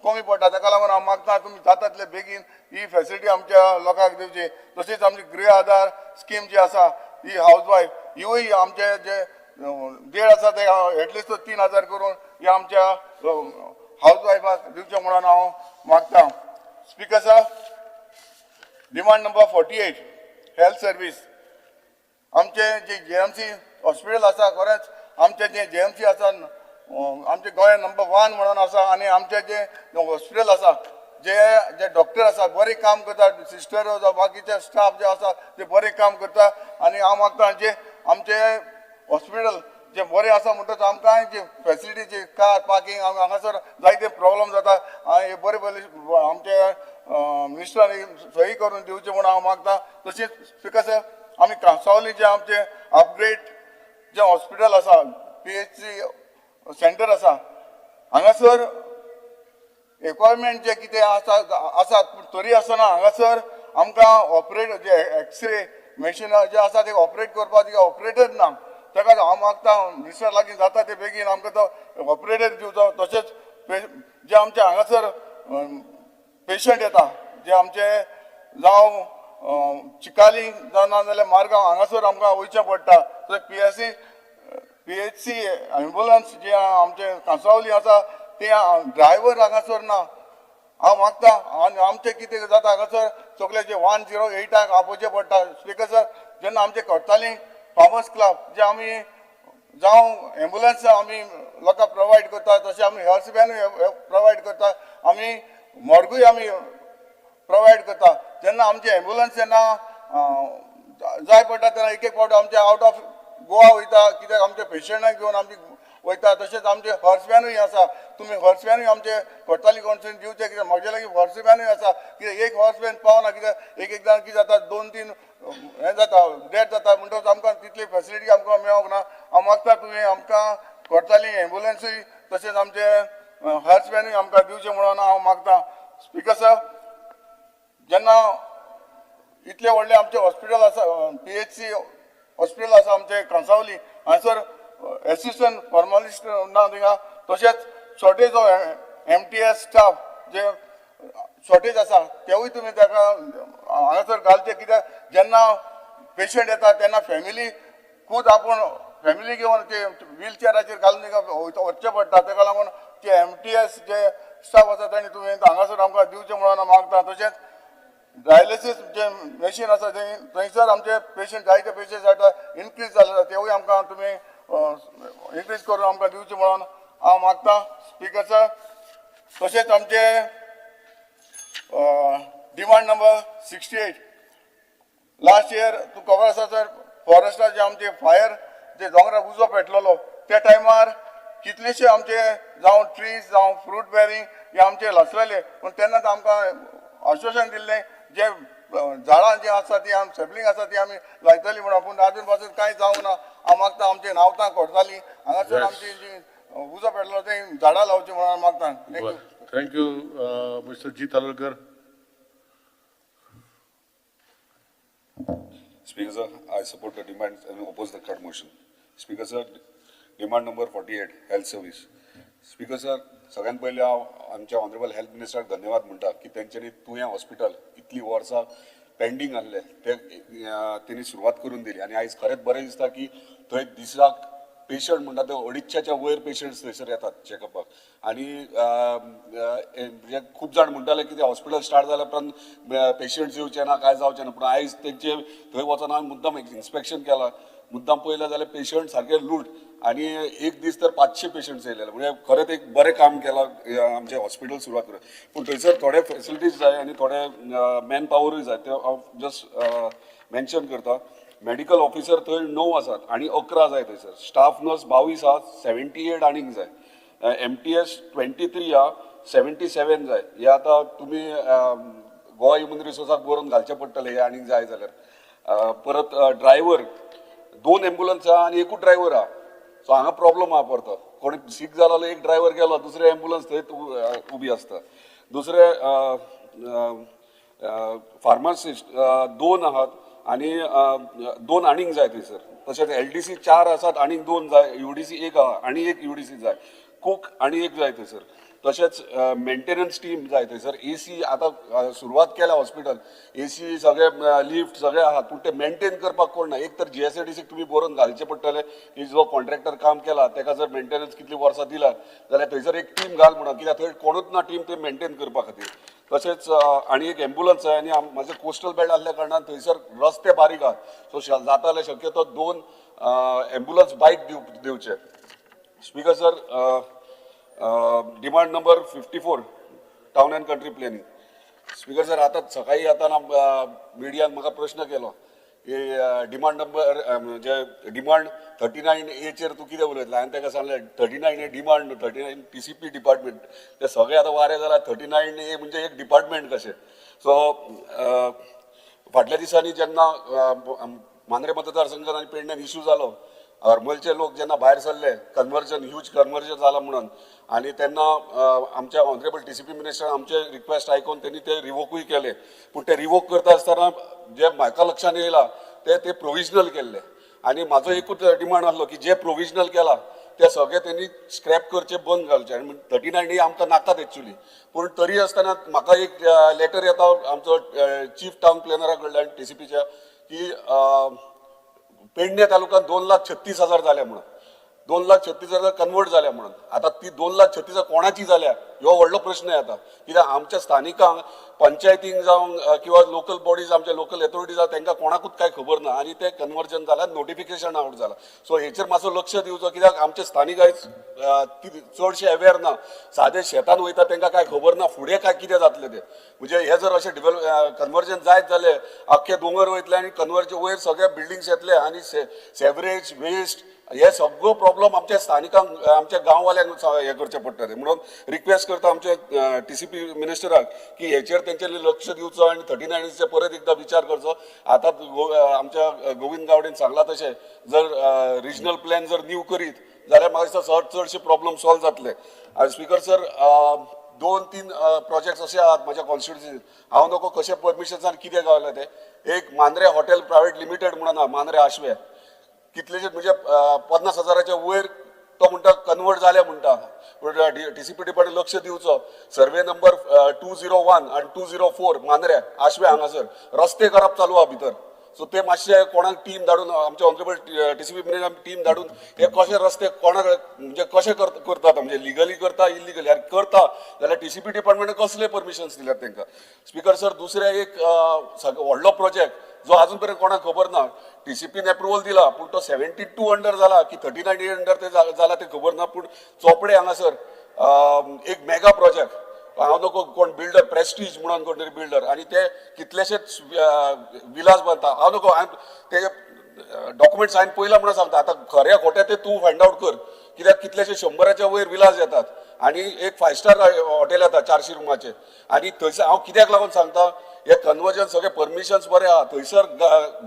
M: कमी पडटा. ताका लागून हांव मागता तुमी जाता तितले बेगीन ही फॅसिलिटी आमच्या लोकांक दिवची. तशीच आमची गृह आधार स्कीम जी आसा ही हावज वायफ हिवूय आमचे जे देड आसा ते एटलिस्ट 3000 करून ही आमच्या हावज वायफाक दिवचें म्हणून हांव मागता. Speaker sir, demand number 48 health service. आमचे जे JMC hospital आसा, खरेंच आमचे जे JMC आसा आमचे गोंयांत नंबर 1 म्हणून आसा आनी आमचे जे हॉस्पिटल आसा जे जे डॉक्टर आसा बरें काम करता, सिस्टर जावं बाकीचे स्टाफ जे आसा ते बरें काम करता. आनी हांव मागता जे आमचे हॉस्पिटल जे बरें आसा म्हणटकच आमकां जे फॅसिलिटी जे कार पार्किंग हांगासर जायते प्रॉब्लम जाता. हे बरे बरे आमचे मिनिस्टरांनी सही करून दिवचें म्हणून हांव मागता. तशेंच स्पिकर सर, आमी कांसावली जे आमचे अपग्रेड जे हॉस्पिटल आसा PHC centre आसा हांगासर रिक्वायरमेंट जे कितें आसा आसा तरी आसतना हांगासर आमकां ऑपरेट जे एक्सरे मॅशिनां जे आसा ते ऑपरेट करपाक ऑपरेटर ना. ताका हांव मागता मिनिस्टर लागीं जाता ते बेगीन आमकां तो ऑपरेटर दिवचो. तशेंच जे आमचे हांगासर पेशंट येता जे आमचे जावं चिकाली जावं ना जाल्यार मारगांव हांगासर आमकां वयचें पडटा. तशें PHC ambulance जे आमचे कांसावली आसा ते ड्रायव्हर हांगासर ना. हांव मागता आनी आमचें कितें जाता हांगासर सगळे जे 108 आपोवचें पडटा. स्पिकर सर, जेन्ना आमचे करताली फार्मर्स क्लब जे आमी जावं एम्बुलन्स आमी लोकांक प्रोवायड करता, तशें आमी हर्स व्हॅनूय प्रोवायड करता, आमी मॉर्गूय आमी प्रोवायड करता. जेन्ना आमचे एम्बुलन्स जेन्ना जाय पडटा तेन्ना एक एक फावट आमचे आवट ऑफ गोवा वयता, कित्याक आमचे पेशंटाक घेवन आमची वयता. तशेंच आमचे हर्स व्हॅनूय आसा, तुमी हर्स व्हॅनूय आमचे कोर्ताली कॉन्स्टिट्युएन्सी दिवचे, कित्याक म्हजे लागीं हॉर्स व्हॅनूय आसा. कित्याक एक हॉर्स व्हॅन पावना, कित्याक एक एकदां कितें जाता 2-3 हें जाता डेथ जाता, म्हणटकच आमकां तितली फॅसिलिटी आमकां मेळोंक ना. हांव मागता तुमी आमकां कोर्ताली एम्बुलन्सूय तशेंच आमचे हर्स व्हॅनूय आमकां दिवचें म्हणून हांव मागता. स्पिकर सर, जेन्ना इतले व्हडले आमचे हॉस्पिटल आसा PHC hospital आसा आमचे कांसावली हांगासर एसिस्टंट फॉर्मालिस्ट ना थिंगा, तशेंच shortage of MTS staff J shortage आसा तेवूय तुमी ताका हांगासर घालचे, कित्याक जेन्ना पेशंट येता तेन्ना फॅमिली खूद आपूण फॅमिली घेवन ते व्हीलचेराचेर घालून ताका वचचें पडटा. ताका लागून ते MTS जे स्टाफ आसा तांणी तुमी हांगासर आमकां दिवचें म्हणून मागता. तशेंच डायलिसीस जे मॅशीन आसा थंयसर आमचे पेशंट जायते पेशंट आतां इनक्रीज जाले आसा तेवूय आमकां तुमी इनक्रीज करून आमकां दिवचें म्हणून हांव मागता. स्पिकर सर, तशेंच आमचे demand number 68 last year तूं खबर आसा सर, फॉरेस्टार जे आमचे फायर जे दोंगरार उजो पेटलेलो त्या टायमार कितलेशे आमचे जावं ट्रीज जावं फ्रूट बेरींग हे आमचे लासलेले, पूण तेन्नाच आमकां आश्वासन दिल्लें जे झाडां जी आसा ती आमी सॅपलिंग आसा ती आमी लायतली म्हणून, पूण आजून पासून कांय जावंक ना. हांव मागता आमची नावतां कोरताली हांगासर आमची जी उजो पेटलो ते झाडां लावची म्हणून मागता.
S: Thank you mister G Talwalkar.
T: Speaker sir, I support the demand and oppose the cut motion. Speaker sir, demand number 48 health service. Speaker sir, सगळ्यात पयलीं हांव आमच्या ऑनरेबल हेल्थ मिनिस्टराक धन्यवाद म्हणटा की तेंच्यांनी तुयें हॉस्पिटल इतली वर्सां पेंडींग आसलें ते तेणी सुरवात करून दिली आनी आयज खरेंच बरें दिसता की थंय दिसाक पेशंट म्हणटा ते 250च्या वयर पेशंट्स थंयसर येतात चॅकअपाक. आनी म्हणजे खूब जाण म्हणटाले की ते हॉस्पिटल स्टार्ट जाल्या उपरांत पेशंट्स येवचे ना, काय जावचें ना, पूण आयज तेंचे थंय वचोन हांवें मुद्दाम इन्स्पेक्शन केलां, मुद्दाम पळयलें जाल्यार पेशंट सारके लूट आनी एक दीस तर 500 पेशंट्स येयलेले. म्हणजे खरेंच एक बरें काम केलां आमचें हॉस्पिटल सुरवात करून, पूण थंयसर थोडे फेसिलिटीज जाय आनी थोडे मॅन पावरूय जाय, ते हांव जस्ट मेन्शन करता. मेडिकल ऑफिसर थंय 9 आसात आनी 11 जाय थंयसर, स्टाफ नर्स 22 आहा, 78 आनीक जाय, MTS 23 आहा, 77 जाय. हे आतां तुमी गोवा ह्युमन रिसोर्साक बरोवन घालचें पडटलें हे आनीक जाय जाल्यार. परत ड्रायव्हर 2 एम्बुलन्स आहा आनी एकूच ड्रायव्हर आहा, सो हांगा प्रॉब्लम आहा परतो, कोणी सीक जालो जाल्यार एक ड्रायव्हर गेलो, दुसरे एम्बुलन्स थंय उबी आसता. दुसरे फार्मासिस्ट 2 आहात आनी 2 आनीक जाय थंयसर. तशेंच LDC 4 आसात आनीक 2 जाय, UDC 1 आहा आनी 1 UDC जाय, कूक आनी 1 जाय थंयसर. तशेंच मेंटेनन्स टीम जाय थंयसर. AC आतां सुरवात केल्या हॉस्पिटल, AC सगळे लिफ्ट सगळे आहात, पूण ते मेंटेन करपाक कोण ना. एक तर GSADC तुमी बरोवन घालचें पडटलें की जो कॉन्ट्रॅक्टर काम केला तेका जर मेंटेनन्स कितली वर्सां दिला जाल्यार थंयसर एक टीम घाल म्हणून, कित्याक थंय कोणूच ना टीम ते मेंटेन करपा खातीर. तशेंच आनी एक एम्बुलन्स जाय आनी म्हाजे कोस्टल बेल्ट आसल्या कारणान थंयसर रस्ते बारीक आहात, सो जाता जाल्यार शक्यतो 2 एम्बुलन्स बायक दिवचे. Speaker sir, demand number 54 town and country planning. Speaker sir, आतां सकाळीं येताना मिडियान म्हाका प्रश्न केलो की डिमांड नंबर म्हणजे डिमांड 39Aचेर तूं कितें उलयतलो. हांवें ताका सांगलें 39A demand 39 TCP department, ते सगळे आतां वारें जाल्यार 39A म्हणजे एक डिपार्टमेंट कशें. सो फाटल्या दिसांनी जेन्ना मांद्रे मतदारसंघात आनी पेडण्यान इशू जालो, हरमलचे लोक जेन्ना भायर सरले कन्वर्जन ह्यूज कन्वर्जन जाला म्हणून, आनी तेन्ना आमच्या ऑनरेबल TCP minister आमचे रिक्वेस्ट आयकून तेणी ते रिवोकूय केले. पूण ते रिवोक करता आसतना जे म्हाका लक्षान येयला ते ते प्रोविजनल केल्ले, आनी म्हाजो एकूच डिमांड आसलो की जे प्रोविजनल केला ते सगळे तेणी स्क्रॅप करचे बंद घालचे. आनी 39A आमकां नाकात एक्चुली, पूण तरी आसतना म्हाका एक लेटर येता आमचो चीफ टावन प्लॅनरा कडल्यान TCPच्या की पेडणे तालुक्यात 2,36,000 जाल्या म्हणून, 2,36,000 कन्वर्ट जाल्या म्हणून. आतां ती 2,36,000 कोणाची जाल्या ह्यो व्हडलो प्रश्न येता, कित्याक आमच्या स्थानिकांक पंचायतींक जावं किंवा लोकल बॉडीज आमच्या लोकल एथॉरिटीज आसा तांकां कोणाकूच कांय खबर ना आनी ते कन्वर्जन जाल्यार नोटिफिकेशन आवट जाला. सो हेचेर मातसो लक्ष दिवचो, कित्याक आमचे स्थानीक आयज चडशे अवेर ना, सादे शेतान वयता तांकां कांय खबर ना फुडें काय कितें जातलें तें. म्हणजे हे जर अशें डेव्हलप कन्वर्जन जायत जालें आख्खे दोंगर वयतले आनी कन्वर्जन वयर सगळे बिल्डिंग्स येतले आनी सेवरेज वेस्ट हे सगळो प्रॉब्लम आमच्या स्थानिकांक आमच्या गांववाल्यांक हे करचें पडटलें. म्हणून रिक्वेस्ट करता आमच्या TCP मिनिस्टराक की हेचेर तेंच्यांनी लक्ष दिवचो आनी 39Aचेर परत एकदां विचार करचो. आतां आमच्या गोविंद गावडेन सांगलां तशें जर रिजनल प्लॅन जर न्यू करीत जाल्यार म्हाका दिसता चडशे प्रॉब्लम सॉल्व जातले. आनी स्पीकर सर, 2-3 प्रोजेक्ट्स अशे आहात म्हाज्या कॉन्स्टिट्युन्सीन, हांव नको कशें परमिशन्स आनी कितें गावलें तें. एक मांद्रे हॉटेल प्रायवेट लिमिटेड म्हणून आहा मांद्रे आशवे, कितलेशे म्हणजे 50,000च्या वयर तो म्हणटा कन्वर्ट जाल्या म्हणटा, पूण TCP department लक्ष दिवचो. सर्वे नंबर 201 आनी 204 मांद्रे आशवे हांगासर रस्ते करप चालू आहा भितर. सो ते मातशे कोणाक टीम धाडून आमचे ऑनरेबल TCP minister team धाडून हे कशे रस्ते कोणाक म्हणजे कशे करतात, म्हणजे लिगली करता इलिगली आनी करता जाल्यार TCP डिपार्टमेंटान कसले परमिशन्स दिल्यात तांकां. स्पीकर सर, दुसरें एक व्हडलो प्रोजेक्ट जो अजून पर्यंत कोणाक खबर ना, TCPन एप्रुवल दिला पूण तो 72 अंडर जाला की 39A under ते जाला ते खबर ना. पूण चोपडे हांगासर एक मेगा प्रोजेक्ट, हांव नको कोण बिल्डर प्रेस्टीज म्हणून कोण तरी बिल्डर आनी ते कितलेशेच विलास बांदता. हांव नको हांवें ते डॉक्युमेंट्स हांवें पयला म्हणून सांगता, आतां खरें खोटें तें तूं फायंड आवट कर, कित्याक कितलेशे 100च्या वयर विलास येतात आनी एक 5 स्टार हॉटेल येता 400 रुमाचें. आनी थंयसर हांव कित्याक लागून सांगता हे कन्वर्जन सगळे परमिशन्स बरे आहा, थंयसर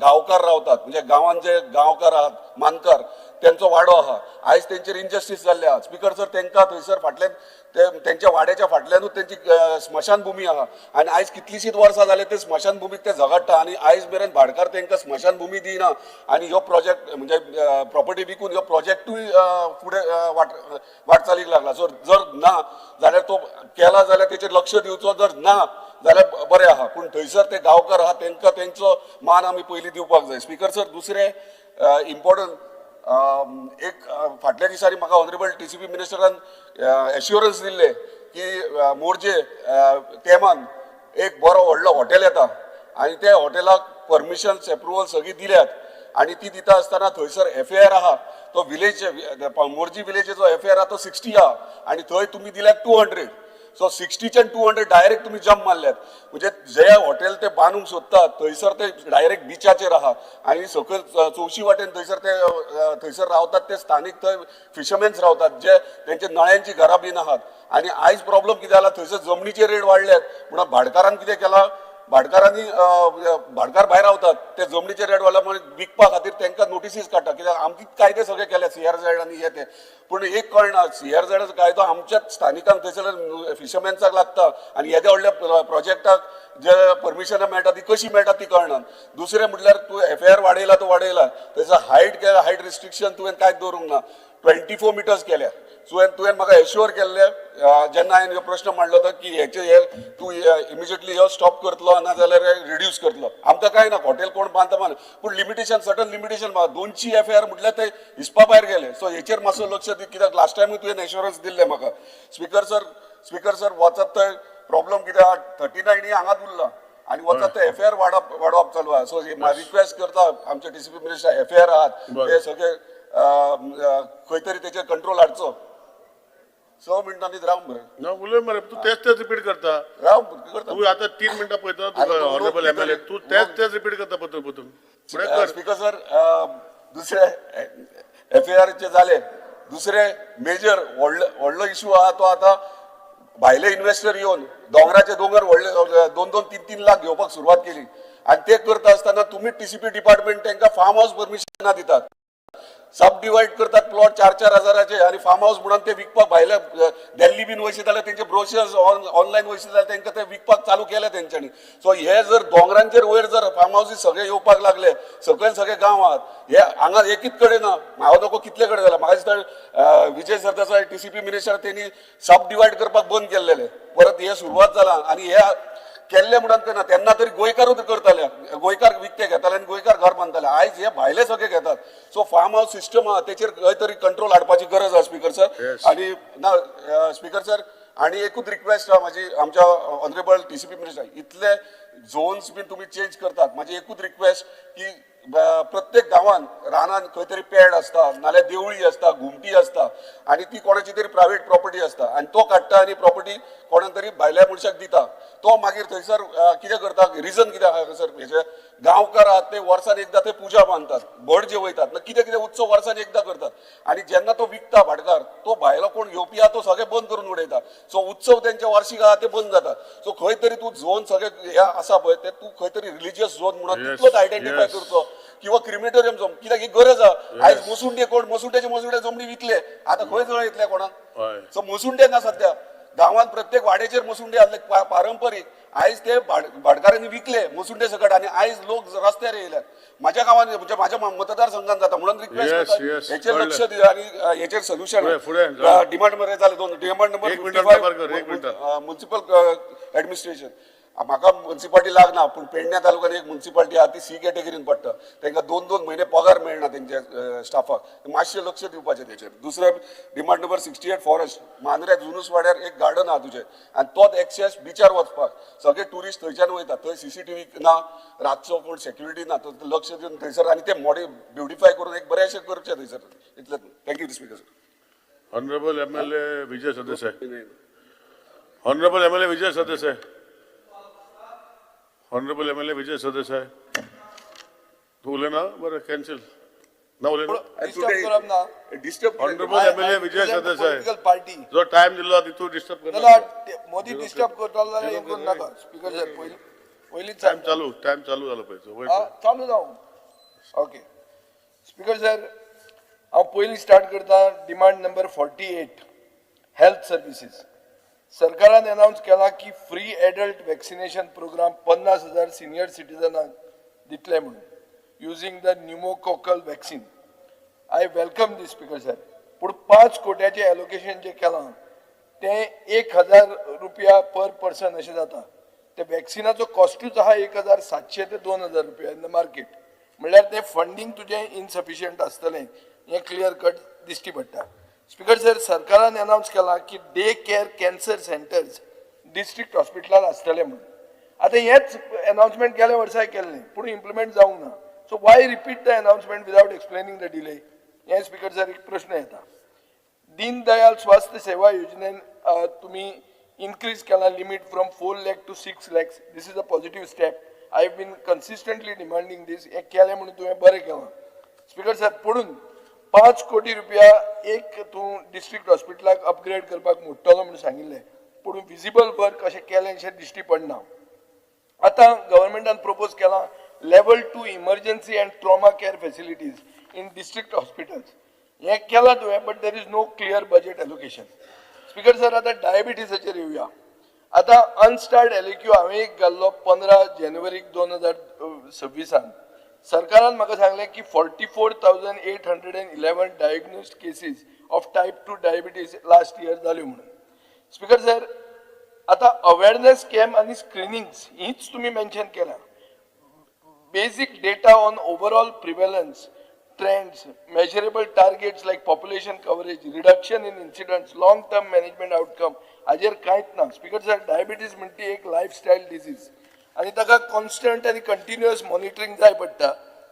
T: गांवकार रावतात, म्हणजे गांवान जे गांवकार आहात मानकार तेंचो वाडो आहा, आयज तेंचेर इनजस्टीस जाल्ले आहा. स्पीकर सर, तेंकां थंयसर फाटल्यान तेंच्या वाड्याच्या फाटल्यानूच तेंची स्मशानभुमी आहा आनी आयज कितलीशींच वर्सां जाले ते स्मशानभुमीक ते झगडटा आनी आयज मेरेन भाडकार तेंकां स्मशानभुमी दिना आनी ह्यो प्रोजेक्ट म्हणजे प्रॉपर्टी विकून ह्यो प्रोजेक्टूय फुडें वाटचालीक लागला. सो जर ना जाल्यार तो केला जाल्यार तेचेर लक्ष दिवचो, जर ना जाल्यार बरें आहा, पूण थंयसर ते गांवकार आहा तेंकां तेंचो मान आमी पयलीं दिवपाक जाय. स्पीकर सर, दुसरें इम्पॉर्टंट एक फाटल्या दिसांनी म्हाका ऑनरेबल TCP मिनिस्टरान एश्युरन्स दिल्ले की मोरजे तेमान एक बरो व्हडलो हॉटेल येता आनी त्या हॉटेलाक परमिशन्स एप्रुवल सगळी दिल्यात आनी ती दिता आसतना थंयसर FAR आहा, तो विलेज मोरजी विलेजीचो FAR आहा तो 60 आहा आनी थंय तुमी दिल्यात 200. सो 60च्यान 200 डायरेक्ट तुमी जम्प मारल्यात. म्हणजे जे हॉटेल ते बांदूंक सोदतात थंयसर ते डायरेक्ट बिचाचेर आहा आनी सकयल चौशी वाटेन थंयसर ते थंयसर रावतात ते स्थानीक थंय फिशरमॅन्स रावतात जे तेंचे नळ्यांची घरां बीन आहात. आनी आयज प्रॉब्लम कितें जाला, थंयसर जमनीचे रेट वाडल्यात म्हणून भाटकारान कितें केलां, भाटकारांनी भाटकार भायर रावतात ते जमनीचे रेट वाडल्या म्हणून विकपा खातीर तांकां नोटिसीस काडटा, कित्याक आमची कायदे सगळे केले CRZ आनी हे ते. पूण एक कळना, CRZचो कायदो आमच्याच स्थानिकांक थंयसर फिशरमॅन्साक लागता आनी येद्या व्हडल्या प्रोजेक्टाक जे परमिशनां मेळटा ती कशी मेळटा ती कळना. दुसरें म्हटल्यार तूं FAR वाडयला तो वाडयला, थंयसर हायट केला, हायट रिस्ट्रिक्शन तुवें कांयच दवरूंक ना, 24 मिटर्स केल्या. तुवें म्हाका एश्युअर केल्लें जेन्ना हांवें हो प्रश्न मांडलो तो की हेचे हे तूं इमिजिएटली हो स्टॉप करतलो ना जाल्यार रिड्यूस करतलो. आमकां कांय ना, हॉटेल कोण बांदता बांद, पूण लिमिटेशन, सर्टन लिमिटेशन 200 FAR म्हटल्यार ते हिसपा भायर गेले. सो हेचेर मातसो लक्ष दी, कित्याक लास्ट टायमूय तुवें एश्युरन्स दिल्लें म्हाका. स्पीकर सर वचत थंय प्रॉब्लम कितें आहा, 39 हांगात उरला आनी वचत थंय FAR वाडोवप चालू आहा. सो रिक्वेस्ट करता आमचे TCP minister, FAR आहात ते सगळे खंय तरी तेचेर कंट्रोल हाडचो. 6 मिनटांनी राव मरे.
S: ना उलय मरे, तूं तेच तेच रिपीट करता.
T: राव करता
S: तूं आतां 3 मिनटां पळयता तुका ऑनरेबल MLA, तूं तेच तेच रिपीट करता परतून परतून.
T: स्पीकर सर, दुसरे FARचे जाले. दुसरे मेजर व्हडलो इशू आहा तो आतां भायले इन्वेस्टर येवन दोंगराचे दोंगर व्हडले 2-2, 3-3 लाख घेवपाक सुरवात केली आनी ते करता आसतना तुमी TCP department तांकां फार्म हावस परमिशनां दितात, सब डिवायड करतात प्लॉट 4-4 हजाराचे आनी फार्म हावस म्हणून ते विकपाक भायल्या दिल्ली बीन वयशे जाल्यार तेंचे ब्रोशर्स ऑनलायन वयशे जाल्यार तांकां ते विकपाक चालू केले तेंच्यांनी. सो हे जर दोंगरांचेर वयर जर फार्म हावसीस सगळे येवपाक लागले, सकयल सगळे गांव आहात, हे हांगा एकीच कडेन ना, म्हाका नको कितले कडेन जाला. म्हाका दिसता विजय सरदेसाय TCP minister तेणी सब डिवायड करपाक बंद केल्लेले, परत हे सुरवात जाला आनी हे केल्ले म्हणून करना. तेन्ना तरी गोंयकारूच करताले, गोंयकार विकते घेताले आनी गोंयकार घर बांदताले. आयज हे भायले सगळे घेतात. सो फार्म हावस सिस्टम आहा तेचेर खंय तरी कंट्रोल हाडपाची गरज आहा स्पीकर सर. आनी ना स्पीकर सर, आनी एकूच रिक्वेस्ट आहा म्हाजी आमच्या ऑनरेबल TCP minister, इतले झोन्स बीन तुमी चेंज करतात, म्हाजी एकूच रिक्वेस्ट की प्रत्येक गांवान रानान खंय तरी पेड आसता, नाल्यार देवळी आसता, घुमटी आसता आनी ती कोणाची तरी प्रायवेट प्रॉपर्टी आसता आनी तो काडटा आनी प्रॉपर्टी कोणाक तरी भायल्या मनशाक दिता. तो मागीर थंयसर कितें करता, रिजन कितें आहा सर हेचे, गांवकार आहात ते वर्सान एकदां ते पुजा बांदतात, भट जेवयतात, ना कितें कितें उत्सव वर्सान एकदां करतात आनी जेन्ना तो विकता भाटकार, तो भायलो कोण घेवपी आहा तो सगळें बंद करून उडयता. सो उत्सव तेंचे वार्षिक आहा ते बंद जाता. सो खंय तरी तूं झोन सगळे हे आसा पळय ते तूं खंय तरी रिलिजियस झोन म्हणून तितलोच आयडेंटिफाय करचो किंवा क्रिमेटोरियम झोन, कित्याक ही गरज आहा. आयज मोसुंडे कोण मोसुंड्याचे मोसुंडे जमणी विकले, आतां खंय जळ येतले कोणाक. सो मोसुंडे ना सद्या गांवांत, प्रत्येक वाड्याचेर मोसुंडे आसले पारंपरीक, आयज ते भाटकारांनी विकले मोसुंडे सकट आनी आयज लोक रस्त्यार येयल्यात. म्हाज्या गांवांत म्हणजे म्हाज्या मतदारसंघात जाता म्हणून रिक्वेस्ट करता हेचेर लक्ष दी आनी हेचेर सोल्युशन. डिमांड मरे जाले 2, डिमांड नंबर 55 municipal administration. म्हाका मुन्सिपाल्टी लागना, पूण पेडण्या तालुक्यान एक मुन्सिपाल्टी आहा ती सी कॅटेगरीन पडटा, तांकां 2-2 म्हयने पगार मेळना तेंच्या स्टाफाक, मातशें लक्ष दिवपाचें तेचेर. दुसरें डिमांड नंबर 68 फॉरेस्ट, मांद्र्या जुनूस वाड्यार एक गार्डन आहा तुजें आनी तोच एक्सेस बिचार वचपाक सगळे ट्युरिस्ट थंयच्यान वयता, थंय CCTV ना, रातचो कोण सेक्युरिटी ना, तो लक्ष दिवन थंयसर आनी ते मॉडे ब्युटिफाय करून एक बरेंशें करचें थंयसर. इतलें. Thank you speaker sir.
S: Honourable MLA Vijay Sardesai. Honourable MLA Vijay Sardesai. Honourable MLA Vijay Sardesai, तूं उलयना बरें, कॅन्सल ना उलयना. Honourable MLA Vijay Sardesai, जो टायम दिल्लो तितून डिस्टर्ब करना.
U: मोदी डिस्टर्ब करतलो जाल्यार हें करूं नाका. स्पीकर सर, पयलींच
S: टायम चालू, टायम चालू जालो पळय,
U: चालू जावं. ओके स्पीकर सर, हांव पयलीं स्टार्ट करता डिमांड नंबर 48 हेल्थ सर्विसीस. सरकारान अनावन्स केला की free adult vaccination programme 50,000 senior सिटीजनांक दितले म्हणून, using the pneumococcal vaccine. I welcome this speaker sir. पूण 5 कोट्याचें एलोकेशन जें केलां तें 1,000 रुपया पर पर्सन अशें जाता. ते वॅक्सिनाचो कॉस्टूच आहा 1,700 ते 2,000 रुपया इन the market, म्हणल्यार तें फंडींग तुजें इनसफिशियंट आसतलें. हें क्लियर कट दिश्टी पडटा. स्पिकर सर, सरकारान अनावन्स केलां की day care cancer centres district हॉस्पिटलान आसतले म्हणून. आतां हेंच अनावन्समेंट गेल्या वर्साय केल्लें, पूण इम्प्लिमेंट जावंक ना. So why repeat the announcement without explaining the delay, हें स्पिकर सर एक प्रश्न येता. दीनदयाल स्वास्थ्य सेवा योजनेन तुमी इन्क्रीज केला limit from 4 lakh to 6 lakhs. This is a positive step. I have been consistently demanding this. हें केलें म्हणून तुवें बरें केलां स्पिकर सर. पडून 5 कोटी रुपया एक तूं डिस्ट्रिक्ट हॉस्पिटलाक अपग्रेड करपाक मोडटलो म्हणून सांगिल्लें, पूण विजिबल वर्क अशें केलें अशें दिश्टी पडना. आतां गव्हर्मेंटान प्रपोज केलां level 2 emergency and trauma care facilities in district hospitals. हें केलां तुवें, but there is no clear budget allocation. Speaker sir, आतां डायबिटीसाचेर येवया. आतां अनस्टार्ड एलएक्यू हांवें एक घाल्लो 15 जानेवारीक 2026. सरकारान म्हाका सांगलें की 44,811 diagnosed cases of type 2 diabetes last year जाल्यो म्हणून. स्पिकर सर, आतां अवेरनेस कॅम्प आनी स्क्रिनिंग्स हीच तुमी मेन्शन केल्या. Basic data on overall prevalence trends, measurable targets like population coverage, reduction in incidents, long term management outcome हाजेर कांयच ना. स्पिकर सर, डायबिटीज म्हणटी एक लायफस्टायल डिजीज आनी ताका कॉन्स्टंट आनी कंटिन्युअस मॉनिटरींग जाय पडटा,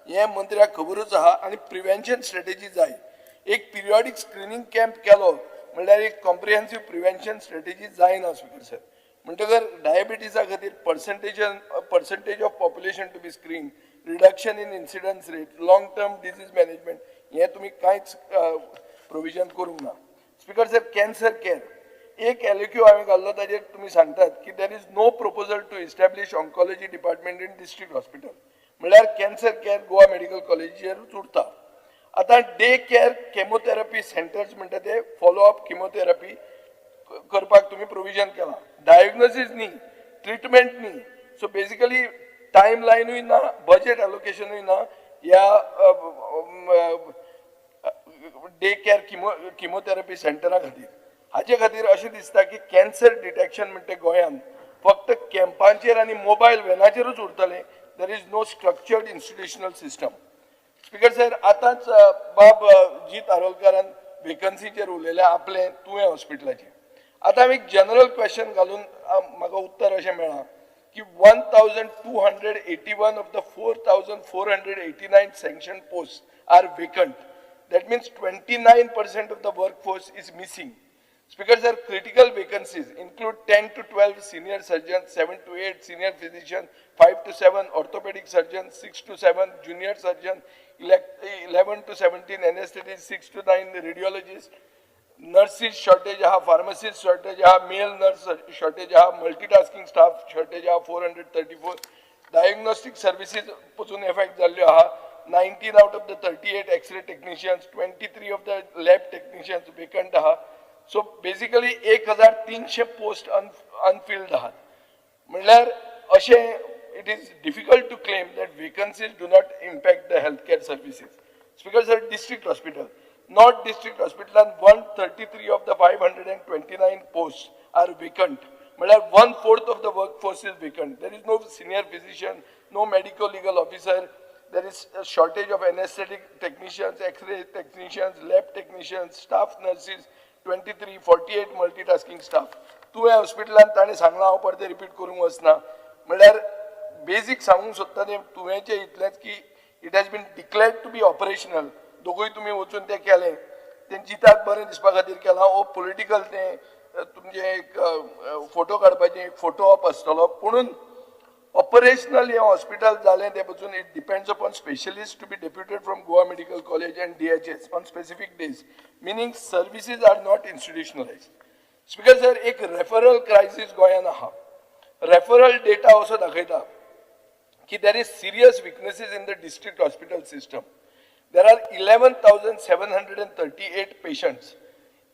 U: हें मंत्र्याक खबरूच आहा. आनी प्रिवेन्शन स्ट्रेटेजी जाय. एक पिरियॉडीक स्क्रिनींग कॅम्प केलो म्हणल्यार एक कॉम्प्रिहेन्सीव प्रिवेन्शन स्ट्रेटेजी जायना स्पिकर सर. म्हणटकर डायबिटीसा खातीर percentage of population to be screen, reduction in incidence rate, long term disease management हें तुमी कांयच प्रोविजन करूंक ना. स्पिकर सर, कॅन्सर केअर एक एलएक्यू हांवें घाल्लो, ताजेर तुमी सांगतात की there is no proposal to establish oncology department in district hospital, म्हणल्यार कॅन्सर केअर गोवा मेडिकल कॉलेजीचेरूच उरता. आतां डे केअर केमोथेरपी सेंटर्स म्हणटा ते फॉलो अप किमोथेरपी करपाक तुमी प्रोविजन केलां. डायग्नोसीस न्ही, ट्रिटमेंट न्ही. सो बेजिकली टायम लायनूय ना, बजेट एलोकेशनूय ना ह्या डे केअर किमोथेरपी सेंटरा खातीर. हाचे खातीर अशें दिसता की कॅन्सर डिटेक्शन म्हणटा गोंयांत फक्त कॅम्पांचेर आनी मोबायल व्हॅनाचेरूच उरतलें. There is no structured institutional system. Speaker sir, आतांच बाब जीत आरोलकारान वेकन्सीचेर उलयलें आपलें तुवें हॉस्पिटलाचें. आतां हांवें एक जनरल क्वेश्चन घालून म्हाका उत्तर अशें मेळ्ळां की 1,281 of the 4,489 sanction post are vacant. That means 29% of the work force is missing. Speaker sir, critical vacancies include 10 to 12 senior surgeons, 7 to 8 senior physicians, 5 to 7 orthopedic surgeons, 6 to 7 junior surgeons, 11 to 17 anesthetists, 6 to 9 radiologists, nurses shortage आहा, फार्मसिस्ट शॉर्टेज आहा, मेल नर्स शॉर्टेज आहा, मल्टीटास्किंग स्टाफ शॉर्टेज आहा 434, डायग्नोस्टीक सर्विसीज पसून एफेक्ट जाल्ल्यो आहा. 19 out of the 38 X-ray technicians, 23 of the lab technicians vacant आहा. सो बेसिकली 1300 पोस्ट अनफिल्ड आहात. म्हणल्यार अशें it is difficult to claim that vacancies do not impact the health care services. Speaker sir, district hospital, north district हॉस्पिटलान 133 of the 529 post are vacant, म्हणल्यार 1/4 of the work force is vacant. There is no senior physician, no medical legal officer, there is a shortage of anesthetic technicians, X-ray technicians, lab technicians, staff nurses, 23, 48 multitasking staff. तुवें हॉस्पिटलान ताणें सांगलां, हांव परतें रिपीट करूंक वचना. म्हणल्यार बेजीक सांगूंक सोदता तें तुवेंचें इतलेंच की it has been declared to be operational. दोगूय तुमी वचून तें केलें, तें जिताक बरें दिसपा खातीर केलां ओ पॉलिटिकल तें तुमचें एक फोटो काडपाचें एक फोटो ऑप आसतलो. पुणून ऑपरेशनल हें हॉस्पिटल जालें तें पसून it depends upon specialist to be deputed from Goa Medical College and DHS on specific days, meaning services are not institutionalised. Speaker sir, एक रेफरल क्रायसीस गोंयांत आहा. रेफरल डेटा असो दाखयता की there is serious weaknesses in the district hospital system. There are 11,738 patients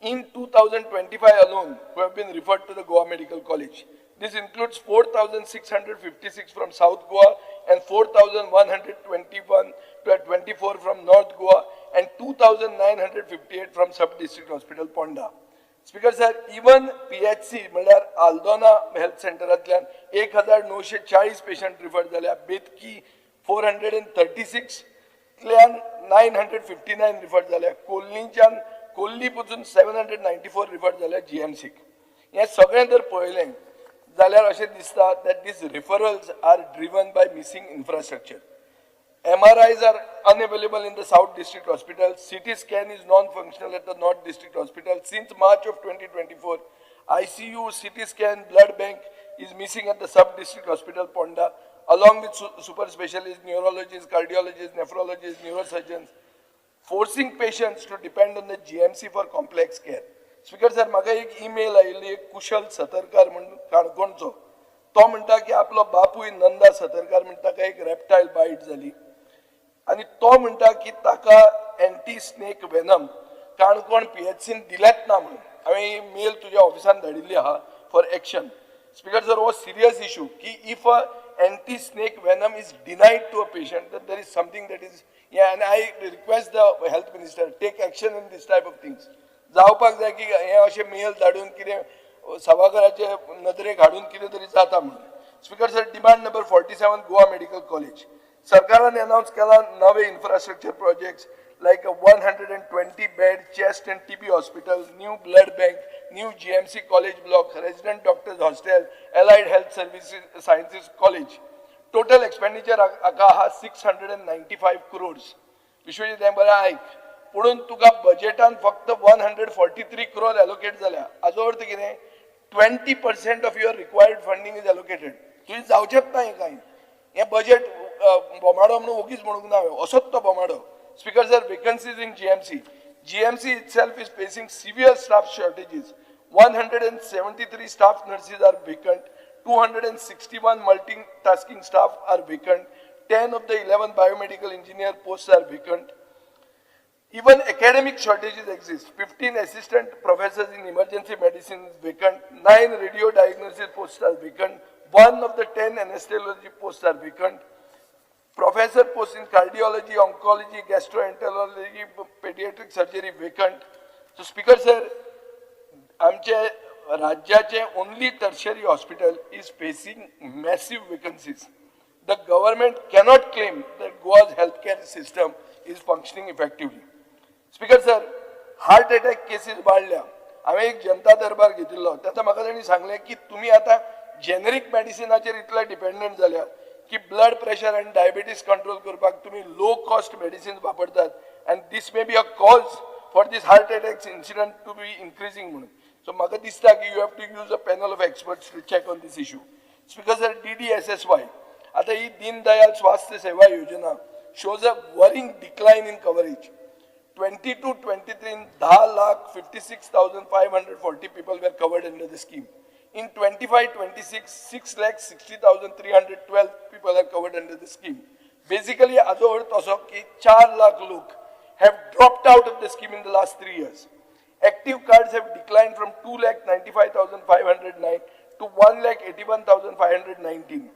U: in 2025 alone who have been referred to the Goa Medical College. This includes 4,656 from South Goa and 4,121 to 24 from North Goa and 2,958 from Sub-District Hospital Ponda. Speaker sir, even PHC म्हणल्यार आल्दोना हेल्थ सेंटरांतल्यान 1940 पेशंट रिफर जाल्या, बेतकी 436 सीसींतल्यान 959 रिफर जाल्या, कोल्लीच्यान कोल्ली पसून 794 रिफर जाल्या जीएमसीक. हें सगळें जर पळयलें जाल्यार अशें दिसता that these referrals are driven by missing infrastructure. MRIs are unavailable in the South District Hospital. CT scan is non-functional at the North District Hospital. Since March of 2024, ICU, CT scan, blood bank is missing at the Sub-District Hospital, Ponda, along with super specialists, neurologists, cardiologists, nephrologists, neurosurgeons, forcing patients to depend on the GMC for complex care. Speaker sir, म्हाका एक ईमेल आयिल्ली, एक कुशल सतरकार म्हण काणकोणचो, तो म्हणटा की आपलो बापूय नंदा सतरकार म्हणटा ताका एक रेप्टायल बायट जाली आनी तो म्हणटा की ताका एंटी स्नेक वेनम काणकोण पीएचसीन दिलेच ना म्हणून. हांवें ही मेल तुज्या ऑफिसान धाडिल्ली आहा फॉर एक्शन. स्पीकर सर, हो सिरियस इशू की if a anti snake venom is denied to a patient, then there is something that is, yeah, and I request the health minister take action in this type of things. जावपाक जाय की हें अशें मेल धाडून कितें सभाघराचे नदरेक हाडून कितें तरी जाता म्हणून. Speaker sir, demand number 47, Goa Medical College. सरकारान अनावन्स केला नवे infrastructure projects like a 120 bed chest and TB hospital, new blood bank, new GMC college block, resident doctors hostel, allied health services sciences college. Total expenditure हाका आहा 695 crores. Vishwajit, हें बरें आयक. पुणून तुका बजेटान फक्त 143 crore allocate जाल्या. हाजो अर्थ कितें? 20% of your required funding is allocated. तुवें जावचेंच ना हें कांय. हें बजेट बोमाडो म्हणून ओगीच म्हणूंक ना हांवें, असोच तो बोमाडो. Speaker sir, vacancies in GMC. GMC itself is facing severe staff shortages. 173 staff nurses are vacant, 261 multitasking staff are vacant, 10 of the 11 biomedical engineer posts are vacant. Even academic shortages exist. 15 assistant professors in emergency medicine is vacant, 9 radio diagnosis posts are vacant, 1 of the 10 anesthesiology posts are vacant. Professor posts in cardiology, oncology, gastroenterology, pediatric surgery vacant. So Speaker sir, आमचे राज्याचे only tertiary hospital is facing massive vacancies. The government cannot claim that Goa's healthcare system is functioning effectively. Speaker sir, heart attack cases वाडल्या. हांवें एक जनता दरबार घेतिल्लो, तेन्ना म्हाका तांणी सांगलें की तुमी आतां जेनरीक मेडिसिनाचेर इतले डिपेंडंट जाल्या की ब्लड प्रेशर आनी डायबिटीज कंट्रोल करपाक तुमी लो कॉस्ट मेडिसिन्स वापरतात and this may be a cause for this heart attacks incident to be increasing म्हणून. सो म्हाका दिसता की you have to use a panel of experts to check on this issue. Speaker sir, DDSSY, आतां ही दीनदयाल स्वास्थ्य सेवा योजना shows a worrying decline in coverage. 22-23 in 10,56,540 people were covered under the scheme. In 25-26, 6,60,312 people are covered under the scheme. Basically, हाजो अर्थ असो की 4 लाख लोक have dropped out of the scheme in the last 3 years. Active cards have declined from 2,95,509 to 1,81,519.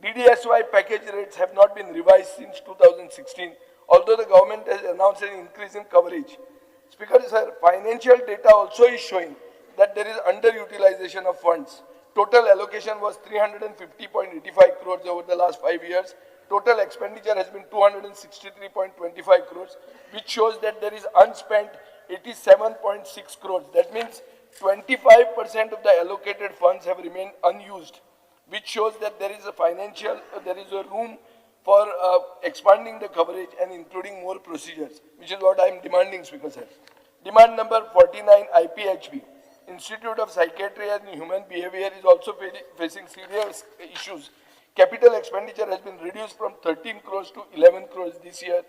U: DDSY package rates have not been revised since 2016, although the government has announced an increase in coverage. Speaker sir, financial data also is showing that there is underutilization of funds. Total allocation was 350.85 crores over the last 5 years. Total expenditure has been 263.25 crores, which shows that there is unspent 87.6 crores. That means 25% of the allocated funds have remained unused, which shows that there is a financial, there is a room for expanding the coverage and including more procedures, which is what I am demanding, Speaker sir. Demand number 49, IPHB, Institute of Psychiatry and Human Behavior, is also facing serious issues. Capital expenditure has been reduced from 13 crores to 11 crores this year.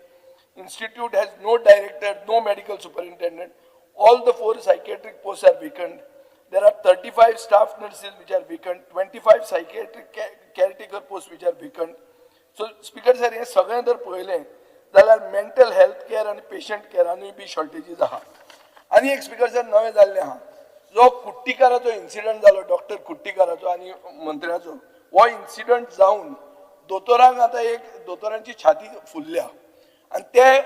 U: Institute has no director, no medical superintendent. All the 4 psychiatric posts are vacant. There are 35 staff nurses which are vacant, 25 psychiatric caretaker posts which are vacant. So, Speaker sir, हे सगळें जर पळयलें जाल्यार मेंटल हेल्थ केअर आनी पेशंट केअरानूय बी शॉर्टेजीस आहा. आनी एक स्पीकर सर नवें जाल्लें आहा, जो कुट्टीकाराचो इन्सिडंट जालो, डॉक्टर कुट्टीकाराचो आनी मंत्र्याचो, हो इन्सिडंट जावन दोतोरांक आतां एक दोतोरांची छाती फुलल्या आनी ते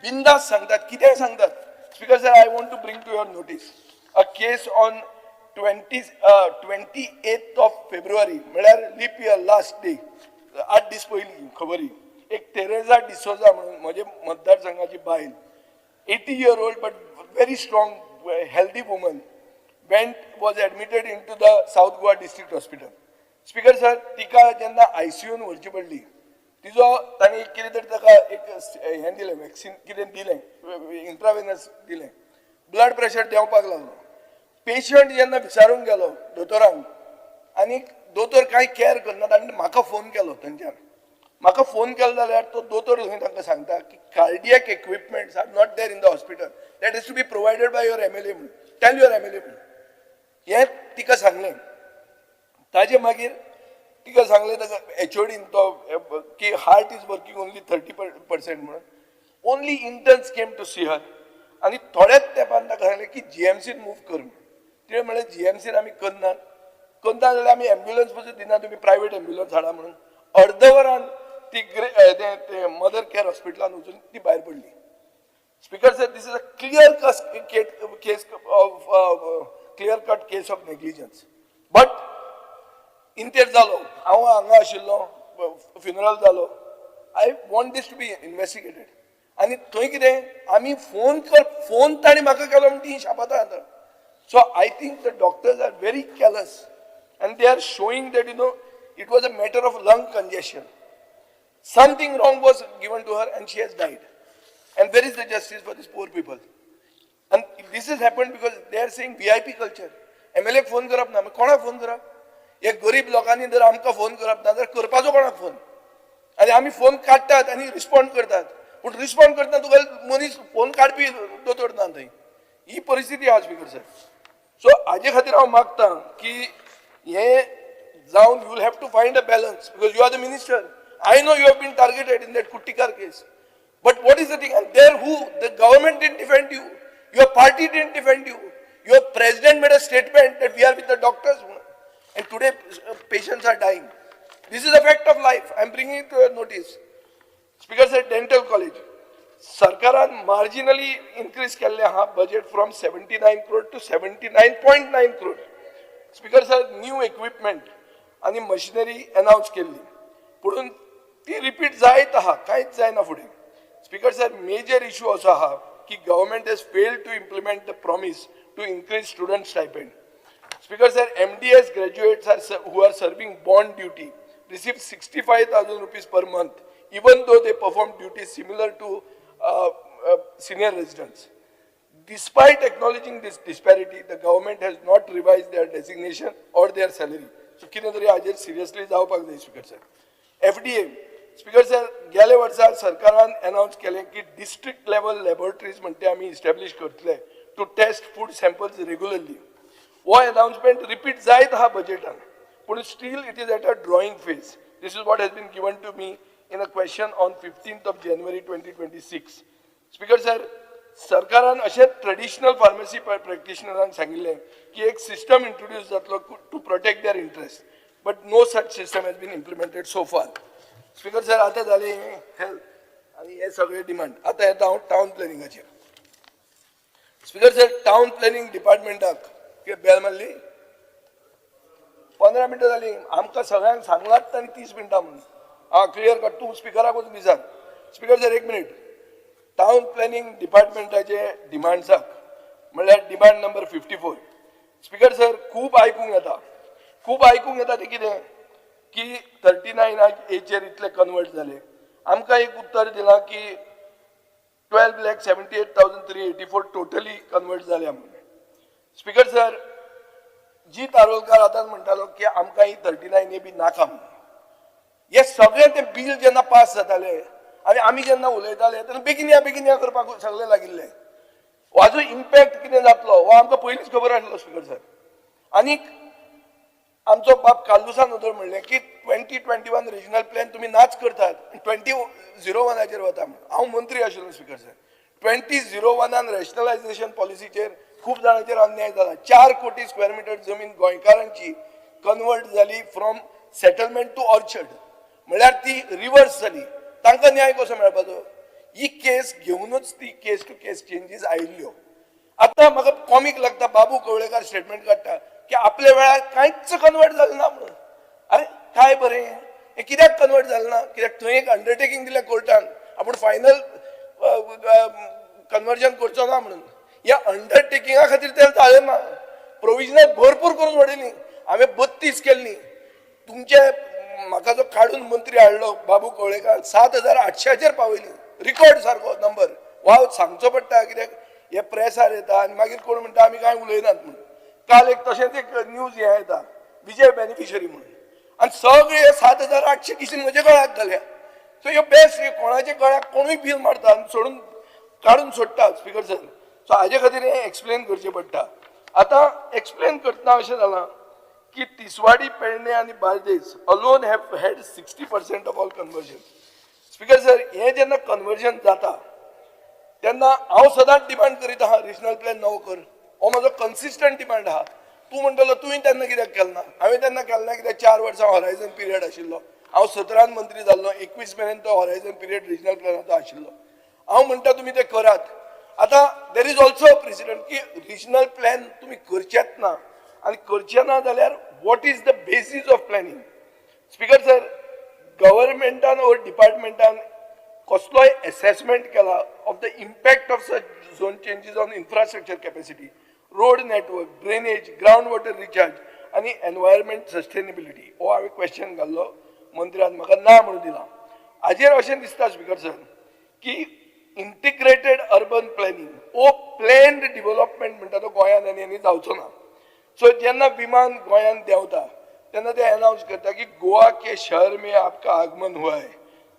U: बिंदास सांगतात, कितेंय सांगतात. Speaker sir, I want to bring to your notice a case on 28th of February, म्हळ्यार लीप इयर लास्ट डे, 8 दीस पयलीं खबरी. एक तेरेझा डिसोजा म्हणून म्हजे मतदारसंघाची बायल, 80 year old but very strong, healthy woman, was admitted into the South Goa District Hospital. Speaker sir, तिका जेन्ना आयसीयून व्हरची पडली, तिजो तांणी कितें तरी ताका एक हें दिलें, वॅक्सिन कितें दिलें, इंट्रावेनस दिलें. ब्लड प्रेशर देंवपाक लागलो. पेशंट जेन्ना विचारूंक गेलो दोतोरांक आनी दोतोर कांय कॅर करना, ताणें म्हाका फोन केलो. थंयच्यान म्हाका फोन केलो जाल्यार तो दोतोर थंय तांकां सांगता की cardiac equipments are not there in the hospital, that is to be provided by your MLA म्हणून, टेल your MLA म्हणून. हें तिका सांगलें. ताजे मागीर तिका सांगलें ताका एचओडीन तो की heart is working only 30% म्हणून. Only interns came to see her. आनी थोड्याच तेंपान ताका सांगलें की जीएमसीन मूव कर म्हणून. तिणें म्हणलें, जीएमसीन आमी करनात, करना जाल्यार आमी एम्ब्युलन्स पसून दिना, तुमी प्रायवेट एम्ब्युलन्स हाडा म्हणून. अर्द वरान ती ग्रे ते मदर केअर हॉस्पिटलान वचून ती भायर पडली. Speaker sir, this is a clear cut case of negligence. But इंतेर जालो, हांव हांगा आशिल्लो, फ्युनरल जालो. I want this to be investigated. आनी थंय कितें आमी फोन कर, फोन ताणें म्हाका केलो म्हण ती शापातां आतां. So I think the doctors are very callous and they are showing that it was a matter of lung congestion. Something wrong was given to her and she has died. And where is the justice for these poor people? And this has happened because they are saying VIP culture. MLA phone करप ना, कोणाक फोन करप? हे गरीब लोकांनी जर आमकां फोन करप ना जाल्यार करपाचो कोणाक फोन? आनी आमी फोन काडटात आनी रिस्पॉन्ड करतात, पूण रिस्पॉन्ड करतना तुका मनीस फोन काडपी दोतोर ना थंय. ही परिस्थिती आहा स्पीकर सर. सो हाजे खातीर हांव मागता की हे जावन you will have to find a balance because you are the minister. I know you have been targeted in that Kuttikar case. But what is the thing? And there who? The government didn't defend you. Your party didn't defend you. Your president made a statement that we are with the doctors. And today patients are dying. This is a fact of life. I am bringing it to your notice. Speaker sir, dental college. सरकारान मार्जिनली इन्क्रीज केल्ले आहा budget from 79 crore to 79.9 crore. Speaker sir, new equipment आनी मशिनरी अनाउन्स केल्ली, पुणून ती रिपीट जायत आहा, कांयच जायना फुडें. स्पीकर सर, मेजर इशू असो आहा की government has failed to implement the promise to increase student stipend. Speaker sir, MDS graduates are who are serving bond duty receive ₹65,000 per month, even though they perform duties similar to senior residents. Despite acknowledging this disparity, the government has not revised their designation or their salary. So कितें तरी हाजेर सिरियसली जावपाक जाय speaker sir. FDA, speaker sir, गेले वर्सा सरकारान अनाउन्स केलें की डिस्ट्रिक्ट लेवल लॅबोरेटरीज म्हणटे आमी इस्टॅब्लीश करतले to test food samples regularly. हो अनाउन्समेंट रिपीट जायत आहा बजेटान, पूण still it is at a drawing phase. This is what has been given to me in a question on 15th of January 2026. Speaker sir, सरकारान अशें ट्रेडिशनल फार्मसी प्रॅक्टिशनरांक सांगिल्लें की एक सिस्टम इंट्रोड्यूस जातलो to protect their interest, but no such system has been implemented so far. Speaker sir, आतां जालें हेल्थ आनी हे सगळे डिमांड. आतां येता हांव टावन प्लॅनिंगाचेर. स्पीकर सर, टावन प्लॅनिंग डिपार्टमेंटाक कितें बेल मारली? 15 मिनटां जालीं. आमकां सगळ्यांक सांगलात तांणी 30 मिनटां म्हणून. आं, क्लियर कट. तूं स्पिकराक वचून विचार. स्पीकर सर, एक मिनीट. टावन प्लॅनिंग डिपार्टमेंटाचे डिमांड्साक, म्हणल्यार demand number 54. Speaker sir, खूब आयकूंक येता, खूब आयकूंक येता. तें कितें की 39 एचेर इतले कन्वर्ट जाले. आमकां एक उत्तर दिलां की 12,78,384 totally convert जाल्या म्हणून. स्पीकर सर, जीत आरोलकार आतांच म्हणटालो की आमकां ही 39 ए बी नाका म्हणून. हे सगळे ते बील जेन्ना पास जाताले आनी आमी जेन्ना उलयताले तेन्ना बेगीन या, बेगीन या करपाक सगळे लागिल्ले. हाजो इम्पॅक्ट कितें जातलो हो आमकां पयलींच खबर आसलो स्पीकर सर. आनीक आमचो बाब कार्लुसान वदळ म्हणलें की 2021 regional plan तुमी नाच करतात, 2001-आचेर वता म्हणून. हांव मंत्री आशिल्लो स्पीकर सर. 2001-आन रॅशनलायझेशन पॉलिसीचेर खूब जाणांचेर अन्याय जाला. 4 कोटी स्क्वेअर मिटर जमीन गोंयकारांची कन्वर्ट जाली फ्रॉम सेटलमेंट टू ऑर्चर्ड, म्हणल्यार ती रिवर्स जाली. तांकां न्याय कसो मेळपाचो? ही केस घेवनूच ती केस टू केस चेंजीस आयिल्ल्यो. आतां म्हाका कॉमीक लागता, बाबू कवळेकार स्टेटमेंट काडटा की आपल्या वेळार कांयच कन्वर्ट जालें ना म्हणून. अरे, काय बरें. हें कित्याक कन्वर्ट जालें ना? कित्याक थंय एक अंडरटेकींग दिलें कोर्टान, आपूण फायनल कन्वर्जन करचो ना म्हणून. ह्या अंडरटेकिंगा खातीर तें जालें ना. प्रोविजनल भरपूर करून उडयली, हांवें 32 केल्ली. तुमचे म्हाका जो काडून मंत्री हाडलो बाबू कवळेकार, 7,800चेर पावयली, रिकॉर्ड सारको नंबर. वाव सांगचो पडटा, कित्याक हे प्रेसार येता आनी मागीर कोण म्हणटा आमी कांय उलयनात म्हणून. काल एक तशेंच एक न्यूज हें येता, विजय बेनिफिशरी म्हणून, आनी सगळे 7,800 किशीन म्हज्या गळ्याक घाल्या. सो ह्यो बेस्ट कोणाच्या गळ्याक कोणूय बील मारता आनी सोडून काडून सोडटा स्पीकर सर. सो हाजे खातीर हें एक्सप्लेन करचें पडटा. आतां एक्सप्लेन करतना अशें जालां की तिसवाडी, पेडणे आनी Bardez alone have had 60% of all conversion. Speaker sir, हें जेन्ना कन्वर्जन जाता तेन्ना हांव सदांच डिमांड करीत आहा रिजनल प्लॅन नवो कर, हो म्हजो कन्सिस्टंट डिमांड आहा. तूं म्हणटलो तुवें तेन्ना कित्याक केलें ना? हांवें तेन्ना केलें ना कित्याक 4 वर्सां हॉरायझन पिरियड आशिल्लो. हांव 17 मंत्री जाल्लो, 21 मेरेन तो हॉरायझन पिरियड रिजनल प्लॅनाचो आशिल्लो. हांव म्हणटा तुमी तें करात. आतां there is also a precedent की रिजनल प्लॅन तुमी करचेच ना, आनी करचें ना जाल्यार what is the basis of planning? Speaker sir, गव्हर्मेंटान or डिपार्टमेंटान कसलोय एसेसमेंट केला of the impact of such zone changes on infrastructure capacity, road network, drainage, ground water recharge आनी एनवायरमेंट सस्टेनेबिलिटी? हो हांवें क्वेश्चन घाल्लो, मंत्र्यान म्हाका ना म्हणून दिलां. हाजेर अशें दिसता स्पीकर सर की इंटिग्रेटेड अर्बन प्लॅनिंग वो प्लॅन्ड डिवलपमेंट म्हणटा तो गोंयांत आनी आनी जावचो ना. सो जेन्ना विमान गोंयांत देंवता तेन्ना ते अनावन्स करता की गोवा के शहर में आपका आगमन हुआ है.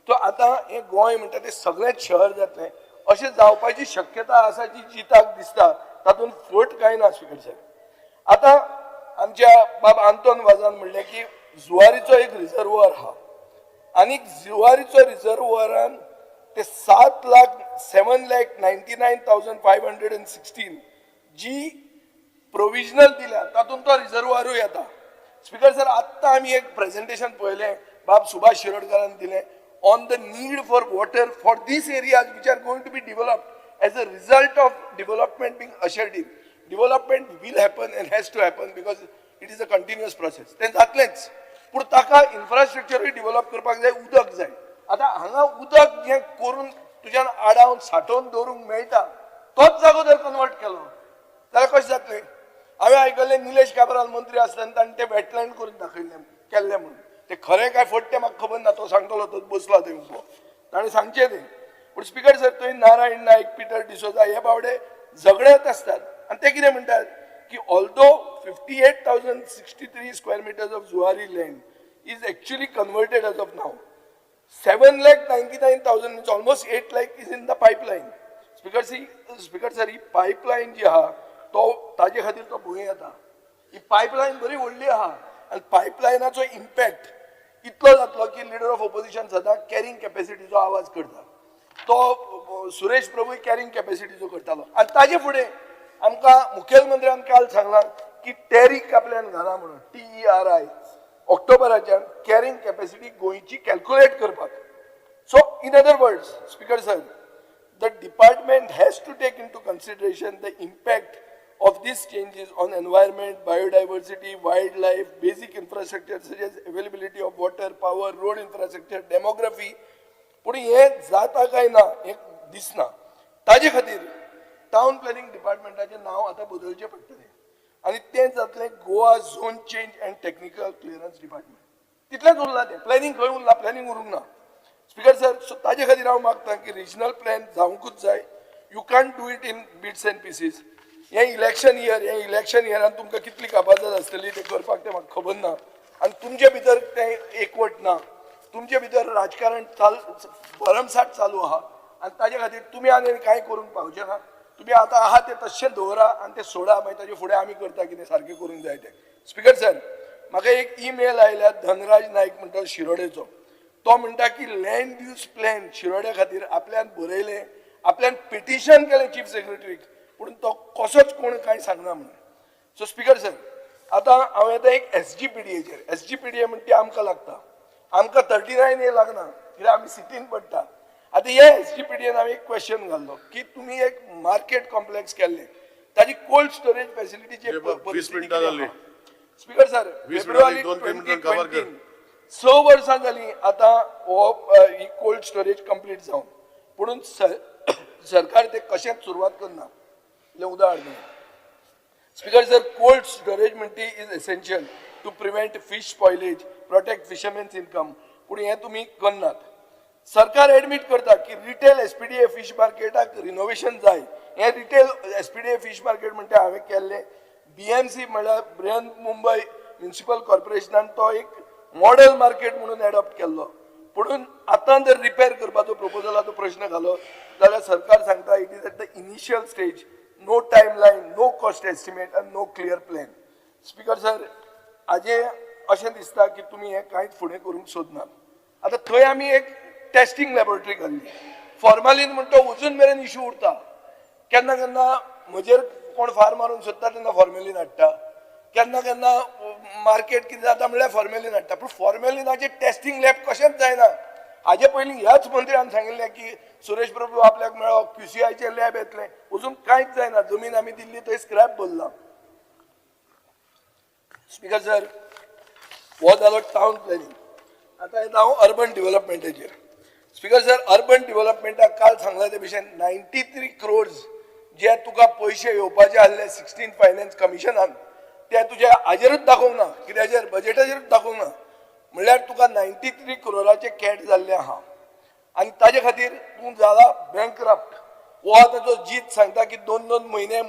U: तो आतां हें गोंय म्हणटा तें सगळेंच शहर जातलें अशें जावपाची शक्यता आसा जी जिताक दिसता, तातूंत फट कांय ना स्पीकर साहेब. आतां आमच्या बाब आंतोन वाजान म्हणलें की जुवारीचो एक रिजर्वर आहा आनी जुवारीचो रिजर्वरान ते 7,99,516 जी प्रोविजनल दिल्या तातूंत तो रिजर्वारूय येता. स्पीकर सर, आत्तां आमी एक प्रेजेंटेशन पळयलें बाब सुभाष शिरोडकारान दिलें on the need for water for these areas which are going to be developed as a result of development being ushered in. Development will happen and has to happen because it is a continuous process. तें जातलेंच, पूण ताका इन्फ्रास्ट्रक्चरूय डिवलप करपाक जाय, उदक जाय. आतां हांगा उदक जें करून तुज्यान आडावन सांठोवन दवरूंक मेळटा तोच जागो जर कन्वर्ट केलो जाल्यार कशें जातलें? हांवें आयकल्लें निलेश काब्राल मंत्री आसतना ताणें तें वेटलँड करून दाखयल्लें केल्लें म्हणून. ते खरें काय फट तें म्हाका खबर ना, तो सांगतलो, तो बसला थंय उबो, ताणें सांगचें तें. पूण स्पीकर सर, थंय नारायण नायक, पिटर डिसोजा हे बावडे झगडत आसतात आनी ते कितें म्हणटात की although 58,063 square meters of Zuari land is actually converted as of now, 7,99,000 means almost 8 lakh is in the pipeline. Speaker sir, he pipeline जी आहा तो ताजे खातीर तो भंय येता. ही पायपलायन बरी व्हडली आहा आनी पायपलायनाचो इम्पॅक्ट इतलो जातलो की लिडर ऑफ ऑपोजिशन सदां कॅरिंग कॅपॅसिटीचो आवाज करता, तो सुरेश प्रभूय कॅरिंग कॅपॅसिटीचो करतालो. आनी ताजे फुडें आमकां मुखेलमंत्र्यान काल सांगलां की टॅरीक आपल्यान घाला म्हणून, TERI, ऑक्टोबराच्यान कॅरिंग कॅपॅसिटी गोंयची कॅल्क्युलेट करपाक. So in other words speaker sir, the department has to take into consideration the impact of these changes on environment, biodiversity, wildlife, basic infrastructure such as availability of water, power, road infrastructure, demography. पूण हें जाता काय ना हें दिसना. ताजे खातीर टावन प्लॅनिंग डिपार्टमेंटाचें नांव आतां बदलचें पडटलें आनी तें जातलें Goa zone change and technical clearance department. तितलेंच उरलां तें, प्लॅनिंग खंय उरलां? प्लॅनिंग उरूंक ना स्पीकर सर. सो ताजे खातीर हांव मागता की रिजनल प्लॅन जावंकूच जाय. You can't do it in bits and pieces. हें इलेक्शन इयर, हें इलेक्शन इयरान तुमकां कितली काबाजात आसतली तें करपाक तें म्हाका खबर ना आनी तुमचे भितर तें एकवट ना, तुमचे भितर राजकारण भरमसाठ चालू आहा आनी ताजे खातीर तुमी आनी कांय करूंक पावचे ना. तुमी आतां आहा तें तशें दवरा आनी तें सोडा, मागीर ताजे फुडें आमी करता कितें सारकें करूंक जाय तें. स्पीकर सर, म्हाका एक ईमेल आयल्या धनराज नायक म्हणटा शिरोडेचो, तो म्हणटा की लँड यूज प्लॅन शिरोड्या खातीर आपल्यान बरयलें, आपल्यान पिटिशन केलें चीफ सेक्रेटरीक, पूण तो कसोच कोण कांय सांगना म्हणून. सो स्पीकर सर, आतां हांव येता एक SGPDAचेर. SGPDA म्हणटा ती आमकां लागता, आमकां 39A लागना कित्याक आमी सिटीन पडटा. आतां ह्या SGPDAन हांवें एक क्वेश्चन घाल्लो की तुमी एक मार्केट कॉम्प्लेक्स केल्लें, ताजी कोल्ड स्टोरेज फॅसिलिटीचे
S: 20 मिनटां जाली.
U: स्पीकर सर,
S: 20 मिनटां 2-3 मिनटां कवर कर.
U: 6 वर्सां जालीं आतां हो ही कोल्ड स्टोरेज कंप्लीट जावन, पुणून सरकार ते कशेंच सुरवात करना. इल्लें उदाहरण दिवं. स्पीकर सर, कोल्ड स्टोरेज म्हणटी is essential to prevent fish spoilage, protect fishermen's income, पूण हें तुमी करनात. सरकार एडमीट करता की रिटेल एसपीडीए फिश मार्केटाक रिनोवेशन जाय. हें रिटेल एसपीडीए फिश मार्केट म्हणटा हांवें केल्लें बीएमसी म्हणल्यार बृहन मुंबय म्युनिसिपल कॉर्पोरेशनान तो एक मॉडेल मार्केट म्हणून एडॉप्ट केल्लो, पुणून आतां जर रिपेर करपाचो प्रपोजलाचो प्रश्न घालो जाल्यार सरकार सांगता it is at the initial stage, no time line, no cost estimate आनी no clear plan. Speaker sir, हाजें अशें दिसता की तुमी हें कांयच फुडें करूंक सोदनात. आतां थंय आमी एक टेस्टिंग लॅबोरेटरी घाल्ली. फॉर्मालीन म्हण तो अजून मेरेन इशू उरता. केन्ना केन्ना म्हजेर कोण फार मारूंक सोदता तेन्ना फॉर्मेलीन हाडटा, केन्ना केन्ना मार्केट कितें जाता म्हणल्यार फॉर्मेलीन हाडटा, पूण फॉर्मेलिनाचें टेस्टिंग लॅब कशेंच जायना. हाजे पयलीं ह्याच मंत्र्यान सांगिल्लें की सुरेश प्रभू आपल्याक मेळ्ळो, क्यूसीआयचें लॅब येतलें, अजून कांयच जायना. जमीन आमी दिल्ली थंय स्क्रॅप भरला. स्पीकर सर, हो जालो टावन प्लॅनिंग. आतां येता हांव अर्बन डिवलपमेंटाचेर. स्पीकर सर, अर्बन डिवलपमेंटाक काल सांगला ते भशेन 93 crores जे तुका पयशे येवपाचे आसले 16 फायनान्स कमिशनान ते तुज्या हाजेरूच दाखोवंक ना, कित्याचेर बजेटाचेरूच दाखोवंक ना. म्हणल्यार तुका 93 crores cat जाल्ले आहा आनी ताजे खातीर तूं जाला बँकरप्ट. हो आतां जो जीत सांगता की 2-2 म्हयने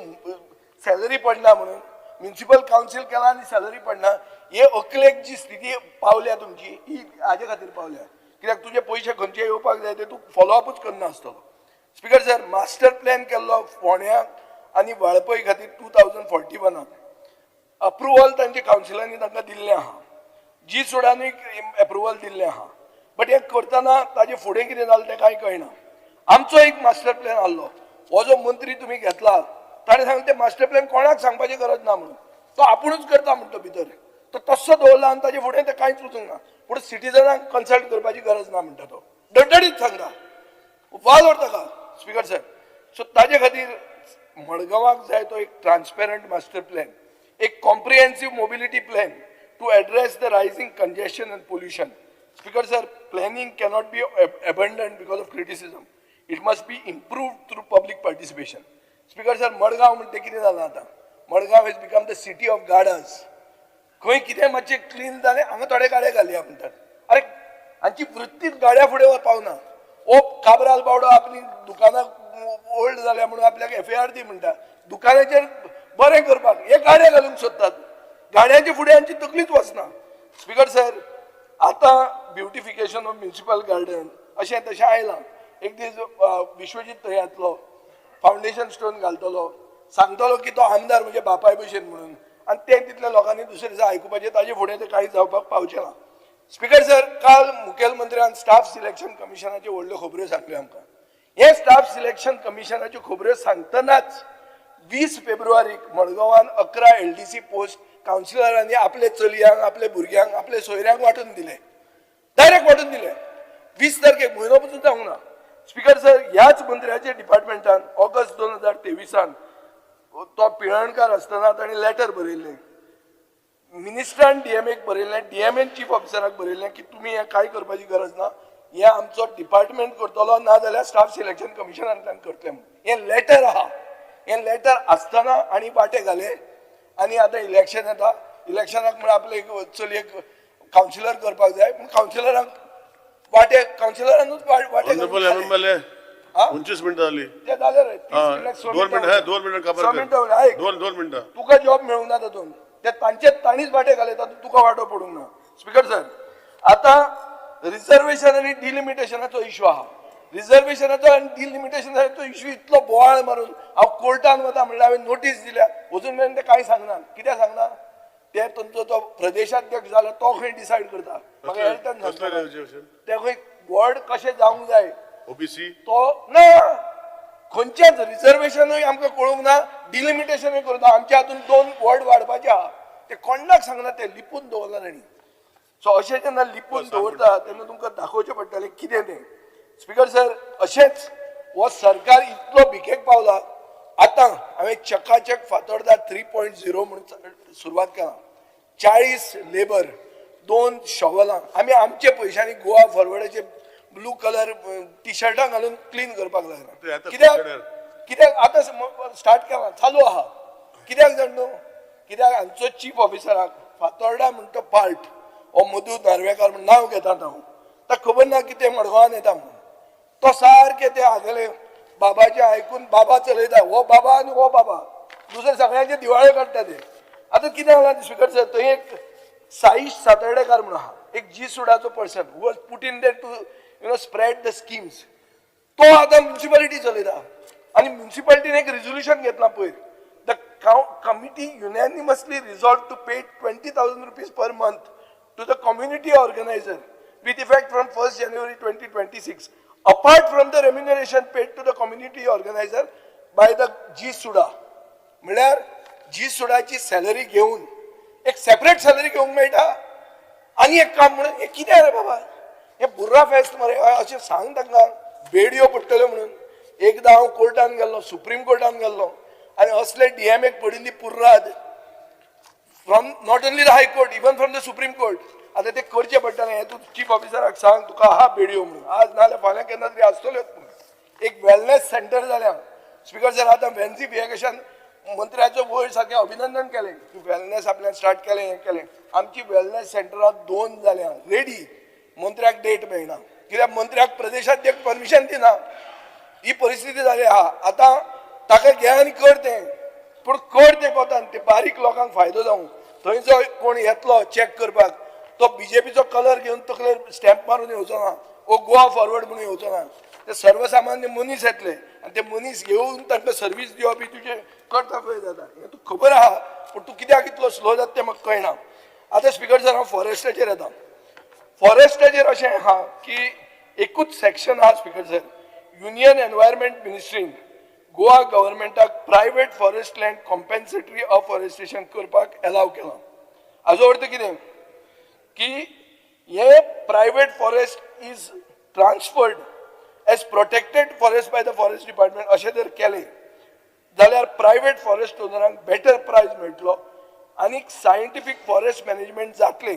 U: सॅलरी पडना म्हणून, म्युनिसिपल कावन्सील केला आनी सॅलरी पडना, हे अकलेक जी स्थिती पावल्या तुमची ही हाजे खातीर पावल्या, कित्याक तुजे पयशे खंयचे येवपाक जाय ते तूं फॉलोअपूच करना आसतलो. स्पीकर सर, मास्टर प्लॅन केल्लो फोंड्या आनी वाळपय खातीर 2041 अप्रुवल तांच्या कावन्सिलांनी तांकां दिल्लें आहा, जी सुडानूय एप्रुवल दिल्लें आहा, बट हें करतना ताजे फुडें कितें जालें तें कांय कळना. आमचो एक मास्टर प्लॅन आहलो, हो जो मंत्री तुमी घेतला ताणें सांगलें तें मास्टर प्लॅन कोणाक सांगपाची गरज ना म्हणून, तो आपुणूच करता म्हणटा भितर, तो तस्सो दवरला आनी ताजे फुडें तें कांयच वचूंक ना. पूण सिटीजनांक कन्सल्ट करपाची गरज ना म्हणटा तो, डडडीत सांगता, वालोर ताका. स्पीकर सर, सो ताजे खातीर मडगांवाक जाय तो एक ट्रान्सपेरंट मास्टर प्लॅन, एक comprehensive mobility plan to address the rising congestion and pollution. Speaker sir, planning cannot be abandoned because of criticism, it must be improved through public participation. Speaker sir, Madgaon म्हणटे कितें जालां आतां, Madgaon has become the city of gardens. खंय कितें मातशें क्लीन जालें हांगा थोडे गाडे घालया म्हणटात. अरे हांची वृत्तीच गाड्या फुडें पावना. ओ काब्राल बावडो आपली दुकानां ओल्ड जाल्या म्हणून आपल्याक एफआयआर दी म्हणटा, दुकानाचेर बरें करपाक हे गाडे घालूंक सोदतात, गाड्यांचे फुडें हांची तकलीच वचना. स्पीकर सर, आतां ब्युटिफिकेशन ऑफ म्युनिसिपल गार्डन अशें तशें आयलां. एक दीस विश्वजीत थंय येतलो, फावंडेशन स्टोन घालतलो, सांगतलो की तो आमदार म्हणजे बापाय भशेन म्हणून, आनी तें तितल्या लोकांनी दुसरे दिसा आयकुपाचें, ताजे फुडें तें कांय जावपाक पावचें ना. स्पीकर सर, काल मुखेलमंत्र्यान स्टाफ सिलेक्शन कमिशनाच्यो व्हडल्यो खबऱ्यो सांगल्यो आमकां. हे स्टाफ सिलेक्शन कमिशनाच्यो खबऱ्यो सांगतनाच 20 फेब्रुवारीक मडगांवान 11 LDC post कावन्सिलरांनी आपले चलयांक, आपले भुरग्यांक, आपले सोयऱ्यांक वांटून दिले, डायरेक्ट वांटून दिले. 20 तारखेक, म्हयनो पसून जावंक ना. स्पीकर सर, ह्याच मंत्र्याच्या डिपार्टमेंटान ऑगस्ट 2023 तो पिळणकार आसतना ताणें लेटर बरयल्लें, मिनिस्टरान डीएमएक बरयल्लें, डीएमएन चीफ ऑफिसराक बरयल्लें की तुमी हें कांय करपाची गरज ना, हें आमचो डिपार्टमेंट करतलो, ना जाल्यार स्टाफ सिलेक्शन कमिशनांतल्यान करतलें म्हणून. हें लेटर आहा, हें लेटर आसतना आनी वांटे घाले. आनी आतां इलेक्शन येता, इलेक्शनाक म्हळ्यार आपले एक चलयेक कावन्सिलर करपाक जाय, पूण कावन्सिलरांक वांटे, कावन्सिलरानूच वांटे.
S: 25 मिनटां जाली,
U: ते जाले रे.
S: 2 मिनटां, 2 मिनटां काबार
U: कर,
S: 2 मिनटां.
U: तुका जॉब मेळूंक ना तातूंत, ते तांचे तांणीच वांटे घाले, तातूंत तुका वांटो पडूंक ना. स्पीकर सर, आतां रिजर्वेशन आनी डिलिमिटेशनाचो इशू आहा. रिजर्वेशनाचो आनी डिलिमिटेशनाचो इशू इतलो बोवाळ मारून हांव कोर्टान वता म्हणल्यार हांवें नोटीस दिल्या, अजून मेरेन ते कांय सांगना. कित्याक सांगना? ते तुमचो तो प्रदेशाध्यक्ष जालो तो खंय डिसायड करता, म्हाका हेल्थान सांगता ते खंय वॉर्ड कशें जावंक जाय
S: ओबीसी
U: तो ना, खंयचेच रिजर्वेशनूय आमकां कळूंक ना, डिलिमिटेशनूय करूंक ना. आमच्या हातून 2 वॉर्ड वाडपाचे आहा, ते कोणाक सांगना, ते लिपून दवरला तांणी. सो अशें जेन्ना लिपून दवरता तेन्ना तुमकां दाखोवचें पडटलें कितें तें. स्पीकर सर, अशेंच हो सरकार इतलो भिकेक पावला. आतां हांवें चकाचक फातोर्दा 3.0 म्हणून सुरवात केला. 40 लेबर, दोन शॉवलां आमी आमच्या पयशांनी गोवा फॉरवर्डाचे ब्लू कलर टी शर्टां घालून क्लीन करपाक लागला. कित्याक कित्याक आतां स्टार्ट केला, चालू आहा. कित्याक जाण न्हू, कित्याक आमचो चीफ ऑफिसराक फातोर्डा म्हणटा पार्ट हो मधू नार्वेकार म्हण नांव घेतात हांव, ताका खबर ना कितें मडगांवान येता म्हणून. तो सारकें ते हागेले बाबाचें आयकून बाबा चलयता, हो बाबा आनी हो बाबा दुसरे सगळ्यांचे दिवाळे काडटा ते. आतां कितें जालां स्पीकर सर, थंय एक साईश सातर्डेकार म्हणून आहा, एक जी सुडाचो person who was put in there to you know spread the schemes. तो आतां म्युनिसिपालिटी चलयता आनी म्युनिसिपालिटीन एक रिजोल्युशन घेतलां पयर, the committee unanimously resolve to pay 20,000 rupees per month to the community organizer with effect from 1st January 2026, apart from the remuneration paid to the community organizer by the G SUDA. म्हळ्यार जी सुडाची सॅलरी घेवन एक सेपरेट सॅलरी घेवंक मेळटा आनी एक काम म्हणून. हें कितें रे बाबा, हें बुर्रा फेस्त मरे. अशें सांग तांकां, बेडयो पडटल्यो म्हणून. एकदां हांव कोर्टान गेल्लो, सुप्रीम कोर्टान गेल्लो आनी असले डीएमएक पडिल्ली पुर्राद from not only the high court, even from the supreme court. आतां ते करचें पडटलें. हें तूं चीफ ऑफिसराक सांग, तुका आहा बेडयो म्हणून, आज नाजाल्यार फाल्यां केन्ना तरी आसतल्योच म्हणून. एक वेलनेस सेंटर जाल्या स्पीकर सर. आतां वेन्सी विएकेशन मंत्र्याचो वयर सारकें अभिनंदन केलें की वेलनेस आपल्यान स्टार्ट केलें, हें केलें. आमची वेलनेस सेंटरां 2 जाल्या रेडी, मंत्र्याक डेट मेळना कित्याक मंत्र्याक प्रदेशाध्यक्ष परमिशन दिना. ही परिस्थिती जाली आहा. आतां ताका घे आनी कर तें, पूण कर तें कोतान ते बारीक लोकांक फायदो जावं. थंय जो कोण येतलो चॅक करपाक तो बीजेपीचो कलर घेवन तकलेर स्टॅम्प मारून येवचो ना, वो गोवा फॉरवर्ड म्हणून येवचो ना. ते सर्वसामान्य मनीस येतले आनी ते मनीस घेवन तांकां सर्वीस दिवप ही तुजें कर्तव्य जाता. हें तुका खबर आहा, पूण तूं कित्याक इतलो स्लो जाता तें म्हाका कळना. आतां स्पीकर सर हांव फॉरेस्टाचेर येता. फॉरेस्टाचेर अशें आहा की एकूच सेक्शन आहा स्पीकर सर, युनियन एनवायरमेंट मिनिस्ट्रीन गोवा गव्हर्मेंटाक private forest land compensatory afforestation करपाक एलाव केलां. हाजो अर्थ कितें की हे private forest is transferred as protected forest by the forest department. अशें जर केलें जाल्यार प्रायवेट फॉरेस्ट ओनरांक बेटर प्रायज मेळटलो आनी सायंटिफीक फॉरेस्ट मॅनेजमेंट जातलें.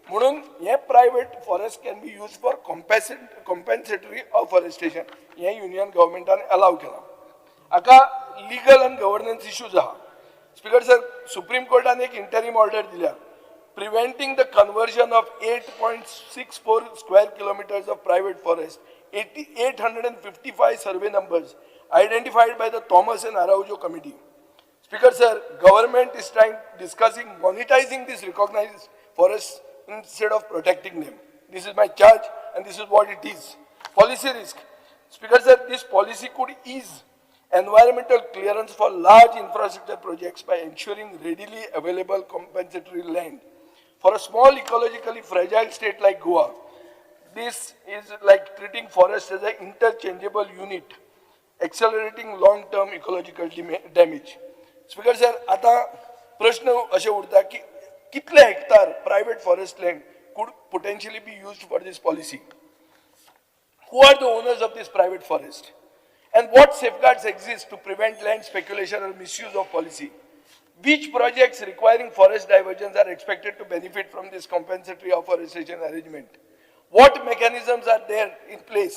U: म्हणून हे private forest can be use for compensatory afforestation हें युनियन गव्हर्मेंटान एलाव केलां. हाका लिगल आनी गव्हर्नन्स इश्यूज आहा स्पीकर सर. सुप्रीम कोर्टान एक इंटरीम ऑर्डर दिल्या preventing the conversion of 8.64 square kilometers of private forest, 855 survey numbers identified by the Thomas and Araujo committee. Speaker sir, government is trying discussing monetizing this recognized forests instead of protecting them. This is my charge and this is what it is. Policy risk. Speaker sir, this policy could ease environmental clearance for large infrastructure projects by ensuring readily available compensatory land. For a small ecologically fragile state like Goa, this is like treating forest as an interchangeable unit, accelerating long-term ecological damage. Speaker sir, आता प्रश्न अशे उरता की कितले hectare private forest land could potentially be used for this policy? Who are the owners of this private forest? And what safeguards exist to prevent land speculation or misuse of policy? Which projects requiring forest diversions are expected to benefit from this compensatory afforestation arrangement? What mechanisms are there in place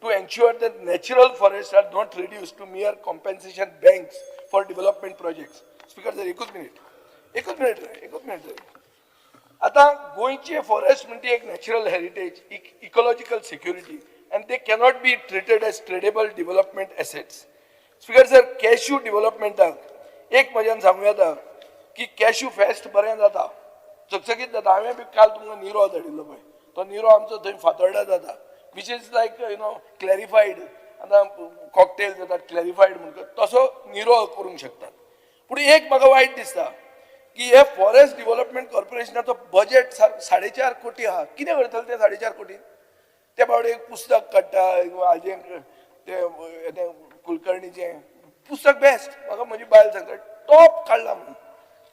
U: to ensure that natural forests are not reduced to mere compensation banks for development projects? Speaker sir, एकूच minute, एकूच मिनिट, एकूच मिनिट. आता गोंयचे फॉरेस्ट म्हणजे एक natural heritage, ecological security, and they cannot be treated as tradable development assets. Speaker sir, cashew डेव्हलपमेंटाक एक म्हज्यान सांगूं येता की कॅश्यू फेस्ट बरें जाता, चकचकीत जाता. हांवें बी काल तुमकां निरो धाडिल्लो पळय, तो निरो आमचो थंय फातोर्डा जाता, which is like you know clarified. आतां कॉकटेल जातात क्लॅरिफायड म्हणटा तसो निरो करूंक शकतात. पूण एक म्हाका वायट दिसता की हे फॉरेस्ट डेव्हलपमेंट कॉर्पोरेशनाचो बजेट 4.5 कोटी आहा. कितें करतले ते 4.5 कोटी? ते फावट एक पुस्तक काडटा, हाजें तें कुलकर्णीचें पुस्तक बेस्ट. म्हाका म्हजी बायल सांगता टॉप काडला म्हणून.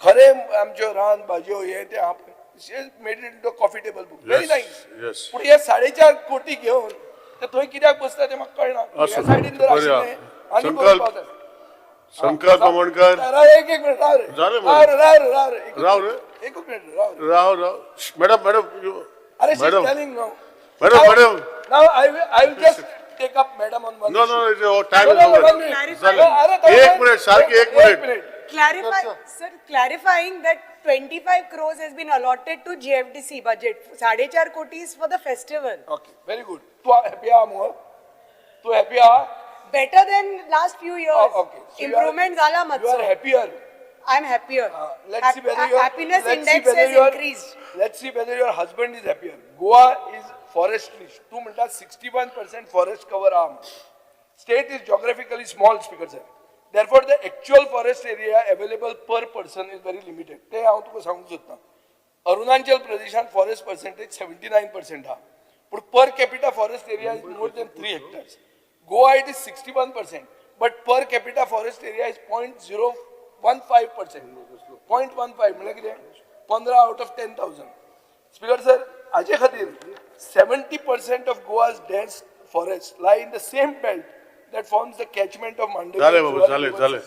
U: खरें आमच्यो रान भाजयो हे ते आहा पळय, made it to coffee table book, very nice. पूण हे 4.5 कोटी घेवन ते थंय कित्याक बसता तें म्हाका कळना. ह्या सायडीन जर आशिल्लें आनी बरें पावता.
S: शंकर आमोणकर.
U: एक एक मिनिट राव रे.
S: झालं.
U: राव रे, राव रे, राव रे.
S: राव रे.
U: एक मिनिट राव रे.
S: राव राव, मॅडम मॅडम.
U: अरे,
S: madam.
U: Telling now.
S: Madam madam.
U: Now I will just take up madam on one.
S: No no, time is over. झालं. एक मिनिट, सारखी एक minute.
N: Clarify, sir, clarifying that 25 crores has been allotted to GFDC budget. 4.5 crores for the festival.
U: Okay, very good. तू हॅपी आहा मुगो? तू हॅपी आहा?
N: Better than last few years.
U: Okay. So you are-
N: Improvement झाला
U: You are
N: मातसो.
U: happier.
N: I'm happier.
U: Let's see whether your
N: happiness
U: let's see
N: index
U: whether
N: has increased.
U: Let's see whether your husband is happier. Goa is forest rich. तू म्हणटा 61% forest cover आहा. State is geographically small, speaker sir. Therefore, the actual forest area available per person is very limited. ते हांव तुका सांगूंक सोदता. अरुणाचल प्रदेशान फॉरेस्ट पर्सेंटेज 79% आहा, पूण per capita forest area is more than 3 hectares. Goa, it is 61%, but per capita forest area is 0.015%. 0.15 म्हणल्यार कितें? 15 out of 10,000. Speaker sir, हाजे खातीर 70% of Goa's dense forest lie in the same belt that forms the catchment of Mandovi.
S: झाले बाबा, झाले झाले.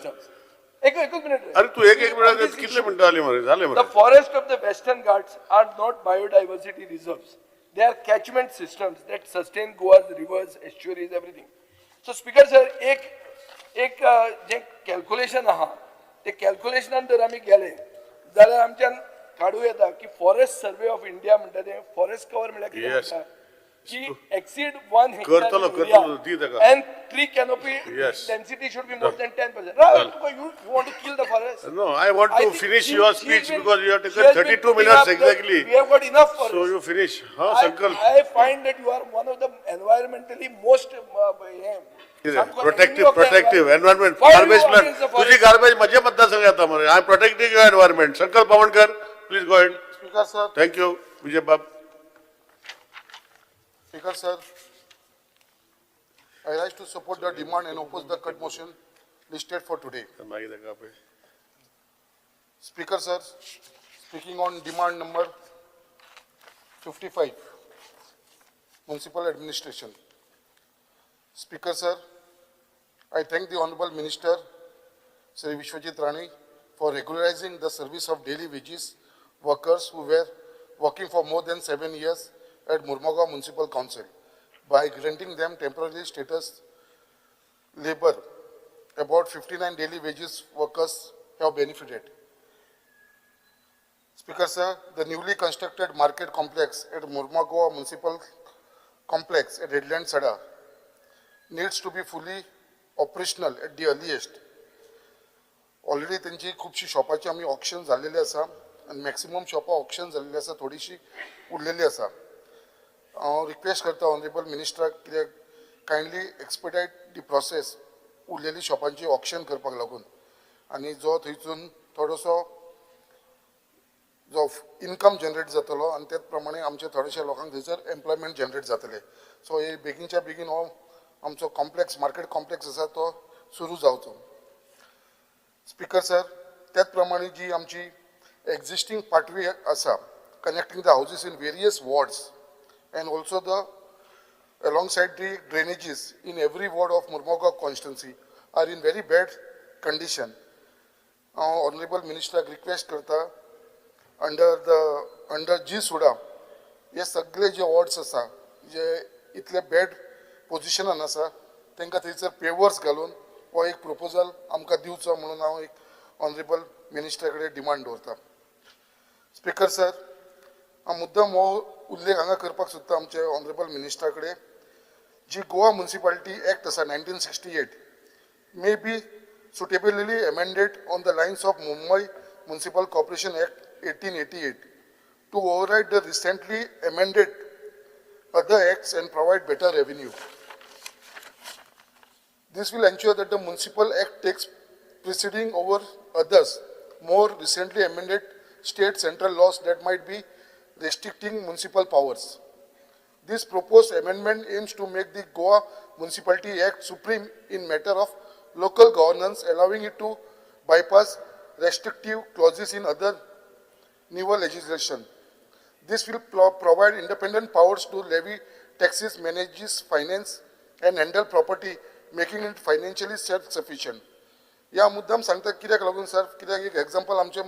U: एक एकच मिनिट.
S: अरे, तू एक एक मिनिट कितले मिनिटं आली मरे? झाले
U: The
S: मरे.
U: Forest of the Western Ghats are not biodiversity reserves. They are catchment systems that sustain Goa's rivers, estuaries, everything. So, Speaker sir, एक एक जे कॅल्क्युलेशन आहा, ते कॅल्क्युलेशनान जर आमी गेले जाल्यार आमच्यान काडूं येता की फॉरेस्ट सर्वे ऑफ इंडिया म्हणटा ते फॉरेस्ट कवर म्हणल्यार कितें म्हणटा की एक्सीड 1
S: करतलो, करतलो, दी ताका.
U: And tree canopy density should be more than 10%.
S: झालं.
U: You want to kill the forest?
S: No, I want to
U: think
S: finish your
U: she's
S: speech because you have
U: she
S: taken
U: has been
S: 32
U: putting
S: minutes
U: up
S: exactly.
U: We have got enough forest.
S: So you finish. हा, Sankalp.
U: I find that you are one of the environmentally most
S: protective, protective environment, garbage plant. तुझी गार्बेज माझ्या मतदारसंघात येता मरे. I am protecting your environment. Sankalp Amonkar, please go ahead.
A: Speaker sir.
S: Thank you Vijay बाब.
A: Speaker sir, I rise to support the demand and oppose the cut motion listed for today.
S: मागीर ताका आपय.
A: Speaker sir, speaking on demand number 55, Municipal Administration. Speaker sir, I thank the Honorable Minister, Sri Vishwajit Rane, for regularizing the service of daily wages workers who were working for more than 7 years at Mormugao Municipal Council by granting them temporary status labor. About 59 daily wages workers have benefited. Speaker sir, the newly constructed market complex at Mormugao Municipal Complex at Redland Sada needs to be fully operational at the earliest. Already तेंची खुबशी शॉपाची आमी ऑक्शन जाल्लेली आसा आनी मॅक्सिमम शॉपां ऑक्शन जाल्लेली आसा, थोडीशी उरलेली आसा. हांव रिक्वेस्ट करता ऑनरेबल मिनिस्टराक कित्याक कायंडली एक्सपिडायट दी प्रोसेस उरलेली शॉपांची ऑक्शन करपाक लागून आनी जो थंयसून थोडोसो जो इनकम जनरेट जातलो आनी तेच प्रमाणे आमच्या थोडेशे लोकांक थंयसर एम्प्लॉयमेंट जनरेट जातलें. सो हे बेगीनच्या बेगीन हो आमचो कॉम्प्लेक्स, मार्केट कॉम्प्लेक्स आसा तो सुरू जावचो. स्पीकर सर, त्याच प्रमाणे जी आमची एक्झिस्टींग पाटवी आसा connecting the houses in various wards and also the alongside the drainages in every ward of Mormugao constituency are in very bad condition. हांव ऑनरेबल मिनिस्टराक रिक्वेस्ट करता, अंडर जी सुडा हे सगळे जे वॉर्ड्स आसा जे इतले बॅड पोजिशनान आसा तांकां थंयसर पेवर्स घालून हो एक प्रपोजल आमकां दिवचो म्हणून हांव एक ऑनरेबल मिनिस्टरा कडेन डिमांड दवरता. स्पीकर सर, हांव मुद्दम हो उल्लेख हांगा करपाक सोदता आमचे ऑनरेबल मिनिस्टरा कडेन, जी गोवा म्युनिसिपालिटी एक्ट आसा 1968 may be suitably amended on the lines of Mumbai Municipal Corporation Act 1888 to override the recently amended other acts and provide better revenue. This will ensure that the Municipal Act takes preceding over others more recently amended state central laws that might be restricting municipal powers. This proposed amendment aims to make the Goa Municipality Act supreme in matter of local governance, allowing it to bypass restrictive clauses in other newer legislation. This will provide independent powers to levy taxes, manage finance, and handle property, making it financially self-sufficient. ह्या मुद्दम सांगता कित्याक लागून सर, कित्याक एक एग्जाम्पल आमचे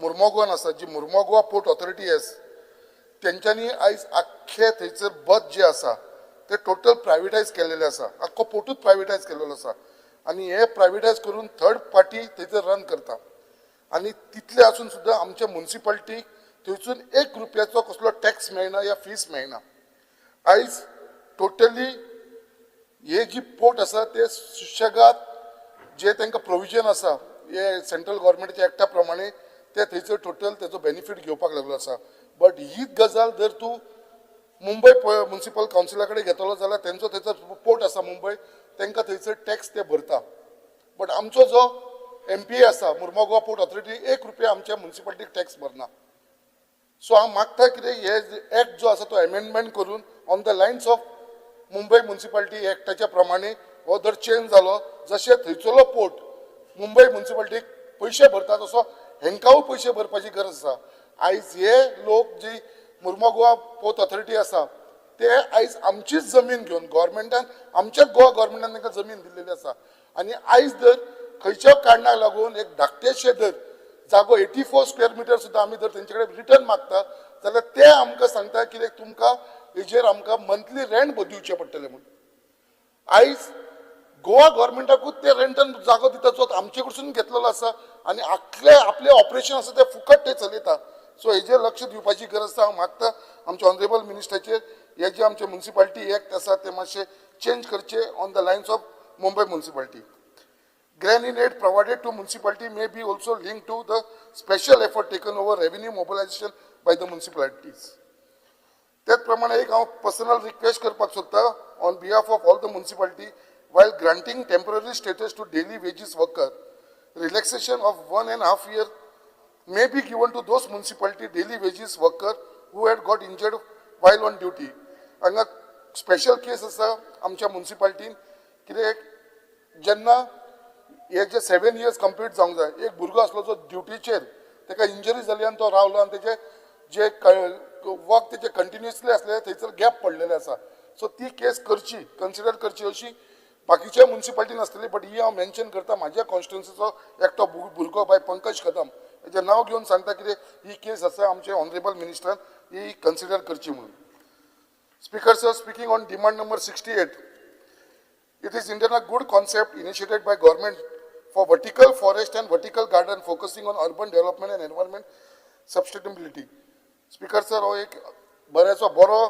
A: मुर्मोगोवान आसा, जी मुर्मोगोवा पोर्ट ऑथॉरिटी आस, तेंच्यांनी आयज आख्खे थंयसर बथ जे आसा ते टोटल प्रायवेटायज केलेले आसा, आख्खो पोर्टूच प्रायवेटायज केलेलो आसा आनी हे प्रायवेटायज करून थर्ड पार्टी थंयसर रन करता आनी तितले आसून सुद्दां आमच्या मुन्सिपालिटीक थंयसून 1 रुपयाचो कसलो टॅक्स मेळना या फीस मेळना. आयज टोटली हे जी पोर्ट आसा ते सुशेगाद जे तांकां प्रोविजन आसा हे सेंट्रल गव्हर्मेंटच्या एक्टा प्रमाणे ते थंयसर टोटल तेजो बेनिफीट घेवपाक लागलो आसा. बट हीच गजाल जर तूं मुंबय म्युनिसिपल कावन्सिला कडेन घेतलो जाल्यार तेंचो थंयसर पोर्ट आसा मुंबय, तांकां थंयसर टॅक्स ते भरता. बट आमचो जो MPA आसा मुर्मोगोवा पोर्ट ऑथॉरिटी 1 रुपया आमच्या म्युनिसिपालिटीक टॅक्स भरना. सो हांव मागता कितें हे एक्ट जो आसा तो एमेंडमेंट करून on the lines of Mumbai municipality एक्टाच्या प्रमाणे हो जर चेंज जालो, जशें थंयसरलो पोर्ट मुंबय म्युनिसिपालिटीक पयशे भरता तसो हेंकावूय पयशे भरपाची गरज आसा. आयज हे लोक जी मुर्मोगोवा पोर्ट ऑथॉरिटी आसा ते आयज आमचीच जमीन घेवन गव्हर्मेंटान आमच्या गोवा गव्हर्मेंटान तांकां जमीन दिल्लेली आसा आनी आयज जर खंयच्या कारणाक लागून एक धाकटेशे जर जागो 84 स्क्वेअर मिटर सुद्दां आमी जर तेंचे कडेन रिटर्न मागता जाल्यार ते आमकां सांगता कित्याक तुमकां हेजेर आमकां मंथली रेंट दिवचें पडटलें म्हूण. आयज गोवा गव्हर्मेंटाकूच ते रेंटान जागो दिता जो आमचे कडसून घेतलेलो आसा आनी आखले आपलें ऑपरेशन आसा तें फुकट ते चलयता. सो हेजेर लक्ष दिवपाची गरज आसा. हांव मागता आमच्या ऑनरेबल मिनिस्टराचेर हे जे आमचे म्युनिसिपालिटी एक्ट आसा ते मातशे चेंज करचे on the lines of Mumbai municipality. Grant in aid provided to municipality may be also linked to the special effort taken over revenue mobilization by the municipalities. त्याच प्रमाणे एक हांव पर्सनल रिक्वेस्ट करपाक सोदता on behalf of all the municipality, while granting temporary status to daily wages worker, relaxation of 1.5 year may be given to those municipality daily wages worker who had got injured while on duty. हांगा स्पेशल केस आसा आमच्या म्युनिसिपालिटीन, कित्याक जेन्ना हे जे 7 इयर्स कंप्लीट जावंक जाय, एक भुरगो आसलो जो ड्युटीचेर ताका इंजरी जाली आनी तो रावलो आनी तेजे जे वर्क तेजे कंटिन्युअसली आसले थंयसर गॅप पडलेले आसा. सो ती केस करची, कन्सिडर करची अशी बाकीच्या म्युनिसिपालिटीन आसतली, बट he हांव मेन्शन करता म्हाज्या कॉन्स्टिट्युन्सीचो एकटो भुरगो बाय पंकज कदम हेजें नांव घेवन सांगता कितें ही केस आसा आमचे ऑनरेबल मिनिस्टरान ही कन्सिडर करची म्हणून. Speaker sir, speaking on demand number 68, it is indeed a good concept initiated by government for vertical forest and vertical garden focusing on urban development and environment sustainability. Speaker sir, हो एक बऱ्याचो बरो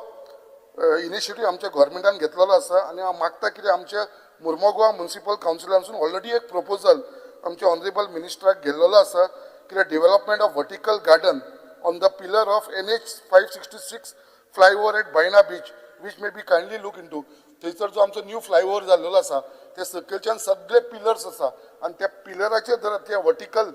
A: इनिशिएटीव आमच्या गव्हर्मेंटान घेतलेलो आसा आनी हांव मागता कितें आमच्या मुर्मोगोवा म्युनिसिपल कावन्सिलानसून ऑलरेडी एक प्रपोजल आमच्या ऑनरेबल मिनिस्टराक गेल्लेलो आसा कितें development of vertical garden on the pillar of NH 566 flyover at Baina beach which may be kindly look into. थंयसर जो आमचो न्यू फ्लायओवर जाल्लेलो आसा ते सकयलच्यान सगळे पिलर्स आसा आनी त्या पिलराचेर जर ते वर्टिकल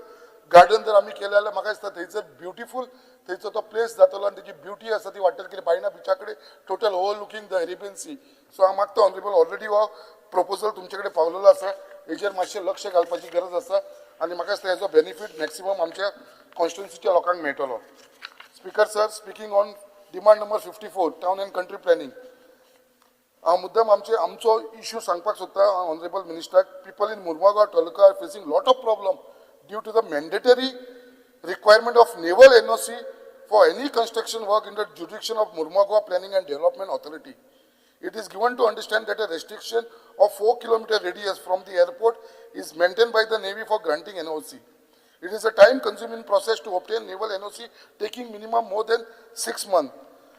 A: गार्डन जर आमी केलें जाल्यार म्हाका दिसता थंयसर ब्युटिफूल थंयचो तो प्लेस जातलो आनी तेजी ब्युटी आसा ती वाडटली कित्याक बायना बिचा कडेन total overlooking the Arabian sea. So हांव मागता ऑनरेबल ऑलरेडी हो प्रपोजल तुमचे कडेन पावलेलो आसा, हेजेर मातशें लक्ष घालपाची गरज आसा आनी म्हाका दिसता हेजो बेनिफीट मॅक्सिमम आमच्या कॉन्स्टिट्युन्सीच्या लोकांक मेळटलो. Speaker sir, speaking on demand number 54 town and country planning, हांव मुद्दम आमचे आमचो इश्यू सांगपाक सोदता honourable मिनिस्टराक. People in Mormugao taluka are facing lot of problem due to the mandatory requirement of naval NOC for any construction work in the jurisdiction of Mormugao Planning and Development Authority. It is given to understand that a restriction of 4 kilometer radius from the airport is maintained by the Navy for granting NOC. It is a time-consuming process to obtain naval NOC, taking minimum more than 6 months.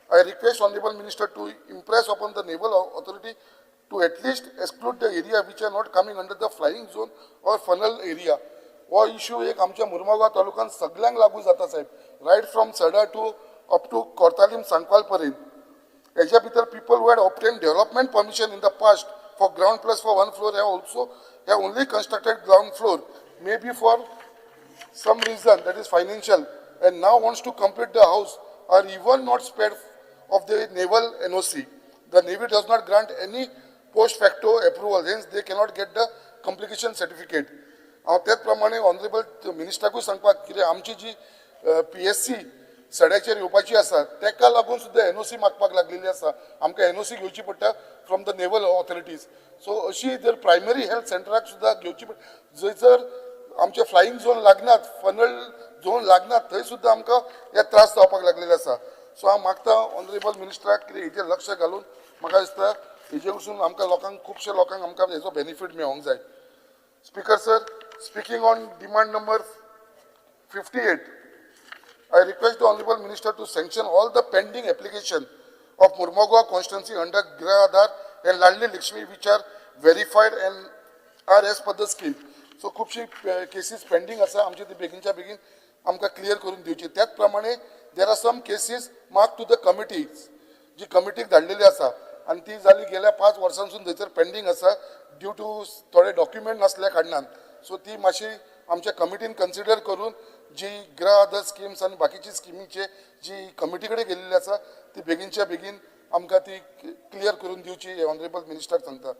A: I request Honorable Minister to impress upon the Naval Authority to at least exclude the area which are not coming under the flying zone or funnel area. हो इश्यू एक आमच्या मुर्मगांव तालुक्यान सगळ्यांक लागू जाता साहेब, right from Sada to up to Cortalim Sancoale पर्यंत. हेच्या भितर people who had obtain development permission in the past for ground plus for 1 floor have also have only constructed ground floor may be for some reason that is financial and now wants to complete the house are even not spared of the naval NOC. The Navy does not grant any post facto approval, hence they cannot get the completion certificate. हांव त्याच प्रमाणे ऑनरेबल मिनिस्टराकूय सांगपाक कितें आमची जी PSC सड्याचेर येवपाची आसा तेका लागून सुद्दां एनओसी मागपाक लागलेली आसा. आमकां एनओसी घेवची पडटा from the naval authorities. So अशी जर प्रायमरी हेल्थ सेंटराक सुद्दां घेवची पडटा, जंयसर आमचे फ्लायींग झोन लागनात, फनल झोन लागनात, थंय सुद्दां आमकां हे त्रास जावपाक लागलेले आसा. सो हांव मागता ऑनरेबल मिनिस्टराक कितें हेजेर लक्ष घालून म्हाका दिसता हेजे वचून आमकां लोकांक, खुबशे लोकांक आमकां हेजो बेनिफीट मेळोंक जाय. Speaker sir, speaking on demand number 58, I request the Honorable Minister to sanction all the pending application of Mormugao constituency under Griha Aadhar and Ladli Lakshmi which are verified and are as per the scheme. So खुबशी केसीस पेंडींग आसा आमची, ती बेगीनच्या बेगीन आमकां क्लियर करून दिवची. त्याच प्रमाणे there are some cases mark to the committees, जी कमिटीक धाडलेली आसा आनी ती जाली गेल्या 5 वर्सांसून थंयसर पेंडींग आसा ड्यू टू थोडे डॉक्युमेंट नासल्या कारणान. सो ती मातशी आमच्या कमिटीन कन्सिडर करून जी गृह आधार स्किम्स आनी बाकीची स्किमीचे जी कमिटी कडेन गेल्ली आसा ती बेगीनच्या बेगीन आमकां ती क्लियर करून दिवची हे ऑनरेबल मिनिस्टराक सांगता.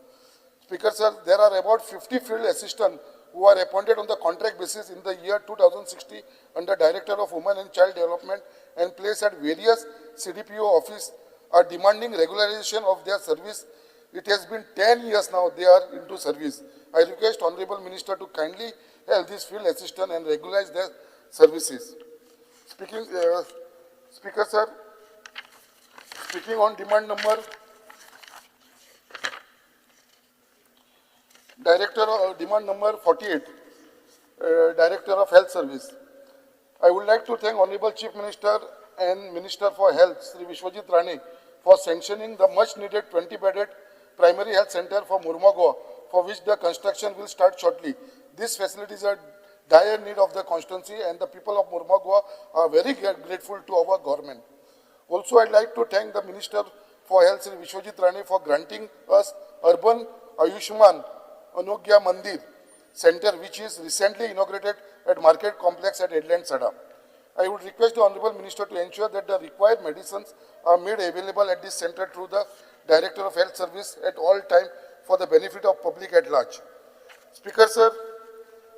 A: Speaker sir, there are about 50 field assistant who are appointed on the contract basis in the year 2060 under Director of Women and Child Development and placed at various CDPO office are demanding regularization of their service. It has been 10 years now they are into service. I request Honorable Minister to kindly help this field assistant and regularize their services. Speaker sir, speaking on demand number Director of demand number 48, Director of Health Service. I would like to thank Honorable Chief Minister and Minister for Health, Sri Vishwajit Rane, for sanctioning the much needed 20-bedded primary health center for Mormugao, for which the construction will start shortly. These facilities are dire need of the constituency and the people of Mormugao are very grateful to our government. Also, I'd like to thank the Minister for Health, Sri Vishwajit Rane, for granting us Urban Ayushman Anogya Mandir Center, which is recently inaugurated at Market Complex at Headland Sada. I would request the Honorable Minister to ensure that the required medicines are made available at this center through the Director of Health Service at all time for the benefit of public at large. Speaker sir,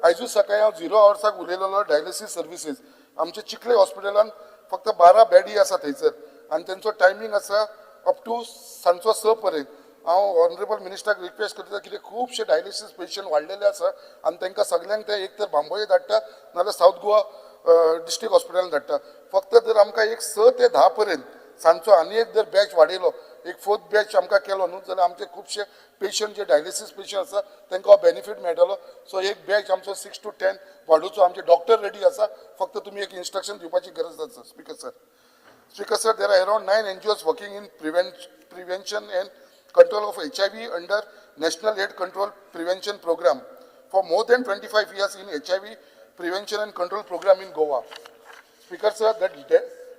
A: आयजू सकाळी हांव 0 आवर्साक उलयलेलो डायलिसीस सर्विसीस. आमचे चिखले हॉस्पिटलान फक्त 12 बेडी आसा थंयसर आनी तेंचो टायमींग आसा अप टू सांजचो 6 पर्यंत. हांव ऑनरेबल मिनिस्टराक रिक्वेस्ट करता कितें खुबशे डायलिसीस पेशंट वाडलेले आसा आनी तांकां सगल्यांक ते एक तर बांबोळे धाडटा नाजाल्यार सावथ गोवा डिस्ट्रिक्ट हॉस्पिटलान धाडटा. फक्त जर आमकां एक 6 ते 10 पर्यंत सांजचो आनी एक जर बॅच वाडयलो, एक 4th batch आमकां केलो न्हू जाल्यार आमचे खुबशे पेशंट जे डायलिसीस पेशंट आसा तांकां बेनिफीट मेळटलो. सो एक बॅच आमचो 6 to 10 वाडोवचो. आमचे डॉक्टर रेडी आसा, फक्त तुमी एक इन्स्ट्रक्शन दिवपाची गरज आसा. Speaker sir, Speaker sir, there are around 9 NGOs working in prevention and control of HIV under National AIDS Control Prevention Program for more than 25 years in HIV prevention and control program in Goa. Speaker sir,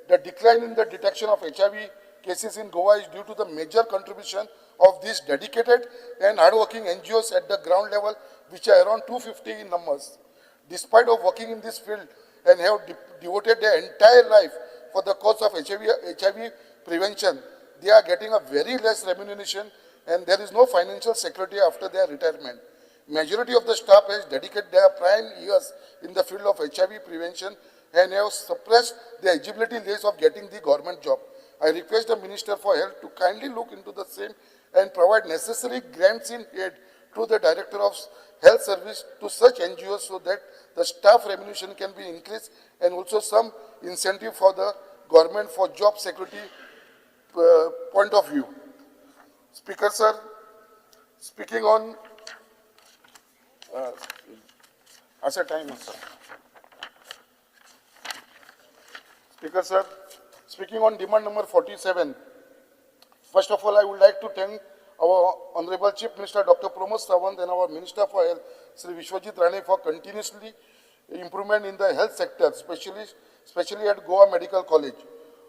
A: the decline in the detection of HIV cases in Goa is due to the major contribution of these dedicated and hardworking NGOs at the ground level, which are around 250 in numbers. Despite of working in this field and have devoted their entire life for the cause of HIV prevention, they are getting a very less remuneration and there is no financial security after their retirement. Majority of the staff has dedicated their prime years in the field of HIV prevention and have suppressed the eligibility list of getting the government job. I request the Minister for Health to kindly look into the same and provide necessary grants in aid to the Director of Health Service to such NGOs so that the staff remuneration can be increased and also some incentive for the government for job security point of view. Speaker sir, speaking on as a time sir. Speaker sir, speaking on demand number 47, first of all I would like to thank our Honorable Chief Minister Dr. Pramod Sawant and our Minister for Health Sri Vishwajit Rane for continuously improvement in the health sector, especially at Goa Medical College,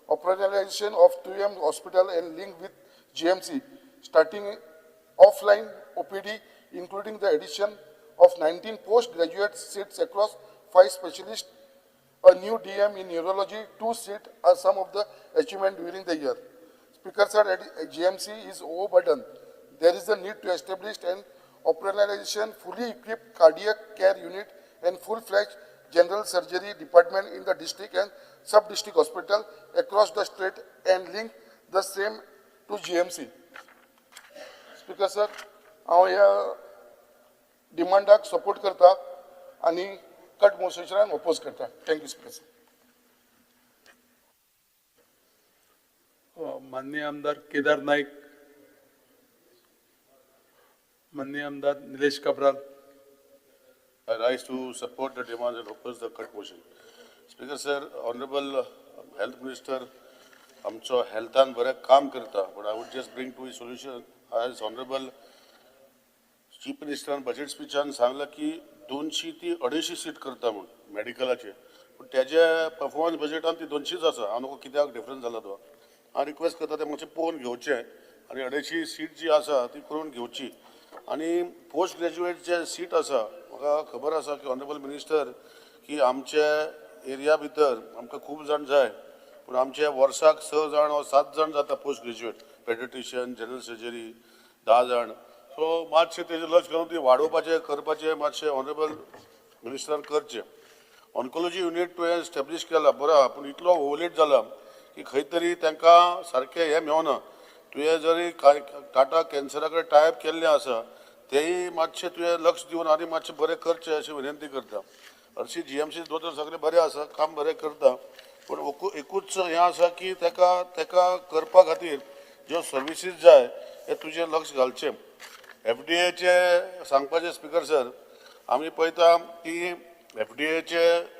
A: operationalization of 2M Hospital and link with GMC, starting offline OPD, including the addition of 19 postgraduate seats across 5 specialists, a new DM in neurology, 2 seats are some of the achievement during the year. Speaker sir, GMC is overburdened. There is a need to establish an operationalization fully equipped cardiac care unit and full-fledged general surgery department in the district and sub district hospital across the state and link the same to GMC. Speaker sir, हांव ह्या डिमांडाक सपोर्ट करता आनी कट मोशनाक ओपोज करता. Thank you speaker sir.
Q: माननीय आमदार केदार नाईक, माननीय आमदार Nilesh Cabral.
S: I rise to support the demand and oppose the cut motion. Speaker sir, Honorable Health Minister, आमचो हेल्थान बरें काम करता, but I would just bring to a solution. As Honorable Chief Ministeran budget स्पीचान सांगलां की 200 ती 250 सीट करता म्हूण मेडिकलाचे, पूण तेजे परफॉर्मन्स बजेटान ती 200च आसा. हांव नको कित्याक डिफरन्स जाला तो. हांव रिक्वेस्ट करता तें मातशें पळोवन घेवचें आनी 250 सीट जी आसा ती करून घेवची. आनी पोस्ट ग्रॅज्युएट जे सीट आसा, म्हाका खबर आसा की ऑनरेबल मिनिस्टर की आमचे एरिया भितर आमकां खूब जाण जाय, पूण आमचे वर्साक 6 जाण वा 7 जाण जाता post graduate, paediatrician, general surgery 10 जाण. सो मातशें तेजें लक्ष घालून ती वाडोवपाचें करपाचें मातशें ऑनरेबल मिनिस्टरान करचें. ऑन्कोलॉजी युनीट तुवें एस्टेब्लीश केला बरो आहा, पूण इतलो ओवरलेट जाला की खंय तरी तांकां सारकें हें मेवना. तुवें जरी टाटा कॅन्सरा कडेन टायप केल्लें आसा तेंय मातशें तुवें लक्ष दिवन आनी मातशें बरें करचें अशें विनंती करता. हरशीं GMC दोतोर सगळें बरें आसा, काम बरें करता, पूण एकूच हें आसा की ताका ताका करपा खातीर ज्यो सर्विसीस जाय हे तुजें लक्ष घालचें. FDA सांगपाचें स्पीकर सर, आमी पळयता की FDA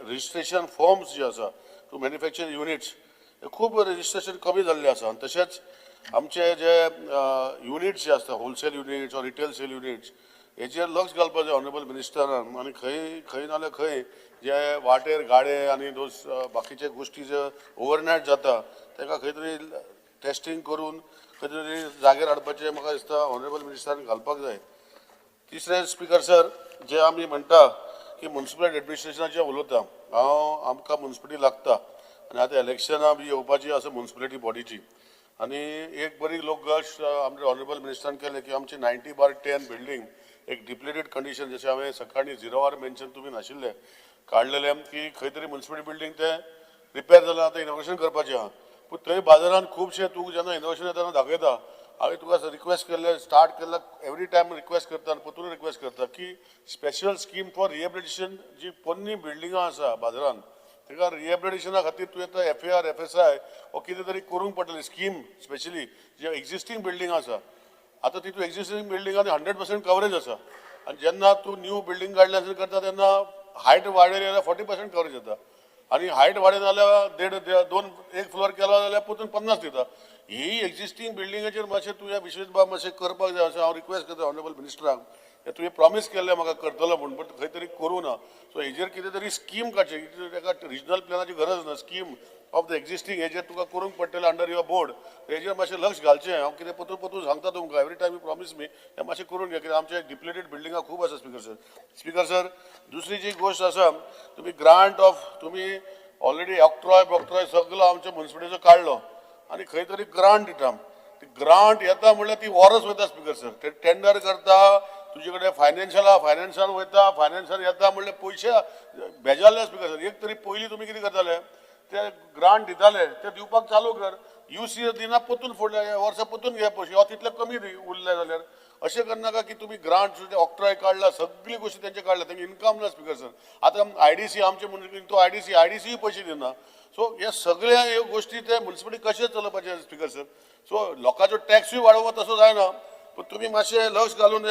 S: registration forms जे आसा टू मॅन्युफॅक्चर युनिट्स खूब रजिस्ट्रेशन कमी जाल्लें आसा. आनी तशेंच आमचे जे युनिट्स जे आसता, wholesale units or retail sale units, हेचेर लक्ष घालपाक जाय ऑनरेबल मिनिस्टरान. आनी खंय खंय नाल्यार खंय जे वाटेर गाडे आनी those बाकीचे गोश्टी जे ओवरनायट जाता ताका खंय तरी टेस्टींग करून खंय तरी जागेर हाडपाचें म्हाका दिसता ऑनरेबल मिनिस्टरान घालपाक जाय. तिसरें स्पीकर सर, जे आमी म्हणटा की म्युनिसिपल एडमिनिस्ट्रेशनाचें उलयता हांव, आमकां म्युनिसिपलिटी लागता आनी आतां इलेक्शनां बी येवपाची आसा म्युनिसिपलिटी बॉडीची. आनी एक बरी लोकगश आमचे ऑनरेबल मिनिस्टरान केलें की आमची 90/10 बिल्डींग एक डिप्लेटेड कंडिशन, जशें हांवें सकाळीं 0 our mention तुमी नाशिल्ले काडलेलें की खंय तरी म्युनिसिपलिटी बिल्डींग तें रिपेर जालां, आतां इनोवेशन करपाचें आहा. पूण थंय बाजारान खुबशें तूं जेन्ना इनोवेशन येता तेन्ना दाखयता. हांवें तुका रिक्वेस्ट केल्लें, स्टार्ट केल्लें, एवरी टायम रिक्वेस्ट करता आनी परतून रिक्वेस्ट करता की स्पेशल स्कीम फॉर रिहेबिलिटेशन जी पोन्नी बिल्डिंगां आसा बाजारान ताका रिहेबिलिटेशना खातीर तुवें तो FAR FSI वो कितें तरी करूंक पडटलें स्कीम स्पेशली जे एग्जिस्टींग बिल्डींग आसा. आतां तितून एग्जिस्टींग बिल्डिंगांनी 100% कवरेज आसा आनी जेन्ना तूं न्यू बिल्डींग काडलें आसल्यार करता तेन्ना हायट वाडयली जाल्यार 40% कवरेज येता आनी हायट वाडयना जाल्यार 1.5 2 1 फ्लोर केलो जाल्यार परतून 50 दिता. ही एग्जिस्टींग बिल्डिंगाचेर मातशें तुवें विश्वेश बाब मातशें करपाक जाय अशें हांव रिक्वेस्ट करता ऑनरेबल मिनिस्टराक. तुवें प्रॉमीस केल्लें म्हाका करतलो म्हूण, बट खंय तरी करूं ना. सो हेजेर कितें तरी स्कीम काडची, ताका रिजनल प्लॅनाची गरज ना, स्कीम ऑफ the existing हेजेर तुका करूंक पडटलें अंडर your board. हेजेर मातशें लक्ष घालचें. हांव कितें परतून परतून सांगता तुमकां, every time you promise me, हें मातशें करून घे, कित्याक आमचे डिप्लेटेड बिल्डिंगां खूब आसा स्पीकर सर. स्पीकर सर, दुसरी जी गोश्ट आसा, तुमी ग्रांट ऑफ तुमी ऑलरेडी ऑक्ट्रॉय बॉक्ट्रॉय सगलो आमच्या म्युनिसिपलिटीचो काडलो आनी खंय तरी ग्रांट दिता. ग्रांट येता म्हणल्यार ती वॉरस वयता स्पीकर सर. ते टेंडर करता, तुजे कडेन फायनान्शियला फायनान्सान वयता, फायनान्सान येता म्हणल्यार पयशे बेजारले स्पीकर सर. एक तरी पयलीं तुमी कितें करताले, ते ग्रांट दिताले ते दिवपाक चालू कर. UCS दिना परतून फुडल्या वर्सा परतून घे पयशे, वा तितले कमी दी उरले जाल्यार. अशें करनाका की तुमी ग्रांट ऑक्ट्रॉय काडला, सगळी गोश्टी तेंचे काडल्या, तेंगे इनकम ना स्पीकर सर. आतां IDC आमचे म्हणून तो IDCय पयशे दिना. सो हे सगळ्या ह्यो गोश्टी ते म्युनिसिपलिटी कशें चलोवपाचें स्पीकर सर. सो लोकांचो टॅक्सूय वाडोवप तसो जायना, पूण तुमी मातशें लक्ष घालून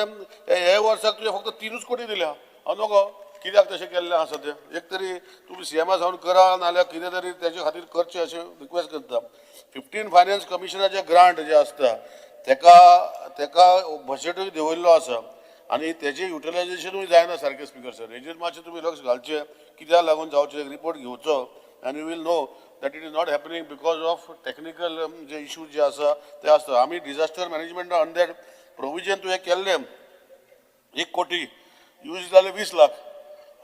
S: हे वर्साक तुवें फक्त 3 कोटी दिल्या. हांव नको कित्याक तशें केल्लें आसा तें. एक तरी तुमी CMA सावन करा नाल्यार कितें तरी तेजे खातीर करचें अशें रिक्वेस्ट करता. 15 फायनान्स कमिशनाचे ग्रांट जे आसता तेका तेका बजेटूय दवरिल्लो आसा आनी तेजें युटिलायजेशनूय जायना सारकें स्पीकर सर. हेजेर मातशें तुमी लक्ष घालचें, कित्याक लागून जावचें, रिपोर्ट घेवचो आनी you will know that it is not happening because of technical जे इश्यूज जे आसा ते आसता. आमी डिजास्टर मॅनेजमेंटा अंडर प्रोविजन तुवें केल्लें 1 कोटी, यूज जालें 20 लाख.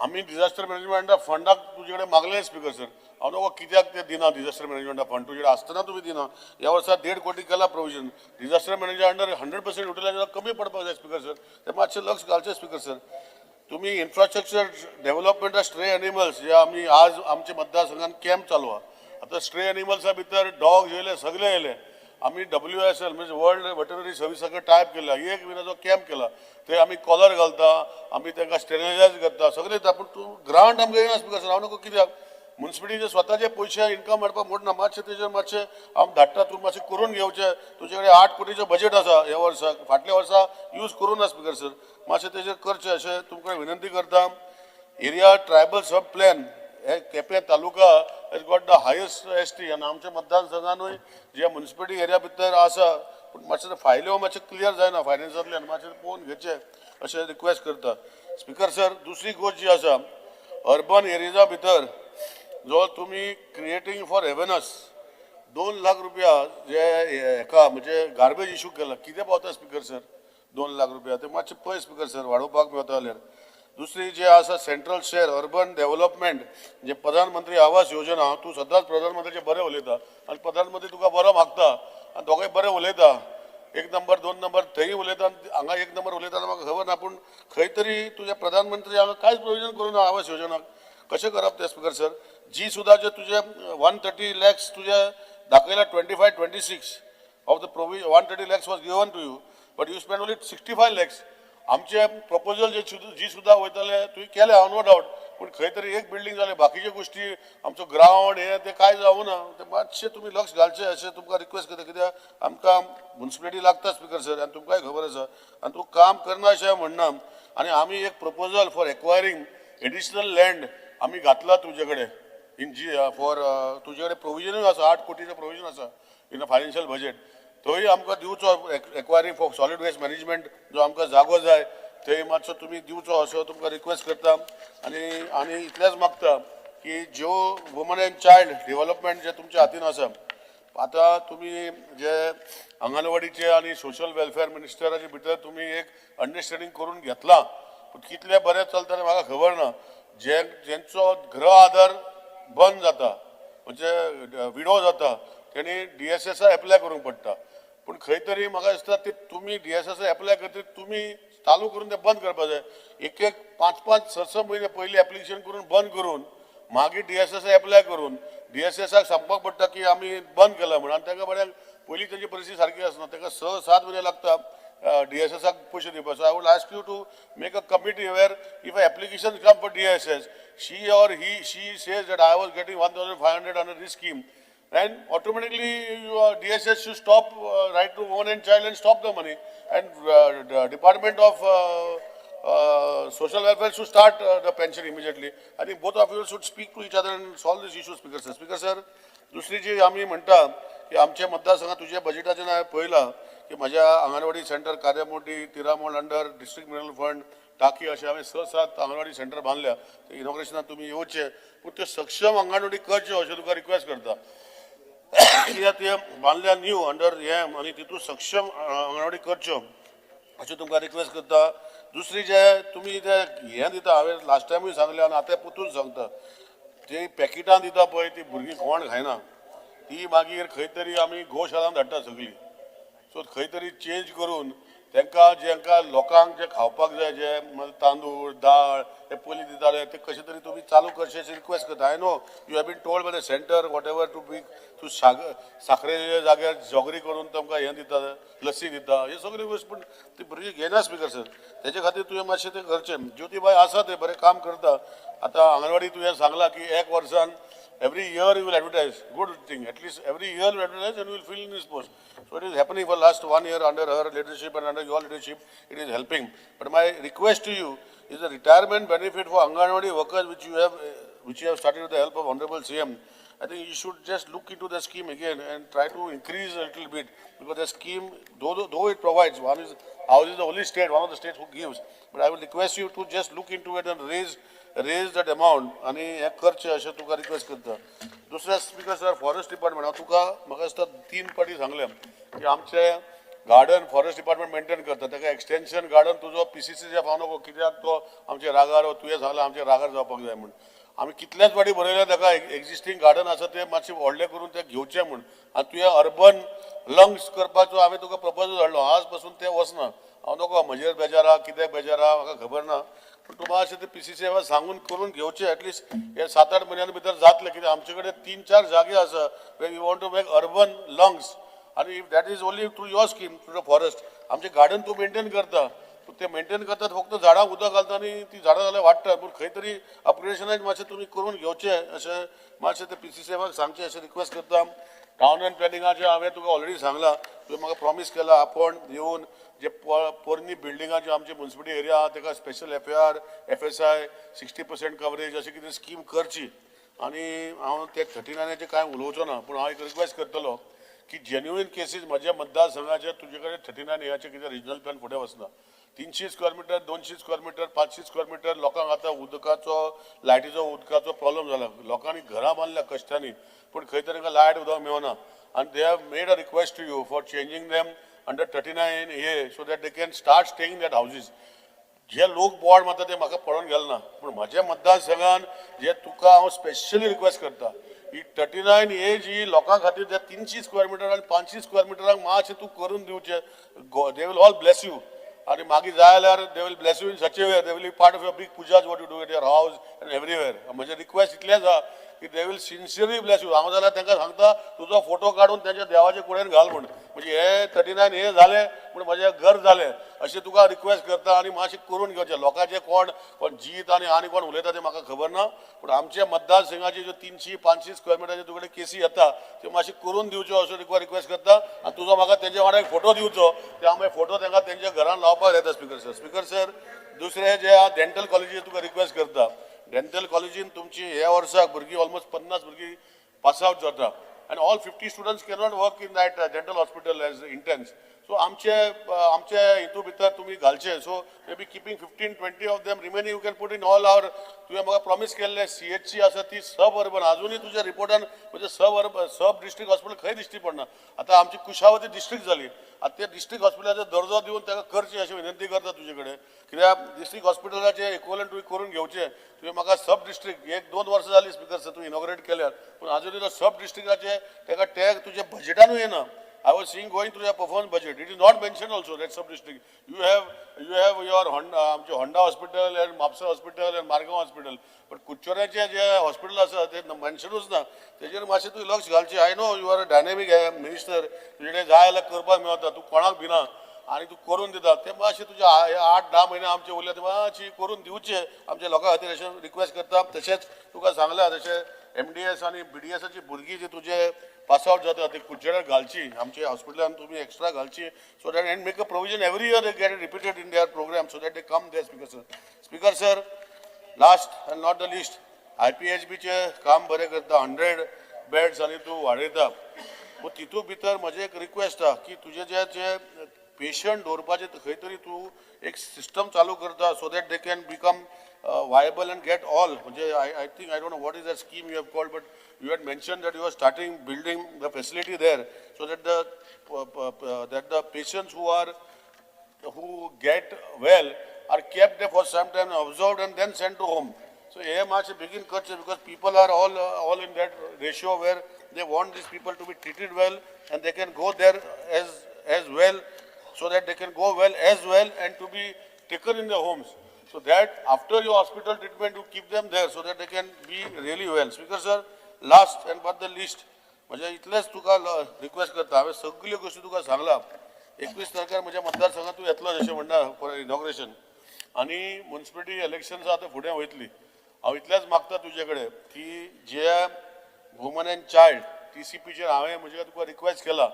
S: आमी डिजास्टर मॅनेजमेंटा फंडाक तुजे कडेन मागलें स्पीकर सर. हांव नको कित्याक ते दिना डिजास्टर मॅनेजमेंटा फंड तुजे कडेन आसतना तुमी दिना. ह्या वर्सा 1.5 कोटी केला provision. Disaster management under 100% utilise कमी पडपाक जाय स्पीकर सर. ते मातशें लक्ष घालचें स्पीकर सर. तुमी infrastructure development of stray animals जे आमी आज आमच्या मतदारसंघात कॅम्प चालू आहा. आतां स्ट्रे एनिमल्सा भितर डॉग्स येयले, सगळे येयले. आमी WSL म्हणजे वर्ल्ड वेटरनरी सर्विसा कडेन टायप केला, एक म्हयन्याचो कॅम्प केला. थंय आमी कॉलर घालता, आमी तांकां स्टेरिलायज करता, सगळें दिता. पूण तूं ग्रांट आमकां येना स्पिकर सर. हांव नको कित्याक मुन्सिपालिटीचे स्वताचे पयशे इन्कम हाडपाक मोडना. मातशें तेजेर मातशें हांव धाडटा, तूं मातशें करून घेवचें. तुजे कडेन 8 कोटीचें बजेट आसा ह्या वर्साक, फाटल्या वर्सा यूज करूं ना स्पिकर सर. मातशें तेजेर करचें अशें तुमकां विनंती करता. एरिया ट्रायबल सब प्लॅन हे Quepem taluka has got the highest ST आनी आमच्या मतदारसंघानूय जे मुन्सिपालिटी एरिया भितर आसा, पूण मातशें फायल्यो मातशें क्लियर जायना फायनान्सांतल्यान, मातशें पळोवन घेवचें अशें रिक्वेस्ट करता स्पिकर सर. दुसरी गोश्ट जी आसा, अर्बन एरिया भितर जो तुमी क्रिएटींग फॉर एवेनस 2 लाख रुपया जे हेका म्हणजे गार्बेज इशू केला, कितें पावता स्पिकर सर 2 लाख रुपया ते मातशें पळय स्पिकर सर वाडोवपाक मेळता जाल्यार. दुसरी जे आसा सेंट्रल शेअर अर्बन डेव्हलपमेंट जे प्रधानमंत्री आवास योजना, तूं सदांच प्रधानमंत्र्याचें बरें उलयता आनी प्रधानमंत्री तुका बरो मागता आनी दोगांय बरें उलयता, 1 नंबर 2 नंबर थंय उलयता आनी हांगा 1 नंबर उलयता म्हाका खबर ना. पूण खंय तरी तुज्या प्रधानमंत्री हांगा कांयच प्रोविजन करूं ना आवास योजनाक, कशें करप तें स्पिकर सर. जी सुद्दां जे तुजे 130 लॅक्स तुजे दाखयला 25-26 of the provision 130 lakhs was given to you, but you spend only 65 lakhs. आमचे प्रपोजल जे जी सुद्दां वयताले तुवें केलें, हांव नो डावट, पूण खंय तरी एक बिल्डींग जालें, बाकीच्यो गोश्टी आमचो ग्रावंड हें तें कांय जावं ना. तें मातशें तुमी लक्ष घालचें अशें तुमकां रिक्वेस्ट करता, कित्याक आमकां मुन्सिपालिटी लागता स्पिकर सर आनी तुमकांय खबर आसा आनी तूं काम करना अशें हांव म्हणना. आनी आमी एक proposal for acquiring additional land आमी घातला तुजे कडेन इन जी फॉर तुजे कडेन प्रोविजनूय आसा, 8 कोटीचो प्रोविजन आसा इन अ फायनान्शियल बजेट, थंय आमकां दिवचो acquiring for solid waste management जो आमकां जागो जाय थंय मातसो तुमी दिवचो असो तुमकां रिक्वेस्ट करता. आनी आनी इतलेंच मागता की ज्यो वुमन एंड चायल्ड डेव्हलपमेंट जे तुमच्या हातीन आसा, आतां तुमी जे अंगणवाडीचे आनी सोशल वेलफेअर मिनिस्टराचे भितर तुमी एक अंडरस्टँडींग करून घेतलां, पूण कितलें बरें चलता तें म्हाका खबर ना. जे जेंचो गृह आधार बंद जाता म्हणजे विडो जाता तेणी DSSI apply करूंक पडटा, पूण खंय तरी म्हाका दिसता ते तुमी DSSI apply करतकीर तुमी चालू करून तें बंद करपाक जाय. एक एक 5 5 6 6 म्हयने पयलीं एप्लिकेशन करून बंद करून मागीर DSSI apply करून DSSI सांगपाक पडटा की आमी बंद केला म्हणून, आनी तांकां बऱ्याक पयलीं तेंची परिस्थिती सारकी आसना, तांकां 6-7 म्हयने लागता DSSI पयशे दिवपाक. So I would ask you to make a committee where if a application come for DSS, she or he she says that I was getting 1500 under this scheme, and automatically DSS should stop right to woman and child and stop the money, and the Department of Social Welfare should start the pension immediately. I think both of you should speak to each other and solve this issue, Speaker sir. Speaker sir, दुसरी जी आमी म्हणटा की आमच्या मतदारसंघात तुझ्या बजेटाचें हांवें पळयलां की म्हज्या anganwadi centre Karyamodi, Tiramol under district mineral fund, Taki अशें हांवें 6-7 आंगणवाडी सेंटर बांदल्या. इनॉग्रेशनाक तुमी येवचें, पूण त्यो सक्षम आंगणवाडी करच्यो अशें तुका रिक्वेस्ट करता. कित्याक ते बांदल्या न्यू अंडर हें आनी तितून सक्षम आंगणवाडी करच्यो अशें तुमकां रिक्वेस्ट करता. दुसरी जे तुमी जे हें दिता, हांवें लास्ट टायमूय सांगलें आनी आतां परतून सांगता, ती पॅकेटां दिता पळय ती भुरगीं कोण खायना, ती मागीर खंय तरी आमी गोशालान धाडटा सगळीं. सो खंय तरी चेंज करून तांकां जेंकां लोकांक जे खावपाक जाय जे तांदूळ दाळ ते पयलीं दिताले ते कशें तरी तुमी चालू करचें अशें रिक्वेस्ट करता. I know you have been told by the centre whatever to be, तूं साखरेच्या जाग्यार जोगरी करून तुमकां हें दिता, लस्सी दिता, हे सगळे गोश्ट, पूण ती भुरगीं घेना स्पिकर सर. तेजे खातीर तुवें मातशें तें करचें. ज्योतीबाय आसा तें बरें काम करता. आतां आंगणवाडी तुवें सांगलां की एक वर्सान every year you will advertise, good thing, at least every year you will advertise and you will fill in this post. So it is happening for last 1 year under her leadership and under your leadership, it is helping. But my request to you is the retirement benefit for Anganwadi workers which you have started with the help of Honorable CM. I think you should just look into the scheme again and try to increase a little bit, because the scheme, though it provides, one is, ours is the only state, one of the states who gives, but I will request you to just look into it and raise that amount आनी हें करचें अशें तुका रिक्वेस्ट करता. दुसरें स्पिकर सर, फॉरेस्ट डिपार्टमेंट, हांव तुका म्हाका दिसता 3 फावटी सांगलें की आमचें गार्डन फॉरेस्ट डिपार्टमेंट मेंटेन करता, ताका एक्सटेंशन गार्डन तुजो PCCच्या फावो नको, कित्याक तो आमच्या रागार, तुवें सांगलें आमच्या रागार जावपाक जाय म्हूण. आमी कितल्याच फावटी बरयल्या ताका एक्झिस्टींग गार्डन आसा ते मातशें व्हडलें करून ते घेवचें म्हूण. आनी तुवें अर्बन लंग्स करपाचो हांवें तुका प्रपोजल हाडलो, आज पासून तें वचना. हांव नको म्हजेर बेजार आहा कित्याक बेजार आहा म्हाका खबर ना, पूण तूं मातशें ते PCCF सांगून करून घेवचें एटलिस्ट हे 7-8 म्हयन्यां भितर जातलें. कित्याक आमचे कडेन 3-4 जागे आसा where you want to make urban lungs आनी if that is only through your scheme through the forest. आमचें गार्डन तूं मेंटेन करता, ते मेंटेन करतात फक्त झाडांक उदक घालता आनी ती झाडां जाल्यार वाडटा, पूण खंय तरी अपग्रेडेशनाक मातशें तुमी करून घेवचें अशें मातशें ते PCCF सांगचें अशें रिक्वेस्ट करता. टावन अँड प्लॅनिंगाचें हांवें तुका ऑलरेडी सांगलां, तुवें म्हाका प्रॉमीस केलां आपूण येवन जे पोरणी बिल्डिंगां ज्यो आमची मुन्सिपालिटी एरिया आहा ताका स्पेशल FAR FSI 60% coverage अशें कितें स्कीम करची. आनी हांव ते 39 कांय उलोवचो ना, पूण हांव एक रिक्वेस्ट करतलो की जेन्युइन केसीस म्हज्या मतदारसंघाचे तुजे कडेन 39 कितें रिजनल प्लॅन फुडें वचना. 300 square metre, 200 square metre, 500 square metre लोकांक आतां उदकाचो लायटीचो उदकाचो प्रॉब्लम जाला. लोकांनी घरां बांदल्या कश्टांनी, पूण खंय तरी तांकां लायट उदक मेळना. आनी they have made a request to you for changing them under 39A so that they can start staying that houses. जे लोक बोर्ड मारता ते म्हाका पळोवन गेले ना, पूण म्हज्या मतदारसंघान जे तुका हांव स्पेशली रिक्वेस्ट करता ही 39A जी लोकां खातीर जे 300 स्क्वेअर मिटर आनी 500 स्क्वेअर मिटरांक मातशें तूं करून दिवचें. They will all bless you. आनी मागीर जाय जाल्यार they will bless you in such a way they will be part of your big pujas what you do at your house and everywhere. म्हजें रिक्वेस्ट इतलेंच आहा की they will sincerely bless you. हांव जाल्यार तांकां सांगता तुजो फोटो काडून तेंच्या देवाच्या कुडेन घाल म्हूण. म्हणजे हे 39A जालें पूण म्हजें घर जालें अशें तुका रिक्वेस्ट करता. आनी मातशें करून घेवचें. लोकांचे कोण कोण जीत आनी आनी कोण उलयता तें म्हाका खबर ना, पूण आमच्या मतदारसंघाचे ज्यो 300-500 स्क्वेअर मिटराचे तुकडे केसी येता त्यो मातशें करून दिवच्यो असो रिक्वेस्ट करता. आनी तुजो म्हाका तेंच्या वांगडा एक फोटो दिवचो, ते हांव मागीर फोटो तांकां तेंच्या घरान लावपाक येता. स्पिकर सर, स्पिकर सर दुसरें जे आहा डेंटल कॉलेजीचेर तुका रिक्वेस्ट करता. डेंटल कॉलेजीन तुमची ह्या वर्साक भुरगीं ऑलमोस्ट 50 भुरगीं पास आवट जाता आनी all 50 students cannot work in that dental hospital as interns. So आमचे आमचे हितू भितर तुमी घालचे. So may be keeping 15-20 of them remaining you can put in all our. तुवें म्हाका प्रॉमीस केल्लें CHC आसा ती सब अर्बन, आजुनूय तुज्या रिपोर्टान म्हणजे सब अर्बन सब डिस्ट्रिक्ट हॉस्पिटल खंय दिश्टी पडना. आतां आमची कुशावती डिस्ट्रिक्ट जाली, आतां ते डिस्ट्रिक्ट हॉस्पिटलाचो दर्जो दिवन ताका करचें अशें विनंती करता तुजे कडेन. कित्याक डिस्ट्रिक्ट हॉस्पिटलाचें इक्वलंट तुवें करून घेवचें. तुवें म्हाका सब डिस्ट्रिक्ट 1-2 वर्सां जालीं स्पिकर सर तूं इनॉग्रेट केल्यार, पूण आजुनूय तो सब डिस्ट्रिक्टाचें ताका टॅग तुज्या बजेटानूय येना. I was seeing going through your performance budget. It is not mentioned also that sub-district. You have your Honda, Honda Hospital and Mapsa Hospital and Margao Hospital. But कुच्चोऱ्याचे J hospital आसा ते मेन्शनूच ना. तेजेर मातशें तूं लक्ष घालचें. I know you are a dynamic minister. तुजे कडेन जाय जाल्यार करपाक मेळटा, तूं कोणाक भिना आनी तूं करून दिता. ते मातशें तुजे 8-10 म्हयने आमचे उरले ते मातशें करून दिवचे आमच्या लोकां खातीर अशें रिक्वेस्ट करता. तशेंच तुका सांगलां तशें MDS आनी BDSाची भुरगीं जी तुजे पास आवट जाता ते कुच्चोऱ्यार घालची आमच्या हॉस्पिटलान तुमी एक्स्ट्रा घालची so that and make a provision every year they get repeated in their programme so that they come there. Speaker sir, speaker sir last and not the least IPHBचें काम बरें करता, 100 बेड्स आनी तूं वाडयता. पूण तितूंत भितर म्हजें एक रिक्वेस्ट आहा की तुजें जे जे पेशंट दवरपाचें खंय तरी तूं एक सिस्टम चालू करता so that they can become viable and get all. म्हणजे I think I don't know what is that scheme you have called, but you had mentioned that you are starting building the facility there so that the patients who get well are kept there for some time, observed and then sent to home. So हे मातशें बेगीन करचें because people are all in that ratio where they want these people to be treated well and they can go there as well so that they can go well as well and to be taken in their homes. So that after your hospital treatment, you keep them there so that they can be really well. Speaker sir, last and but the least, म्हणजे इतलेंच तुका रिक्वेस्ट करता. हांवें सगल्यो गोश्टी तुका सांगला. 21 तारखेर म्हज्या मतदारसंघात तूं येतलो अशें म्हणटा फॉर इनॉग्रेशन आनी मुन्सिपालिटी इलेक्शन्स आतां फुडें वयतली. हांव इतलेंच मागता तुजे कडेन की जे वुमन एंड चायल्ड TCPचेर हांवें म्हजे तुका रिक्वेस्ट केला,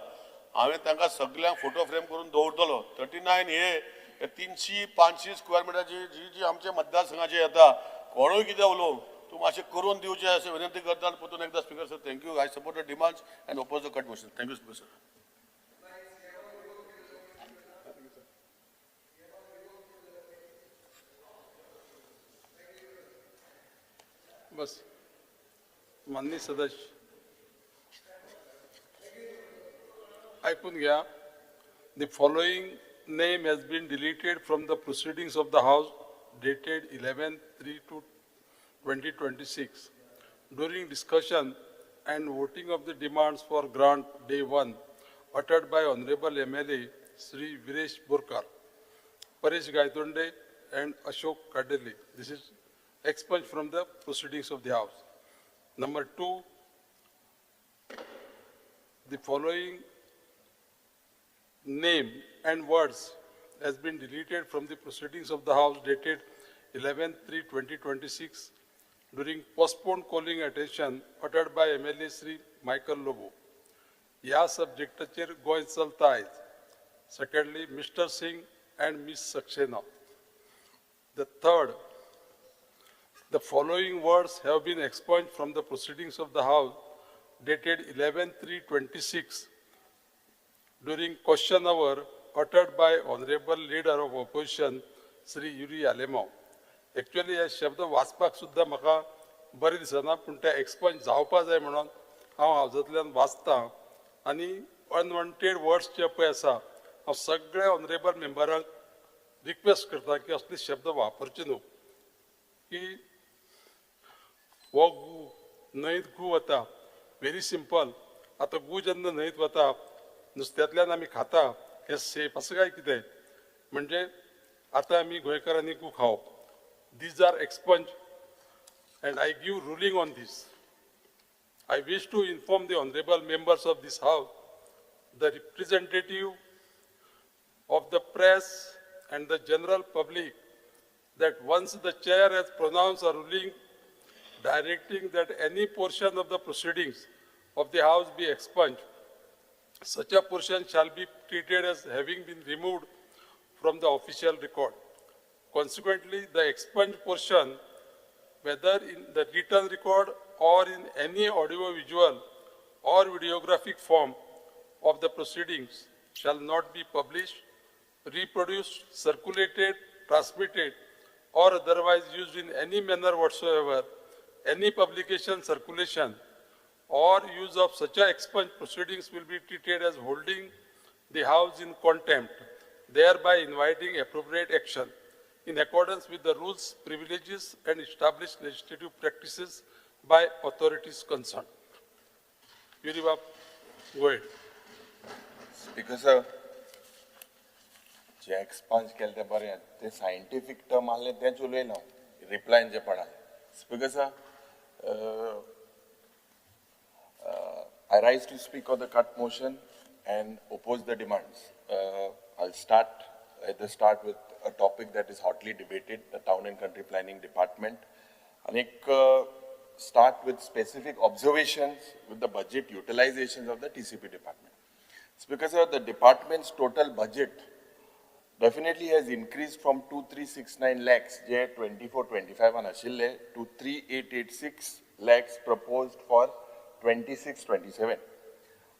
S: हांवें तांकां सगल्यांक फोटो फ्रेम करून दवरतलो. 39A 300-500 square मिटराची जी जी आमच्या मतदारसंघाचे येता कोणूय कितें उलोवं तूं मातशें करून दिवचें अशें विनंती करता. आनी परतून एकदां speaker sir thank you. I support the demands and oppose the cut motion. Thank you speaker sir.
Q: बस माननीय सदस्य ऐकून घ्या. The following name has been deleted from the proceedings of the House dated 11/3 to 2026 during discussion and voting of the demands for grant day 1 uttered by Honorable MLA Sri Viresh Borkar, Paresh Gaitonde and Ashok Kadeli. This is expunged from the proceedings of the House. Number 2, the following name and words has been deleted from the proceedings of the House dated 11/3/2026 during postponed calling attention uttered by MLA Sri Michael Lobo. ह्या सब्जेक्टाचेर गोंय चलता आयज. Secondly, Mr. Singh and Ms. Saxena. The third, the following words have been expunged from the proceedings of the House dated 11/3/26 during question hour uttered by Honorable Leader of Opposition Sri Yuri Alemao. Actually, हे शब्द वाचपाक सुद्दां म्हाका बरें दिसना, पूण ते एक्सपंज जावपा जाय म्हणून हांव हावजांतल्यान वाचतां आनी अनवॉन्टेड वर्ड्स जे पळय आसा हांव सगळे ऑनरेबल मेंबरांक रिक्वेस्ट करता की असले शब्द वापरचे न्हू. की हो गू न्हंयत गू वता, व्हेरी सिंपल. आतां गू जेन्ना न्हंयत वता नुस्त्यांतल्यान आमी खाता, हें सेफ आसा काय कितें? म्हणजे आतां आमी गोंयकारांनी गू खावप. These are expunged and I give ruling on this. I wish to inform the honorable members of this House, the representative of the press and the general public, that once the chair has pronounced a ruling directing that any portion of the proceedings of the House be expunged, such a portion shall be treated as having been removed from the official record. Consequently, the expunged portion, whether in the written record or in any audio-visual or videographic form of the proceedings, shall not be published, reproduced, circulated, transmitted, or otherwise used in any manner whatsoever. Any publication, circulation, or use of such a expunged proceedings will be treated as holding the House in contempt, thereby inviting appropriate action in accordance with the rules, privileges, and established legislative practices by authorities concerned. Yuri Bab, go ahead.
D: Speaker sir, J expunge केले ते बरें, ते सायंटिफीक टर्म आहले तेंच उलयना हांव, रिप्लायन जे पडा. Speaker sir, I rise to speak on the cut motion and oppose the demands. I'll start at the start with a topic that is hotly debated, the Town and Country Planning Department. And start with specific observations with the budget utilizations of the TCP department. Speaker sir, the department's total budget definitely has increased from 2369 lakhs, J 24-25 ashille, to 3886 lakhs proposed for 26-27.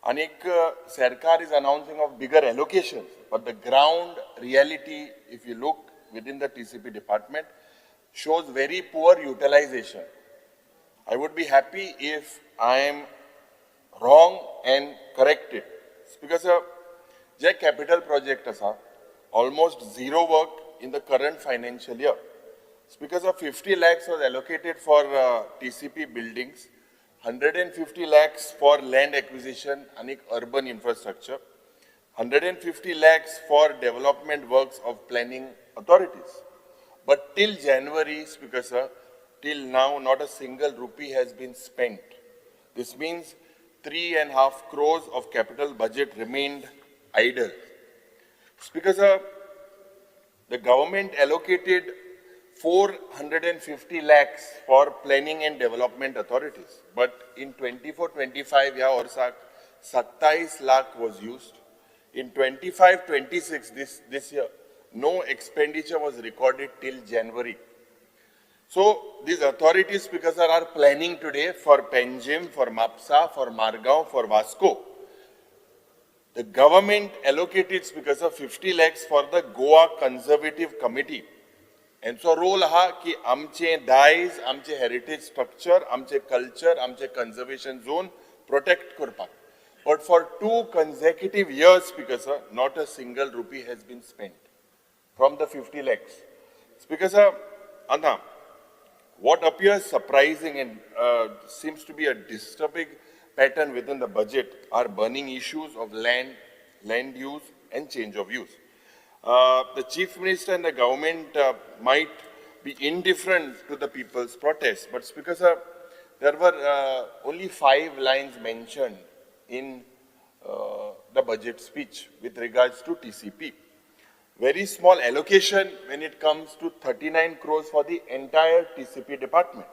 D: Anik Sarkar is announcing of bigger allocations, but the ground reality, if you look within the TCP department, shows very poor utilization. I would be happy if I am wrong and corrected. Because J capital project asa, almost zero work in the current financial year. Because of 50 lakhs was allocated for TCP buildings, 150 lakhs for land acquisition and urban infrastructure, 150 lakhs for development works of planning authorities. But till January, Speaker sir, till now not a single rupee has been spent. This means 3.5 crores of capital budget remained idle. Speaker sir, the government allocated 450 lakhs for planning and development authorities. But in 24-25, ya orsak, 27 lakh was used. In 25-26, this year, no expenditure was recorded till January. So these authorities, Speaker sir, are planning today for Panjim, for Mapsa, for Margao, for Vasco. The government allocated, Speaker sir, 50 lakhs for the Goa Conservative Committee. And so role हा की आमचे दायज, आमचे हेरिटेज स्ट्रक्चर, आमचे कल्चर, आमचे कन्जर्वेशन झोन प्रोटेक्ट करपाक. But for 2 consecutive years, Speaker sir, not a single rupee has been spent from the 50 lakhs. Speaker sir, आता
C: What appears surprising and seems to be a disturbing pattern within the budget are burning issues of land, land use and change of use. The Chief Minister and the government might be indifferent to the people's protest, but Speaker sir, there were only 5 lines mentioned in the budget speech with regards to TCP. Very small allocation when it comes to 39 crores for the entire TCP department.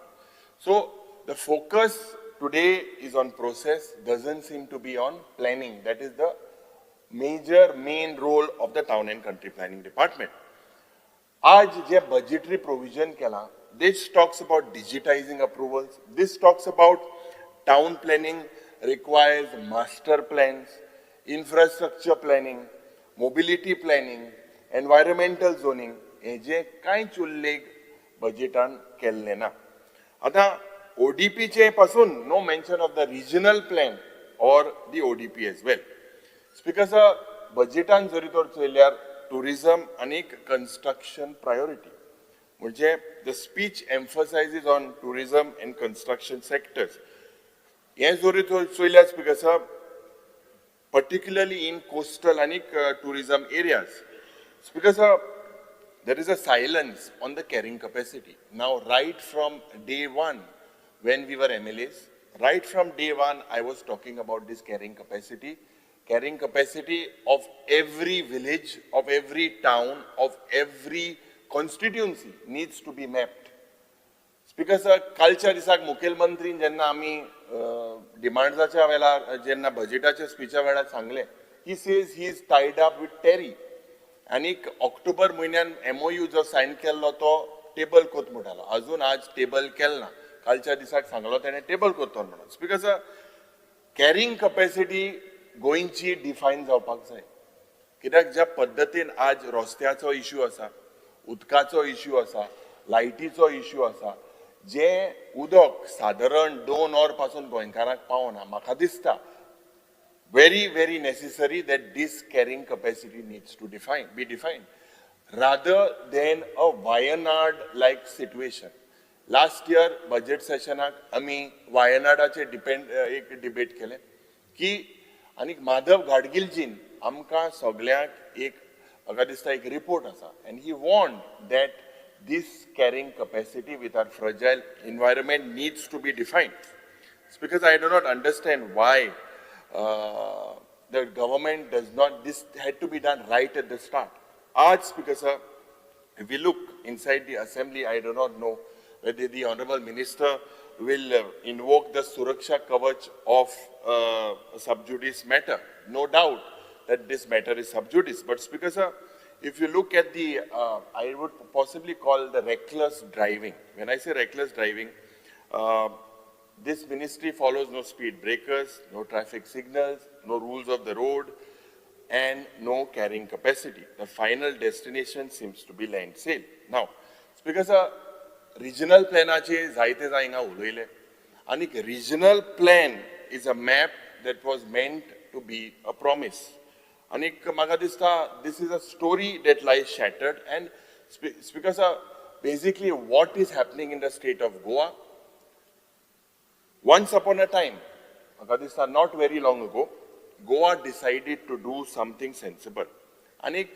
C: So the focus today is on process, doesn't seem to be on planning. That is the major main role of the Town and Country Planning Department. Aaj je budgetary provision kela, this talks about digitizing approvals, this talks about town planning requires master plans, infrastructure planning, mobility planning, environmental zoning, हे जे कांयच उल्लेख बजेटान केल्ले ना. आतां ओडीपीचे पासून no mention of the regional plan or the ODP as well. Speaker sir, बजेटान जरी तर चोयल्यार टुरिझम आनी कन्स्ट्रक्शन प्रायोरिटी, म्हणजे the speech emphasizes on tourism and construction sectors. हें जरी तर चोयल्यार speaker sir, particularly in coastal and tourism areas. Speaker sir, there is a silence on the carrying capacity. Now, right from day one, when we were MLAs, right from day one, I was talking about this carrying capacity. Carrying capacity of every village, of every town, of every constituency needs to be mapped. Speaker sir, कालच्या दिसाक मुखेलमंत्रीन जेन्ना आमी डिमांड्साच्या वेळार, जेन्ना बजेटाच्या स्पिचा वेळार सांगलें, he says he is tied up with TERI. आनीक ऑक्टोबर म्हयन्यान एमओयू जो सायन केल्लो तो टेबल कोत म्हणटालो, अजून आज टेबल केल ना. कालच्या दिसाक सांगलो तेणें टेबल कोत्तो म्हणून. स्पीकर सर, कॅरिंग कपॅसिटी गोंयची डिफायन जावपाक जाय. कित्याक ज्या पद्दतीन आज रस्त्याचो इश्यू आसा, उदकाचो इश्यू आसा, लायटीचो इश्यू आसा, जें उदक सादारण 2 वर पासून गोंयकारांक पावना, म्हाका दिसता very very necessary that this carrying capacity needs to be defined rather than a Wayanad like situation. Last year budget सेशनाक आमी वायनाडाचे डिपेंड एक डिबेट केलें की आनी माधव गाडगिलजीन आमकां सगळ्यांक एक म्हाका दिसता एक रिपोर्ट आसा, and he warned that this carrying capacity with our fragile environment needs to be defined. It's because I do not understand why the government does not, this had to be done right at the start. Aaj, because if we look inside the assembly, I do not know whether the Honorable Minister will invoke the Suraksha Kavach of sub judice matter. No doubt that this matter is sub judice, but Speaker sir, if you look at the, I would possibly call the reckless driving. When I say reckless driving, this ministry follows no speed breakers, no traffic signals, no rules of the road, and no carrying capacity. The final destination seems to be land sale. Now, because a regional plan ache जायते जाय हिंगा उलयले, आनी regional plan is a map that was meant to be a promise. आनीक म्हाका दिसता this is a story that lies shattered, and because basically what is happening in the state of Goa. Once upon a time, म्हाका दिसता not very long ago, Goa decided to do something sensible. आनीक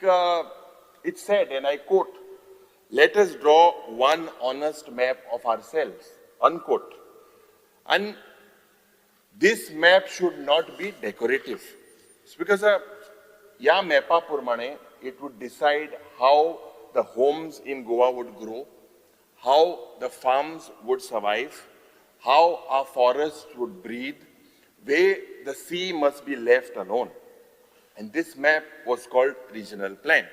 C: it said, and I quote, "Let us draw one honest map of ourselves," unquote. And this map should not be decorative. It's because ह्या मॅपा प्रमाणे it would decide how the homes in Goa would grow, how the farms would survive, how our forests would breathe, where the sea must be left alone. And this map was called regional plan.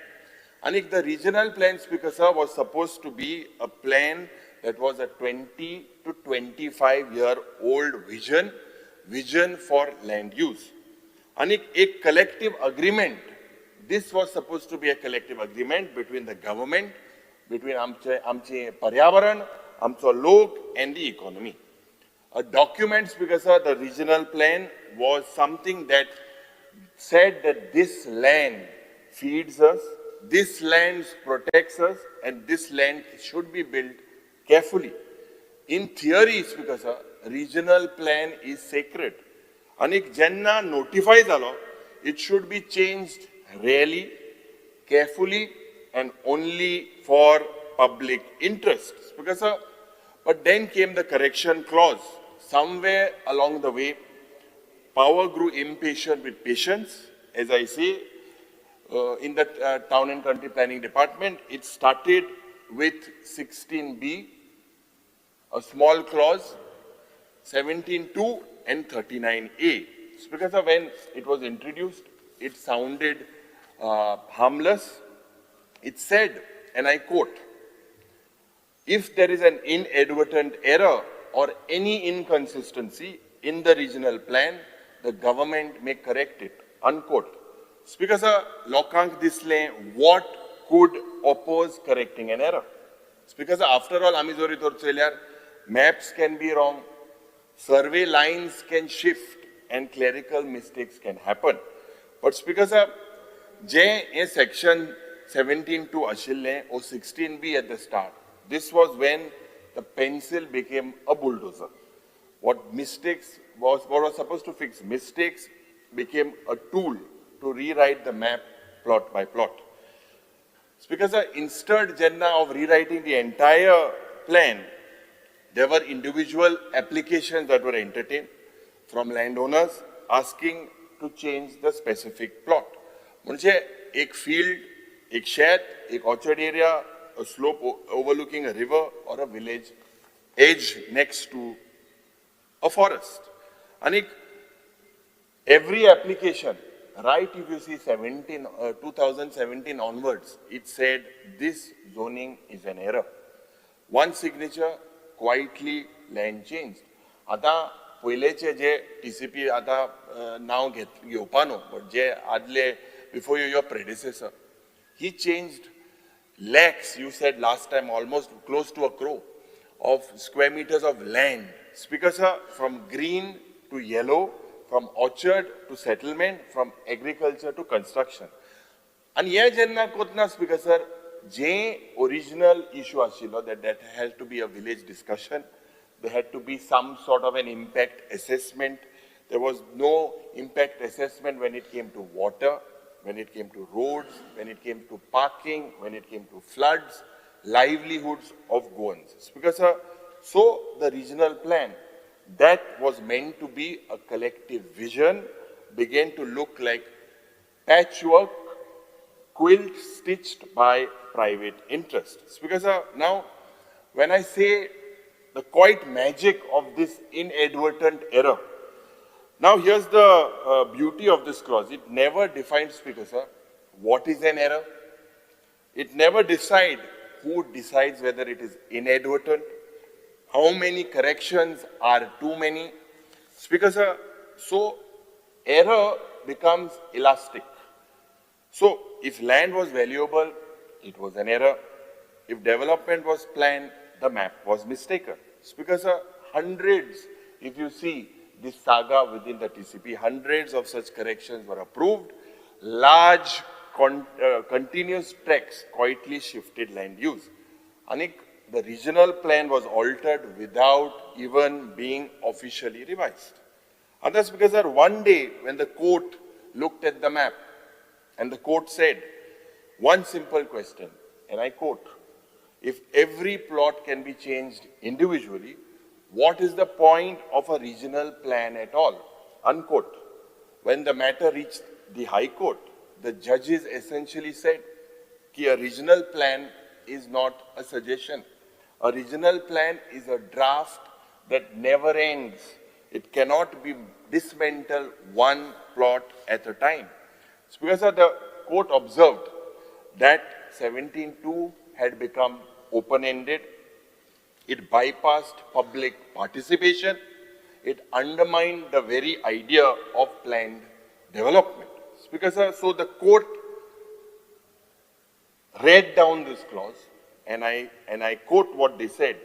C: And if the regional plan, Speaker sir, was supposed to be a plan that was a 20 to 25 year old vision for land use. And a collective agreement, this was supposed to be a collective agreement between the government, between आमचे पर्यावरण, आमचो लोक, and the economy. A document, Speaker sir, the regional plan was something that said that this land feeds us, this land protects us, and this land should be built carefully. In theory, Speaker sir, regional plan is sacred. आनी जेन्ना नोटिफाय जालो, it should be changed rarely, carefully and only for public interest. Speaker sir, but then came the correction clause. Somewhere along the way, power grew impatient with patience. As I say, in the Town and Country Planning Department, it started with 16B, a small clause, 17(2) and 39A. Speaker sir, when it was introduced, it sounded harmless. It said, and I quote, if there is an inadvertent error or any inconsistency in the regional plan, the government may correct it, unquote. Speaker sir, लोकांक दिसलें, what could oppose correcting an error? Speaker sir, after all, आमी जरी तर चोयल्यार maps can be wrong, survey lines can shift, and clerical mistakes can happen. But Speaker sir, जे हे section 17(2) आशिल्लें or 16B at the start, this was when the pencil became a bulldozer. What mistakes was, what was supposed to fix mistakes became a tool to rewrite the map plot by plot. Speaker sir, instead jenna of rewriting the entire plan, there were individual applications that were entertained from landowners asking to change the specific plot. म्हणजे एक field, एक शेत, एक orchard area, a slope overlooking a river or a village edge next to a forest. And every application, right, if you see 2017 onwards, it said this zoning is an error. One signature, quietly land changed. आता पयलेचे जे TCP आता नाव घेवपा न्हू, but जे आदले before you, your predecessor, he changed lakhs, you said last time almost close to a crore of square meters of land. Speaker sir, from green to yellow, from orchard to settlement, from agriculture to construction. And हे जेन्ना कोतना Speaker sir, J original issue आशिल्लो that has to be a village discussion, there had to be some sort of an impact assessment. There was no impact assessment when it came to water, when it came to roads, when it came to parking, when it came to floods, livelihoods of Goans. Speaker sir, so the regional plan that was meant to be a collective vision began to look like patchwork, quilt stitched by private interest. Speaker sir, now when I say the quiet magic of this inadvertent error, now here's the beauty of this clause. It never defines, Speaker sir, what is an error. It never decides who decides whether it is inadvertent, how many corrections are too many. Speaker sir, so error becomes elastic. So if land was valuable, it was an error. If development was planned, the map was mistaken. Speaker sir, hundreds, if you see this saga within the TCP, hundreds of such corrections were approved. Large continuous tracts quietly shifted land use. Anik, the regional plan was altered without even being officially revised. And that's because sir, one day when the court looked at the map, and the court said one simple question, and I quote, if every plot can be changed individually, what is the point of a regional plan at all? Unquote. When the matter reached the High Court, the judges essentially said ki a regional plan is not a suggestion. A regional plan is a draft that never ends. It cannot be dismantled one plot at a time. Speaker sir, the court observed that 17(2) had become open-ended. It bypassed public participation. It undermined the very idea of planned development. Speaker sir, so the court read down this clause, and I quote what they said.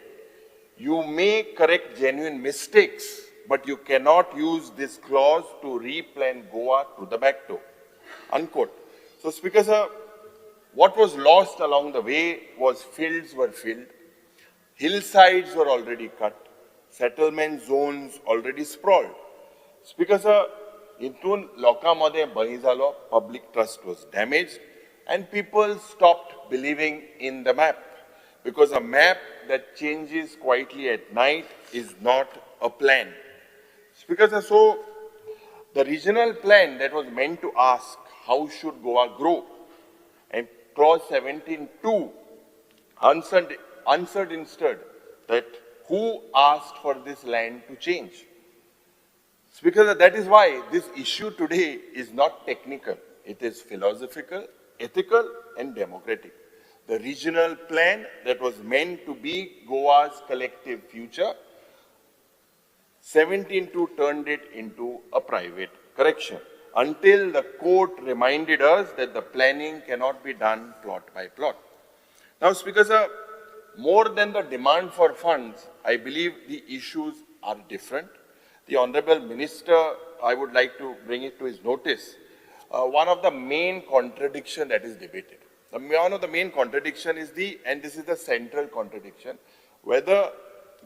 C: You may correct genuine mistakes, but you cannot use this clause to replan Goa to the back door. Unquote. So Speaker sir, what was lost along the way was fields were filled, Hillsides were already cut, settlement zones already sprawled. Speaker sir, हितून लोकां मदें भंय जालो, public trust was damaged and people stopped believing in the map, because a map that changes quietly at night is not a plan. Speaker sir, so the regional plan that was meant to ask how should Goa grow, and clause 17.2 answered instead that who asked for this land to change. Speaker, that is why this issue today is not technical. It is philosophical, ethical and democratic. The regional plan that was meant to be Goa's collective future, 17.2 turned it into a private correction, until the court reminded us that the planning cannot be done plot by plot. Now, Speaker sir, more than the demand for funds, I believe the issues are different. The Honorable Minister, I would like to bring it to his notice, one of the main contradiction that is debated. One of the main contradiction is the, and this is the central contradiction, whether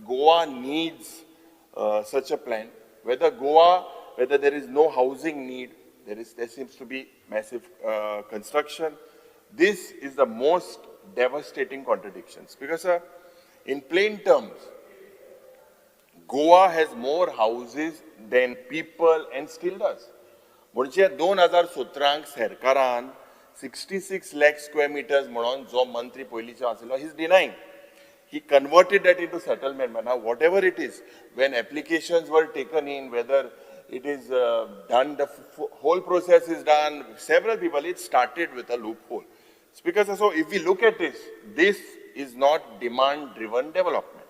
C: Goa needs such a plan, whether Goa, whether there is no housing need, there seems to be massive construction. This is the most devastating contradictions, because in plain terms, Goa has more houses than people and still does. म्हणजे 2017 सरकारान 66 lakh square meters म्हणून जो मंत्री पयलींचो आसलो, he is denying. He converted that into settlement. Now, whatever it is, when applications were taken in, whether it is done, the whole process is done, several people, it started with a loophole. Speaker, so if we look at this, this is not demand-driven development.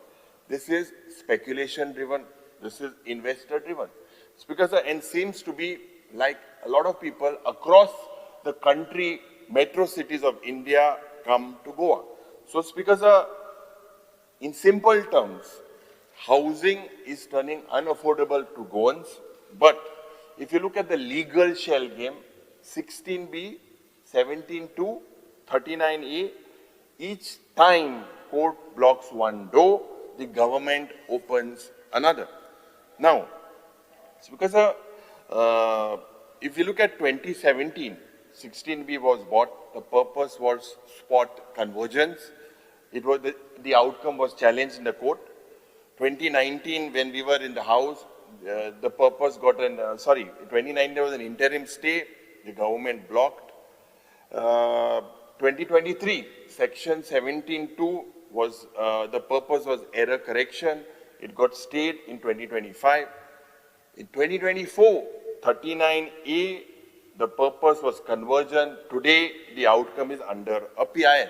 C: This is speculation-driven, this is investor-driven. Speaker, sir, and seems to be like a lot of people across the country, metro cities of India come to Goa. So, Speaker, sir, in simple terms, housing is turning unaffordable to Goans. But if you look at the legal shell game, 16B, 17.2, 39A, each time court blocks one door, the government opens another. Now, it's because if you look at 2017, 16B was bought, the purpose was spot convergence. It was the outcome was challenged in the court. 2019, when we were in the house, the purpose got an, 2019 there was an interim stay, the government blocked. 2023, section 17.2 was, the purpose was error correction. It got stayed in 2025. In 2024, 39A, the purpose was conversion. Today, the outcome is under a PIL.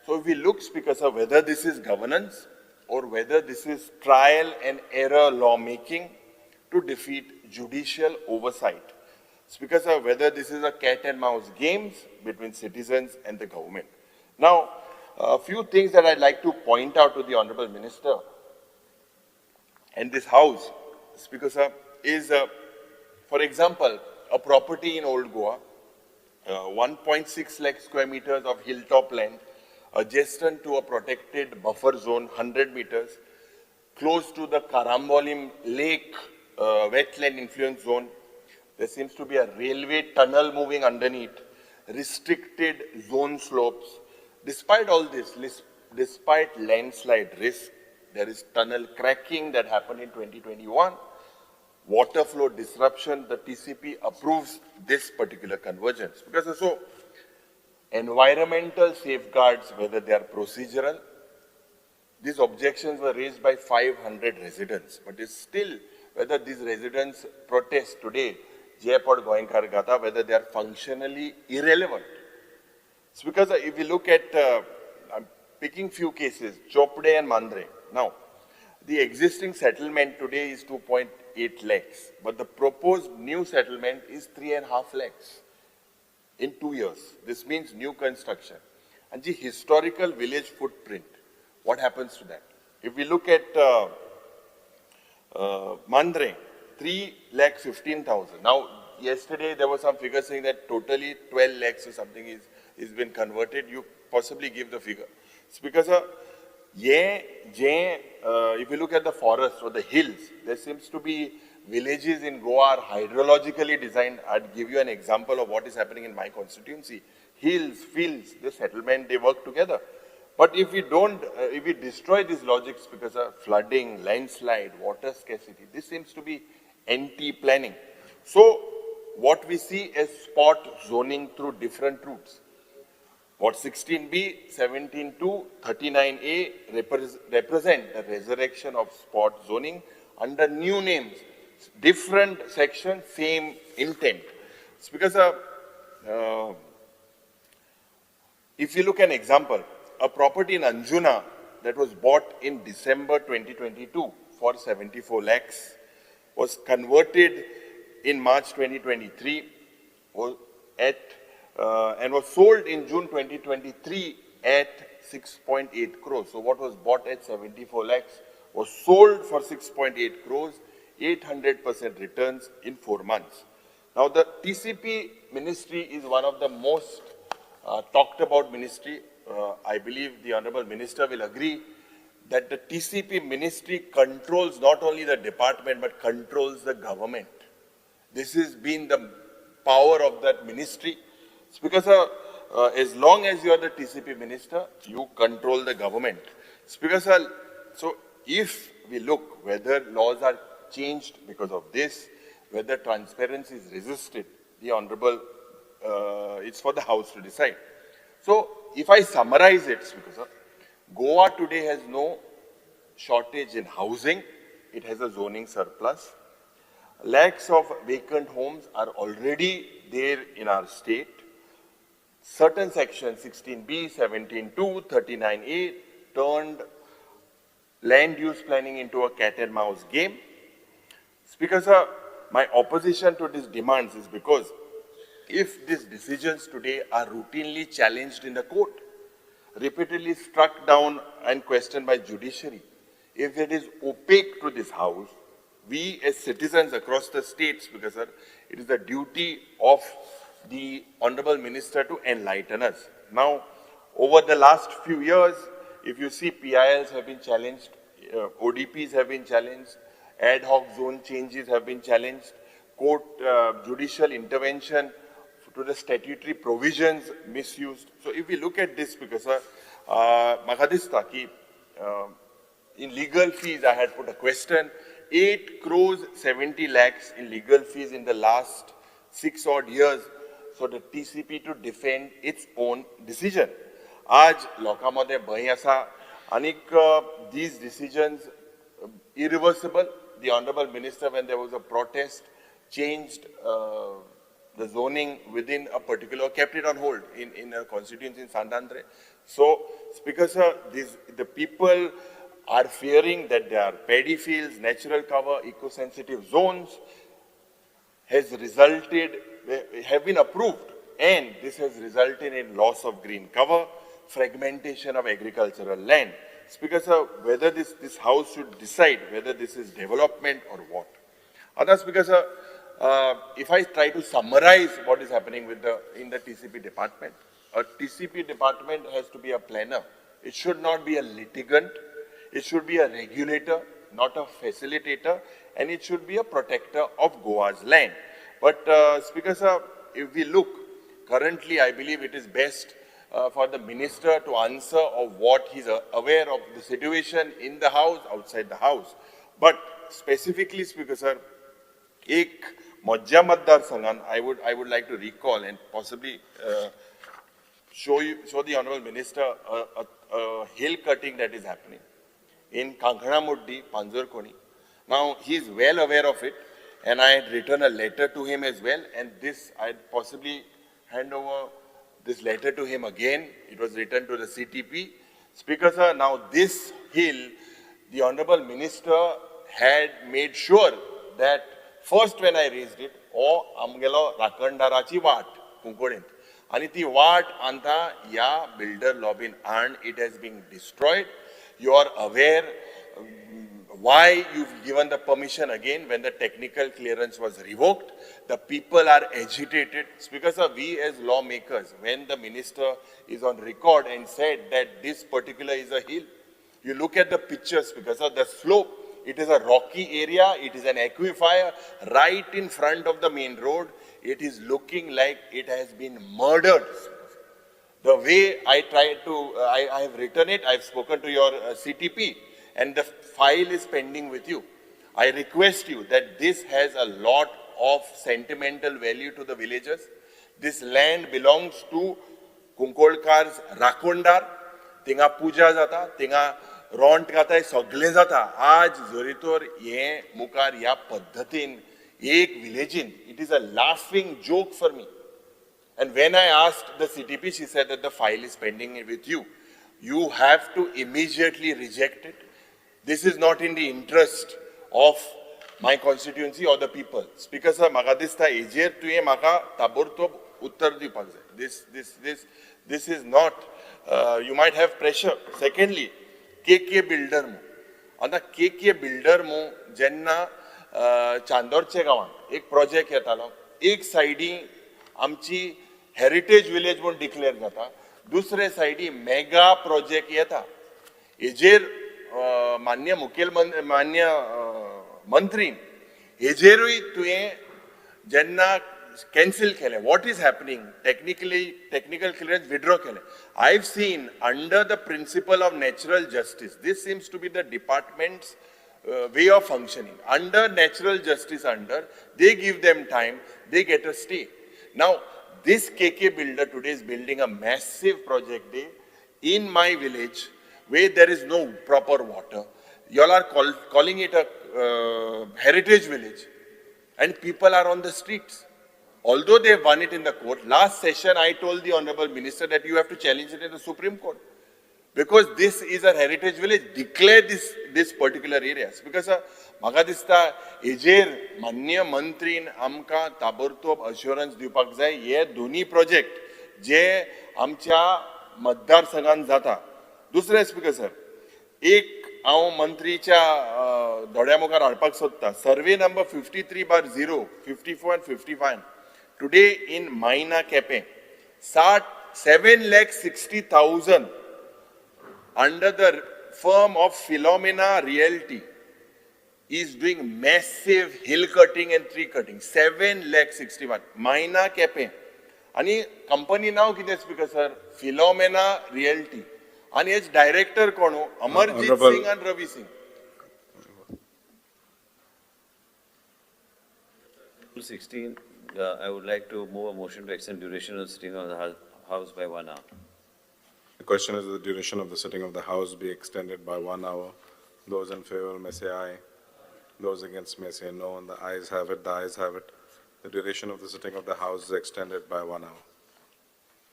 C: So if we look, Speaker sir, whether this is governance or whether this is trial and error lawmaking to defeat judicial oversight. Speaker sir, whether this is a cat and mouse games between citizens and the government. Now, a few things that I'd like to point out to the Honorable Minister and this House, Speaker sir, is, for example, a property in Old Goa, 1.6 lakh square meters of hilltop land, adjacent to a protected buffer zone, 100 meters, close to the Carambolim Lake wetland influence zone. There seems to be a railway tunnel moving underneath, restricted zone slopes. Despite all this, despite landslide risk, there is tunnel cracking that happened in 2021, water flow disruption, the TCP approves this particular convergence. Because so, environmental safeguards, whether they are procedural, these objections were raised by 500 residents, but it's still whether these residents protest today, Jaipur Goenkar Gata, whether they are functionally irrelevant. It's because if you look at, I'm picking few cases, Chopde and Mandre. Now, the existing settlement today is 2.8 lakhs, but the proposed new settlement is 3.5 lakhs in 2 years. This means new construction. And the historical village footprint, what happens to that? If we look at Mandre, 3,15,000. Now, yesterday there were some figures saying that totally 12 lakhs or something is been converted. You possibly give the figure. It's because ये जे if you look at the forest or the hills, there seems to be villages in Goa are hydrologically designed. I'd give you an example of what is happening in my constituency. Hills, fields, the settlement, they work together. But if we don't, if we destroy these logics because of flooding, landslide, water scarcity, this seems to be anti-planning. So what we see is spot zoning through different routes. What 16B, 17.2, 39A represent the resurrection of spot zoning under new names, different sections, same intent. It's because if you look at an example, a property in Anjuna that was bought in December 2022 for 74 lakhs was converted in March 2023 and was sold in June 2023 at 6.8 crores. So what was bought at 74 lakhs was sold for 6.8 crores, 800% returns in 4 months. Now the TCP ministry is one of the most talked about ministry. I believe the Honorable Minister will agree that the TCP ministry controls not only the department but controls the government. This has been the power of that ministry. It's because as long as you are the TCP minister, you control the government. It's because, so if we look whether laws are changed because of this, whether transparency is resisted, the Honorable, it's for the House to decide. So if I summarize it, because Goa today has no shortage in housing, it has a zoning surplus. Lakhs of vacant homes are already there in our state. Certain sections 16B, 17.2, 39A turned land use planning into a cat and mouse game. Speaker sir, my opposition to these demands is because if these decisions today are routinely challenged in the court, repeatedly struck down and questioned by judiciary, if it is opaque to this house, we as citizens across the states, because sir, it is the duty of the Honorable Minister to enlighten us. Now, over the last few years, if you see PILs have been challenged, ODPs have been challenged, ad hoc zone changes have been challenged, court judicial intervention to the statutory provisions misused. So if we look at this, because sir, maka dista ki in legal fees, I had put a question, 8 crores 70 lakhs in legal fees in the last 6 odd years for the TCP to defend its own decision. Aaj loka mode bhay asa anik these decisions irreversible. The Honorable Minister, when there was a protest, changed the zoning within a particular, kept it on hold in a constituency in Santandre. So, Speaker sir, the people are fearing that there are paddy fields, natural cover, eco-sensitive zones has resulted, have been approved, and this has resulted in loss of green cover, fragmentation of agricultural land. Speaker sir, whether this house should decide whether this is development or what. Other Speaker sir, if I try to summarize what is happening with in the TCP department, a TCP department has to be a planner. It should not be a litigant. It should be a regulator, not a facilitator, and it should be a protector of Goa's land. But Speaker sir, if we look, currently I believe it is best for the minister to answer of what he's aware of the situation in the house, outside the house. But specifically, Speaker sir, ek Mojja Matdar Sanghan, I would like to recall and possibly show the Honorable Minister a hill cutting that is happening in Kankanamuddi, Panjurkoni. Now, he is well aware of it, and I had written a letter to him as well, and this, I'd possibly hand over this letter to him again. It was written to the CTP. Speaker sir, now this hill, the Honorable Minister had made sure that first when I raised it, oh, amgelo rakandarachi vaat, Kunkodent. Ani ti vaat anta ya builder lobby and it has been destroyed. You are aware why you've given the permission again when the technical clearance was revoked. The people are agitated. It's because of we as lawmakers, when the minister is on record and said that this particular is a hill, You look at the pictures because of the slope, it is a rocky area, it is an aquifer right in front of the main road. It is looking like it has been murdered. The way I tried to, I have written it, I have spoken to your CTP, and the file is pending with you. I request you that this has a lot of sentimental value to the villagers. This land belongs to Kunkolkar's Rakondar. Tinga puja jata, tinga ront gata, सगळे जाता. आज जरीतर हे मुखार ह्या पद्धतीन एक विलेजीन, it is a laughing joke for me. And when I asked the CTP, she said that the file is pending with you. You have to immediately reject it. This is not in the interest of my constituency or the people. Speaker sir, म्हाका दिसता हेजेर तुवें म्हाका ताबडतोब उत्तर दिवपाक जाय. This is not, you might have pressure. Secondly, KK builder मू. आतां KK builder मू जेन्ना चांदोरचे गांवांत एक प्रोजेक्ट येतालो, एक सायडी आमची हेरिटेज विलेज म्हूण डिक्लेअर जाता, दुसरे सायडी मेगा प्रोजेक्ट येता. हेजेर मान्य मुखेलमंत्री, मान्य मंत्रीन हेजेरूय तुवें जेन्ना कॅन्सील केलें, what is happening technically, technical clearance withdraw केलें. I have seen under the principle of natural justice, this seems to be the department's way of functioning. Under natural justice under, they give them time, they get a stay. Now, this KK builder today is building a massive project day in my village where there is no proper water. You all are calling it a heritage village, and people are on the streets. Although they won it in the court, last session I told the Honorable Minister that you have to challenge it in the Supreme Court. Because this is a heritage village, declare this particular areas. Because म्हाका दिसता हेजेर मान्य मंत्रीन आमकां ताबडतोब अश्योरन्स दिवपाक जाय. हे दोनी प्रोजेक्ट जे आमच्या मतदारसंघान जाता. दुसरें स्पीकर सर, एक हांव मंत्रीच्या दोळ्या मुखार हाडपाक सोदता. Survey number 53/0, 54 and 55 today in Maina Quepem 7,60,000 under the firm of Philomena Realty is doing massive hill cutting and tree cutting. 7,61,000 Maina Quepem. आणि कंपनी नाव कितें स्पीकर सर? Philomena realty. आणि हेच डायरेक्टर कोण? अमरजीत सिंग आणि Ravi Singh.
H: 16, I would like to move a motion to extend duration of the sitting of the House by 1 hour.
K: The question is the duration of the sitting of the House be extended by 1 hour. Those in favor may say aye. Those against may say no. And the ayes have it, the ayes have it. The duration of the sitting of the House is extended by 1 hour.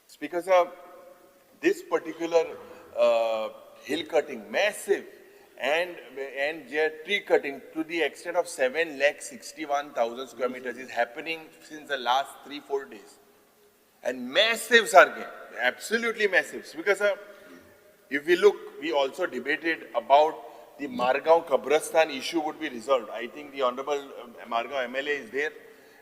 C: Speaker sir, this particular hill cutting, massive, and tree cutting to the extent of 7,61,000 square meters is happening since the last 3-4 days. And massive, sarke, absolutely massive. Because sir, if we look, we also debated about the Margao Kabrastan issue would be resolved. I think the Honorable Margao MLA is there,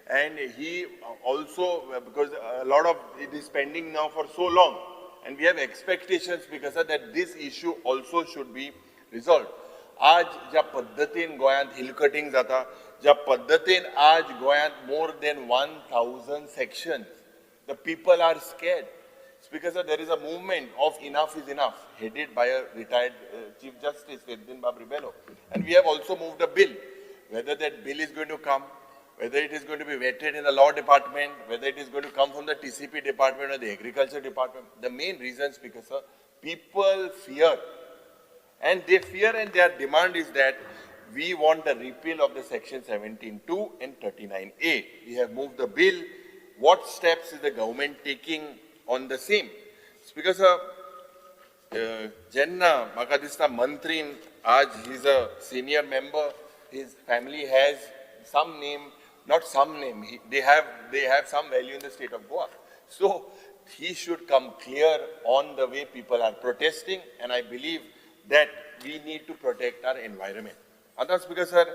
C: and he also, because a lot of it is pending now for so long, and we have expectations because sir, that this issue also should be resolved. आज ज्या पद्धतीन गोयांत हिल कटिंग जाता, ज्या पद्धतीन आज गोयांत more than 1,000 sections, the people are scared. It's because there is a movement of enough is enough, headed by a retired Chief Justice, Ferdinand Rebello. And we have also moved a bill. Whether that bill is going to come, whether it is going to be vetted in the law department, whether it is going to come from the TCP department or the agriculture department, the main reasons because sir, people fear. And they fear, and their demand is that we want the repeal of the section 17(2) and 39A. We have moved the bill. What steps is the government taking on the same? Because Jenna म्हाका दिसता मंत्रीन आज he is a senior member, his family has some name, not some name, they have some value in the state of Goa. So he should come clear on the way people are protesting, and I believe that we need to protect our environment. आतां स्पीकर सर,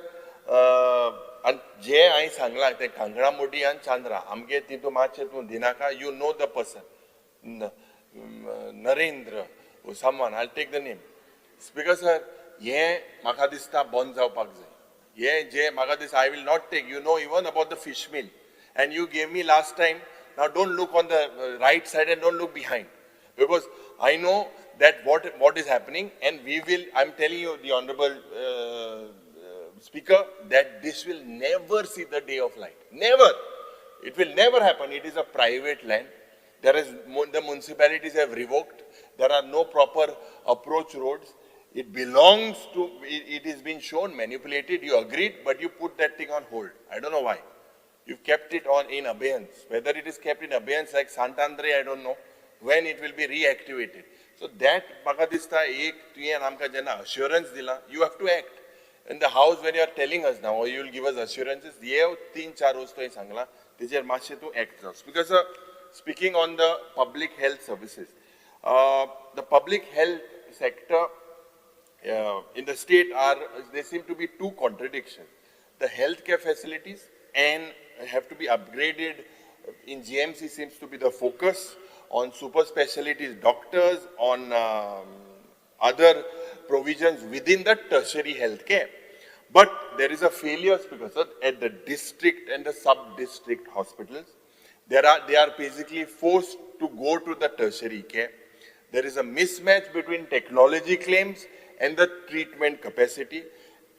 C: जे हांवें सांगलां तें कांगणामोडी आनी चांद्रा आमगे तितून मातशें तूं दिनाका. You know the person, Narendra someone, I take the name. Speaker sir, हें म्हाका दिसता बंद जावपाक जाय. हें जें म्हाका दिसता, I will not take, you know even about the fish mill and you gave me last time. Now don't look on the right side and don't look behind, because I know that what is happening, and we will, I am telling you, the honourable speaker, that this will never see the day of light. Never. It will never happen. It is a private land. There is, the municipalities have revoked. There are no proper approach roads. It belongs to, it has been shown, manipulated. You agreed, but you put that thing on hold. I don't know why. You've kept it on in abeyance. Whether it is kept in abeyance like Santandre, I don't know when it will be reactivated. So that, म्हाका दिसता एक तुवें आमकां जेन्ना assurance दिला, you have to act. In the house when you are telling us now, or you will give us assurances, हे 3-4 वस्तू हांवें सांगला, तेजेर मातशें तूं act जाव. Because speaking on the public health services, the public health sector in the state are, there seem to be two contradictions. The healthcare facilities and have to be upgraded in GMC seems to be the focus on super specialties doctors, on other provisions within the tertiary healthcare. But there is a failure because at the district and the sub-district hospitals, they are basically forced to go to the tertiary care. There is a mismatch between technology claims and the treatment capacity,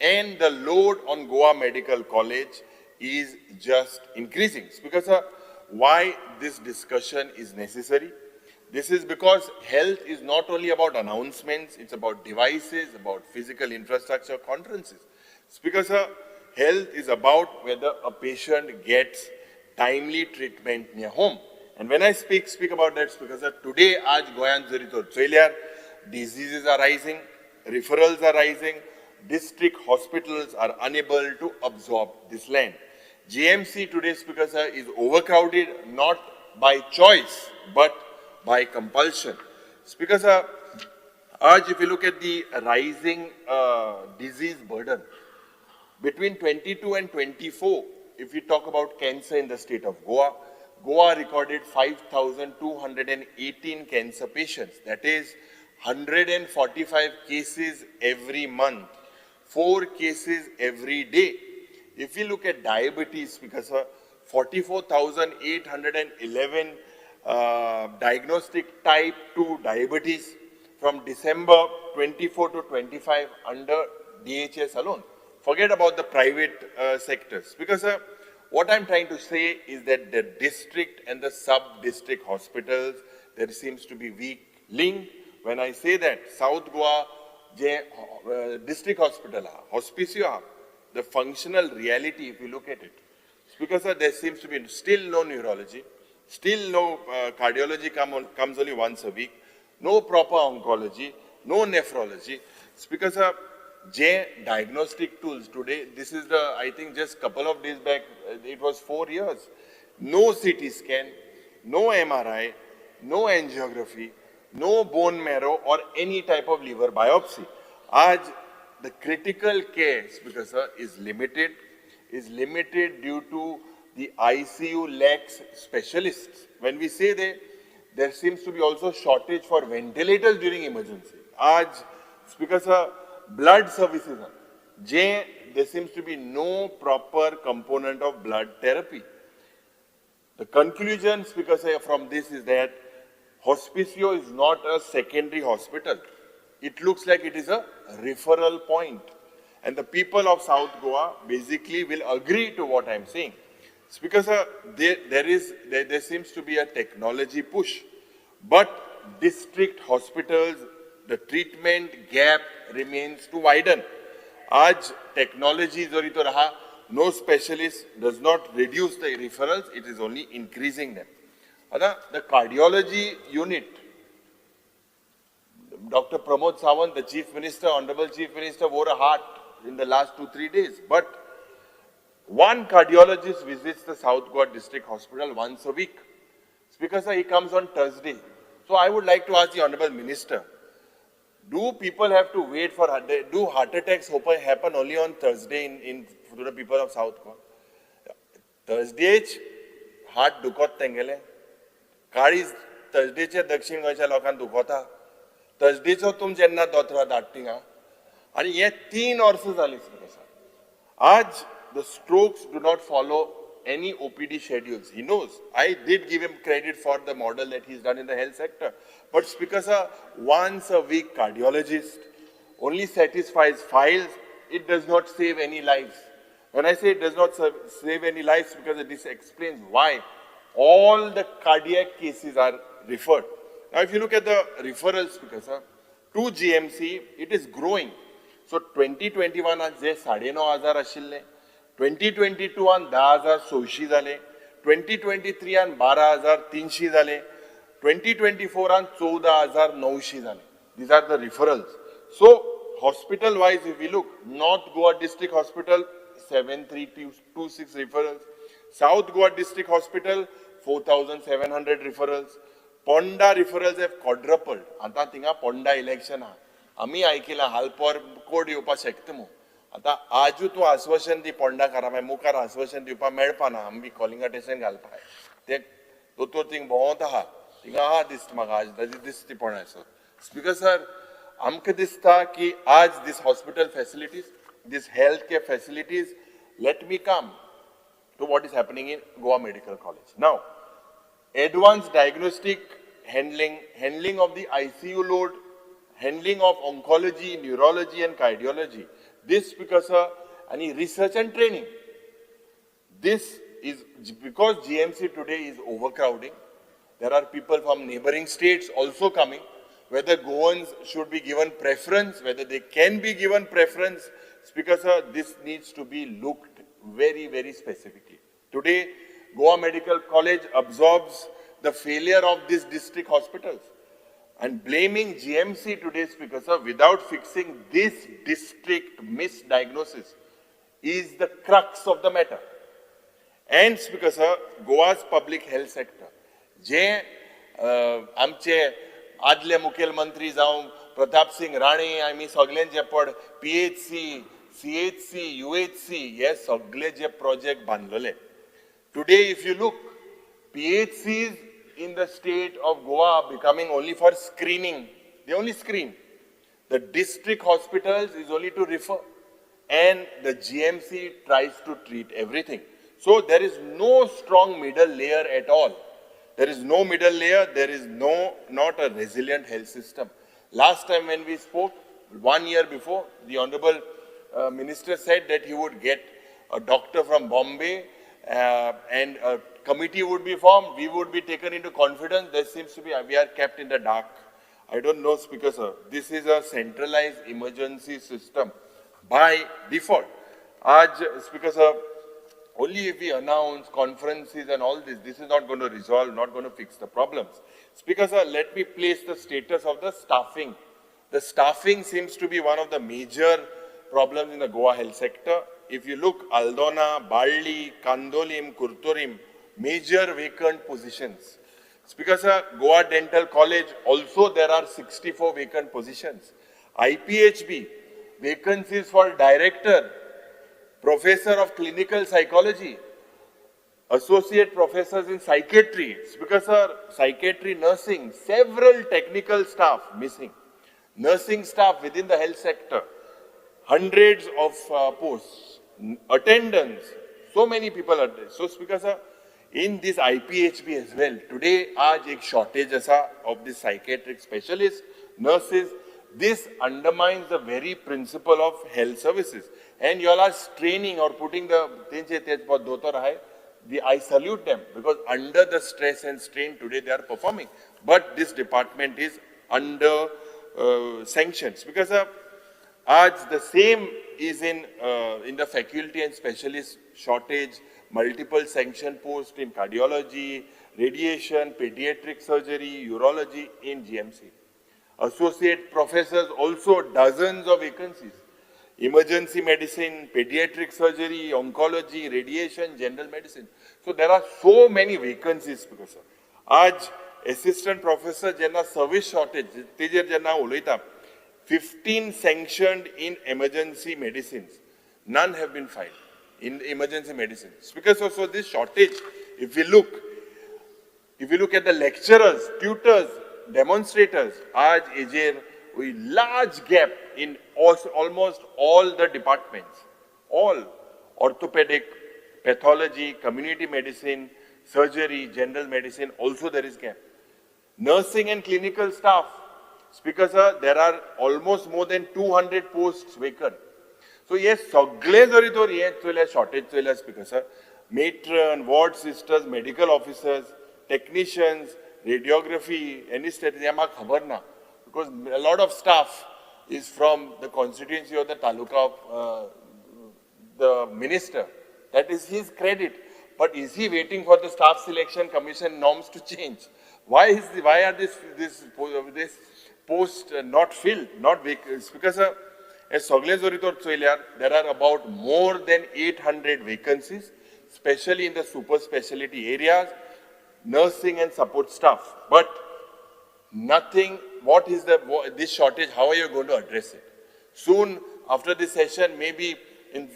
C: and the load on Goa Medical College is just increasing. Because why this discussion is necessary? This is because health is not only about announcements, it's about devices, about physical infrastructure, conferences. It's because health is about whether a patient gets timely treatment near home. And when I speak about that, it's because today, aaj Goyan jari tor choylyar, diseases are rising, referrals are rising, district hospitals are unable to absorb this land. GMC today, Speaker sir, is overcrowded, not by choice, but by compulsion. Speaker sir, aaj if you look at the rising disease burden, between 22 and 24, if you talk about cancer in the state of Goa, Goa recorded 5,218 cancer patients. That is 145 cases every month, 4 cases every day. If you look at diabetes, because 44,811 diagnostic type 2 diabetes from December 24 to 25 under DHS alone. Forget about the private sectors. Because what I'm trying to say is that the district and the sub-district hospitals, there seems to be weak link. When I say that, South Goa district hospital, hospicio, the functional reality, if you look at it, because there seems to be still no neurology, still no cardiology comes only once a week, no proper oncology, no nephrology. It's because J diagnostic tools today, this is the, I think just couple of days back, it was 4 years. No CT scan, no MRI, no angiography, no bone marrow or any type of liver biopsy. Aaj, the critical care, because is limited due to the ICU lacks specialists. When we say that, there seems to be also shortage for ventilators during emergency. Aaj, because blood services, there seems to be no proper component of blood therapy. The conclusion, because from this is that Hospicio is not a secondary hospital. It looks like it is a referral point. And the people of South Goa basically will agree to what I'm saying. It's because there seems to be a technology push. But district hospitals, the treatment gap remains to widen. Aaj technology jari to raha, no specialist does not reduce the referrals, it is only increasing them. The cardiology unit, Dr. Pramod Sawant, the Chief Minister, Honorable Chief Minister, wore a heart in the last 2-3 days. But one cardiologist visits the South Goa District Hospital once a week. It's because he comes on Thursday. So I would like to ask the Honorable Minister, do people have to wait for, do heart attacks happen only on Thursday to the people of South Goa? Thursday, heart dukot tengele. काळीज थर्सडेचे दक्षिण गोंयच्या लोकांक दुखोता. थर्सडेचो तुम जेन्ना दोतोरा धाडटा थिंगा आनी हे 3 वर्सां जालीं स्पीकर सर. आज the strokes do not follow any OPD schedules. He knows. I did give him credit for the model that he's done in the health sector. But Speaker sir, once a week cardiologist only satisfies files, it does not save any lives. When I say it does not save any lives, because this explains why all the cardiac cases are referred. Now, if you look at the referrals, Speaker sir, to GMC, it is growing. So 2021 आन जे 9,500 आशिल्ले, 2022 आन 10,600 जाले, 2023 आन 12,300 जाले, 2024 आन 14,900 जाले. These are the referrals. So hospital wise, if we look, North Goa District Hospital 7,326 referrals, South Goa District Hospital 4,700 referrals, Ponda referrals have quadrupled. आतां थिंगा पोंडा इलेक्शन आहा, आमी आयकिलां हालपोर कोड येवपाक शकता मू. आतां आजू तूं आश्वासन दी पोंडा मागीर मुखार आश्वासन दिवपाक मेळपा ना, आमी कॉलिंग अटेंशन घालपाक. ते दोतोर थिंग भोंवत आहा, थिंगा आहा दिसता म्हाका आज दिसता पोंडाचो. स्पीकर सर, आमकां दिसता की आज this hospital facilities, this health care facilities, let me come to what is happening in Goa Medical College. Now, advanced diagnostic handling, handling of the ICU load, handling of oncology, neurology and cardiology. This because any research and training. This is because GMC today is overcrowding. There are people from neighboring states also coming. Whether Goans should be given preference, whether they can be given preference, because this needs to be looked very, very specifically. Today, Goa Medical College absorbs the failure of these district hospitals. And blaming GMC today, Speaker sir, without fixing this district misdiagnosis is the crux of the matter. And Speaker sir, Goa's public health sector, जे आमचे आदले मुखेलमंत्री जावं प्रताप सिंग राणे आमी सगळ्यांचे पड PHC, CHC, UHC हे सगळे जे प्रोजेक्ट बांदलेले. Today if you look, PHCs in the state of Goa are becoming only for screening. They only screen. The district hospitals is only to refer, and the GMC tries to treat everything. So there is no strong middle layer at all. There is no middle layer. There is not a resilient health system. Last time when we spoke, 1 year before, the Honorable Minister said that he would get a doctor from Bombay and a committee would be formed, we would be taken into confidence. There seems to be, we are kept in the dark. I don't know, Speaker sir. This is a centralized emergency system by default. Aaj, Speaker sir, only if we announce conferences and all this, this is not going to resolve, not going to fix the problems. Speaker sir, let me place the status of the staffing. The staffing seems to be one of the major problems in the Goa health sector. If you look, Aldona, Balli, Kandolim, Kurtorim, major vacant positions. Speaker sir, Goa Dental College, also there are 64 vacant positions. IPHB, vacancies for director, professor of clinical psychology, associate professors in psychiatry. Speaker sir, psychiatry, nursing, several technical staff missing. Nursing staff within the health sector, hundreds of posts, attendance, so many people are there. So Speaker sir, in this IPHB as well, today aaj ek shortage asa of the psychiatric specialists, nurses. This undermines the very principle of health services. And you all are straining or putting the, I salute them because under the stress and strain today they are performing. But this department is under sanctions because aaj the same is in the faculty and specialist shortage, multiple sanction posts in cardiology, radiation, pediatric surgery, urology in GMC. Associate professors also dozens of vacancies. Emergency medicine, pediatric surgery, oncology, radiation, general medicine. So there are so many vacancies because aaj assistant professor jenna service shortage, tejer jenna uloita, 15 sanctioned in emergency medicines. None have been filed in emergency medicine. Because also this shortage, if you look at the lecturers, tutors, demonstrators आज हेजेर large gap in almost all the departments, all orthopedic, pathology, community medicine, surgery, general medicine, also there is gap. Nursing and clinical staff, Speaker sir, there are almost more than 200 posts vacant. So हे सगळे जरी तर हे चोयल्यार shortage चोयल्यार Speaker sir, matron, ward sisters, medical officers, technicians, radiography, anaesthetist, हें म्हाका खबर ना, because a lot of staff is from the constituency of the taluka of the minister. That is his credit. But is he waiting for the staff selection commission norms to change? Why are this post not filled, not vacant? Because सगळे जरी तर चोयल्यार there are about more than 800 vacancies, especially in the super speciality areas, nursing and support staff. But nothing, what is this shortage, how are you going to address it? Soon after this session, maybe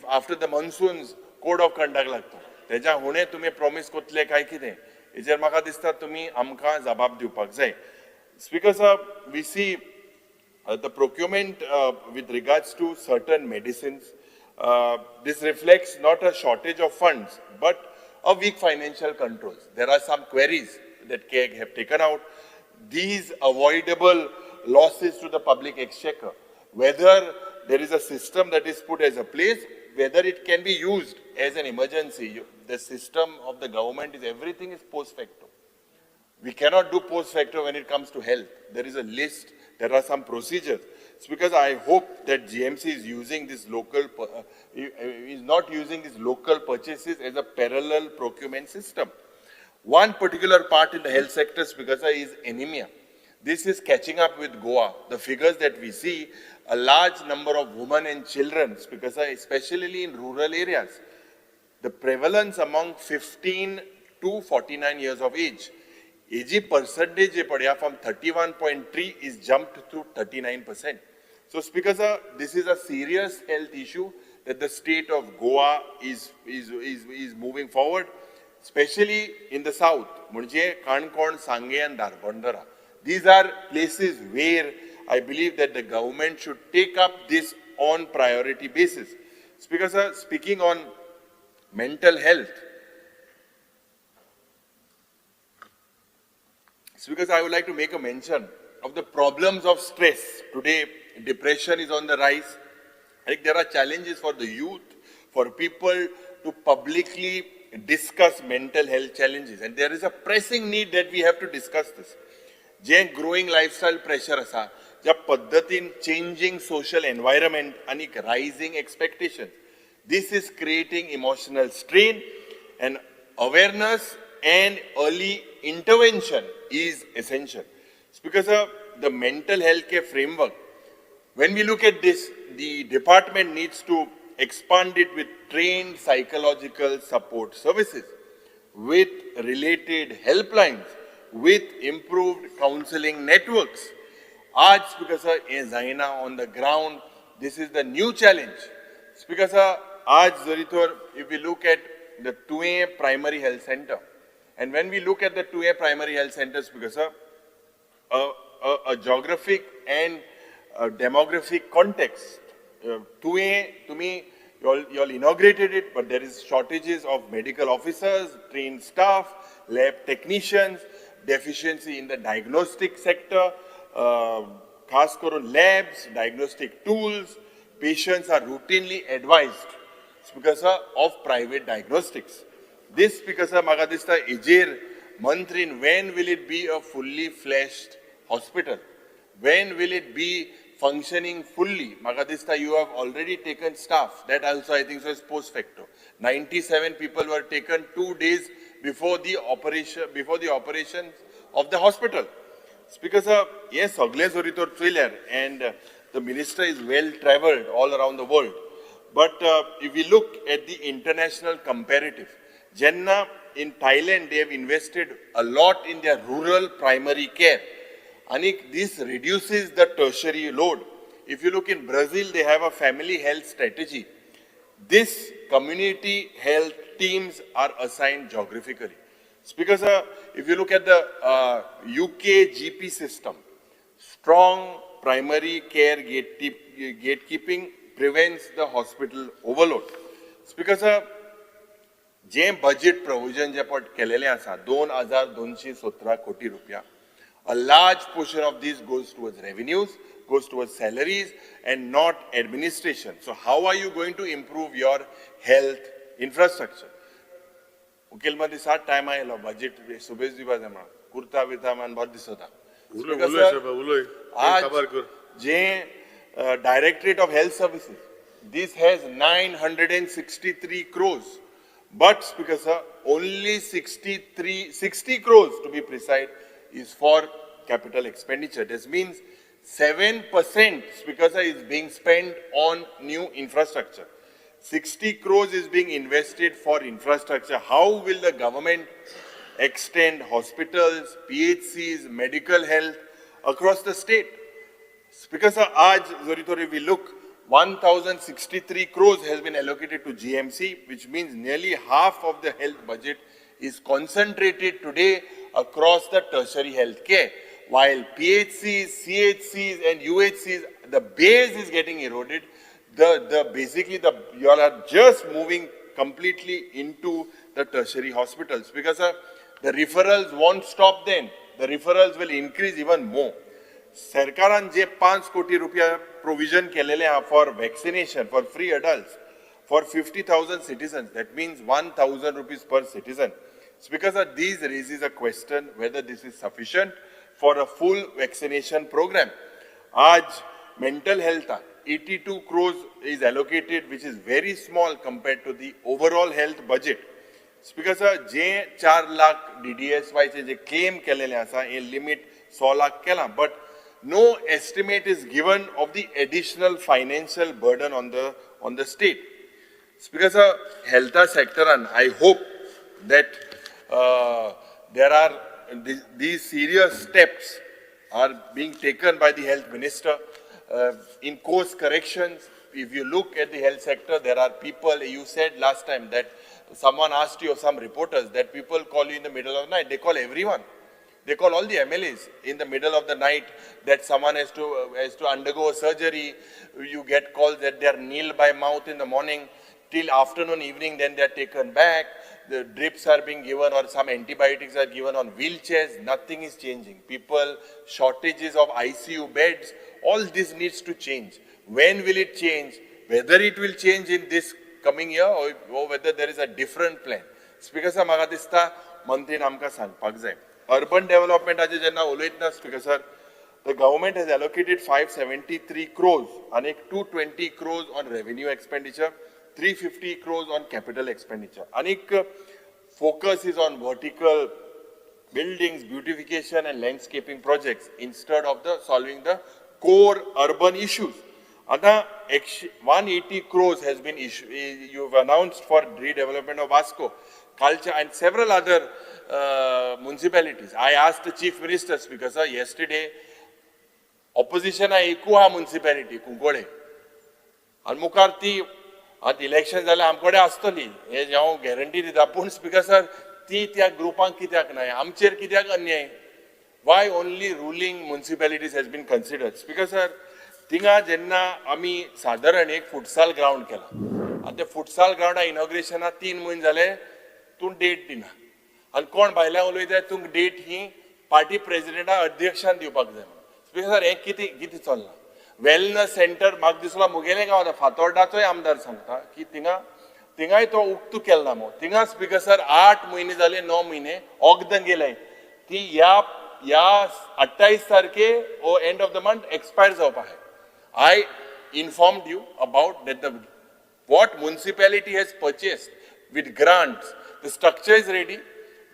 C: after the monsoons, code of conduct लागतो. तेज्या हुणे तुमी प्रॉमिस कोतले काय कितें हेजेर म्हाका दिसता तुमी आमकां जबाब दिवपाक जाय. Speaker sir, we see the procurement with regards to certain medicines. This reflects not a shortage of funds, but a weak financial controls. There are some queries that CAG have taken out. These avoidable losses to the public exchequer, whether there is a system that is put as a place, whether it can be used as an emergency. The system of the government is everything is post facto. We cannot do post facto when it comes to health. There is a list, there are some procedures. It's because I hope that GMC is using this local, is not using these local purchases as a parallel procurement system. One particular part in the health sector, because is anemia. This is catching up with Goa. The figures that we see, a large number of women and children, because especially in rural areas, the prevalence among 15 to 49 years of age, AG percentage from 31.3 is jumped to 39%. So, Speaker sir, this is a serious health issue that the state of Goa is moving forward, especially in the south, Mhanje Canacona, Sange and Dharbandora. These are places where I believe that the government should take up this on priority basis. Speaker sir, speaking on mental health, because I would like to make a mention of the problems of stress. Today, depression is on the rise. I think there are challenges for the youth, for people to publicly discuss mental health challenges. And there is a pressing need that we have to discuss this. J growing lifestyle pressure asa, ज्या पद्धतीन changing social environment आणि rising expectations. This is creating emotional strain, and awareness and early intervention is essential. It's because of the mental health care framework. When we look at this, the department needs to expand it with trained psychological support services, with related helplines, with improved counseling networks. Aaj, Speaker sir, Zaina on the ground, this is the new challenge. Speaker sir, aaj Zaritor, if we look at the Tuem Primary Health Center, and when we look at the Tuem Primary Health Centers, Speaker sir, a geographic and a demographic context, Tuem, to me, you all inaugurated it, but there is shortages of medical officers, trained staff, lab technicians, deficiency in the diagnostic sector, खास करून labs, diagnostic tools. Patients are routinely advised, Speaker sir, of private diagnostics. This, Speaker sir, म्हाका दिसता हेजेर मंत्रीन, when will it be a fully fleshed hospital? When will it be functioning fully? म्हाका दिसता you have already taken staff. That also I think so is post facto. 97 people were taken 2 days before the operation of the hospital. Speaker sir, yes, सगळे जरी तर चोयल्यार, and the minister is well traveled all around the world. But if we look at the international comparative, Jenna in Thailand, they have invested a lot in their rural primary care. And this reduces the tertiary load. If you look in Brazil, they have a family health strategy. This community health teams are assigned geographically. Speaker sir, if you look at the UK GP system, strong primary care gatekeeping prevents the hospital overload. Speaker sir, J budget provision जे पट केलेले आसा 2217 कोटी रुपया, a large portion of this goes towards revenues, goes towards salaries and not administration. So how are you going to improve your health infrastructure? मुखेलमंत्री सात टायम आयलो बजेट शुभेश दिवपा जाय म्हणून कुर्ता बिर्ता मान बरो दिसता. आज जे Directorate of Health Services, this has 963 crores, but Speaker sir, only 60 crores to be precise is for capital expenditure. This means 7%, Speaker sir, is being spent on new infrastructure. 60 crores is being invested for infrastructure. How will the government extend hospitals, PHCs, medical health across the state? Speaker sir, aaj zori we look, 1,063 crores has been allocated to GMC, which means nearly half of the health budget is concentrated today across the tertiary health care. While PHCs, CHCs and UHCs, the base is getting eroded. Basically you all are just moving completely into the tertiary hospitals, because the referrals won't stop then. The referrals will increase even more. Sarkaran je 5 koti rupiya provision kelele ha for vaccination for free adults for 50,000 citizens. That means 1,000 rupees per citizen. Because these raises a question whether this is sufficient for a full vaccination program. Aaj mental health 82 crores is allocated, which is very small compared to the overall health budget. Speaker sir, je 4 lakh DDSY che je claim kelele asa, a limit 100 lakh kela, but no estimate is given of the additional financial burden on the state. Speaker sir, health sector, and I hope that there are these serious steps are being taken by the health minister in course corrections. If you look at the health sector, there are people, you said last time that someone asked you, some reporters, that people call you in the middle of the night. They call everyone. They call all the MLAs in the middle of the night that someone has to undergo a surgery. You get calls that they are nil by mouth in the morning till afternoon, evening, then they are taken back. The drips are being given or some antibiotics are given on wheelchairs. Nothing is changing. People, shortages of ICU beds, all this needs to change. When will it change? Whether it will change in this coming year or whether there is a different plan. Speaker sir, म्हाका दिसता मंत्रीन आमकां सांगपाक जाय. Urban development aje jenna uloytna, Speaker sir, the government has allocated 573 crores and 220 crores on revenue expenditure, 350 crores on capital expenditure. Anik focus is on vertical buildings, beautification and landscaping projects instead of the solving the core urban issues. Ada 180 crores has been issued, you've announced for redevelopment of Vasco, Culture and several other municipalities. I asked the Chief Minister, Speaker sir, yesterday, opposition ekuha municipality, Kunkole. And मुखार ती आतां इलेक्शन जाल्यार आमकडे आसतली, हे हांव गॅरंटी दिता. पूण स्पीकर सर, ती त्या ग्रुपांक कित्याक नाय, आमचेर कित्याक अन्याय? Why only ruling municipalities has been considered? Speaker sir, थिंगा जेन्ना आमी सादारण एक फुटसाल ग्रावंड केला आनी ते फुटसाल ग्रावंडा इनॉग्रेशना 3 म्हयने जाले, तूं डेट दिना. आनी कोण भायल्यान उलयता, तुमकां डेट ही पार्टी प्रेजिडेंटा अध्यक्षान दिवपाक जाय. स्पीकर सर, हें कितें कितें चल्लां? वेलनस सेंटर म्हाका दिसलां मुगेलें गांव आतां फातोर्डाचोय आमदार सांगता की थिंगाय तो उक्तो केलो ना मो. थिंगा स्पीकर सर 8 म्हयने जाले, 9 म्हयने वखदां गेले ती ह्या 28 तारखे ओ end of the month expire जावपा आहाय. I informed you about that what municipality has purchased with grants. The structure is ready.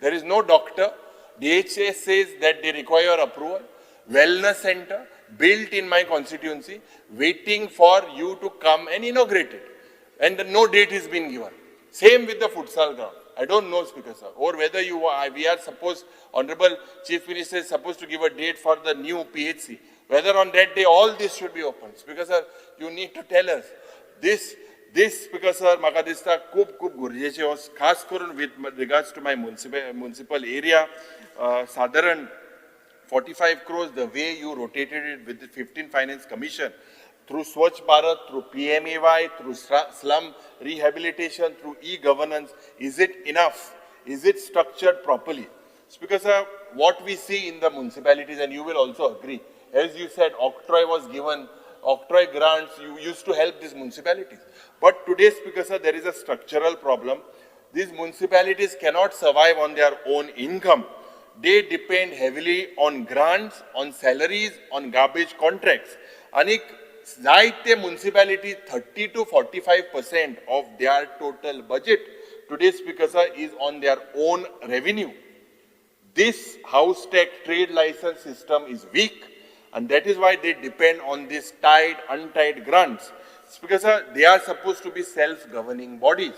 C: There is no doctor. DHA says that they require approval. Wellness center built in my constituency, waiting for you to come and inaugurate it. And no date has been given. Same with the futsal ground. I don't know, Speaker sir, or whether we are supposed, Honorable Chief Minister is supposed to give a date for the new PHC. Whether on that day all this should be open. Speaker sir, you need to tell us. This This, Speaker sir, म्हाका दिसता खूब खूब गरजेचें, खास करून with regards to my municipal area. सादारण 45 crores, the way you rotated it with the 15 Finance Commission, through Swachh Bharat, through PMAY, through slum rehabilitation, through e-governance, is it enough? Is it structured properly? Speaker sir, what we see in the municipalities, and you will also agree, as you said, octroi was given, octroi grants, you used to help these municipalities. But today, Speaker sir, there is a structural problem. These municipalities cannot survive on their own income. They depend heavily on grants, on salaries, on garbage contracts. Anik जायते municipality 30 to 45% of their total budget today, Speaker sir, is on their own revenue. This house tax trade license system is weak, and that is why they depend on these tied, untied grants. Speaker sir, they are supposed to be self-governing bodies.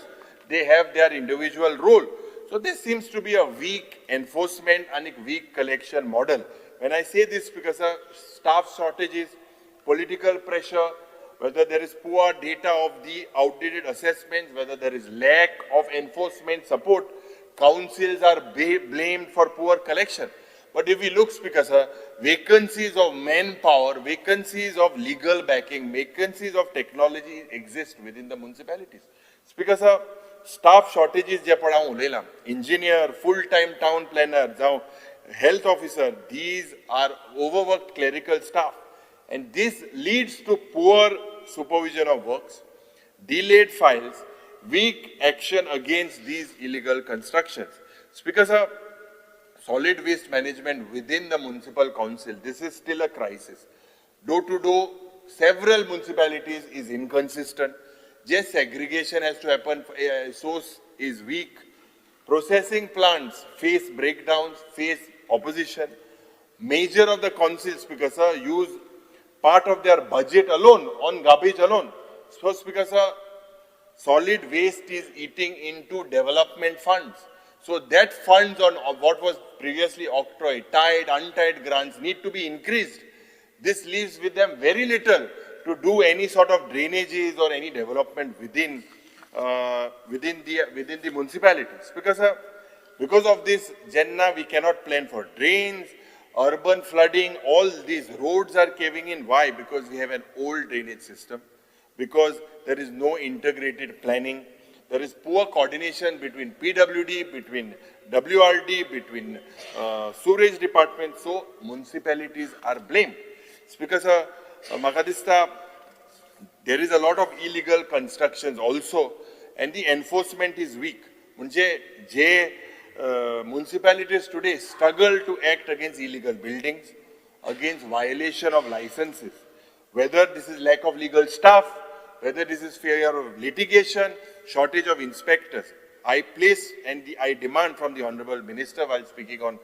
C: They have their individual role. So this seems to be a weak enforcement and a weak collection model. When I say this, Speaker sir, staff shortages, political pressure, whether there is poor data of the outdated assessments, whether there is lack of enforcement support, councils are blamed for poor collection. But if we look, Speaker sir, vacancies of manpower, vacancies of legal backing, vacancies of technology exist within the municipalities. Speaker sir, staff shortages जे पण हांव उलयलां, engineer, full time town planner जावं health officer, these are overworked clerical staff. And this leads to poor supervision of works, delayed files, weak action against these illegal constructions. Speaker sir, solid waste management within the municipal council, this is still a crisis. Door to door, several municipalities is inconsistent. Just segregation has to happen, source is weak. Processing plants face breakdowns, face opposition. Major of the councils, Speaker sir, use part of their budget alone on garbage alone. So, Speaker sir, solid waste is eating into development funds. So that funds on what was previously octroi, tied, untied grants need to be increased. This leaves with them very little to do any sort of drainages or any development within the municipalities. Because, because of this, Jenna, we cannot plan for drains, urban flooding, all these roads are caving in. Why? Because we have an old drainage system, because there is no integrated planning, there is poor coordination between PWD, between WRD, between sewerage department. So municipalities are blamed. Speaker sir, म्हाका दिसता there is a lot of illegal constructions also, and the enforcement is weak. म्हणजे जे municipalities today struggle to act against illegal buildings, against violation of licenses, whether this is lack of legal staff, whether this is fear of litigation, shortage of inspectors. I place and I demand from the Honorable Minister while speaking on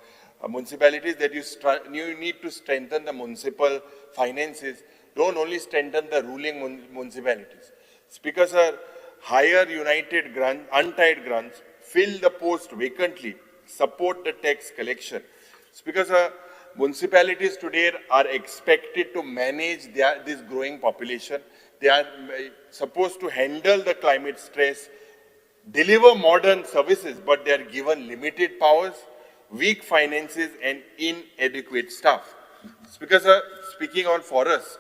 C: municipalities that you need to strengthen the municipal finances. Don't only strengthen the ruling municipalities. Speaker sir, hire united grants, untied grants, fill the post vacantly, support the tax collection. Speaker sir, municipalities today are expected to manage this growing population. They are supposed to handle the climate stress, deliver modern services, but they are given limited powers, weak finances, and inadequate staff. Speaker sir, speaking on forest,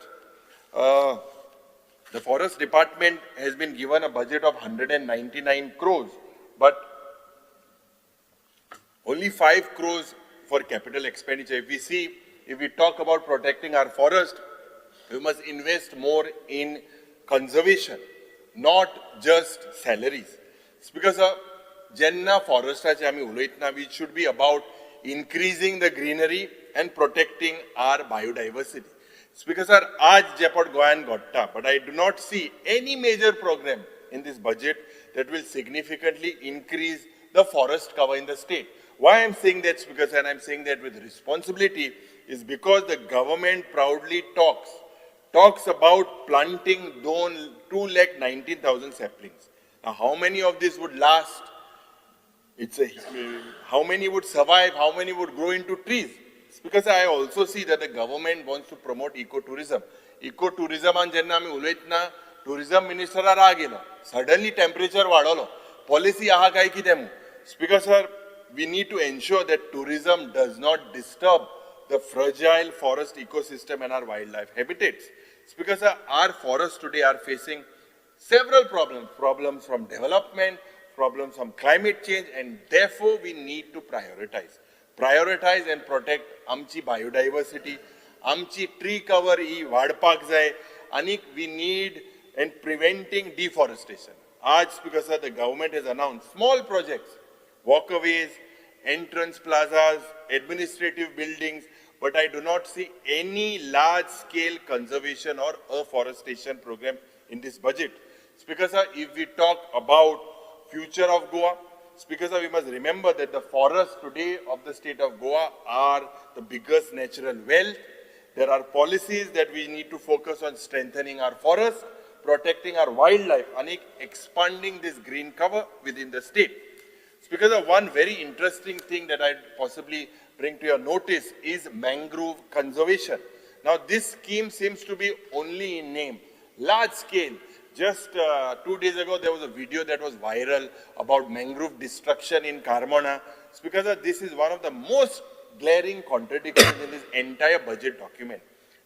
C: the forest department has been given a budget of 199 crores, but only 5 crores for capital expenditure. If we talk about protecting our forest, we must invest more in conservation, not just salaries. Speaker sir, जेन्ना फॉरेस्टाचे आमी उलयतना, we should be about increasing the greenery and protecting our biodiversity. Speaker sir, आज जे पट गोंयांत घडटा, but I do not see any major program in this budget that will significantly increase the forest cover in the state. Why I am saying that, Speaker sir, and I am saying that with responsibility, is because the government proudly talks about planting 2,19,000 saplings. Now, how many of these would last? How many would survive? How many would grow into trees? It's because I also see that the government wants to promote ecotourism. Ecotourism an jenna ami uloitna, tourism मिनिस्टरा राग येयलो, सडनली टेम्परेचर वाडवलो, पॉलिसी आहा काय कितें म्हूण. Speaker sir, we need to ensure that tourism does not disturb the fragile forest ecosystem and our wildlife habitats. Speaker sir, our forests today are facing several problems, problems from development, problems from climate change, and therefore we need to prioritize. Prioritize and protect amchi biodiversity, amchi tree cover ही वाडपाक जाय, आनी we need and preventing deforestation. Aaj, Speaker sir, the government has announced small projects, walkways, entrance plazas, administrative buildings, but I do not see any large-scale conservation or afforestation program in this budget. Speaker sir, if we talk about future of Goa, Speaker sir, we must remember that the forests today of the state of Goa are the biggest natural wealth. There are policies that we need to focus on strengthening our forests, protecting our wildlife, and expanding this green cover within the state. Speaker sir, one very interesting thing that I'd possibly bring to your notice is mangrove conservation. Now, this scheme seems to be only in name, large scale. Just 2 days ago, there was a video that was viral about mangrove destruction in Carmona. Speaker sir, this is one of the most glaring contradictions in this entire budget document.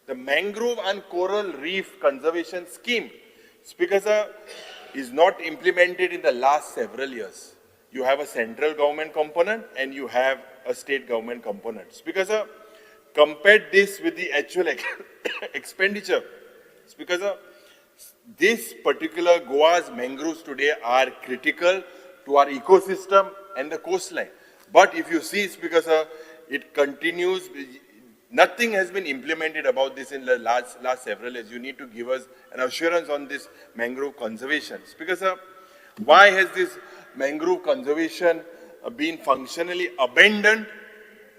C: The mangrove and coral reef conservation scheme, Speaker sir, is not implemented in the last several years. You have a central government component and you have a state government component. Speaker sir, compare this with the actual expenditure. Speaker sir, this particular Goa's mangroves today are critical to our ecosystem and the coastline. But if you see, Speaker sir, it continues, nothing has been implemented about this in the last several years. You need to give us an assurance on this mangrove conservation. Speaker sir, why has this mangrove conservation been functionally abandoned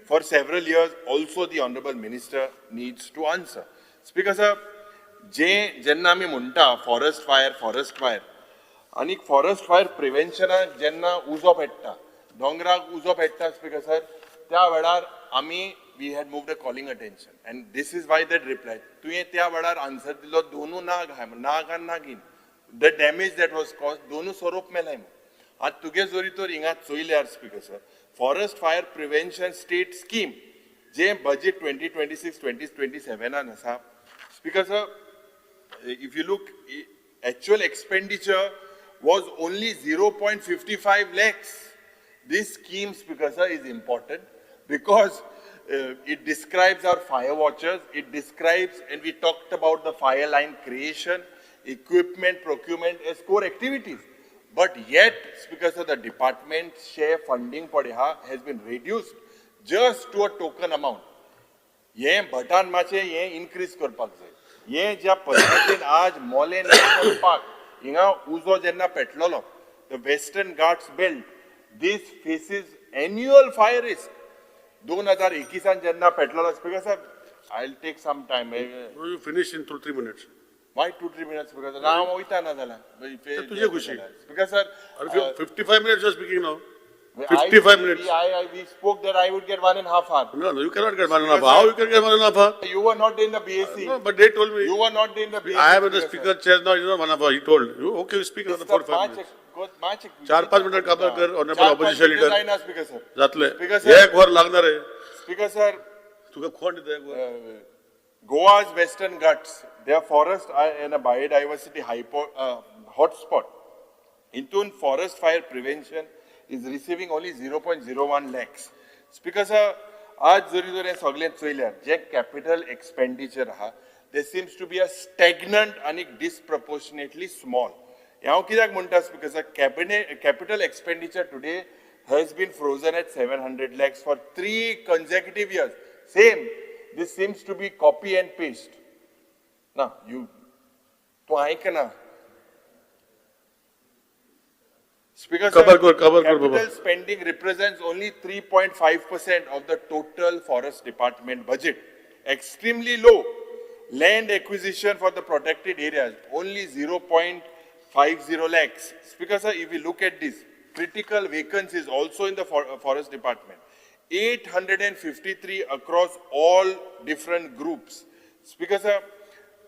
C: for several years? Also, the Honorable Minister needs to answer. Speaker sir, जे जेन्ना आमी म्हणटा फॉरेस्ट फायर आनी फॉरेस्ट फायर प्रिवेन्शनाक जेन्ना उजो पेट्टा, दोंगराक उजो पेट्टा, स्पीकर सर, त्या वेळार आमी we had moved a calling attention and this is why that reply. तुवें त्या वेळार आन्सर दिलो दोनू नाग आहाय, नाग आनी नागीन, the damage that was cause, दोनू सोरोप मेलाय म्हूण. आतां तुगे जरी तर हिंगा चोयल्यार speaker sir, forest fire prevention state scheme जे बजेट 2026 2027 आसा, speaker sir, if you look, actual expenditure was only 0.55 lakhs. This scheme, Speaker sir, is important because it describes our fire watchers, it describes, and we talked about the fire line creation, equipment procurement as core activities. But yet, Speaker sir, the department share funding padeha has been reduced just to a token amount. Ye button mache ye increase करपाक जाय. ये ज्या पद्दतीन आज मोले नॅशनल पार्क हिंगा उजो जेन्ना पेटलेलो, the Western Ghats belt, this faces annual fire risk. 2021 जेन्ना पेटलेलो, speaker sir, I will take some time.
S: You finish in 2-3 minutes.
C: Why 2-3 minutes? Because हांव वयता ना जाल्यार
S: तुजे खुशी.
C: Speaker sir,
S: 55 minutes you are speaking now. 55 minutes.
C: We spoke that I would get 1.5 hour.
S: No, you cannot get 1.5 hour. How you can get 1.5 hour?
C: You were not in the BAC.
S: No, but they told me.
C: You were not in the BAC.
S: I am in the speaker chair now. You know 1.5 hour. He told you. Okay, you speak another 4-5 minutes. 4-5 minutes काबर कर honorable opposition leader.
C: Speaker sir.
S: जातले. एक वर लागणार आहे.
C: Speaker sir.
S: तुका कोण दिता एक वर?
C: Goa's Western Ghats, their forests are in a biodiversity hotspot. Intun forest fire prevention is receiving only 0.01 lakhs. Speaker sir, आज जरी जरी सगळें चोयल्यार जे capital expenditure आहा, there seems to be a stagnant and disproportionately small. हांव कित्याक म्हणटा speaker sir, capital expenditure today has been frozen at 700 lakhs for 3 consecutive years. Same, this seems to be copy and paste. ना, you, तूं आयकना. Speaker sir, capital spending represents only 3.5% of the total forest department budget. Extremely low. Land acquisition for the protected areas, only 0.50 lakhs. Speaker sir, if we look at this, critical vacancies also in the forest department, 853 across all different groups. Speaker sir,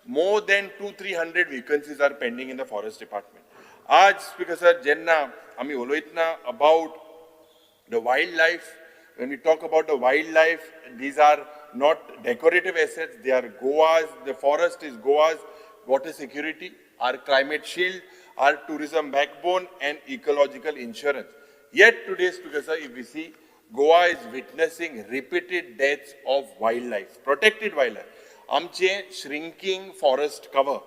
C: More than 200-300 vacancies are pending in the forest department. आज स्पीकर सर, जेन्ना आमी उलयतना about the wildlife, when we talk about the wildlife, these are not decorative assets, they are Goa's, the forest is Goa's water security, our climate shield, our tourism backbone and ecological insurance. Yet today, Speaker sir, if we see, Goa is witnessing repeated deaths of wildlife, protected wildlife. आमचे shrinking forest cover,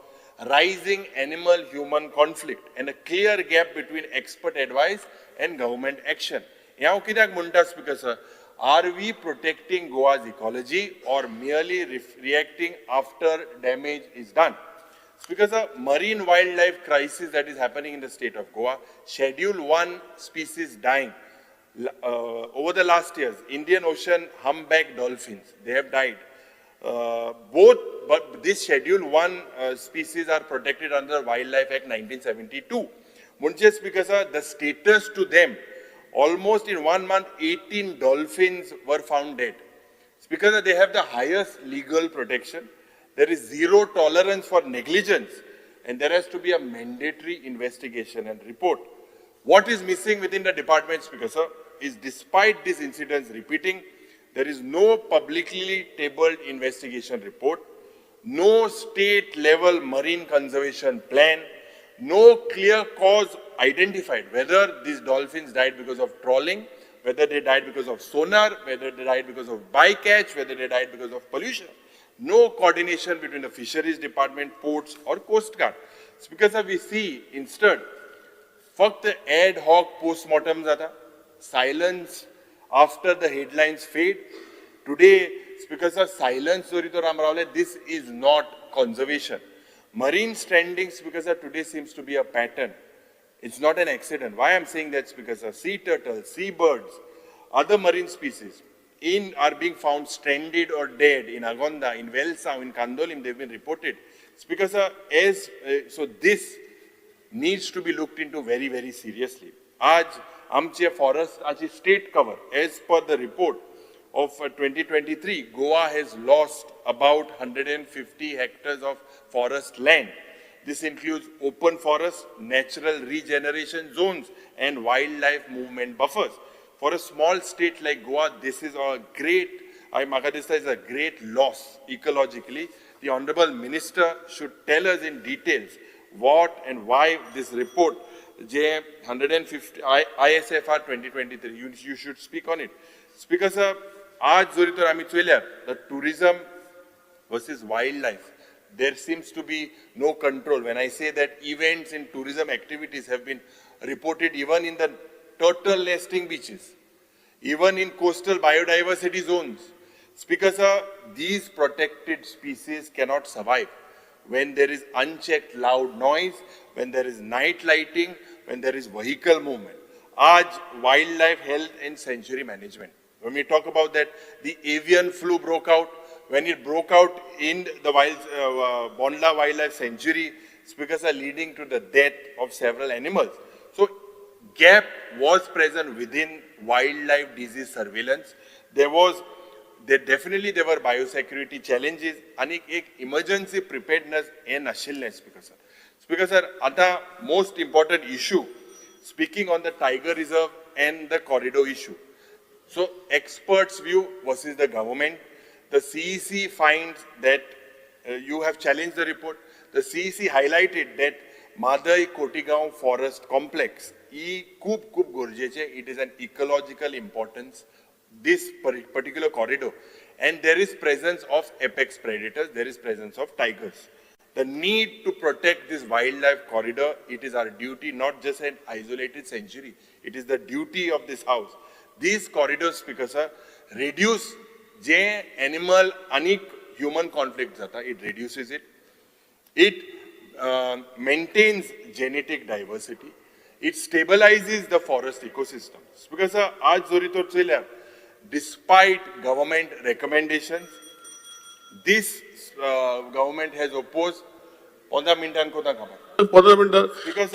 C: rising animal human conflict and a clear gap between expert advice and government action. हें हांव कित्याक म्हणटा speaker sir, are we protecting Goa's ecology or merely reacting after damage is done? Because a marine wildlife crisis that is happening in the state of Goa, Schedule 1 species dying. Over the last years, Indian Ocean humpback dolphins, they have died. But this Schedule 1 species are protected under the Wildlife Act 1972. Munches, because the status to them, almost in 1 month, 18 dolphins were found dead. It's because they have the highest legal protection. There is zero tolerance for negligence, and there has to be a mandatory investigation and report. What is missing within the department, Speaker sir, is despite these incidents repeating, there is no publicly tabled investigation report, no state level marine conservation plan, no clear cause identified, whether these dolphins died because of trawling, whether they died because of sonar, whether they died because of bycatch, whether they died because of pollution. No coordination between the fisheries department, ports or Coast Guard. It's because we see instead, फक्त ad hoc postmortem जाता, silence after the headlines fade. Today, because of silence जरी तर आमी रावले, this is not conservation. Marine strandings, because of today seems to be a pattern. It's not an accident. Why I'm saying that's because of sea turtles, sea birds, other marine species are being found stranded or dead in Agonda, in Velsao, in Candolim, they've been reported. It's because so this needs to be looked into very, very seriously. Aaj amche forest, aaj state cover, as per the report of 2023, Goa has lost about 150 hectares of forest land. This includes open forests, natural regeneration zones, and wildlife movement buffers. For a small state like Goa, this is a great, Makadista is a great loss ecologically. The Honorable Minister should tell us in details what and why this report, J 150 ISFR 2023, you should speak on it. Speaker sir, aaj jori tar ami choyla, the tourism versus wildlife, there seems to be no control. When I say that events in tourism activities have been reported even in the turtle nesting beaches, even in coastal biodiversity zones. Speaker sir, these protected species cannot survive when there is unchecked loud noise, when there is night lighting, when there is vehicle movement. Aaj, wildlife health and sanctuary management. When we talk about that, the avian flu broke out. When it broke out in the Bondla Wildlife Sanctuary, speakers are leading to the death of several animals. So, gap was present within wildlife disease surveillance. There were biosecurity challenges and ek emergency preparedness and nashilne, Speaker sir. Speaker sir, ata most important issue, speaking on the tiger reserve and the corridor issue. So experts view versus the government. The CEC finds that you have challenged the report. The CEC highlighted that Madai Kotigaon Forest Complex, khub khub gorjeche, it is an ecological importance, this particular corridor. And there is presence of apex predators, there is presence of tigers. The need to protect this wildlife corridor, it is our duty, not just an isolated sanctuary. It is the duty of this house. These corridors, Speaker sir, reduce je animal anik human conflict jata, it reduces it. It maintains genetic diversity. It stabilizes the forest ecosystem. Because aaj jori tor choyla, despite government recommendations, this government has opposed. 15 minutes kota khabar.
S: 15 minutes.
C: Because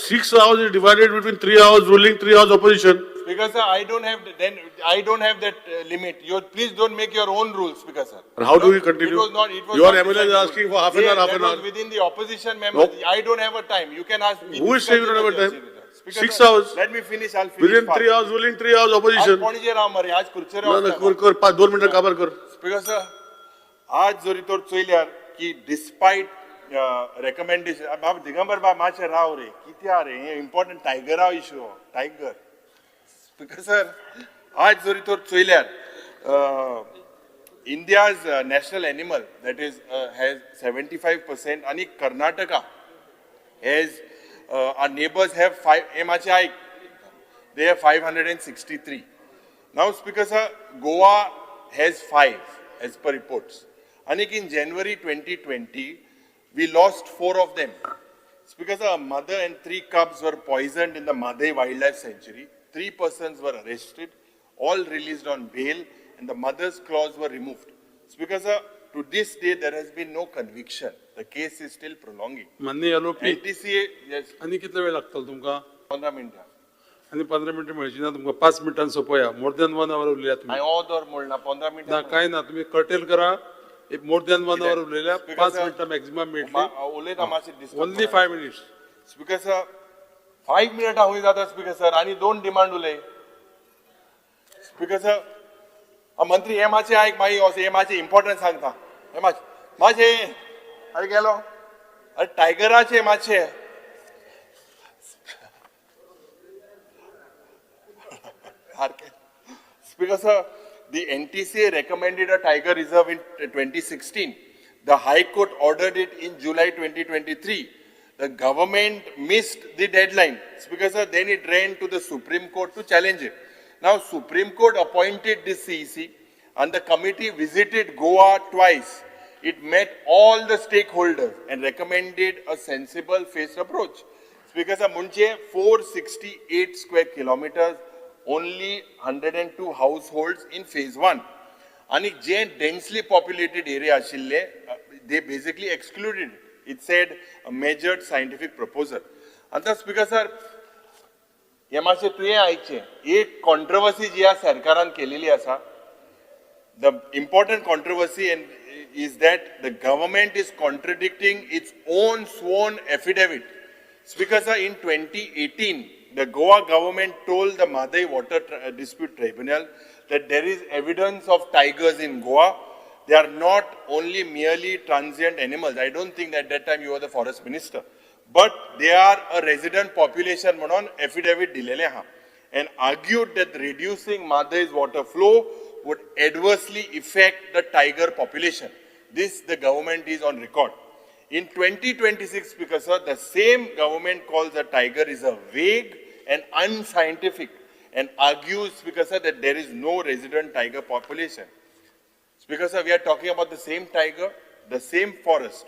S: 6 hours is divided between 3 hours ruling, 3 hours opposition.
C: Speaker sir, I don't have then I don't have that limit. You please don't make your own rules, Speaker sir.
S: And how do we continue?
C: It was not. It was
S: Your
C: not
S: MLA is
C: decided.
S: asking for half an hour, half
C: That
S: an
C: was
S: hour.
C: within the opposition members.
S: No.
C: I don't have a time. You can ask.
S: Who is saying you don't have a time?
C: Speaker
S: 6
C: sir,
S: hours.
C: Let me finish. I'll finish.
S: Within
C: fast.
S: 3 hours ruling, 3 hours opposition.
C: आज पणजे राव मरे, आज खुर्चेर
S: ना ना कर कर 5 2 मिनटां काबार कर.
C: स्पीकर सर, आज जरी तर चोयल्यार की डिस्पायट रेकमेंडेशन, बाब दिगंबर बाब मातशें राव रे, कित्या रे, हें इम्पॉर्टंट टायगरा इशू हो, टायगर. स्पीकर सर, आज जरी तर चोयल्यार India's national animal that is has 75% आनी Karnataka has our neighbours have 5, हें मातशें आयक, they have 563. Now speaker sir, Goa has 5 as per reports. Anik in January 2020, we lost 4 of them. It's because a mother and 3 cubs were poisoned in the Mhadei Wildlife Sanctuary. 3 persons were arrested, all released on bail, and the mother's claws were removed. It's because to this day there has been no conviction. The case is still prolonging.
E: माननीय आरोपी,
C: NTCA, yes.
E: आनी कितले वेळ लागतलो तुमकां?
C: 15 मिनटां.
E: आनी 15 मिनटां मेळची ना तुमकां, 5 मिनटां सोंपोया. मोर दॅन 1 our उलयल्या तुमी.
C: हांवें ऑदर म्हणना, 15 मिनटां.
E: ना, कांय ना, तुमी कर्टेल करा. मोर दॅन 1 our उलयल्या, 5 मिनटां मॅक्झिमम मेळटली.
C: उलयता मातशें.
E: Only 5 minutes.
C: Speaker sir, 5 मिनटां हूंय जाता स्पीकर सर, आनी 2 डिमांड उलय. स्पीकर सर, मंत्री हे मातशें आयक, मागीर हे मातशें इम्पॉर्टंट सांगता. हे मातशें मातशें, अरे गेलो, अरे टायगराचे मातशें. सारकें. Speaker sir, the NTCA recommended a tiger reserve in 2016. The High Court ordered it in July 2023. The government missed the deadline. Speaker sir, then it ran to the Supreme Court to challenge it. Now, Supreme Court appointed this CEC and the committee visited Goa twice. It met all the stakeholders and recommended a sensible phased approach. Speaker sir, Munche 468 square kilometers, only 102 households in phase 1. And je densely populated area ashille, they basically excluded it. It said a measured scientific proposal. And the Speaker sir, हे मातशें तुवें आयकचें, एक कॉन्ट्रवर्सी जी आसा सरकारान केलेली आसा, the important controversy and is that the government is contradicting its own sworn affidavit. Speaker sir, in 2018, the Goa government told the Mhadei Water Dispute Tribunal that there is evidence of tigers in Goa. They are not only merely transient animals. I don't think that at that time you were the forest minister. But they are a resident population म्हणून affidavit दिलेले आहा, and argued that reducing Mhadei's water flow would adversely affect the tiger population. This the government is on record. In 2026, Speaker sir, the same government calls a tiger is a vague and unscientific and argues, Speaker sir, that there is no resident tiger population. Speaker sir, we are talking about the same tiger, the same forest,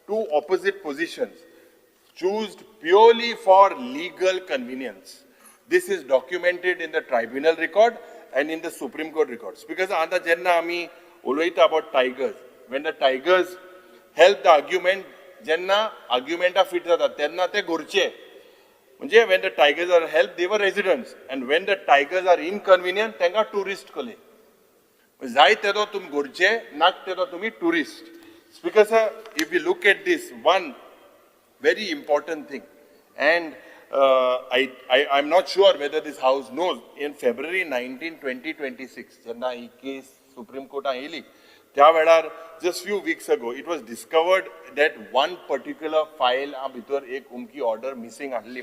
C: two opposite positions, chosen purely for legal convenience. This is documented in the tribunal record and in the Supreme Court records. Because आतां जेन्ना आमी उलयता about tigers, when the tigers help the argument, जेन्ना argumenta fit जाता तेन्ना ते घोरचे. म्हणजे when the tigers are help, they were residents, and when the tigers are inconvenient, तांकां tourist कले. जाय तेदो तुमी घोरचे, नाक तेदो तुमी tourist. Speaker sir, if we look at this one very important thing, and I'm not sure whether this house knows, in February 19, 2026, जेन्ना ही केस Supreme Court आयली, त्या वेळार just few weeks ago, it was discovered that one particular file भितर एक उमकी order missing आहली.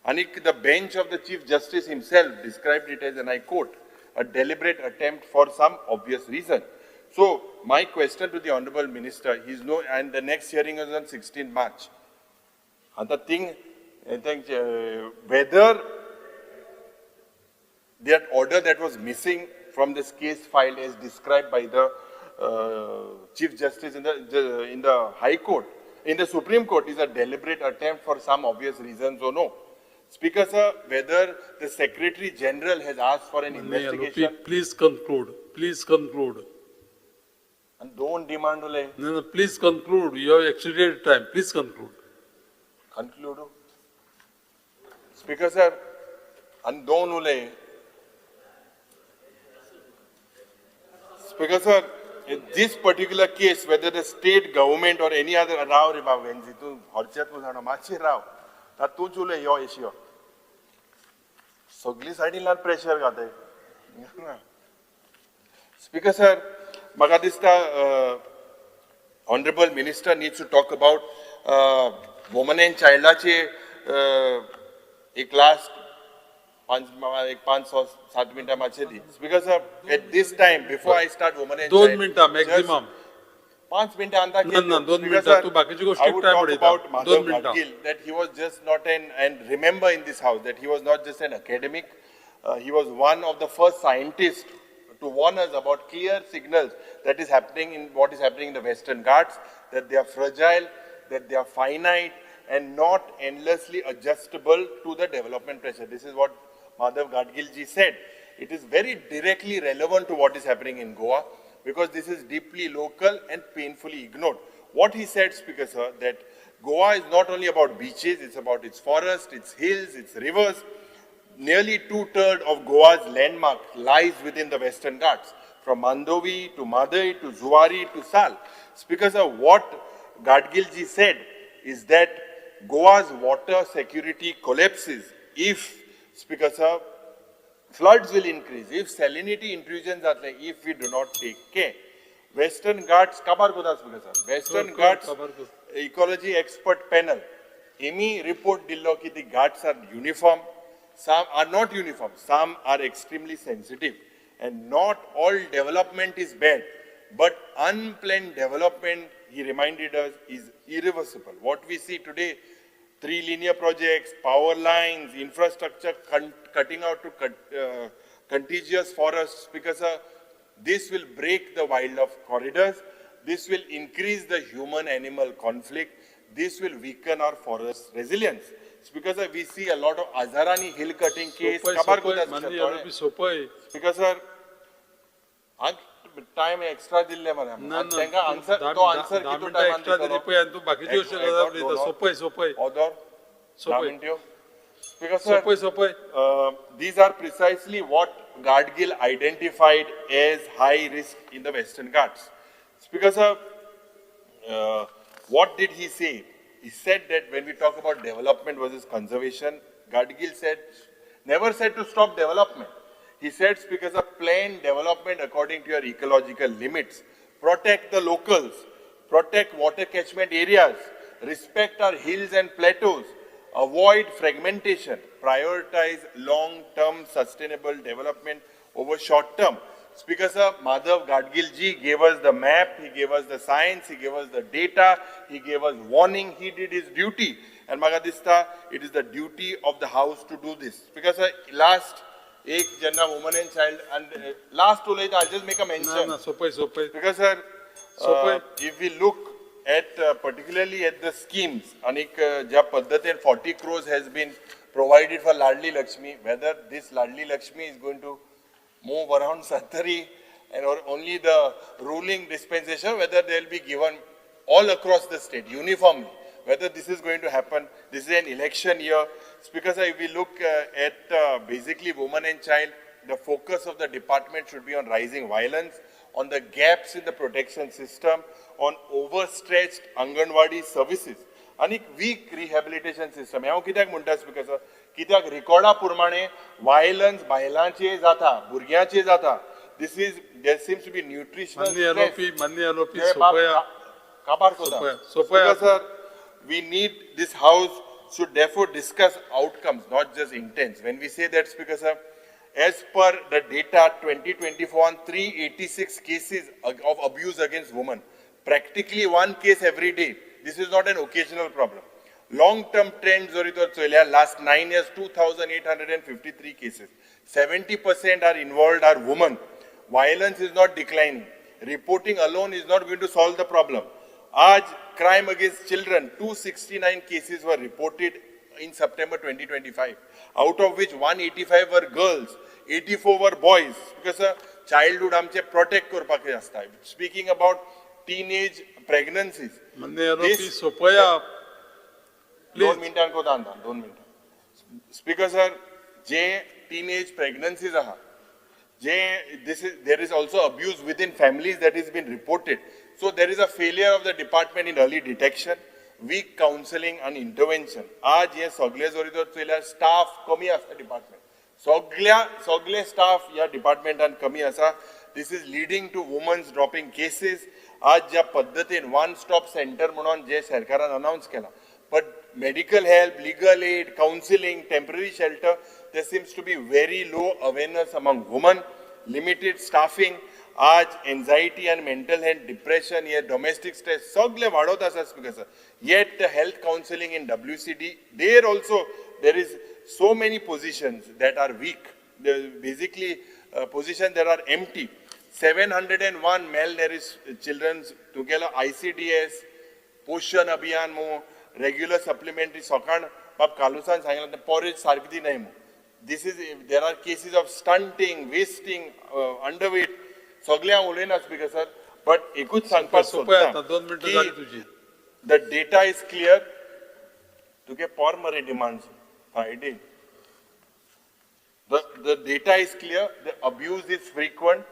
C: आनी the bench of the Chief Justice himself described it as, and I quote, a deliberate attempt for some obvious reason. So my question to the Honorable Minister, he's no, and the next hearing is on 16 March. And the thing, I think, whether that order that was missing from this case file as described by the Chief Justice in the High Court, in the Supreme Court, is a deliberate attempt for some obvious reasons or no. Speaker sir, whether the Secretary General has asked for an investigation.
E: Please conclude. Please conclude.
C: And don't demand. No,
E: no, please conclude. You have exceeded time. Please conclude.
C: Conclude. Speaker sir, and don't ule. Speaker sir, in this particular case, whether the state government or any other, राव रे बाब वेन्झी, तूं हरचेत मू जाणा, मातशें राव, आतां तूंच उलय, यो एशी यो, सगळी सायडीन प्रेशर घाताय. स्पीकर सर, म्हाका दिसता honourable minister needs to talk about woman and चायल्डाचे एक लास्ट 5-7 मिनटां मातशें दी. Speaker sir, at this time before I start woman and
E: 2 मिनटां मॅक्झिमम.
C: 5 मिनटां अंदा.
E: ना, 2 मिनटां, तूं बाकीची गोष्टी टायम उडयता. 2 मिनटां.
C: That he was just not an, and remember in this house that he was not just an academic, he was one of the first scientists to warn us about clear signals that is happening in what is happening in the Western Ghats, that they are fragile, that they are finite and not endlessly adjustable to the development pressure. This is what Madhav Gadgil ji said. It is very directly relevant to what is happening in Goa because this is deeply local and painfully ignored. What he said, Speaker sir, that Goa is not only about beaches, it's about its forests, its hills, its rivers. Nearly 2/3 of Goa's landmark lies within the Western Ghats, from Mandovi to Madai to Zuari to Sal. Speaker sir, what Gadgil ji said is that Goa's water security collapses if, Speaker sir, floods will increase, if salinity intrusions are there, if we do not take care. Western Ghats, kabar kota Speaker sir, Western Ghats Ecology Expert Panel, EMI report dillo ki the Ghats are uniform, some are not uniform, some are extremely sensitive, and not all development is bad, but unplanned development, he reminded us, is irreversible. What we see today, 3 linear projects, power lines, infrastructure cutting out to contiguous forests, because this will break the wildlife corridors, this will increase the human-animal conflict, this will weaken our forest resilience. It's because we see a lot of Azarani hill cutting case. Because sir, time extra dille mare. Tenka answer to answer kitu time extra
E: dili pay and tu बाकीची गोष्ट सोपय सोपय.
C: Other
E: सोपय.
C: Because sir,
E: सोपय सोपय.
C: These are precisely what Gadgil identified as high risk in the Western Ghats. Because sir, what did he say? He said that when we talk about development versus conservation, Gadgil said, never said to stop development. He said, because of planned development according to your ecological limits, protect the locals, protect water catchment areas, respect our hills and plateaus, avoid fragmentation, prioritize long-term sustainable development over short-term. Speaker sir, Madhav Gadgil ji gave us the map, he gave us the science, he gave us the data, he gave us warning, he did his duty. And maka dista, it is the duty of the house to do this. Speaker sir, last, ek janna woman and child, and last ulayta, I'll just make a mention.
E: Na, sopai, sopai.
C: Because sir,
E: sopai.
C: If we look at, particularly at the schemes, anik jya paddhatin 40 crores has been provided for Ladli Lakshmi, whether this Ladli Lakshmi is going to move around Sattari and or only the ruling dispensation, whether they will be given all across the state uniformly, whether this is going to happen. This is an election year. Speaker sir, if we look at basically woman and child, the focus of the department should be on rising violence, on the gaps in the protection system, on overstretched Anganwadi services, and weak rehabilitation system. हांव कित्याक म्हणटा स्पीकर सर, कित्याक रिकॉर्डा प्रमाणे वायलन्स बायलांचे जाता, भुरग्यांचे जाता. This is, there seems to be nutritional stress.
E: मान्य आरोपी सोपया
C: काबार कोता. Speaker sir, we need, this house should therefore discuss outcomes, not just intents. When we say that, Speaker sir, as per the data, 2024, 386 cases of abuse against women, practically one case every day. This is not an occasional problem. Long-term trends, last 9 years, 2,853 cases. 70% are involved are women. Violence is not declining. Reporting alone is not going to solve the problem. Aaj, crime against children, 269 cases were reported in September 2025, out of which 185 were girls, 84 were boys. Because childhood amche protect korpak asta. Speaking about teenage pregnancies.
E: This, Sopaya,
C: please. 2 मिनटां कोता 2 मिनटां. Speaker sir, J teenage pregnancies aha, J this is there is also abuse within families that is been reported. So there is a failure of the department in early detection, weak counselling आनी इंटरवेन्शन. आज हे सगळे जरी जर चोयल्यार स्टाफ कमी आसा डिपार्टमेंट, सगळ्या सगळे स्टाफ ह्या डिपार्टमेंटान कमी आसा. This is leading to womens dropping cases. आज ज्या पद्दतीन वन स्टॉप सेंटर म्हणून जे सरकारान अनावन्स केला, but medical help, legal aid, counselling, temporary shelter, there seems to be very low awareness among women, limited staffing. आज एन्झायटी आनी मेंटल हेल्थ, डिप्रेशन हे डोमेस्टीक स्ट्रेस सगळे वाडत आसा Speaker sir. Yet the health counselling in WCD, there also there is so many positions that are weak, basically position that are empty. 701 malnourished childrens तुगेलो ICDS, पोशण अभियान मू, रेग्युलर सप्लिमेंटरी सकाळ बाब कालुसान सांगलें तें पॉरेज सारकें दिनाय मू. This is there are cases of stunting, wasting, underweight. सगळें हांव उलयना स्पीकर सर, बट एकूच सांगपाक सोदता
E: 2 मिनटां जाली तुजी.
C: The data is clear. तुगे पोर मरे demands Friday. The data is clear, the abuse is frequent,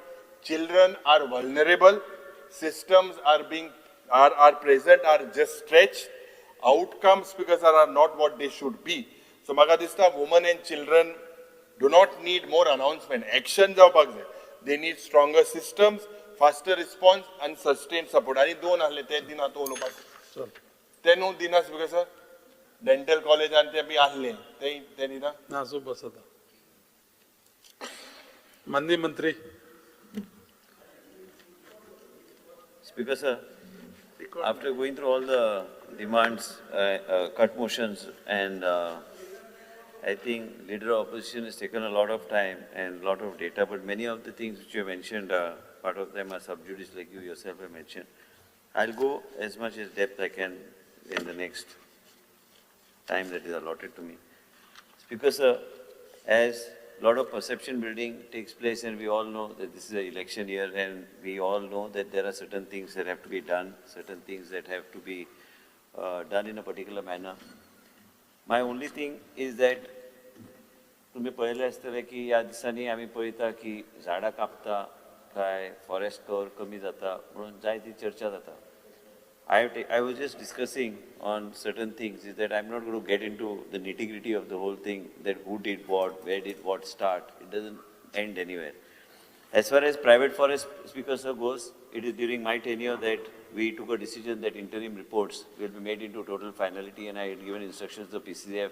C: children are vulnerable, systems are being are present, are just stretched, outcomes because are not what they should be. So म्हाका दिसता women and children do not need more announcement, action जावपाक जाय. They need stronger systems, faster response and sustained support. आनी दोन आहले ते दिना तो उलोवपाक ते न्हू दिना स्पीकर सर. डेंटल कॉलेजान ते बी आहले ते ते दिना
E: ना. सो बस आता माननीय मंत्री.
H: Speaker sir, after going through all the demands, cut motions, and I think leader of opposition has taken a lot of time and lot of data, but many of the things which you have mentioned, part of them are sub judice like you yourself have mentioned. I'll go as much as depth I can in the next time that is allotted to me. Speaker sir, as a lot of perception building takes place, and we all know that this is an election year, and we all know that there are certain things that have to be done, certain things that have to be done in a particular manner. My only thing is that तुम्ही पळयलें आसतलें की ह्या दिसांनी आमी पळयता की झाडां कापता काय फॉरेस्ट कवर कमी जाता म्हणून जायती चर्चा जाता. I was just discussing on certain things is that I'm not going to get into the nitty-gritty of the whole thing, that who did what, where did what start. It doesn't end anywhere. As far as private forest, Speaker sir, goes, it is during my tenure that we took a decision that interim reports will be made into total finality, and I had given instructions to PCCF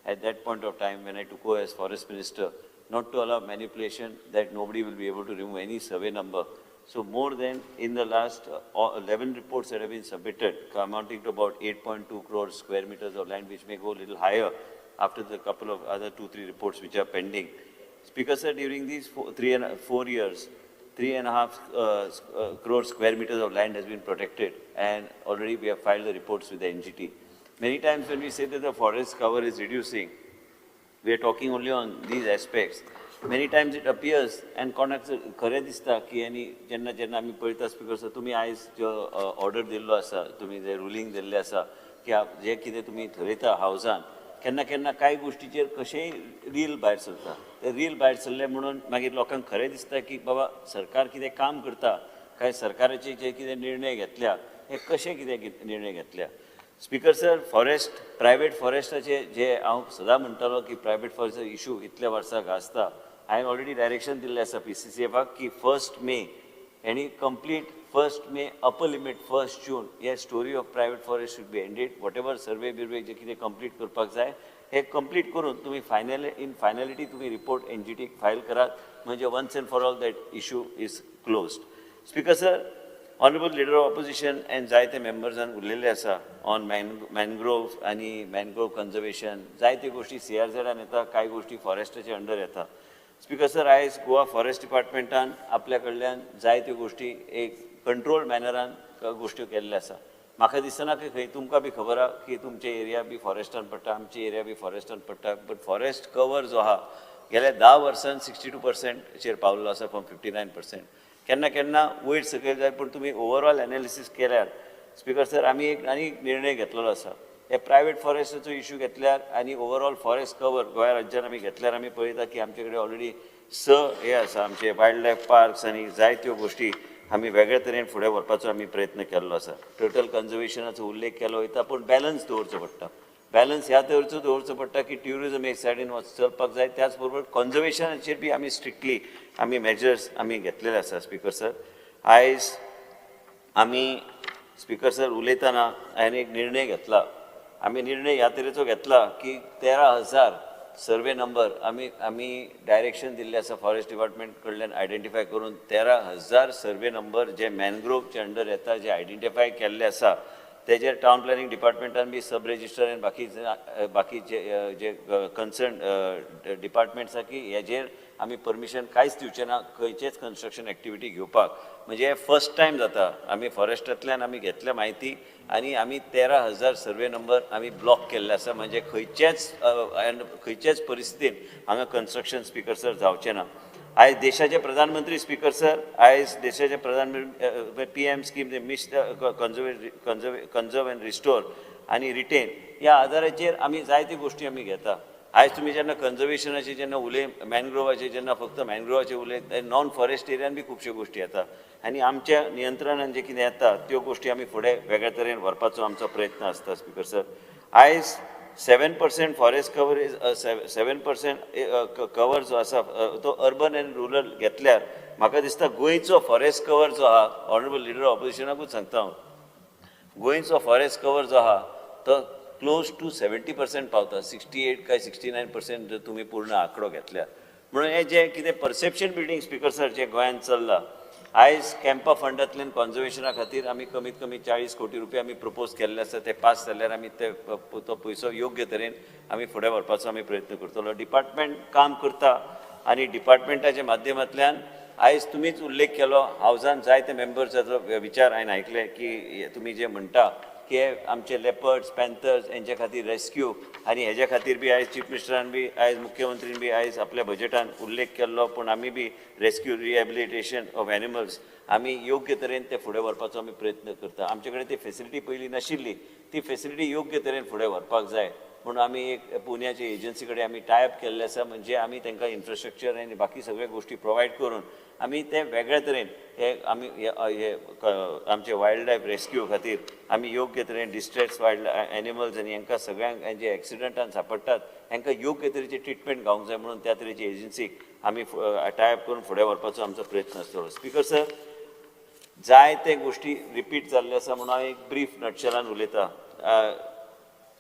H: at that point of time when I took over as forest minister not to allow manipulation, that nobody will be able to remove any survey number. So more than in the last 11 reports that have been submitted, amounting to about 8.2 crore square meters of land, which may go a little higher after the couple of other 2-3 reports which are pending. Speaker sir, during these 4 years, 3.5 crore square meters of land has been protected, and already we have filed the reports with the NGT. Many times when we say that the forest cover is reducing, we are talking only on these aspects. Many times it appears and कोणाक खरें दिसता की आनी जेन्ना जेन्ना आमी पळयता स्पीकर सर, तुमी आयज जो ऑर्डर दिल्लो आसा, तुमी जे रुलींग दिल्लें आसा की जें कितें तुमी थरयता हावजान, केन्ना केन्ना कांय गोश्टीचेर कशेंय रील भायर सरता. ते रील भायर सरले म्हणून मागीर लोकांक खरें दिसता की बाबा सरकार कितें काम करता, काय सरकाराचे जे कितें निर्णय घेतल्या हे कशें कितें निर्णय घेतल्या. स्पीकर सर, फॉरेस्ट प्रायवेट फॉरेस्टाचे जे हांव सदां म्हणटालो की प्रायवेट फॉरेस्टाचो इशू इतल्या वर्सां गाजता, हांवें ऑलरेडी डायरेक्शन दिल्लें आसा PCCFाक की 1 May आनी complete 1 May upper limit 1 June hey story of private forest should be ended. Whatever survey बिर्वे जे कितें कंप्लीट करपाक जाय हे कंप्लीट करून तुमी फायनल इन फायनलिटी तुमी रिपोर्ट NGTक फायल करात, म्हणजे once and for all that issue is closed. Speaker sir, honourable leader of opposition and जायते मेंबर्सान उरलेले आसा ऑन मॅनग्रोव आनी मॅनग्रोव कन्जर्वेशन, जायत्यो गोश्टी CRZान येता, कांय गोश्टी फॉरेस्टाचे अंडर येता. स्पीकर सर, आयज गोवा फॉरेस्ट डिपार्टमेंटान आपल्या कडल्यान जायत्यो गोश्टी एक कंट्रोल मॅनरान गोश्ट्यो केल्ल्यो आसा. म्हाका दिसना की खंय तुमकां बी खबर आहा की तुमचे एरिया बी फॉरेस्टान पडटा, आमची एरिया बी फॉरेस्टान पडटा, बट फॉरेस्ट कवर जो आहा गेल्या 10 वर्सांत 62%चेर पावल्लो आसा फ्रॉम 59%. केन्ना केन्ना वयर सकयल जाय, पूण तुमी ओवरऑल एनालिसीस केल्यार स्पीकर सर आमी एक आनी निर्णय घेतलेलो आसा. हे प्रायवेट फॉरेस्टाचो इशू घेतल्यार आनी ओवरऑल फॉरेस्ट कवर गोंया राज्यान आमी घेतल्यार आमी पळयता की आमचे कडेन ऑलरेडी 6 हे आसा आमचे वायल्ड लायफ पार्क्स आनी जायत्यो गोश्टी आमी वेगळे तरेन फुडें व्हरपाचो आमी प्रयत्न केल्लो आसा. टर्टल कन्जर्वेशनाचो उल्लेख केलो वयता, पूण बॅलन्स दवरचो पडटा. बॅलन्स ह्या तरेचो दवरचो पडटा की ट्युरिजम एक सायडीन चलपाक जाय, त्याच बरोबर कन्जर्वेशनाचेर बी आमी स्ट्रिक्टली आमी मेजर्स आमी घेतलेले आसा. स्पीकर सर, आयज आमी स्पीकर सर उलयतना हांवें एक निर्णय घेतला. आमी निर्णय ह्या तरेचो घेतला की 13,000 सर्वे नंबर आमी आमी डायरेक्शन दिल्लें आसा फॉरेस्ट डिपार्टमेंट कडल्यान आयडेंटिफाय करून 13,000 सर्वे नंबर जे मॅनग्रोवचे अंडर येता, जे आयडेंटिफाय केल्ले आसा तेजेर टावन प्लॅनिंग डिपार्टमेंटान बी सब रेजिस्टर आनी बाकीचे जे कन्सर्न डिपार्टमेंट्स आसा की हेजेर आमी परमिशन कांयच दिवचें ना खंयचेच कन्स्ट्रक्शन एक्टिविटी घेवपाक. म्हणजे हे फर्स्ट टायम जाता. आमी फॉरेस्टांतल्यान आमी घेतल्या म्हायती आनी आमी 13,000 सर्वे नंबर आमी ब्लॉक केल्ले आसा. म्हणजे खंयचेच परिस्थितीन हांगा कन्स्ट्रक्शन स्पीकर सर जावचें ना. आयज देशाचे प्रधानमंत्री स्पीकर सर, आयज देशाचे प्रधानमंत्री PM scheme mission conserve and restore आनी रिटेन ह्या आदाराचेर आमी जायत्यो गोश्टी आमी घेता. आयज तुमी जेन्ना कन्जर्वेशनाचे जेन्ना उलय, मॅनग्रोवाचे जेन्ना फक्त मॅनग्रोवाचे उलय, नॉन फॉरेस्ट एरियान बी खुबश्यो गोश्टी येता आनी आमच्या नियंत्रणान जे कितें येता त्यो गोश्टी आमी फुडें वेगळ्या तरेन व्हरपाचो आमचो प्रयत्न आसता. स्पीकर सर, आयज 7% फॉरेस्ट कवर is 7% cover जो आसा तो अर्बन एंड रुरल घेतल्यार म्हाका दिसता गोंयचो फॉरेस्ट कवर जो आहा, ऑनरेबल लिडर ऑपोजिशनाकूच सांगता हांव, गोंयचो फॉरेस्ट कवर जो आहा तो क्लोज टू 70% पावता, 68 काय 69% जर तुमी पूर्ण आंकडो घेतल्यार. म्हणून हें जें कितें परसेप्शन बिल्डींग स्पीकर सर जें गोंयांत चल्लां, आयज कॅम्पा फंडांतल्यान कॉन्जर्वेशना खातीर आमी कमीत कमी 40 कोटी रुपया आमी प्रपोज केल्ले आसा. ते पास जाल्यार आमी ते तो पयसो योग्य तरेन आमी फुडें व्हरपाचो आमी प्रयत्न करतलो. डिपार्टमेंट काम करता आनी डिपार्टमेंटाच्या माध्यमांतल्यान आयज तुमीच उल्लेख केलो, हावजान जायते मेंबर्साचो विचार हांवें आयकले की तुमी जे म्हणटा की आमचे लेपर्ड्स, पॅन्थर्स हेंच्या खातीर रेस्क्यू आनी हेज्या खातीर बी आयज चीफ मिनिस्टरान बी आयज मुख्यमंत्रीन बी आयज आपल्या बजेटान उल्लेख केल्लो. पूण आमी बी रेस्क्यू रिहेबिलिटेशन ऑफ एनिमल्स आमी योग्य तरेन ते फुडें व्हरपाचो आमी प्रयत्न करता. आमचे कडेन ती फेसिलिटी पयलीं नाशिल्ली, ती फेसिलिटी योग्य तरेन फुडें व्हरपाक जाय म्हणून आमी एक पुण्याचे एजन्सी कडेन आमी टायप केल्ले आसा. म्हणजे आमी तांकां इन्फ्रास्ट्रक्चर आनी बाकी सगळे गोश्टी प्रोवायड करून आमी ते वेगळे तरेन हे आमी हे आमचे वायल्ड लायफ रेस्क्यू खातीर आमी योग्य तरेन डिस्ट्रेस वायल्ड एनिमल्स आनी हांकां सगळ्यांक जे एक्सिडंटान सांपडटात हांकां योग्य तरेची ट्रिटमेंट गावंक जाय म्हणून त्या तरेची एजन्सीक आमी टायप करून फुडें व्हरपाचो आमचो प्रयत्न आसतलो. स्पीकर सर, जायते गोश्टी रिपीट जाल्ले आसा म्हणून हांव एक ब्रीफ नटशेलान उलयतां.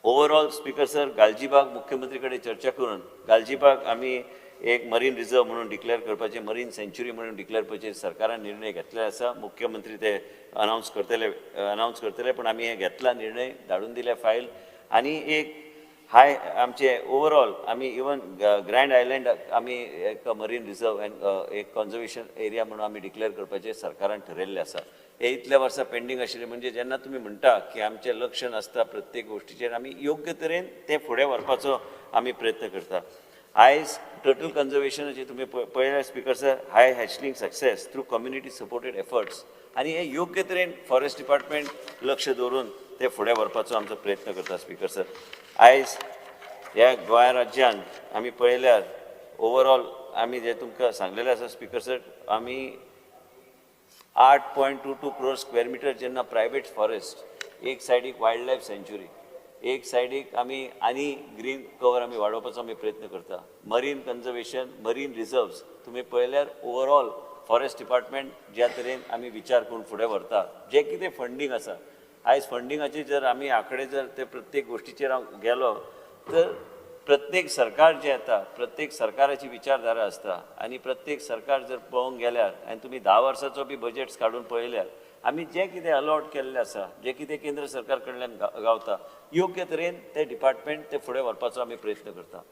H: ओवरऑल स्पीकर सर, गालजीबाग मुख्यमंत्री कडेन चर्चा करून गालजीबाग आमी एक मरीन रिजर्व म्हणून डिक्लेअर करपाचें, मरीन सँच्युरी म्हणून डिक्लेअर करपाचें सरकारान निर्णय घेतले आसा. मुख्यमंत्री ते अनावन्स करतले, पूण आमी हे घेतला निर्णय, धाडून दिल्या फायल. आनी एक हाय आमचे ओवरऑल आमी इवन ग्रँड आयलँड आमी एक मरीन रिजर्व एंड एक कॉन्जर्वेशन एरिया म्हणून आमी डिक्लेअर करपाचें सरकारान ठरयल्लें आसा. हे इतल्या वर्सां पेंडींग आशिल्लें. म्हणजे जेन्ना तुमी म्हणटा की आमचें लक्ष नासता प्रत्येक गोश्टीचेर, आमी योग्य तरेन तें फुडें व्हरपाचो आमी प्रयत्न करता. आयज टर्टल कन्जर्वेशनाचे तुमी पळयल्यार speaker sir, high hatchling success through community supported efforts आनी हे योग्य तरेन फॉरेस्ट डिपार्टमेंट लक्ष दवरून ते फुडें व्हरपाचो आमचो प्रयत्न करता. स्पीकर सर, आयज ह्या गोंय राज्यान आमी पळयल्यार ओवरऑल आमी जे तुमकां सांगलेलें आसा स्पीकर सर, आमी 8.22 क्रोर स्क्वेअर मिटर जेन्ना प्रायवेट फॉरेस्ट, एक सायडीक वायल्ड लायफ सँच्युरी, एक सायडीक आमी आनी ग्रीन कवर आमी वाडोवपाचो आमी प्रयत्न करता. मरीन कन्जर्वेशन, मरीन रिजर्व्स तुमी पळयल्यार ओवरऑल फॉरेस्ट डिपार्टमेंट ज्या तरेन आमी विचार करून फुडें व्हरता, जें कितें फंडींग आसा, आयज फंडिंगाचे जर आमी आंकडे जर ते प्रत्येक गोश्टीचेर हांव गेलो तर प्रत्येक सरकार जें येता, प्रत्येक सरकाराची विचारधारा आसता आनी प्रत्येक सरकार जर पळोवंक गेल्यार आनी तुमी 10 वर्साचो बी बजेट्स काडून पळयल्यार आमी जें कितें अलॉट केल्लें आसा, जें कितें केंद्र सरकार कडल्यान गावता, योग्य तरेन तें डिपार्टमेंट तें फुडें व्हरपाचो आमी प्रयत्न करता.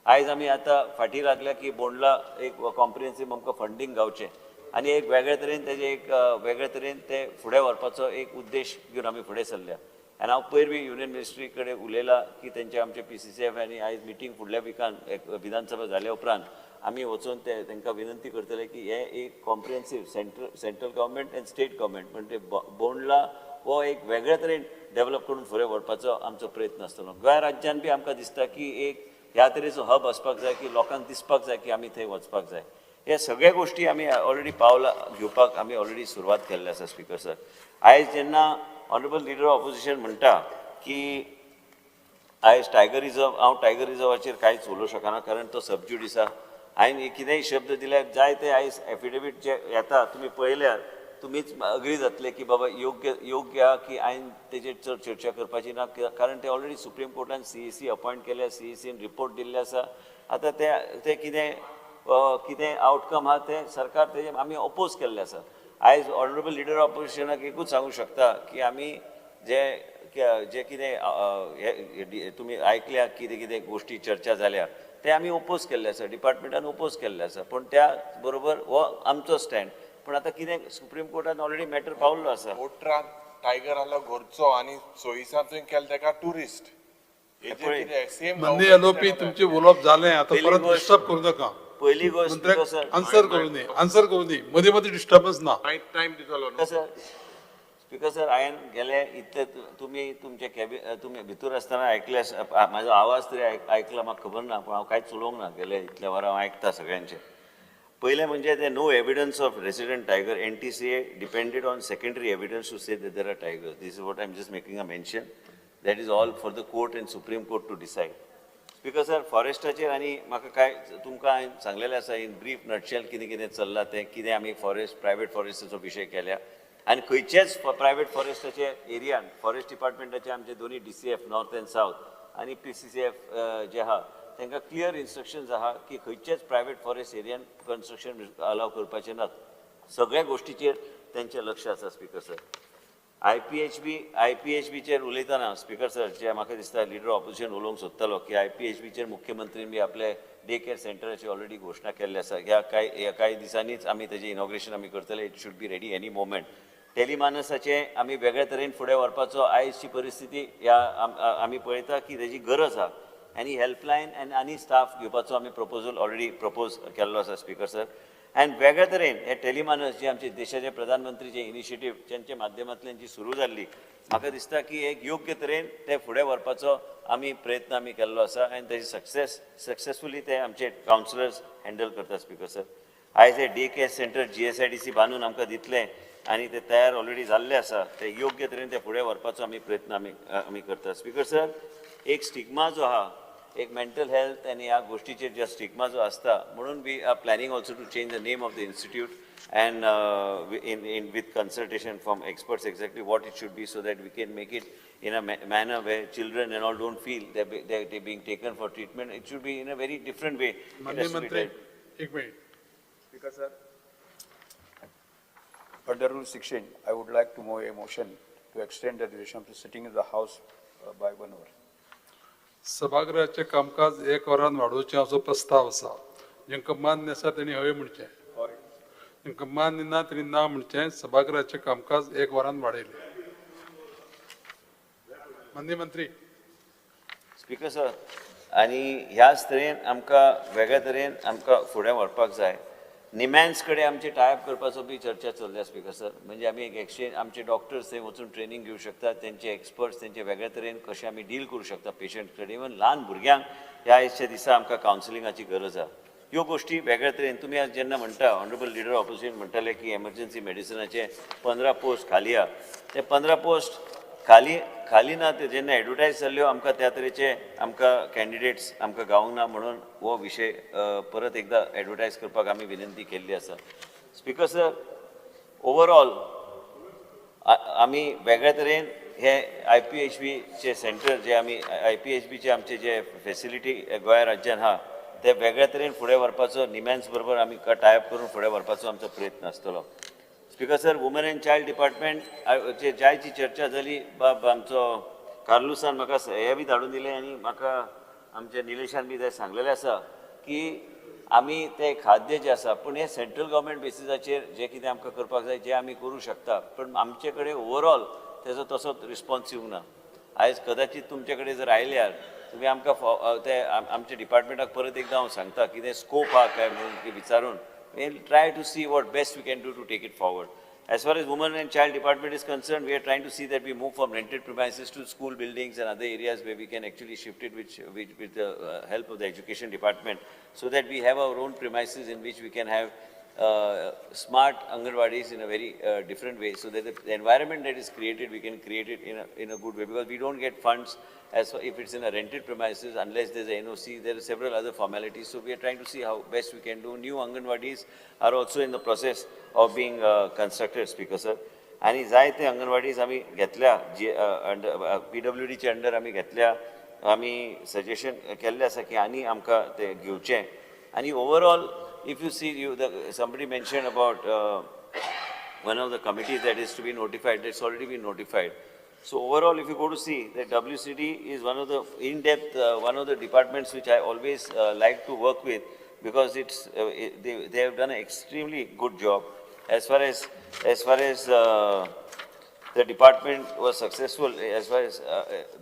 H: आयज आमी आतां फाटीं लागल्या की बोंडला एक कॉम्प्रिहेन्सीव आमकां फंडींग गावचें आनी एक वेगळे तरेन तेजें एक वेगळे तरेन तें फुडें व्हरपाचो एक उद्देश घेवन आमी फुडें सरल्या. आनी हांव पयर बी युनियन मिनिस्ट्री कडेन उलयलां की तेंचे आमचे PCCF आनी आयज मिटींग फुडल्या विकान एक विधानसभा जाल्या उपरांत आमी वचून ते तांकां विनंती करतले की हे एक comprehensive central government and state government म्हणजे बोंडला हो एक वेगळे तरेन डेवलप करून फुडें व्हरपाचो आमचो प्रयत्न आसतलो. गोंय राज्यान बी आमकां दिसता की एक ह्या तरेचो हब आसपाक जाय की लोकांक दिसपाक जाय की आमी थंय वचपाक जाय. हे सगळ्या गोष्टी आमी ऑलरेडी पावलां घेवपाक आमी ऑलरेडी सुरवात केल्ली आसा स्पीकर सर. आयज जेन्ना ऑनरेबल लिडर ऑपोजिशन म्हणटा की आयज टायगर रिजर्व, हांव टायगर रिजर्वाचेर कांयच उलोवंक शकना कारण तो सबज्युडीस आसा. हांवें कितेंय शब्द दिल्यार जाय ते आयज एफिडेवीट जे येता तुमी पळयल्यार तुमीच अग्री जातले की बाबा योग्य योग्य आहा की हांवें तेजेर चड चर्चा करपाची ना, कारण ते ऑलरेडी सुप्रीम कोर्टान सीईसी अपॉयंट केल्या, सीईसीन रिपोर्ट दिल्ले आसा. आतां ते कितें कितें आवटकम आहा तें सरकार तेजें आमी ओपोज केल्लें आसा. आयज ऑनरेबल लिडर ऑपोजिशनाक एकूच सांगूंक शकता की आमी जे जे कितें तुमी आयकल्या कितें कितें गोश्टी चर्चा जाल्या ते आमी ओपोज केल्ले आसा, डिपार्टमेंटान ओपोज केल्ले आसा, पूण त्या बरोबर हो आमचो स्टँड. पूण आतां कितें सुप्रीम कोर्टान ऑलरेडी मॅटर पावल्लो आसा.
C: ओट्रान टायगर आलो घरचो आनी सोयिसान तुवें केलें ताका ट्युरिस्ट.
E: माननीय एलओपी तुमचें उलोवप जालें, आतां परत डिस्टर्ब करूं नाका.
H: पयली गोश्ट
E: आन्सर करूं दी, आन्सर करूं दी, मदीं मदीं डिस्टर्बन्स ना.
C: टायम दितलो
H: सर. स्पीकर सर, हांवें गेले इतले तुमी तुमचे कॅबी तुमी भितर आसतना आयकले, म्हाजो आवाज तरी आयकला म्हाका खबर ना, पूण हांव कांयच उलोवंक ना गेले इतल्या वरां हांव आयकता सगळ्यांचे. पयलें म्हणजे ते no evidence of resident tiger, NTCA depended on secondary evidence to say that there are tigers. This is what I am just making a mention. That is all for the court and supreme court to decide. Speaker sir, फॉरेस्टाचेर आनी म्हाका कांय तुमकां हांवें सांगलेलें आसा इन ब्रीफ नटशेल कितें कितें चल्लां तें, कितें आमी फॉरेस्ट प्रायवेट फॉरेस्टाचो विशय केल्या आनी खंयचेच प्रायवेट फॉरेस्टाचे एरियान फॉरेस्ट डिपार्टमेंटाचे आमचे दोनी DCF north and south आनी PCCF जे आहा तांकां क्लियर इन्स्ट्रक्शन्स आहा की खंयचेच प्रायवेट फॉरेस्ट एरियान कन्स्ट्रक्शन अलाव करपाचें नात. सगळ्या गोश्टीचेर तेंचें लक्ष आसा स्पीकर सर. IPHBचेर उलयतना स्पीकर सर, जे म्हाका दिसता लिडर ऑपोजिशन उलोवंक सोदतालो की IPHBचेर मुख्यमंत्रीन बी आपले डे केअर सेंटराची ऑलरेडी घोशणा केल्ली आसा. ह्या कांय दिसांनीच आमी तेजें इनॉग्रेशन आमी करतले. It should be ready any moment. टेलिमानसाचें आमी वेगळे तरेन फुडें व्हरपाचो आयजची परिस्थिती ह्या आमी पळयता की तेजी गरज आहा आनी हेल्पलायन आनी स्टाफ घेवपाचो आमी प्रपोजल ऑलरेडी प्रपोज केल्लो आसा स्पीकर सर. आनी वेगळे तरेन हे टेलिमानस जे आमचे देशाचे प्रधानमंत्री जे इनिशिएटीव जांच्या माध्यमांतल्यान जी सुरू जाल्ली, म्हाका दिसता की एक योग्य तरेन ते फुडें व्हरपाचो आमी प्रयत्न आमी केल्लो आसा आनी तेजे सक्सेसफुली ते आमचे कावन्सिलर्स हँडल करता स्पीकर सर. आयज हे डे केअर सेंटर GSIDC बांदून आमकां दितलें आनी ते तयार ऑलरेडी जाल्ले आसा, ते योग्य तरेन ते फुडें व्हरपाचो आमी प्रयत्न आमी करता स्पीकर सर. एक स्टिग्मा जो आहा, एक मेंटल हेल्थ आनी ह्या गोश्टीचेर जे स्टिग्मा जो आसता, म्हणून we are planning also to change the name of the institute and in with consultation from experts exactly what it should be so that we can make it in a manner where children and all don't feel they being taken for treatment. It should be in a very different way.
E: माननीय मंत्री, एक minute.
F: Speaker sir, under Rule 16, I would like to move a motion to extend the duration of the sitting in the House by 1 hour.
E: सभागृहाचें कामकाज एक वरान वाडोवचें असो प्रस्ताव आसा. जांकां मान्य आसा तेणी हय म्हणचें, जांकां मान्य ना तेणी ना म्हणचें. सभागृहाचें कामकाज एक वरान वाडयलें. माननीय मंत्री.
H: स्पीकर सर, आनी ह्याच तरेन आमकां वेगळ्या तरेन आमकां फुडें व्हरपाक जाय. निमॅन्स कडेन आमचे टायप करपाचो बी चर्चा चल्ल्या स्पीकर सर. म्हणजे आमी एक एक्सचेंज, आमचे डॉक्टर्स थंय वचून ट्रेनींग घेवं शकतात, तेंचे एक्सपर्ट्स तेंचे वेगळे तरेन कशें आमी डील करूं शकता पेशंट कडेन. इवन ल्हान भुरग्यांक ह्या आयच्या दिसा आमकां कावन्सिलिंगाची गरज आहा. ह्यो गोश्टी वेगळ्या तरेन तुमी आज जेन्ना म्हणटा ऑनरेबल लिडर ऑपोजिशन म्हणटाले की एमर्जन्सी मेडिसिनाचे 15 पोस्ट खाली आहा, ते 15 पोस्ट खाली खाली ना, ते जेन्ना एडवर्टायज जाल्ल्यो आमकां त्या तरेचे आमकां कॅन्डिडेट्स आमकां गावूंक ना, म्हणून हो विशय परत एकदां एडवर्टायज करपाक आमी विनंती केल्ली आसा. स्पीकर सर, ओवरऑल आमी वेगळ्या तरेन हे IPHBचे सेंटर जे आमी IPHBचे आमचे जे फेसिलिटी गोंया राज्यान आहा ते वेगळ्या तरेन फुडें व्हरपाचो निमॅन्स बरोबर आमी टायप करून फुडें व्हरपाचो आमचो प्रयत्न आसतलो. Speaker sir, women and child department जे जायची चर्चा जाली, बाब आमचो कार्लुसान म्हाका हें बी धाडून दिलें आनी म्हाका आमच्या निलेशान बी ते सांगलेलें आसा की आमी ते खाद्य जें आसा, पूण हें सेंट्रल गव्हर्मेंट बेसिसाचेर जें कितें आमकां करपाक जाय जें आमी करूं शकता, पूण आमचे कडेन ओवरऑल तेजो तसोच रिस्पॉन्स येवंक ना. आयज कदाचीत तुमचे कडेन जर आयल्यार तुमी आमकां ते आमच्या डिपार्टमेंटाक परत एकदां हांव सांगता कितें स्कोप आहा काय म्हणून विचारून we'll try to see what best we can do to take it forward. As far as women and child department is concerned, we are trying to see that we move from rented premises to school buildings and other areas where we can actually shift it with the help of the education department, so that we have our own premises in which we can have smart Anganwadis in a very different way, so that the environment that is created, we can create it in a good way, because we don't get funds as if it's in a rented premises unless there's a NOC. There are several other formalities, so we are trying to see how best we can do. New Anganwadis are also in the process of being constructed, Speaker sir. आनी जायते अंगणवाडीज आमी घेतल्या, जे अंडर PWDचे अंडर आमी घेतल्या, आमी सजेशन केल्लें आसा की आनी आमकां ते घेवचें. आनी overall if you see, somebody mentioned about one of the committees that is to be notified, that's already been notified. So overall, if you go to see, that WCD is one of the in-depth, one of the departments which I always like to work with, because it's they have done an extremely good job. As far as the department was successful, as far as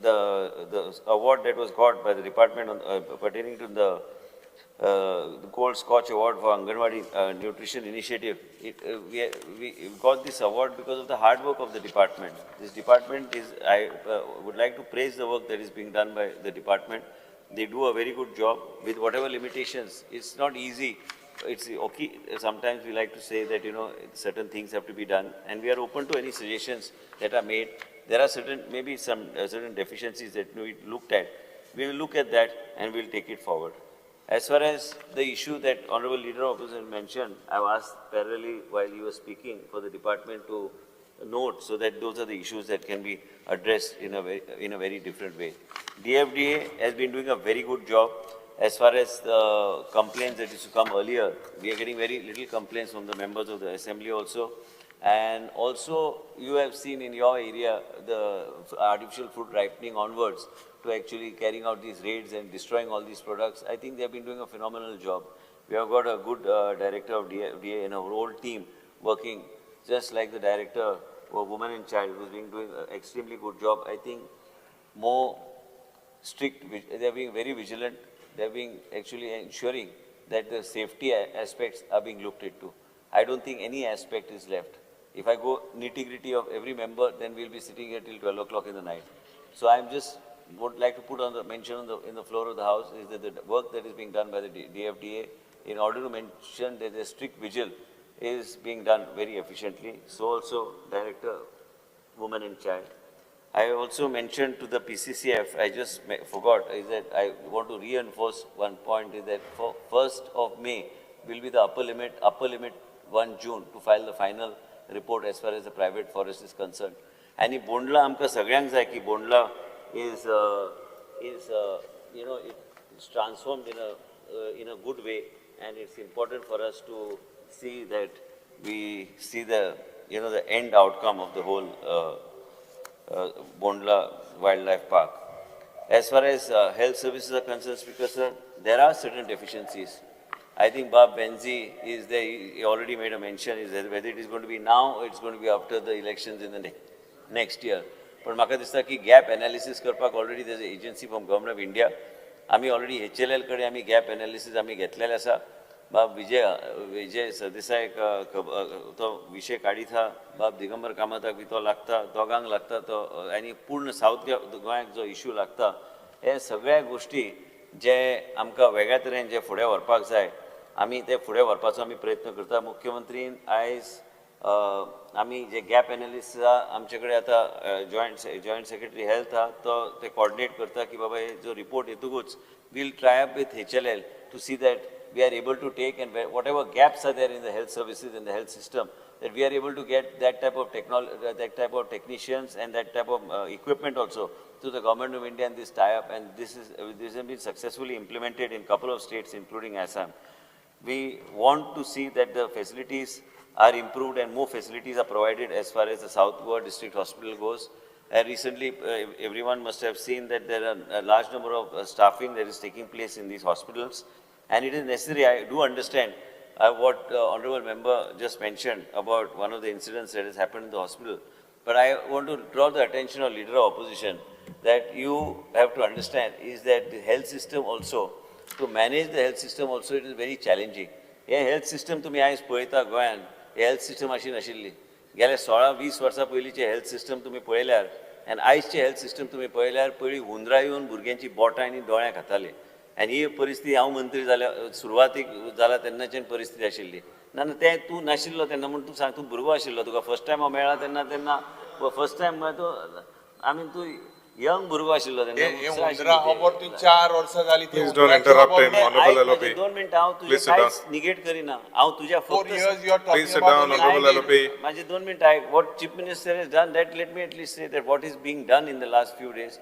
H: the award that was got by the department on, pertaining to the Gold Scotch Award for Anganwadi Nutrition Initiative, we got this award because of the hard work of the department. This department is, I would like to praise the work that is being done by the department. They do a very good job with whatever limitations. It's not easy. It's okay. Sometimes we like to say that, you know, certain things have to be done, and we are open to any suggestions that are made. There are certain, maybe some certain deficiencies that we looked at. We will look at that and we will take it forward. As far as the issue that Honorable Leader of Opposition mentioned, I've asked parallelly while he was speaking for the department to note, so that those are the issues that can be addressed in a very different way. DFDA has been doing a very good job. As far as the complaints that used to come earlier, we are getting very little complaints from the members of the assembly also. And also, you have seen in your area the artificial fruit ripening onwards to actually carrying out these raids and destroying all these products. I think they have been doing a phenomenal job. We have got a good director of DFDA and our whole team working, just like the director for Women and Child, who's been doing an extremely good job. I think more strict, they are being very vigilant. They are being actually ensuring that the safety aspects are being looked into. I don't think any aspect is left. If I go nitty-gritty of every member, then we'll be sitting here till 12 o'clock in the night. So I'm just would like to put on the mention on the, in the floor of the house is that the work that is being done by the DFDA in order to mention that the strict vigil is being done very efficiently. So also Director Women and Child. I also mentioned to the PCCF, I just forgot, is that I want to reinforce one point is that for 1st of May will be the upper limit 1 June to file the final report as far as the private forest is concerned. And Bondla amka sagalyank jay ki Bondla is you know, it's transformed in a good way, and it's important for us to see that we see the, you know, the end outcome of the whole Bondla Wildlife Park. As far as health services are concerned, Speaker sir, there are certain deficiencies. I think Bob Benzi is there, he already made a mention, is that whether it is going to be now or it's going to be after the elections in the next year. But म्हाका दिसता की गॅप एनालिसिस करपाक already there's an agency from Government of India. आमी already HLL कडेन आमी गॅप एनालिसिस आमी घेतलेले आसा. बाब विजय सरदेसाय तो विशय काडीत आहा, बाब दिगंबर कामताक बी तो लागता, दोगांक लागता तो, आनी पूर्ण सावथ गोंयाक जो इश्यू लागता, हे सगळ्या गोश्टी जे आमकां वेगळ्या तरेन जे फुडें व्हरपाक जाय, आमी ते फुडें व्हरपाचो आमी प्रयत्न करता. मुख्यमंत्रीन आयज आमी जे गॅप एनालिसिस आहा आमचे कडेन आतां जॉयंट सेक्रेटरी हेल्थ आहा, तो ते कॉर्डिनेट करता की बाबा हे जो रिपोर्ट येतकूच we'll try up with HLL to see that we are able to take and whatever gaps are there in the health services in the health system, that we are able to get that type of technology, that type of technicians and that type of equipment also to the Government of India, and this tie-up, and this has been successfully implemented in couple of states including Assam. We want to see that the facilities are improved and more facilities are provided as far as the South Goa District Hospital goes. And recently, everyone must have seen that there are a large number of staffing that is taking place in these hospitals. And it is necessary, I do understand what the Honorable Member just mentioned about one of the incidents that has happened in the hospital. But I want to draw the attention of Leader of Opposition that you have to understand is that the health system also, to manage the health system also, it is very challenging. Hey health system तुमी आयज पळयता गोंयान, हे हेल्थ सिस्टम अशी नाशिल्ली. गेल्या 16-20 वर्सां पयलींचें हेल्थ सिस्टम तुमी पळयल्यार आनी आयजचें हेल्थ सिस्टम तुमी पळयल्यार पयलीं हुंदरां येवन भुरग्यांची बोटां आनी दोळ्यां खाताले. आनी ही परिस्थिती हांव मंत्री जाल्या सुरवातीक जाला तेन्नाच्यान परिस्थिती आशिल्ली. ना ना तें तूं नाशिल्लो तेन्ना म्हूण तूं सांग, तूं भुरगो आशिल्लो, तुका फर्स्ट टायम हांव मेळ्ळा तेन्ना तेन्ना फर्स्ट टायम म्हळ्यार तूं I mean तूं यंग भुरगो आशिल्लो तेन्ना.
C: 4 वर्सां जाली.
H: 2 मिनटां हांव तुजें कांयच निगेट करिना, हांव तुज्या फक्त म्हाजे 2 मिनटां आयक. What chief minister has done that let me at least say that what is being done in the last few days.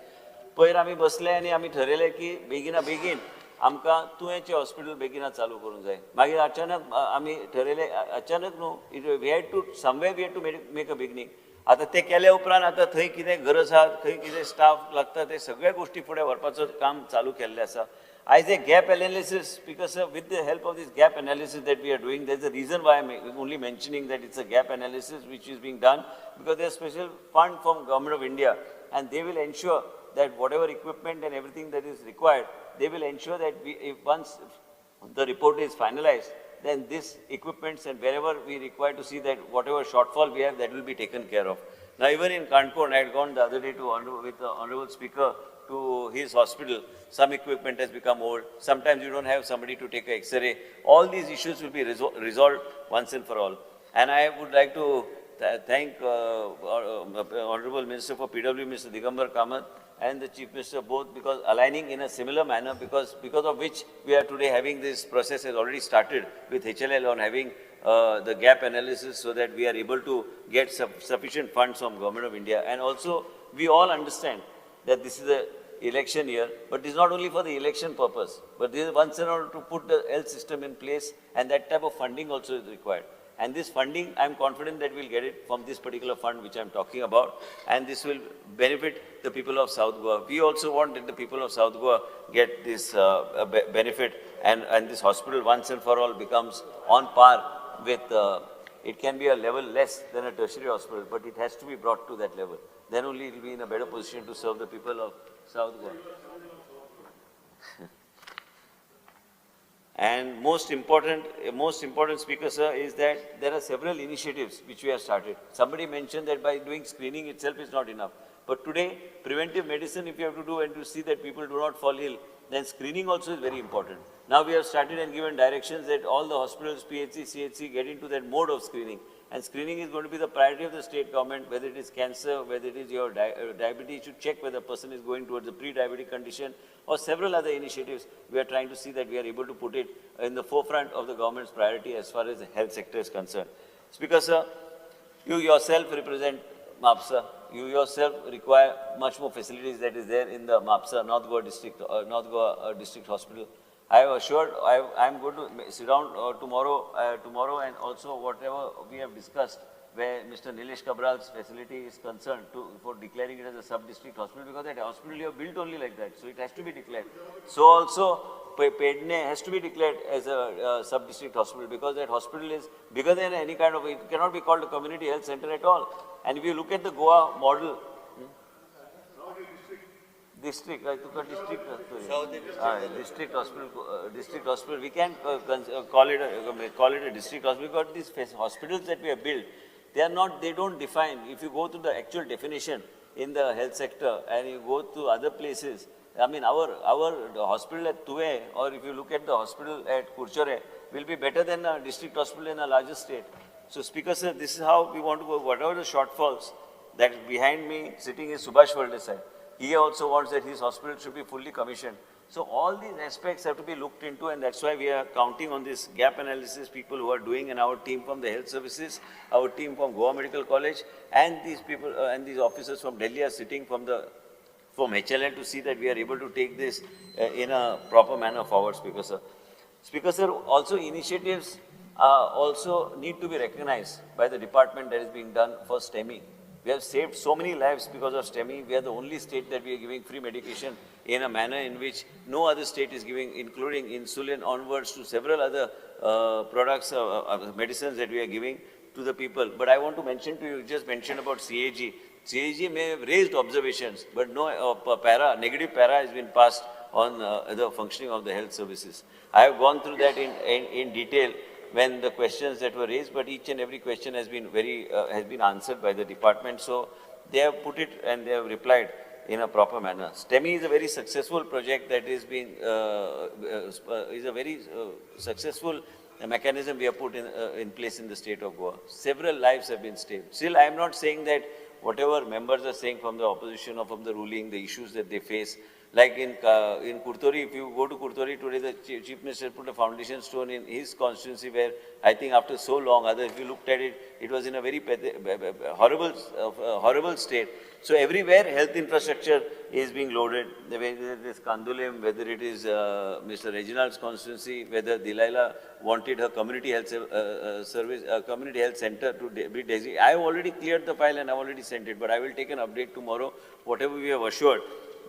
H: पयर आमी बसले आनी आमी ठरयलें की बेगिना बेगीन आमकां तुयेंचें हॉस्पिटल बेगिना चालू करूंक जाय. मागीर अचानक आमी ठरयलें, अचानक न्हू, it we had to somewhere we had to make a beginning. आतां तें केल्या उपरांत आतां थंय कितें गरज आहा, थंय कितें स्टाफ लागता, ते सगळ्या गोश्टी फुडें व्हरपाचो काम चालू केल्लें आसा. आयज a gap analysis, because with the help of this gap analysis that we are doing, there is a reason why I am only mentioning that it's a gap analysis which is being done because there special fund from government of India and they will ensure that whatever equipment and everything that is required, they will ensure that we, if once the report is finalized, then this equipments and wherever we require to see that whatever shortfall we have, that will be taken care of. Now even in Canacona, I had gone the other day to with the Honorable Speaker to his hospital. Some equipment has become old. Sometimes you don't have somebody to take an X-ray. All these issues will be resolved once and for all. And I would like to thank Honorable Minister for PW, Mr. Digambar Kamath, and the Chief Minister both, because aligning in a similar manner, because of which we are today having this process has already started with HLL on having the gap analysis so that we are able to get sufficient funds from Government of India. And also we all understand that this is a election year, but it is not only for the election purpose, but this is once and all to put the health system in place, and that type of funding also is required. And this funding, I am confident that we will get it from this particular fund which I am talking about, and this will benefit the people of South Goa. We also want that the people of South Goa get this benefit, and this hospital once and for all becomes on par with, it can be a level less than a tertiary hospital, but it has to be brought to that level. Then only it will be in a better position to serve the people of South Goa. And most important, Speaker sir, is that there are several initiatives which we have started. Somebody mentioned that by doing screening itself is not enough. But today, preventive medicine, if you have to do and to see that people do not fall ill, then screening also is very important. Now we have started and given directions that all the hospitals, PHC, CHC, get into that mode of screening. And screening is going to be the priority of the state government, whether it is cancer, whether it is your diabetes, you check whether a person is going towards a pre-diabetic condition, or several other initiatives. We are trying to see that we are able to put it in the forefront of the government's priority as far as the health sector is concerned. Speaker sir, you yourself represent Mapsa. You yourself require much more facilities that is there in the Mapsa, North Goa District, North Goa District Hospital. I have assured, I am going to sit down tomorrow, and also whatever we have discussed where Mr. Nilesh Cabral's facility is concerned for declaring it as a sub-district hospital, because that hospital you have built only like that, so it has to be declared. So also Pedne has to be declared as a sub-district hospital, because that hospital is bigger than any kind of, it cannot be called a community health center at all. And if you look at the Goa model, district, right? District, district hospital, district hospital. We can call it a district hospital, because these hospitals that we have built, they are not, they don't define. If you go to the actual definition in the health sector and you go to other places, I mean, our hospital at Tuve, or if you look at the hospital at Curchorem, will be better than a district hospital in a larger state. So, Speaker sir, this is how we want to go. Whatever the shortfalls that behind me sitting is Subhash Phaldesai. He also wants that his hospital should be fully commissioned. So all these aspects have to be looked into, and that's why we are counting on this gap analysis people who are doing, and our team from the health services, our team from Goa Medical College, and these people and these officers from Delhi are sitting from HLL to see that we are able to take this in a proper manner forward, Speaker sir. Speaker sir, also initiatives also need to be recognized by the department that is being done for STEMI. We have saved so many lives because of STEMI. We are the only state that we are giving free medication in a manner in which no other state is giving, including insulin onwards to several other products, medicines that we are giving to the people. But I want to mention to you, just mentioned about CAG. CAG may have raised observations, but no negative para has been passed on the functioning of the health services. I have gone through that in detail. when the questions that were raised, but each and every question has been has been answered by the department. So they have put it and they have replied in a proper manner. STEMI is a very successful project that is been is a very successful mechanism we have put in place in the state of Goa. Several lives have been saved. Still, I am not saying that whatever members are saying from the opposition or from the ruling, the issues that they face, like in Curtorim, if you go to Curtorim today, the Chief Minister put a foundation stone in his constituency where I think after so long, other if you looked at it, it was in a very horrible state. So everywhere health infrastructure is being loaded, whether it is Candolim, whether it is Mr. Reginald's constituency, whether Delilah wanted her community health service, community health center to be designated. I have already cleared the file and I have already sent it, but I will take an update tomorrow. Whatever we have assured,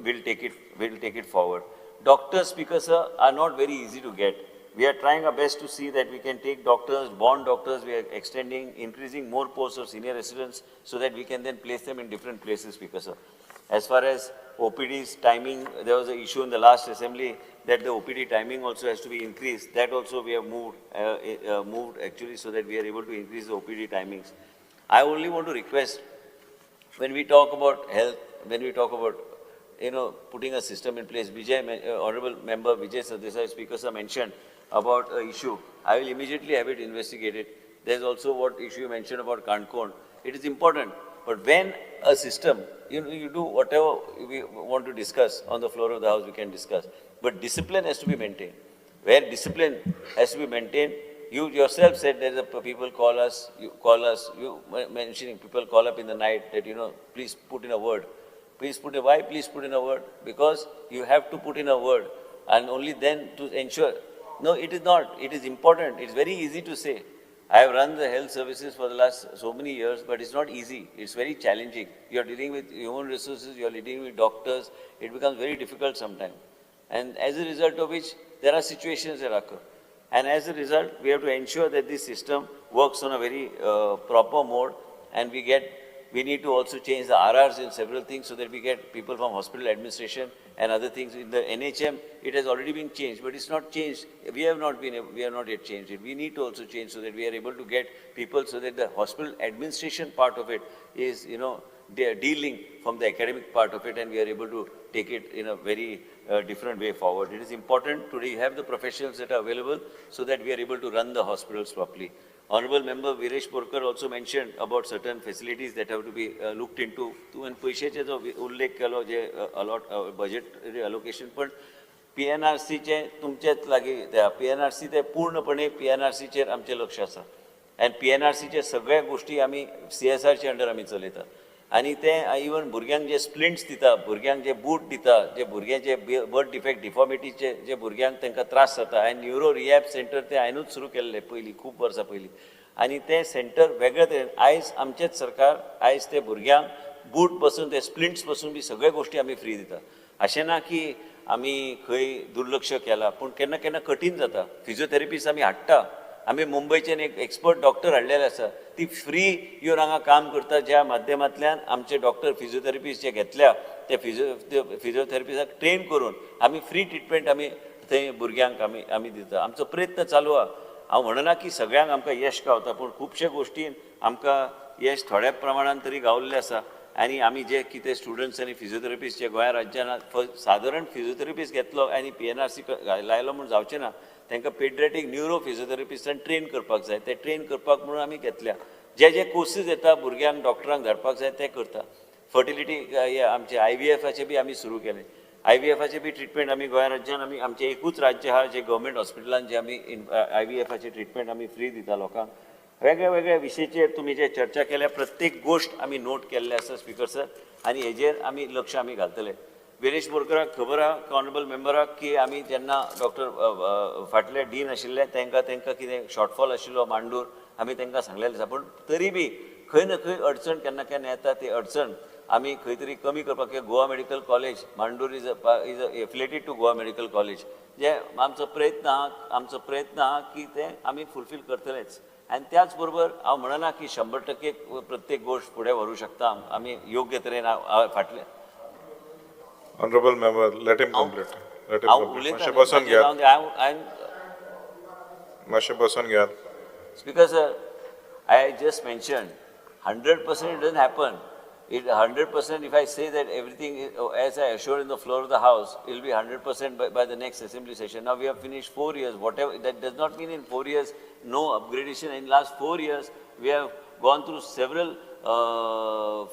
H: we'll take it forward. Doctors, Speaker sir, are not very easy to get. We are trying our best to see that we can take doctors, bond doctors. We are extending, increasing more posts of senior residents so that we can then place them in different places, Speaker sir. As far as OPD's timing, there was an issue in the last assembly that the OPD timing also has to be increased. That also we have moved actually so that we are able to increase the OPD timings. I only want to request, when we talk about health, when we talk about putting a system in place, Vijay, Honorable Member Vijay Sardesai, Speaker sir, mentioned about an issue. I will immediately have it investigated. There's also what issue you mentioned about Canacona. It is important, but when a system, you do whatever we want to discuss on the floor of the house, we can discuss. But discipline has to be maintained. Where discipline has to be maintained, you yourself said there's a people call us, you mentioning people call up in the night that, please put in a word. Please put a why, please put in a word, because you have to put in a word and only then to ensure. No, it is not. It is important. It's very easy to say. I have run the health services for the last so many years, but it's not easy. It's very challenging. You are dealing with human resources, you are dealing with doctors. It becomes very difficult sometimes. And as a result of which, there are situations that occur. And as a result, we have to ensure that this system works on a very proper mode, and we need to also change the RRs in several things so that we get people from hospital administration and other things. In the NHM, it has already been changed, but it's not changed. We have not yet changed it. We need to also change so that we are able to get people so that the hospital administration part of it is, they are dealing from the academic part of it, and we are able to take it in a very different way forward. It is important today you have the professionals that are available so that we are able to run the hospitals properly. Honorable Member Viresh Borkar also mentioned about certain facilities that have to be looked into. तुवें पयशेचे जो उल्लेख केलो जे अलॉट बजेट allocation, पण PNRCचे तुमचेच लागीं त्या PNRC ते पूर्णपणे PNRCचेर आमचें लक्ष आसा आनी PNRCचे सगळ्या गोश्टी आमी CSRचे अंडर आमी चलयतात आनी ते इवन भुरग्यांक जे स्प्लिंट्स दिता, भुरग्यांक जे बूट दिता, जे भुरग्यांचे बर्थ डिफेक्ट डिफॉर्मिटीचे जे भुरग्यांक तांकां त्रास जाता, आनी न्युरो रिहॅब सेंटर ते हांवेनूच सुरू केल्लें पयलीं, खूब वर्सां पयलीं, आनी तें सेंटर वेगळे तरेन आयज आमचेंच सरकार आयज ते भुरग्यांक बूट पसून ते स्प्लिंट्स पसून बी सगळे गोश्टी आमी फ्री दिता. अशें ना की आमी खंय दुर्लक्ष केलां, पूण केन्ना केन्ना कठीण जाता. फिजियोथेरपिस्ट आमी हाडटा, आमी मुंबयच्यान एक एक्सपर्ट डॉक्टर हाडलेले आसा, ती फ्री येवन हांगा काम करता, ज्या माध्यमांतल्यान आमचे डॉक्टर फिजियोथेरपिस्ट जे घेतल्या ते फिजियोथेरपिस्टाक ट्रेन करून आमी फ्री ट्रिटमेंट आमी थंय भुरग्यांक आमी दिता. आमचो प्रयत्न चालू आहा. हांव म्हणना की सगळ्यांक आमकां यश गावता, पूण खुबशे गोश्टीन आमकां यश थोड्या प्रमाणान तरी गावल्लें आसा. आनी आमी जे कितें स्टुडंट्स आनी फिजियोथेरपिस्ट जे गोंया राज्यान सादारण फिजियोथेरपिस्ट घेतलो आनी PNRC लायलो म्हूण जावचें ना, तांकां पेडियाट्रीक न्युरो फिजियोथेरपिस्टान ट्रेन करपाक जाय. ते ट्रेन करपाक म्हणून आमी घेतल्या. जे जे कोर्सीस येता भुरग्यांक डॉक्टरांक धाडपाक जाय ते करता. फर्टिलिटी आमचे IVFाचे बी आमी सुरू केले. IVFाचे बी ट्रिटमेंट आमी गोंया राज्यान आमी आमचें एकूच राज्य आहा जे गव्हर्मेंट हॉस्पिटलान जे आमी IVFाचे ट्रिटमेंट आमी फ्री दिता लोकांक. वेगळ्या वेगळ्या विशयाचेर तुमी जे चर्चा केल्या प्रत्येक गोश्ट आमी नोट केल्ले आसा स्पीकर सर, आनी हेजेर आमी लक्ष आमी घालतले. विरेश बोरकराक खबर आहा, ऑनरेबल मेंबराक, की आमी जेन्ना डॉक्टर फाटले डीन आशिल्ले तांकां तांकां कितें शॉर्टफॉल आशिल्लो मांडूर, आमी तांकां सांगलेलें आसा. पूण तरी बी खंय ना खंय अडचण केन्ना केन्ना येता, ती अडचण आमी खंय तरी कमी करपाक. Goa medical college Mandur is affiliated to Goa medical college, जे आमचो प्रयत्न आहा, आमचो प्रयत्न आहा की ते आमी फुलफील करतलेच. आनी त्याच बरोबर हांव म्हणना की 100% प्रत्येक गोश्ट फुडें व्हरूं शकता आमी योग्य तरेन फाटले.
K: Honorable member, let him complete. Let him complete. मातशें बसून घेयात. मातशें बसून घेयात.
H: Speaker sir, I just mentioned 100% it doesn't happen. It 100% if I say that everything, as I assured in the floor of the house, it will be 100% by the next assembly session. Now we have finished 4 years, whatever, that does not mean in 4 years, no upgradation. In last 4 years, we have gone through several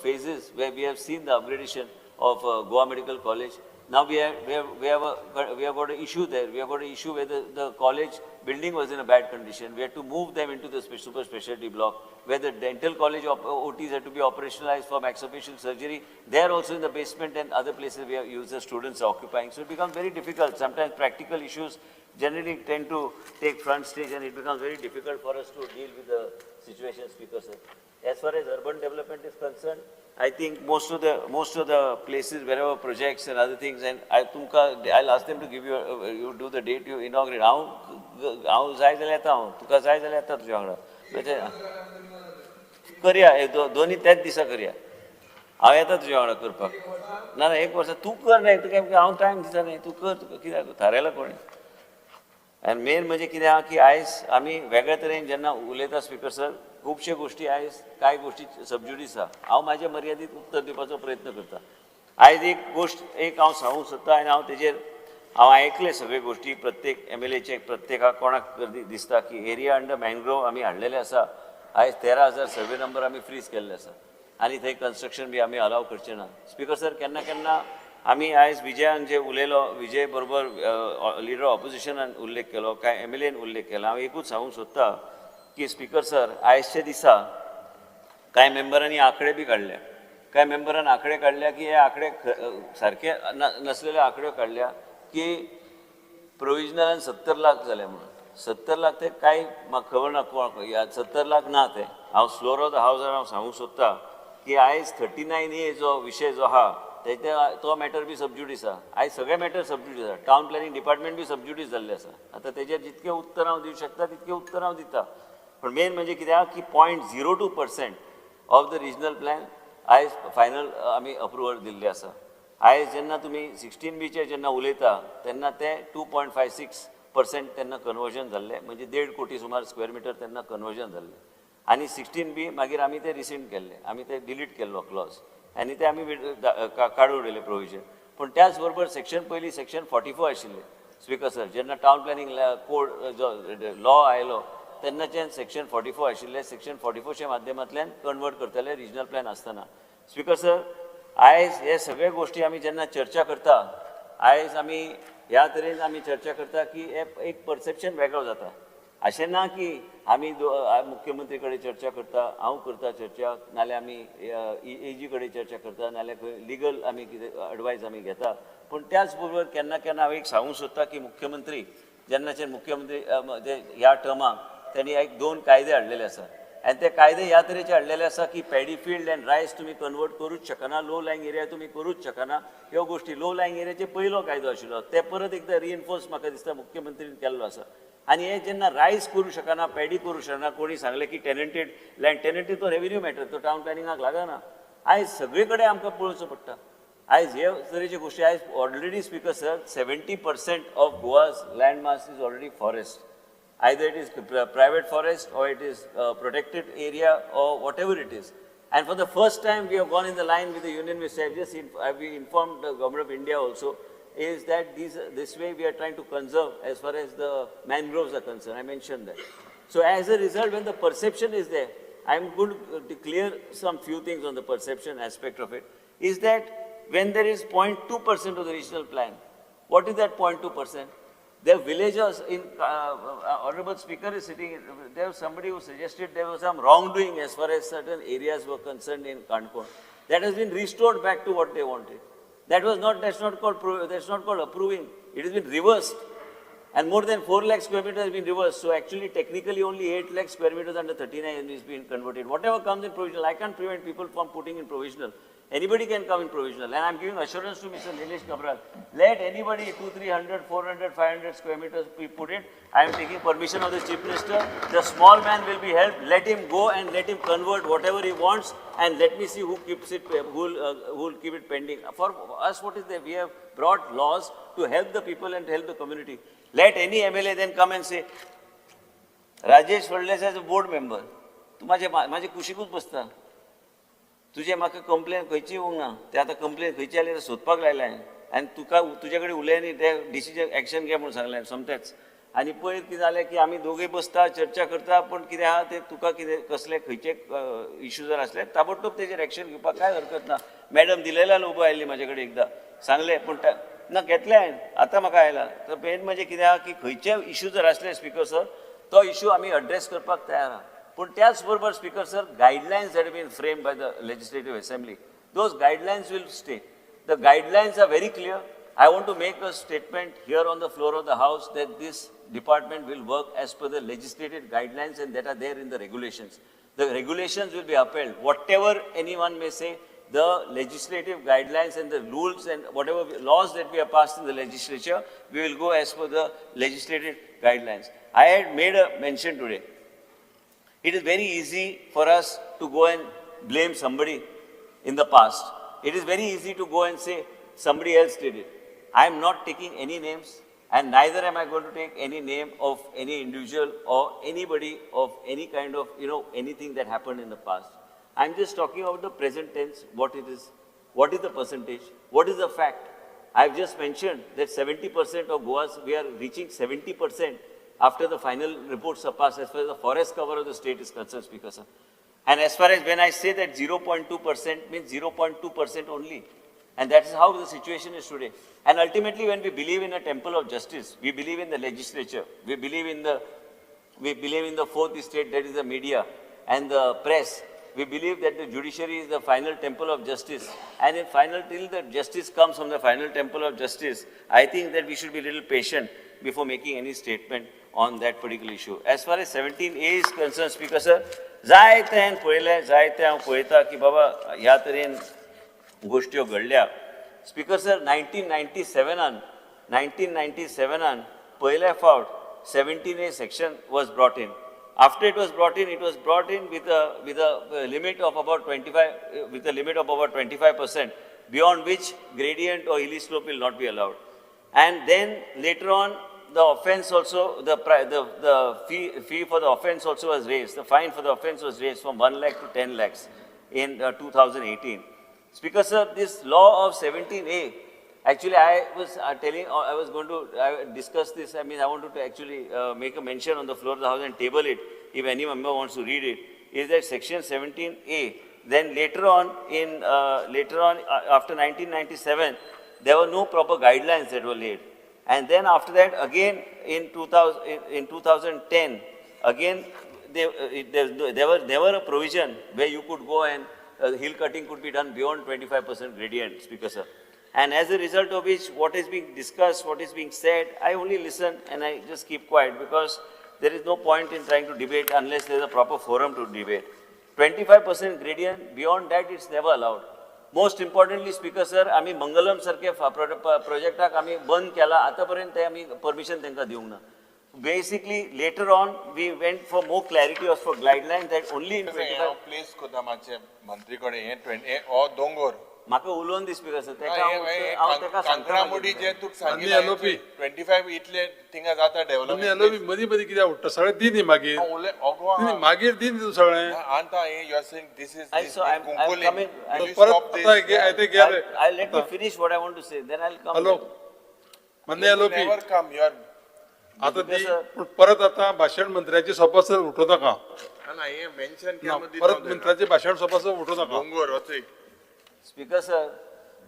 H: phases where we have seen the upgradation of Goa Medical College. Now we have got an issue there. We have got an issue where the college building was in a bad condition. We had to move them into the super specialty block, where the dental college OTs had to be operationalized for maxillofacial surgery. They are also in the basement and other places where the students are occupying. So it becomes very difficult. Sometimes practical issues generally tend to take front stage, and it becomes very difficult for us to deal with the situation, Speaker sir. As far as urban development is concerned, I think most of the places wherever projects and other things, and I'll ask them to give you, you do the date you inaugurate. हांव जाय जाल्यार येता हांव, तुका जाय जाल्यार येता तुज्या वांगडा. करया, दोनी त्याच दिसा करया. हांव येता तुज्या वांगडा करपाक. ना ना, एक वर्सा तूं कर न्ही, तुका हांव टायम दिता न्ही, तूं कर, तुका कित्याक थारायला कोणी. आनी मेन म्हणजे कितें आहा की आयज आमी वेगळ्या तरेन जेन्ना उलयता स्पीकर सर, खुबश्यो गोश्टी आयज कांय गोश्टी सबज्युडीस आहा. हांव म्हाज्या मर्यादीत उत्तर दिवपाचो प्रयत्न करता. आयज एक गोश्ट एक हांव सांगूंक सोदता आनी हांव तेजेर हांव आयकले सगळे गोश्टी प्रत्येक एमएलएचे, प्रत्येकाक कोणाक दिसता की एरिया अंडर मॅनग्रोव आमी हाडलेले आसा. आयज 13,000 सर्वे नंबर आमी फ्रीज केल्ले आसा आनी थंय कन्स्ट्रक्शन बी आमी अलाव करचे ना. स्पीकर सर, केन्ना केन्ना आमी आयज विजयान जे उलयलो, विजय बरोबर लिडर ऑपोजिशनान उल्लेख केलो, कांय एमएलएन उल्लेख केलो. हांव एकूच सांगूंक सोदता की स्पीकर सर, आयजच्या दिसा कांय मेंबरांनी आंकडे बी काडल्या, कांय मेंबरान आंकडे काडल्या की हे आंकडे सारके नसलेले आंकडे काडल्या की प्रोविजनलान 70 लाख जाले म्हणून. 70 लाख ते कांय म्हाका खबर ना कोण, 70 लाख ना ते. हांव फ्लोर ऑफ the हावजार हांव सांगूंक सोदता की आयज 39A जो विशय जो आहा तेजे तो मॅटर बी सबज्युडीस आहा. आयज सगळे मॅटर सबज्युडीस आहा. टावन प्लॅनिंग डिपार्टमेंट बी सबज्युडीस जाल्लें आसा. आतां तेजेर जितकें उत्तर हांव दिवंक शकता तितकें उत्तर हांव दिता. पण मेन म्हणजे कितें आहा की 0.02% ऑफ the regional plan आयज फायनल आमी अप्रुवल दिल्लें आसा. आयज जेन्ना तुमी 16Bचेर जेन्ना उलयता तेन्ना ते 2.56% तेन्ना कन्वर्जन जाल्लें, म्हणजे 1.5 कोटी सुमार स्क्वेअर मिटर तेन्ना कन्वर्जन जाल्लें. आनी 16B मागीर आमी ते रिसिंड केल्ले, आमी ते डिलीट केल्लो क्लॉज आनी ते आमी काडून उडयले प्रोविजन. पूण त्याच बरोबर सेक्शन पयलीं सेक्शन 44 आशिल्लें स्पीकर सर, जेन्ना टावन प्लॅनिंग कोड जो लॉ आयलो तेन्नाच्यान सेक्शन 44 आशिल्लें. सेक्शन 44च्या माध्यमांतल्यान कन्वर्ट करताले रिजनल प्लॅन आसतना. स्पीकर सर, आयज हे सगळे गोश्टी आमी जेन्ना चर्चा करता, आयज आमी ह्या तरेन आमी चर्चा करता की एक परसेप्शन वेगळो जाता. अशें ना की आमी मुख्यमंत्री कडेन चर्चा करता, हांव करता चर्चा, नाल्यार आमी एजी कडेन चर्चा करता, नाल्यार खंय लिगल आमी कितें एडवायस आमी घेता. पूण त्याच बरोबर केन्ना केन्ना हांव एक सांगूंक सोदता की मुख्यमंत्री जेन्नाच्यान मुख्यमंत्री ह्या टर्माक त्यांनी एक 2 कायदे हाडलेले आसा आनी ते कायदे ह्या तरेचे हाडलेले आसा की पॅडी फिल्ड अँड रायस तुमी कन्वर्ट करूच शकना, लो लायंग एरिया तुमी करूच शकना. ह्यो गोश्टी लो लायंग एरियाचे पयलो कायदो आशिल्लो ते परत एकदां रिइन्फोर्स म्हाका दिसता मुख्यमंत्रीन केल्लो आसा. आनी हे जेन्ना रायस करूं शकना, पॅडी करूं शकना, कोणी सांगलें की टेनंटेड लँड, टेनंटेड तो रेवेन्यू मॅटर, तो टावन प्लॅनिंगाक लागना. आयज सगळे कडेन आमकां पळोवचो पडटा. आयज हे तरेच्यो गोश्टी आयज already speaker sir 70% of Goa's land mass is already forest. Either it is private forest or it is protected area or whatever it is. And for the first time we have gone in the line with the union minister. I've just we informed the government of India also, is that this way we are trying to conserve as far as the mangroves are concerned. I mentioned that. So as a result, when the perception is there, I am going to clear some few things on the perception aspect of it, is that when there is 0.2% of the regional plan, what is that 0.2%? The villagers in, Honorable Speaker is sitting, there was somebody who suggested there was some wrongdoing as far as certain areas were concerned in Canacona. That has been restored back to what they wanted. That was not, that's not called approving. It has been reversed. And more than 4 lakh square meters has been reversed. So actually technically only 8 lakh square meters under 39 is being converted. Whatever comes in provisional, I can't prevent people from putting in provisional. Anybody can come in provisional. And I'm giving assurance to Mr. Nilesh Cabral. Let anybody 200, 300, 400, 500 square meters be put in. I am taking permission of the Chief Minister. The small man will be helped. Let him go and let him convert whatever he wants. And let me see who keeps it, who will keep it pending. For us, what is there? We have brought laws to help the people and to help the community. Let any MLA then come and say, Rajesh Fernandes as a board member, तूं म्हाजे कुशीकूच बसता. तुजें म्हाका कंप्लेन खंयची येवंक ना, ते आतां कंप्लेन खंयची आयली सोदपाक लायलें हांवें आनी तुका तुजे कडेन उलय न्ही, ते डिसिजन एक्शन घे म्हणून सांगलें सोमतेंच. आनी पयर कितें जालें की आमी दोगूय बसता चर्चा करता, पूण कितें आहा तें तुका कितें कसले खंयचे इशू जर आसले ताबडतोब तेजेर एक्शन घेवपाक कांय हरकत ना. मॅडम दिलेला उबो आयिल्ली म्हाजे कडेन एकदां सांगलें, पूण ना घेतलें हांवें, आतां म्हाका आयला. तर मेन म्हणजे कितें आहा की खंयचे इशू जर आसले स्पिकर सर, तो इशू आमी एड्रेस करपाक तयार आहा. पूण त्याच बरोबर speaker sir, guidelines that been framed by the legislative assembly, those guidelines will stay. The guidelines are very clear. I want to make a statement here on the floor of the house that this department will work as per the legislative guidelines and that are there in the regulations. The regulations will be upheld. Whatever anyone may say, the legislative guidelines and the rules and whatever laws that we have passed in the legislature, we will go as per the legislative guidelines. I had made a mention today. It is very easy for us to go and blame somebody in the past. It is very easy to go and say somebody else did it. I am not taking any names, and neither am I going to take any name of any individual or anybody of any kind of, you know, anything that happened in the past. I am just talking about the present tense, what it is, what is the percentage, what is the fact. I have just mentioned that 70% of Goa's, we are reaching 70% after the final reports are passed as far as the forest cover of the state is concerned, Speaker sir. And as far as when I say that 0.2% means 0.2% only. And that is how the situation is today. And ultimately, when we believe in a temple of justice, we believe in the legislature, we believe in the fourth estate, that is the media and the press. We believe that the judiciary is the final temple of justice. And in final, till the justice comes from the final temple of justice, I think that we should be a little patient before making any statement on that particular issue. As far as 17A is concerned, Speaker sir, जायते हांवें पळयलें, जायते हांव पळयता की बाबा ह्या तरेन गोश्ट्यो घडल्या. स्पीकर सर, 1997 पयल्या फावट 17A section was brought in. After it was brought in, it was brought in with a limit of about 25, with a limit of about 25%, beyond which gradient or hilly slope will not be allowed. And then later on, the offense also, the fee for the offense also was raised. The fine for the offense was raised from 1 lakh to 10 lakhs in 2018. Speaker sir, this law of 17A, actually I was telling, I was going to discuss this, I mean I wanted to actually make a mention on the floor of the house and table it, if any member wants to read it, is that section 17A. Then later on, after 1997, there were no proper guidelines that were laid. And then after that, again in 2010, again there was never a provision where you could go and hill cutting could be done beyond 25% gradient, Speaker sir. And as a result of which, what is being discussed, what is being said, I only listen and I just keep quiet, because there is no point in trying to debate unless there is a proper forum to debate. 25% gradient, beyond that it's never allowed. Most importantly, Speaker sir, आमी मंगलम सारखे प्रोजेक्टाक आमी बंद केला, आतां पर्यंत ते आमी परमिशन तांकां दिवंक ना. Basically, later on, we went for more clarity or for guidelines that only in 25...
C: Place कोता मातशें मंत्री कडेन हें हो दोंगोर
H: म्हाका उलोवन दी स्पीकर सर, तेका हांव तेका
C: कांकणामुडी जे तुका सांगिल्लें 25 इतले थिंगा जाता डेव्हलपमेंट.
E: एलओपी मदीं मदीं कित्याक उठ्ठा सगळें दी न्ही मागीर, मागीर दी न्ही तूं सगळें.
C: आतां हें you are saying this is
E: परत आतां
H: let me finish what I want to say, then I will come.
E: Hello मान्य एलओपी,
C: नेवर कम your
E: आतां दी, पूण परत आतां भाशण मंत्र्याची सोंपसर उठोवं नाका.
C: ना हें मेन्शन केलें
E: परत मंत्र्याचें भाशण सोंपसर उठोवं नाका.
C: दोंगोर वचय.
H: Speaker sir,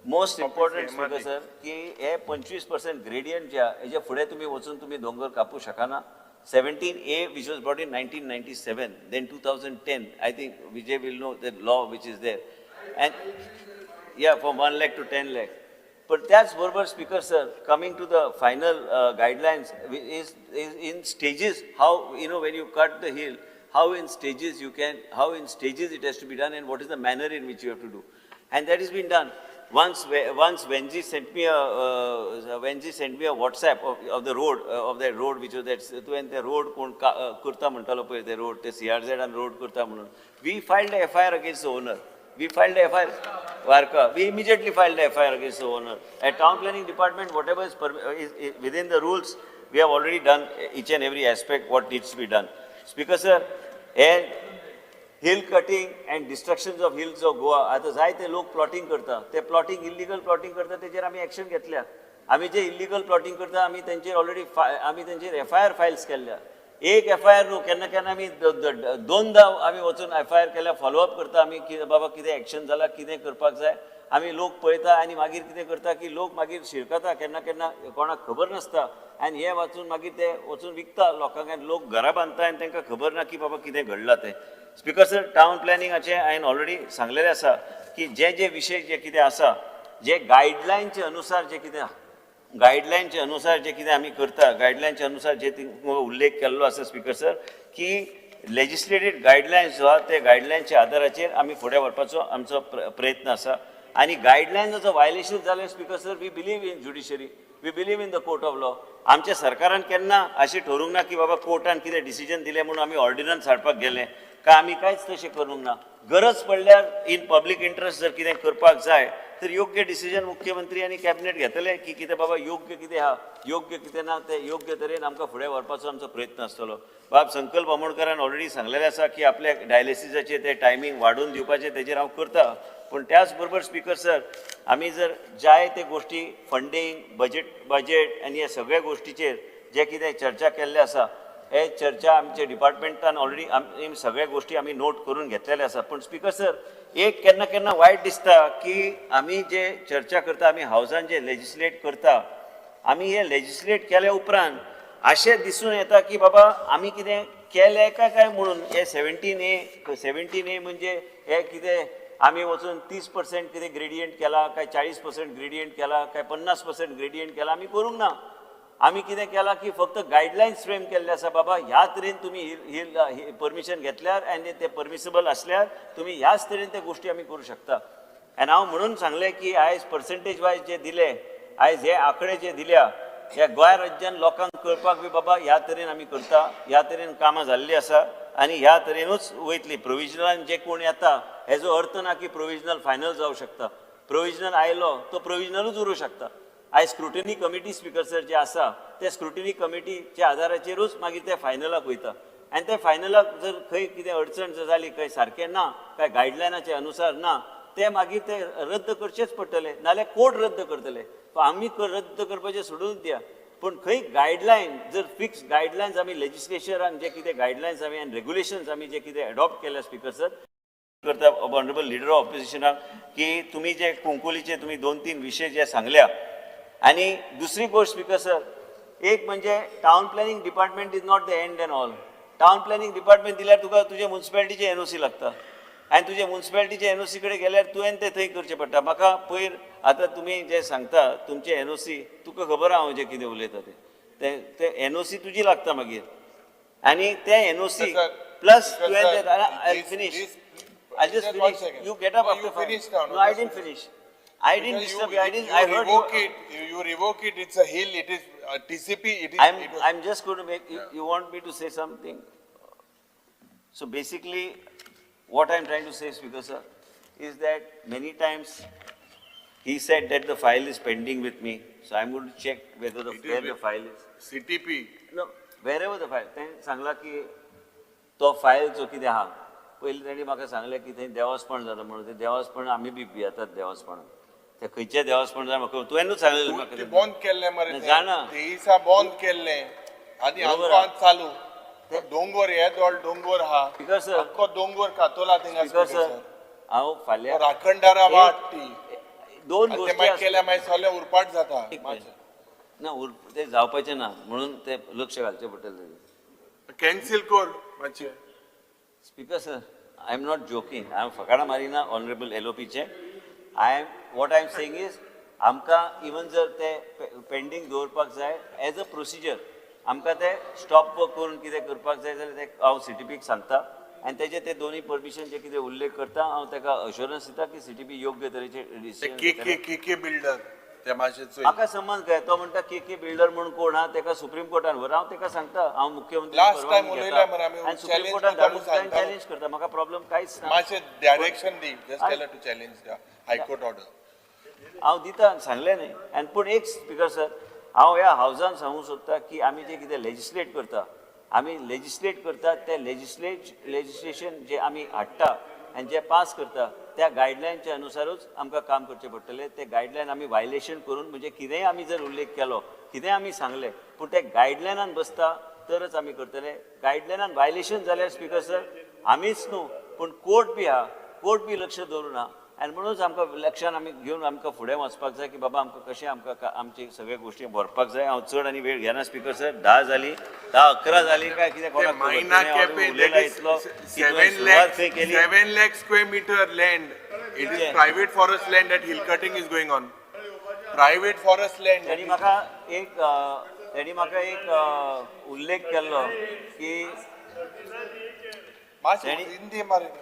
H: most important speaker sir की हे 25% ग्रेडियंट जे आहा हेच्या फुडें तुमी वचून तुमी दोंगर कापूं शकना. 17A which was brought in 1997, then 2010, I think Vijay will know the law which is there, and yeah, from 1 lakh to 10 lakh. पण त्याच बरोबर speaker sir, coming to the final guidelines is in stages, how you know when you cut the hill, how in stages you can, how in stages it has to be done and what is the manner in which you have to do. And that has been done. Once Venzi sent me a WhatsApp of the road, of that road which was that तुवें ते road कोण करता म्हणटालो पळय, ते road, ते CRZ आन road करता म्हणून. We filed a FIR against the owner. We filed a FIR. Varka. We immediately filed a FIR against the owner. At town planning department, whatever is within the rules, we have already done each and every aspect what needs to be done. Speaker sir, हे hill cutting and destructions of hills of Goa, आतां जायते लोक प्लॉटिंग करता, ते प्लॉटिंग इल्लिगल प्लॉटिंग करता, तेजेर आमी एक्शन घेतल्या. आमी जे इल्लिगल प्लॉटिंग करता आमी तेंचेर ऑलरेडी आमी तेंचेर एफ I R files केल्ल्या. एक एफ I R न्हू, केन्ना केन्ना आमी दोनदा आमी वचून एफ I R केल्या, फॉलोअप करता आमी की बाबा कितें एक्शन जाला, कितें करपाक जाय. आमी लोक पळयता आनी मागीर कितें करता की लोक मागीर शिरकता, केन्ना केन्ना कोणाक खबर नासता आनी हे वाचून मागीर ते वचून विकता लोकांक आनी लोक घरां बांदता आनी तांकां खबर ना की बाबा कितें घडलां तें. स्पीकर सर, टावन प्लॅनिंगाचें हांवें ऑलरेडी सांगलेलें आसा की जे जे विशय जे कितें आसा, जे गायडलायनचे अनुसार जे कितें गायडलायनचे अनुसार जे कितें आमी करता, गायडलायनचे अनुसार जे उल्लेख केल्लो आसा स्पीकर सर की लेजिस्लेटेड गायडलायन्स जो आहा ते गायडलायनच्या आदाराचेर आमी फुडें व्हरपाचो आमचो प्रयत्न आसा. आनी गायडलायन्साचो वायलेशन जालें speaker sir, we believe in judiciary, we believe in the court of law. आमच्या सरकारान केन्ना अशें ठरोवंक ना की बाबा कोर्टान कितें डिसिजन दिलें म्हणून आमी ऑर्डिनन्स हाडपाक गेले काय, आमी कांयच तशें करूंक ना. गरज पडल्यार इन पब्लीक इंट्रस्ट जर कितें करपाक जाय तर योग्य डिसिजन मुख्यमंत्री आनी कॅबिनेट घेतले की कितें बाबा योग्य कितें आहा, योग्य कितें ना तें योग्य तरेन आमकां फुडें व्हरपाचो आमचो प्रयत्न आसतलो. बाब संकल्प आमोणकरान ऑलरेडी सांगलेलें आसा की आपल्या डायलिसिसाचें तें टायमींग वाडोवन दिवपाचें तेजेर हांव करता. पूण त्याच बरोबर स्पीकर सर, आमी जर जाय ते गोश्टी फंडींग, बजेट आनी ह्या सगळ्या गोश्टीचेर जे कितें चर्चा केल्ले आसा, हे चर्चा आमचे डिपार्टमेंटान ऑलरेडी आमी सगळ्या गोश्टी आमी नोट करून घेतलेले आसा. पूण स्पीकर सर, एक केन्ना केन्ना वायट दिसता की आमी जे चर्चा करता, आमी हावजान जे लेजिस्लेट करता, आमी हे लेजिस्लेट केल्या उपरांत अशें दिसून येता की बाबा आमी कितें केलें काय काय म्हणून. हे 17A म्हणजे हे कितें आमी वचून 30% कितें ग्रेडियंट केला काय, 40% ग्रेडियंट केला काय, 50% ग्रेडियंट केला, आमी करूंक ना. आमी कितें केलां की फक्त गायडलायन्स फ्रेम केल्ले आसा, बाबा ह्या तरेन तुमी ही परमिशन घेतल्यार आनी ते परमिसेबल आसल्यार तुमी ह्याच तरेन त्या गोश्टी आमी करूं शकता. आनी हांव म्हणून सांगलें की आयज पर्संटेज वायज जे दिले, आयज हे आंकडे जे दिल्या, ह्या गोंय राज्यान लोकांक कळपाक बी बाबा ह्या तरेन आमी करता, ह्या तरेन कामां जाल्लीं आसा आनी ह्या तरेनूच वयतली. प्रोविजनलान जे कोण येता हेजो अर्थ ना की प्रोविजनल फायनल जावं शकता. प्रोविजनल आयलो तो प्रोविजनलूच उरूं शकता. आयज स्क्रुटिनी कमिटी स्पीकर सर जे आसा ते स्क्रुटिनी कमिटीच्या आदाराचेरूच मागीर ते फायनलाक वयता आनी ते फायनलाक जर खंय कितें अडचण जर जाली, खंय सारकें ना, काय गायडलायनाचे अनुसार ना, ते मागीर ते रद्द करचेच पडटले, नाल्यार कोर्ट रद्द करतले. आमी रद्द करपाचें सोडून दिया, पूण खंय गायडलायन जर फिक्स गायडलायन्स आमी लेजिस्लेचरान जे कितें गायडलायन्स आमी आनी रेगुलेशन्स आमी जे कितें एडॉप्ट केल्या स्पीकर सर करता ऑनरेबल लिडर ऑफ ऑपोजिशनाक की तुमी जे कुंकोलीचे तुमी 2-3 विशय जे सांगल्या. आनी दुसरी गोश्ट स्पीकर सर, एक म्हणजे town planning department is not the end and all. Town planning department दिल्यार तुका तुजे मुन्सिपेलिटीचे एनओसी लागता आनी तुजे मुन्सिपेलिटीचे एनओसी कडेन गेल्यार तुवें तें थंय करचें पडटा. म्हाका पयर आतां तुमी जें सांगता तुमचें एनओसी, तुका खबर आहा हांव जें कितें उलयता तें, तें एनओसी तुजी लागता मागीर आनी तें एनओसी प्लस तुवें finish. I just finish. You get up after 5. No, I didn't finish. I didn't disturb you. I didn't. I heard
C: you. You revoke it. It's a hill. It is TCP. It is.
H: I'm just going to make. You want me to say something? So basically, what I'm trying to say, Speaker sir, is that many times he said that the file is pending with me. So I'm going to check whether the where the file is.
C: CTP.
H: No, wherever the file. Then सांगला की तो file जो कितें आहा, पयलीं तांणी म्हाका सांगलें की थंय देवासपण जाता म्हणून. तें देवासपण आमी बी भियेतात देवासपणान, ते खंयचें देवासपण जाय म्हाका तुवेंनूच सांगलें म्हाका.
C: बंद केल्लें मरे,
H: जाणा
C: तेईसा बंद केल्लें आनी आमकां चालू दोंगोर हे दोळ दोंगोर आहा, आख्खो दोंगोर कातोला थिंगा.
H: स्पीकर सर, हांव फाल्यां
C: राखणदारा वाट ती
H: दोन गोश्टी
C: केल्या मागीर सगळें उरपाट जाता.
H: ना तें जावपाचें ना म्हणून तें लक्ष घालचें पडटलें.
C: कॅन्सील कर मातशें.
H: Speaker sir, I am not joking. I am फकाणां मारिना ऑनरेबल एलओपीचे. I am what I am saying is आमकां इवन जर ते पेंडींग दवरपाक जाय एज अ प्रोसिजर, आमकां ते स्टॉप वर्क करून कितें करपाक जाय जाल्यार ते हांव सीटीपीक सांगता आनी तेजे ते दोनूय परमिशन जे कितें उल्लेख करता हांव ताका अश्योरन्स दिता की सीटीपी योग्य तरेचे डिसिजन.
C: के के बिल्डर
H: म्हाका समज काय तो म्हणटा के के बिल्डर म्हणून कोण आहा तेका सुप्रीम कोर्टान व्हर. हांव तेका सांगता हांव मुख्यमंत्री आनी सुप्रीम कोर्टान धाडून चॅलेंज करता, म्हाका प्रॉब्लम कांयच ना.
C: मातशें direction the, just tell to challenge the high court order.
H: हांव दिता सांगलें न्ही. आनी पूण एक स्पीकर सर, हांव ह्या हावजान सांगूंक सोदता की आमी जें कितें लेजिस्लेट करता आमी लेजिस्लेट करतात ते लेजिस्लेशन जे आमी हाडटा आनी जे पास करता त्या गायडलायनच्या अनुसारूच आमकां काम करचें पडटलें. ते गायडलायन आमी वायलेशन करून म्हणजे कितेंय आमी जर उल्लेख केलो, कितेंय आमी सांगलें पूण ते गायडलायनान बसता तरच आमी करतले. गायडलायनान वायलेशन जाल्यार स्पीकर सर आमीच न्हू पूण कोर्ट बी आहा, कोर्ट बी लक्ष दवरून आहा आनी म्हणूनच आमकां लक्षान आमी घेवन आमकां फुडें वचपाक जाय की बाबा आमकां कशें आमकां आमची सगळ्यो गोश्टी व्हरपाक जाय. हांव चड आनी वेळ घेना स्पीकर सर. 10 जाली, 10:11 जाली काय कितें कोणाक उलयला इतलो.
C: 7 lakh square meter land, it is private forest land that hill cutting is going on. Private forest land.
H: तेणी म्हाका एक उल्लेख केल्लो की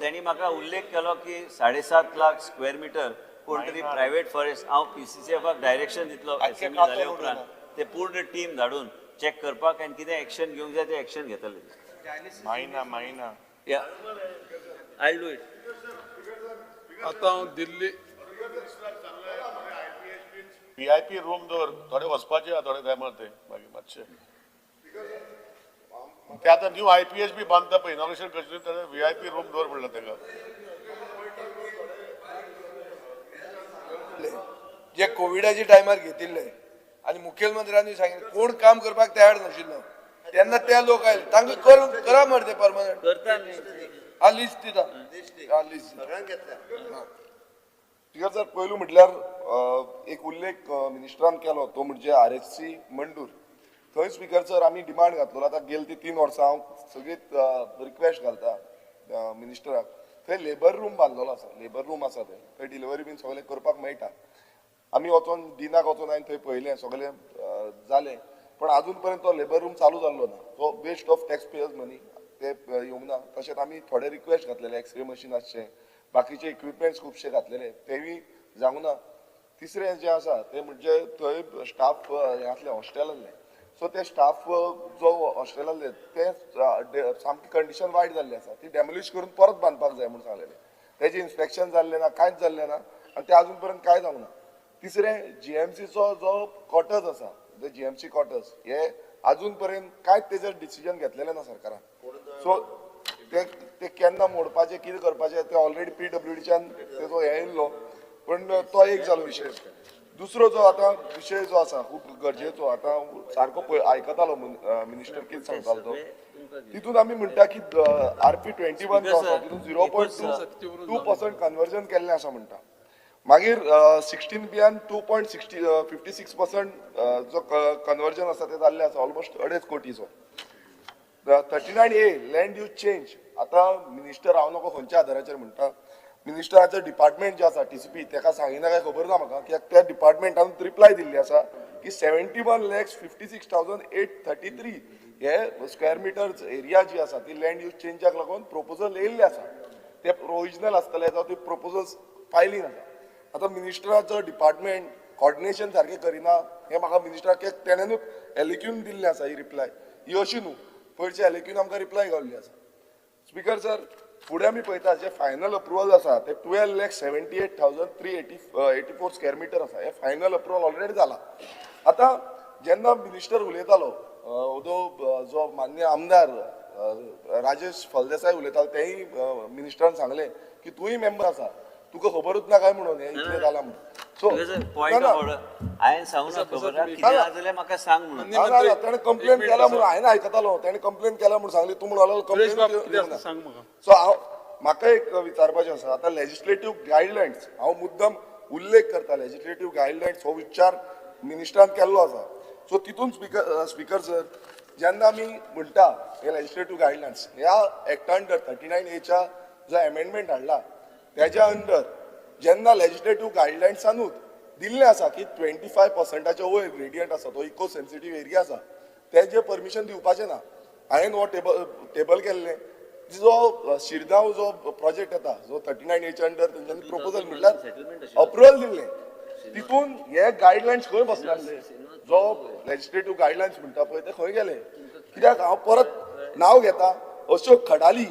H: तेणी म्हाका उल्लेख केलो की 7.5 लाख स्क्वेअर मिटर कोण तरी प्रायव्हेट फॉरेस्ट. हांव PCCFाक डायरेक्शन दितलो असेंब्ली जाल्या उपरांत ते पूर्ण टीम धाडून चॅक करपाक आनी कितें एक्शन घेवंक जाय तें एक्शन घेतले.
C: मायना मायना
H: या I do it.
E: आतां हांव दिल्ली
S: VIP room दवर, थोडे वचपाचे आहा थोडे टायमार ते मागीर मातशे ते आतां न्यू IPH बी बांदता पळय, इनॉग्रेशन करचें थोडे VIP room दवर म्हणला ताका.
U: जे कोविडाच्या टायमार घेतिल्ले आनी मुखेलमंत्र्यांनी सांगिल्लें कोण काम करपाक तयार नाशिल्लो तेन्ना ते लोक आयले तांकां करा मरे ते परमनंट
H: करता.
U: हा लिस्ट दिता, हा लिस्ट
D: दिता. स्पीकर सर, पयलू म्हटल्यार एक उल्लेख मिनिस्टरान केलो तो म्हणजे RHC Mandur. थंय स्पीकर सर आमी डिमांड घातलो. आतां गेल ती 3 वर्सां हांव सगळीत रिक्वेस्ट घालता मिनिस्टराक. थंय लेबर रूम बांदलेलो आसा, लेबर रूम आसा थंय, थंय डिलिव्हरी बीन सगळें करपाक मेळटा. आमी वचोन डिनाक वचोन हांवें थंय पळयलें सगळें जालें, पण आजून पर्यंत तो लेबर रूम चालू जाल्लो ना. तो waste of tax payers money ते येवंक ना. तशेंच आमी थोडे रिक्वेस्ट घातलेले, एक्सरे मशीन आसचें, बाकीचे इक्विपमेंट्स खुबशे घातलेले तेवूय जावंक ना. तिसरें जें आसा तें म्हणजे थंय स्टाफ हें आसलें, हॉस्टेल आसलें. सो ते स्टाफ जो हॉस्टेल आसले ते सामकी कंडिशन वायट जाल्ली आसा, ती डेमोलिश करून परत बांदपाक जाय म्हूण सांगलेलें. तेजें इन्स्पेक्शन जाल्लें ना, कांयच जाल्लें ना आनी तें आजून पर्यंत कांय जावंक ना. तिसरें GMCचो जो क्वॉर्टर्स आसा, ते GMC quarters हे आजून पर्यंत कांयच तेजेर डिसिजन घेतलेलें ना सरकारान. सो ते केन्ना मोडपाचें कितें करपाचें ते ऑलरेडी PWDच्यान तेजो हें येयल्लो, पण तो एक जालो विशय. दुसरो जो आतां विशय जो आसा खूब गरजेचो, आतां सारको आयकतालो मिनिस्टर कितें सांगतालो तो, तितून आमी म्हणटा की RP 21 जो आसा तितून 0.2% कन्वर्जन केल्लें आसा म्हणटा. मागीर 16Bन 2.56% जो कन्वर्जन आसा तें जाल्लें आसा, almost 2.5 कोटीचो. 39A land use change, आतां मिनिस्टर हांव नको खंयच्या आदाराचेर म्हणटा, मिनिस्टराचें डिपार्टमेंट जें आसा TCP तेका सांगिना काय खबर ना म्हाका, कित्याक त्या डिपार्टमेंटान रिप्लाय दिल्ली आसा की 71,56,833 हे स्क्वेअर मिटर एरिया जी आसा ती लँड यूज चेंजाक लागून प्रोपोजल येयल्लें आसा. ते प्रोविजनल आसतले जावं ती प्रोपोजल्स फायलींग आसा. आतां मिनिस्टराचो डिपार्टमेंट कॉर्डिनेशन सारकें करिना हें म्हाका मिनिस्टराक तेणेनूच एलिक्यून दिल्लें आसा ही रिप्लाय, ही अशी न्हू पयरचे एलिक्यून आमकां रिप्लाय गावल्ली आसा. स्पीकर सर, फुडें आमी पळयता जे फायनल अप्रुवल आसा ते 12,78,384 स्क्वेअर मिटर आसा. हे फायनल अप्रुवल ऑलरेडी जाला. आतां जेन्ना मिनिस्टर उलयतालो, जो मान्य आमदार राजेश फळदेसाय उलयतालो, तेय मिनिस्टरान सांगलें की तूंय मेंबर आसा, तुका खबरूच ना काय म्हणून हें इतलें जालां म्हणून. सो
H: हांवें सांगूंक ना खबर जाल्यार म्हाका सांग म्हणून.
D: ना ताणें कंप्लेन केला म्हणून हांवें आयकतालो, ताणें कंप्लेन केला म्हणून सांगली, तूं म्हणलो कंप्लेन. सो हांव म्हाका एक विचारपाचें आसा, आतां लेजिस्लेटीव गायडलायन्स हांव मुद्दम उल्लेख करता, लेजिस्लेटीव गायडलायन्स हो विचार मिनिस्टरान केल्लो आसा. सो तितून स्पीकर सर जेन्ना आमी म्हणटा हे लेजिस्लेटीव गायडलायन्स ह्या एक्टा अंडर 39Aच्या जो एमेंडमेंट हाडला तेज्या अंडर जेन्ना लेजिस्लेटीव गायडलायन्सानूच दिल्लें आसा की 25%च्या वयर ग्रेडियंट आसा तो इको सेन्सिटीव एरिया आसा तेजें परमिशन दिवपाचें ना. हांवें हो टेबल केल्लें जो शिरगांव जो प्रोजेक्ट येता जो 39Aच्या अंडर तेंच्यांनी प्रपोजल म्हणल्यार अप्रुवल दिल्लें, तितून हे गायडलायन्स खंय बसनासले, जो लेजिस्लेटीव गायडलायन्स म्हणटा पळय ते खंय गेले. कित्याक हांव परत नांव घेता, अशोक खडाली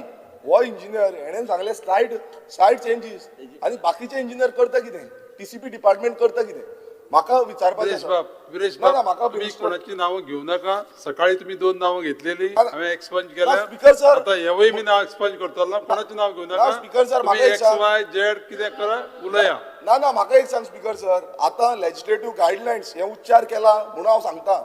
D: हो इंजिनियर हेणें सांगलें सायड चेंजीस, आनी बाकीचे इंजिनियर करता कितें, TCP department करता कितें. म्हाका विचारपाचें
E: विरेश बाब, तुम्ही कोणाची नावं घेऊ नका. सकाळी तुम्ही 2 नावं घेतलेली, हांवें एक्सपंज केल्या.
D: स्पीकर सर,
E: आता हेवूय मी नाव एक्सपंज करतलो. कोणाचें नाव घेऊ नका.
D: स्पीकर सर,
E: तुम्ही एक्स वाय झेड कितें करा, उलया.
D: ना ना, म्हाका एक सांग स्पीकर सर, आतां लेजिस्लेटीव गायडलायन्स हे उच्चार केला म्हणून हांव सांगता.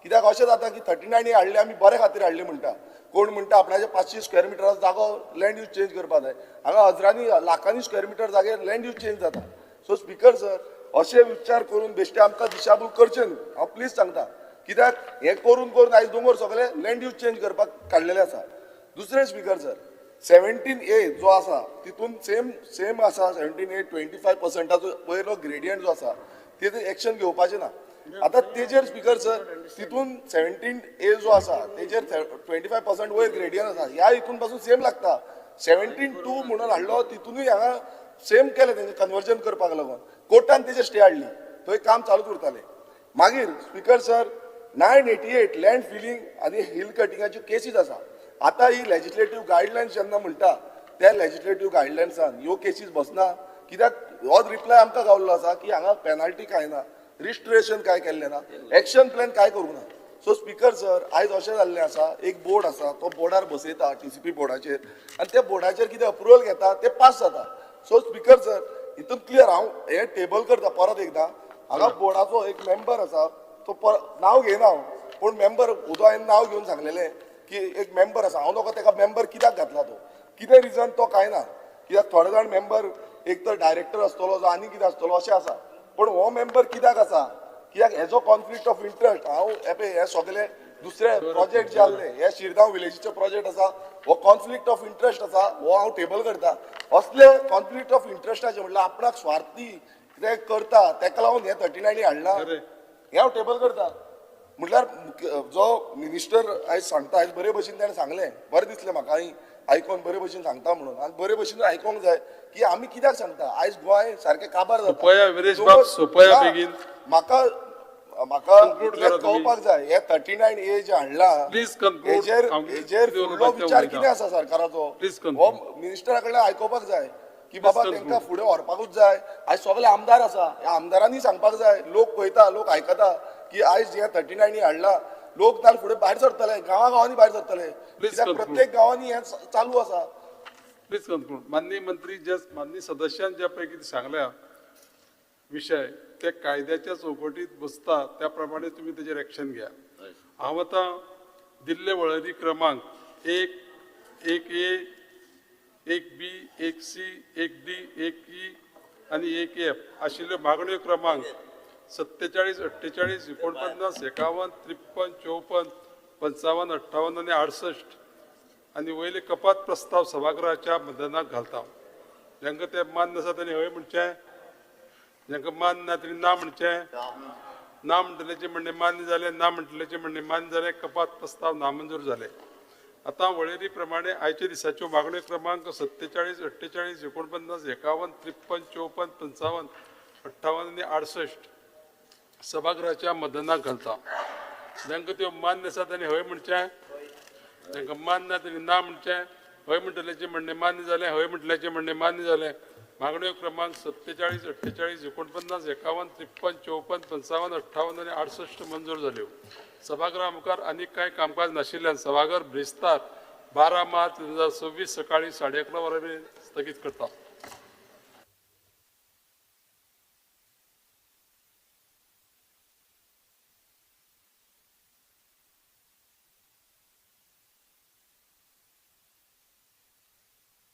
D: कित्याक अशें जाता की 39 हाडले आमी बरे खातीर हाडले म्हणटा. कोण म्हणटा आपणाचे 500 स्क्वेअर मिटराचो जागो लँड यूज चेंज करपाक जाय. हांगा हजरांनी लाखांनी स्क्वेअर मिटर जागेर लँड यूज चेंज जाता. सो स्पीकर सर, अशे विचार करून बेश्टे आमकां दिशाभूल करचे न्हू. हांव प्लीज सांगता, कित्याक हें करून करून आयज दोंगर सगळे लँड यूज चेंज करपाक काडलेले आसा. दुसरें स्पीकर सर, 17A जो आसा तितून सेम आसा. 17A 25% वयलो ग्रेडियंट जो आसा तेजेर एक्शन घेवपाचें ना. आतां तेजेर स्पीकर सर, तितून 17A जो आसा तेजेर 25% वयर ग्रेडियंट आसा. ह्या हितून पासून सेम लागता. 17(2) म्हणून हाडलो, तितूनय हांगा सेम केलें तेंचें कन्वर्जन करपाक लागून कोर्टान तेजेर स्टे हाडली, थंय काम चालूच उरतालें. मागीर स्पीकर सर, 988 लँड फिलिंग आनी हिल कटिंगाच्यो केसीस आसा. आतां ही लेजिस्लेटीव गायडलायन्स जेन्ना म्हणटा त्या लेजिस्लेटीव गायडलायन्सान ह्यो केसीस बसना. कित्याक होच रिप्लाय आमकां गावल्लो आसा की हांगा पेनाल्टी कांय ना, रिस्टोरेशन कांय केल्लें ना, एक्शन प्लॅन कांय करूंक ना. सो स्पीकर सर, आयज अशें जाल्लें आसा, एक बोर्ड आसा, तो बोर्डार बसयता TCP बोर्डाचेर आनी त्या बोर्डाचेर कितें अप्रुवल घेता तें पास जाता. सो स्पीकर सर, हितून क्लियर हांव हें टेबल करता परत एकदां. हांगा बोर्डाचो एक मेंबर आसा, तो परत नांव घेयना हांव, पूण मेंबर उदो हांवें नांव घेवन सांगलेलें की एक मेंबर आसा. हांव नको तेका मेंबर कित्याक घातला, तो कितें रिजन तो कांय ना. कित्याक थोडे जाण मेंबर एक तर डायरेक्टर आसतलो जावं आनी कितें आसतलो अशें आसा, पूण हो मेंबर कित्याक आसा, कित्याक हेजो कॉन्फ्लिक्ट ऑफ इंट्रस्ट. हांव हे सगळे दुसरे प्रोजेक्ट जे आहले, हे शिरगांव विलेजीचे प्रोजेक्ट आसा, हो कॉन्फ्लिक्ट ऑफ इंट्रस्ट आसा, हो हांव टेबल करता. असले कॉन्फ्लिक्ट ऑफ इंट्रस्टाचे म्हटल्यार आपणाक स्वार्थी कितें करता तेका लागून हे 39 हाडला, हें हांव टेबल करता. म्हटल्यार जो मिनिस्टर आयज सांगता, आयज बरे भशेन ताणें सांगलें, बरें दिसलें म्हाका आयकोन बरे भशेन सांगता म्हणून. आनी बरे भशेन आयकोंक जाय की आमी कित्याक सांगता. आयज गोंय सारकें काबार जाता. म्हाका म्हाका कळपाक जाय, हे 39A जे हाडला हेजेर हेजेर फुडलो विचार कितें आसा सरकाराचो, हो मिनिस्टरा कडल्यान आयकुपाक जाय की बाबा तांकां फुडें व्हरपाकूच जाय. आयज सगळे आमदार आसा, ह्या आमदारांनी सांगपाक जाय. लोक पळयता, लोक आयकता की आयज हे 39 हाडला, लोक नाल्यार फुडें भायर सरतले, गांवा गांवांनी भायर सरतले, कित्याक प्रत्येक गांवांनी हें चालू आसा.
E: Please conclude. माननीय मंत्री, जे माननीय सदस्यान ज्या पळय कितें सांगल्या विशय ते कायद्याच्या चौकटीत बसता त्या प्रमाणे तुम्ही तेजेर एक्शन घ्या. हांव आतां दिल्ले वळेरी क्रमांक 1, 1A, 1B, 1C, 1D, 1E आनी 1F आशिल्ल्यो मागण्यो क्रमांक 47, 48, 49, 51, 53, 54, 55, 58 आनी 68 आनी वयले कपात प्रस्ताव सभागृहाच्या मतदानाक घालता. जांकां ते मान्य आसा तांणी हय म्हणचें, जांकां मान्य ना तांणी ना म्हणचें. ना म्हणटल्याचें म्हणणें मान्य जालें, ना म्हणटल्याचें म्हणणें मान्य जालें, कपात प्रस्ताव नामंजूर जाले. आतां वळेरी प्रमाणे आयच्या दिसाच्यो मागण्यो क्रमांक 47, 48, 49, 51, 53, 54, 55, 58 आनी 68 सभागृहाच्या मतदानाक घालता. जांकां त्यो मान्य आसा तांणी हय म्हणचें, तांकां मान्य ना तांणी ना म्हणचें. हय म्हणटल्याचें म्हणणें मान्य जालें, हय म्हणटल्याचें म्हणणें मान्य जालें. मागण्यो क्रमांक 47, 48, 49, 51, 53, 54, 55, 58 आनी 68 मंजूर जाल्यो. सभागृहा मुखार आनीक कांय कामकाज नाशिल्ल्यान सभाघर ब्रेस्तार 12 मार्च 2026 सकाळी 11:30 वरां मेरेन स्थगीत करता.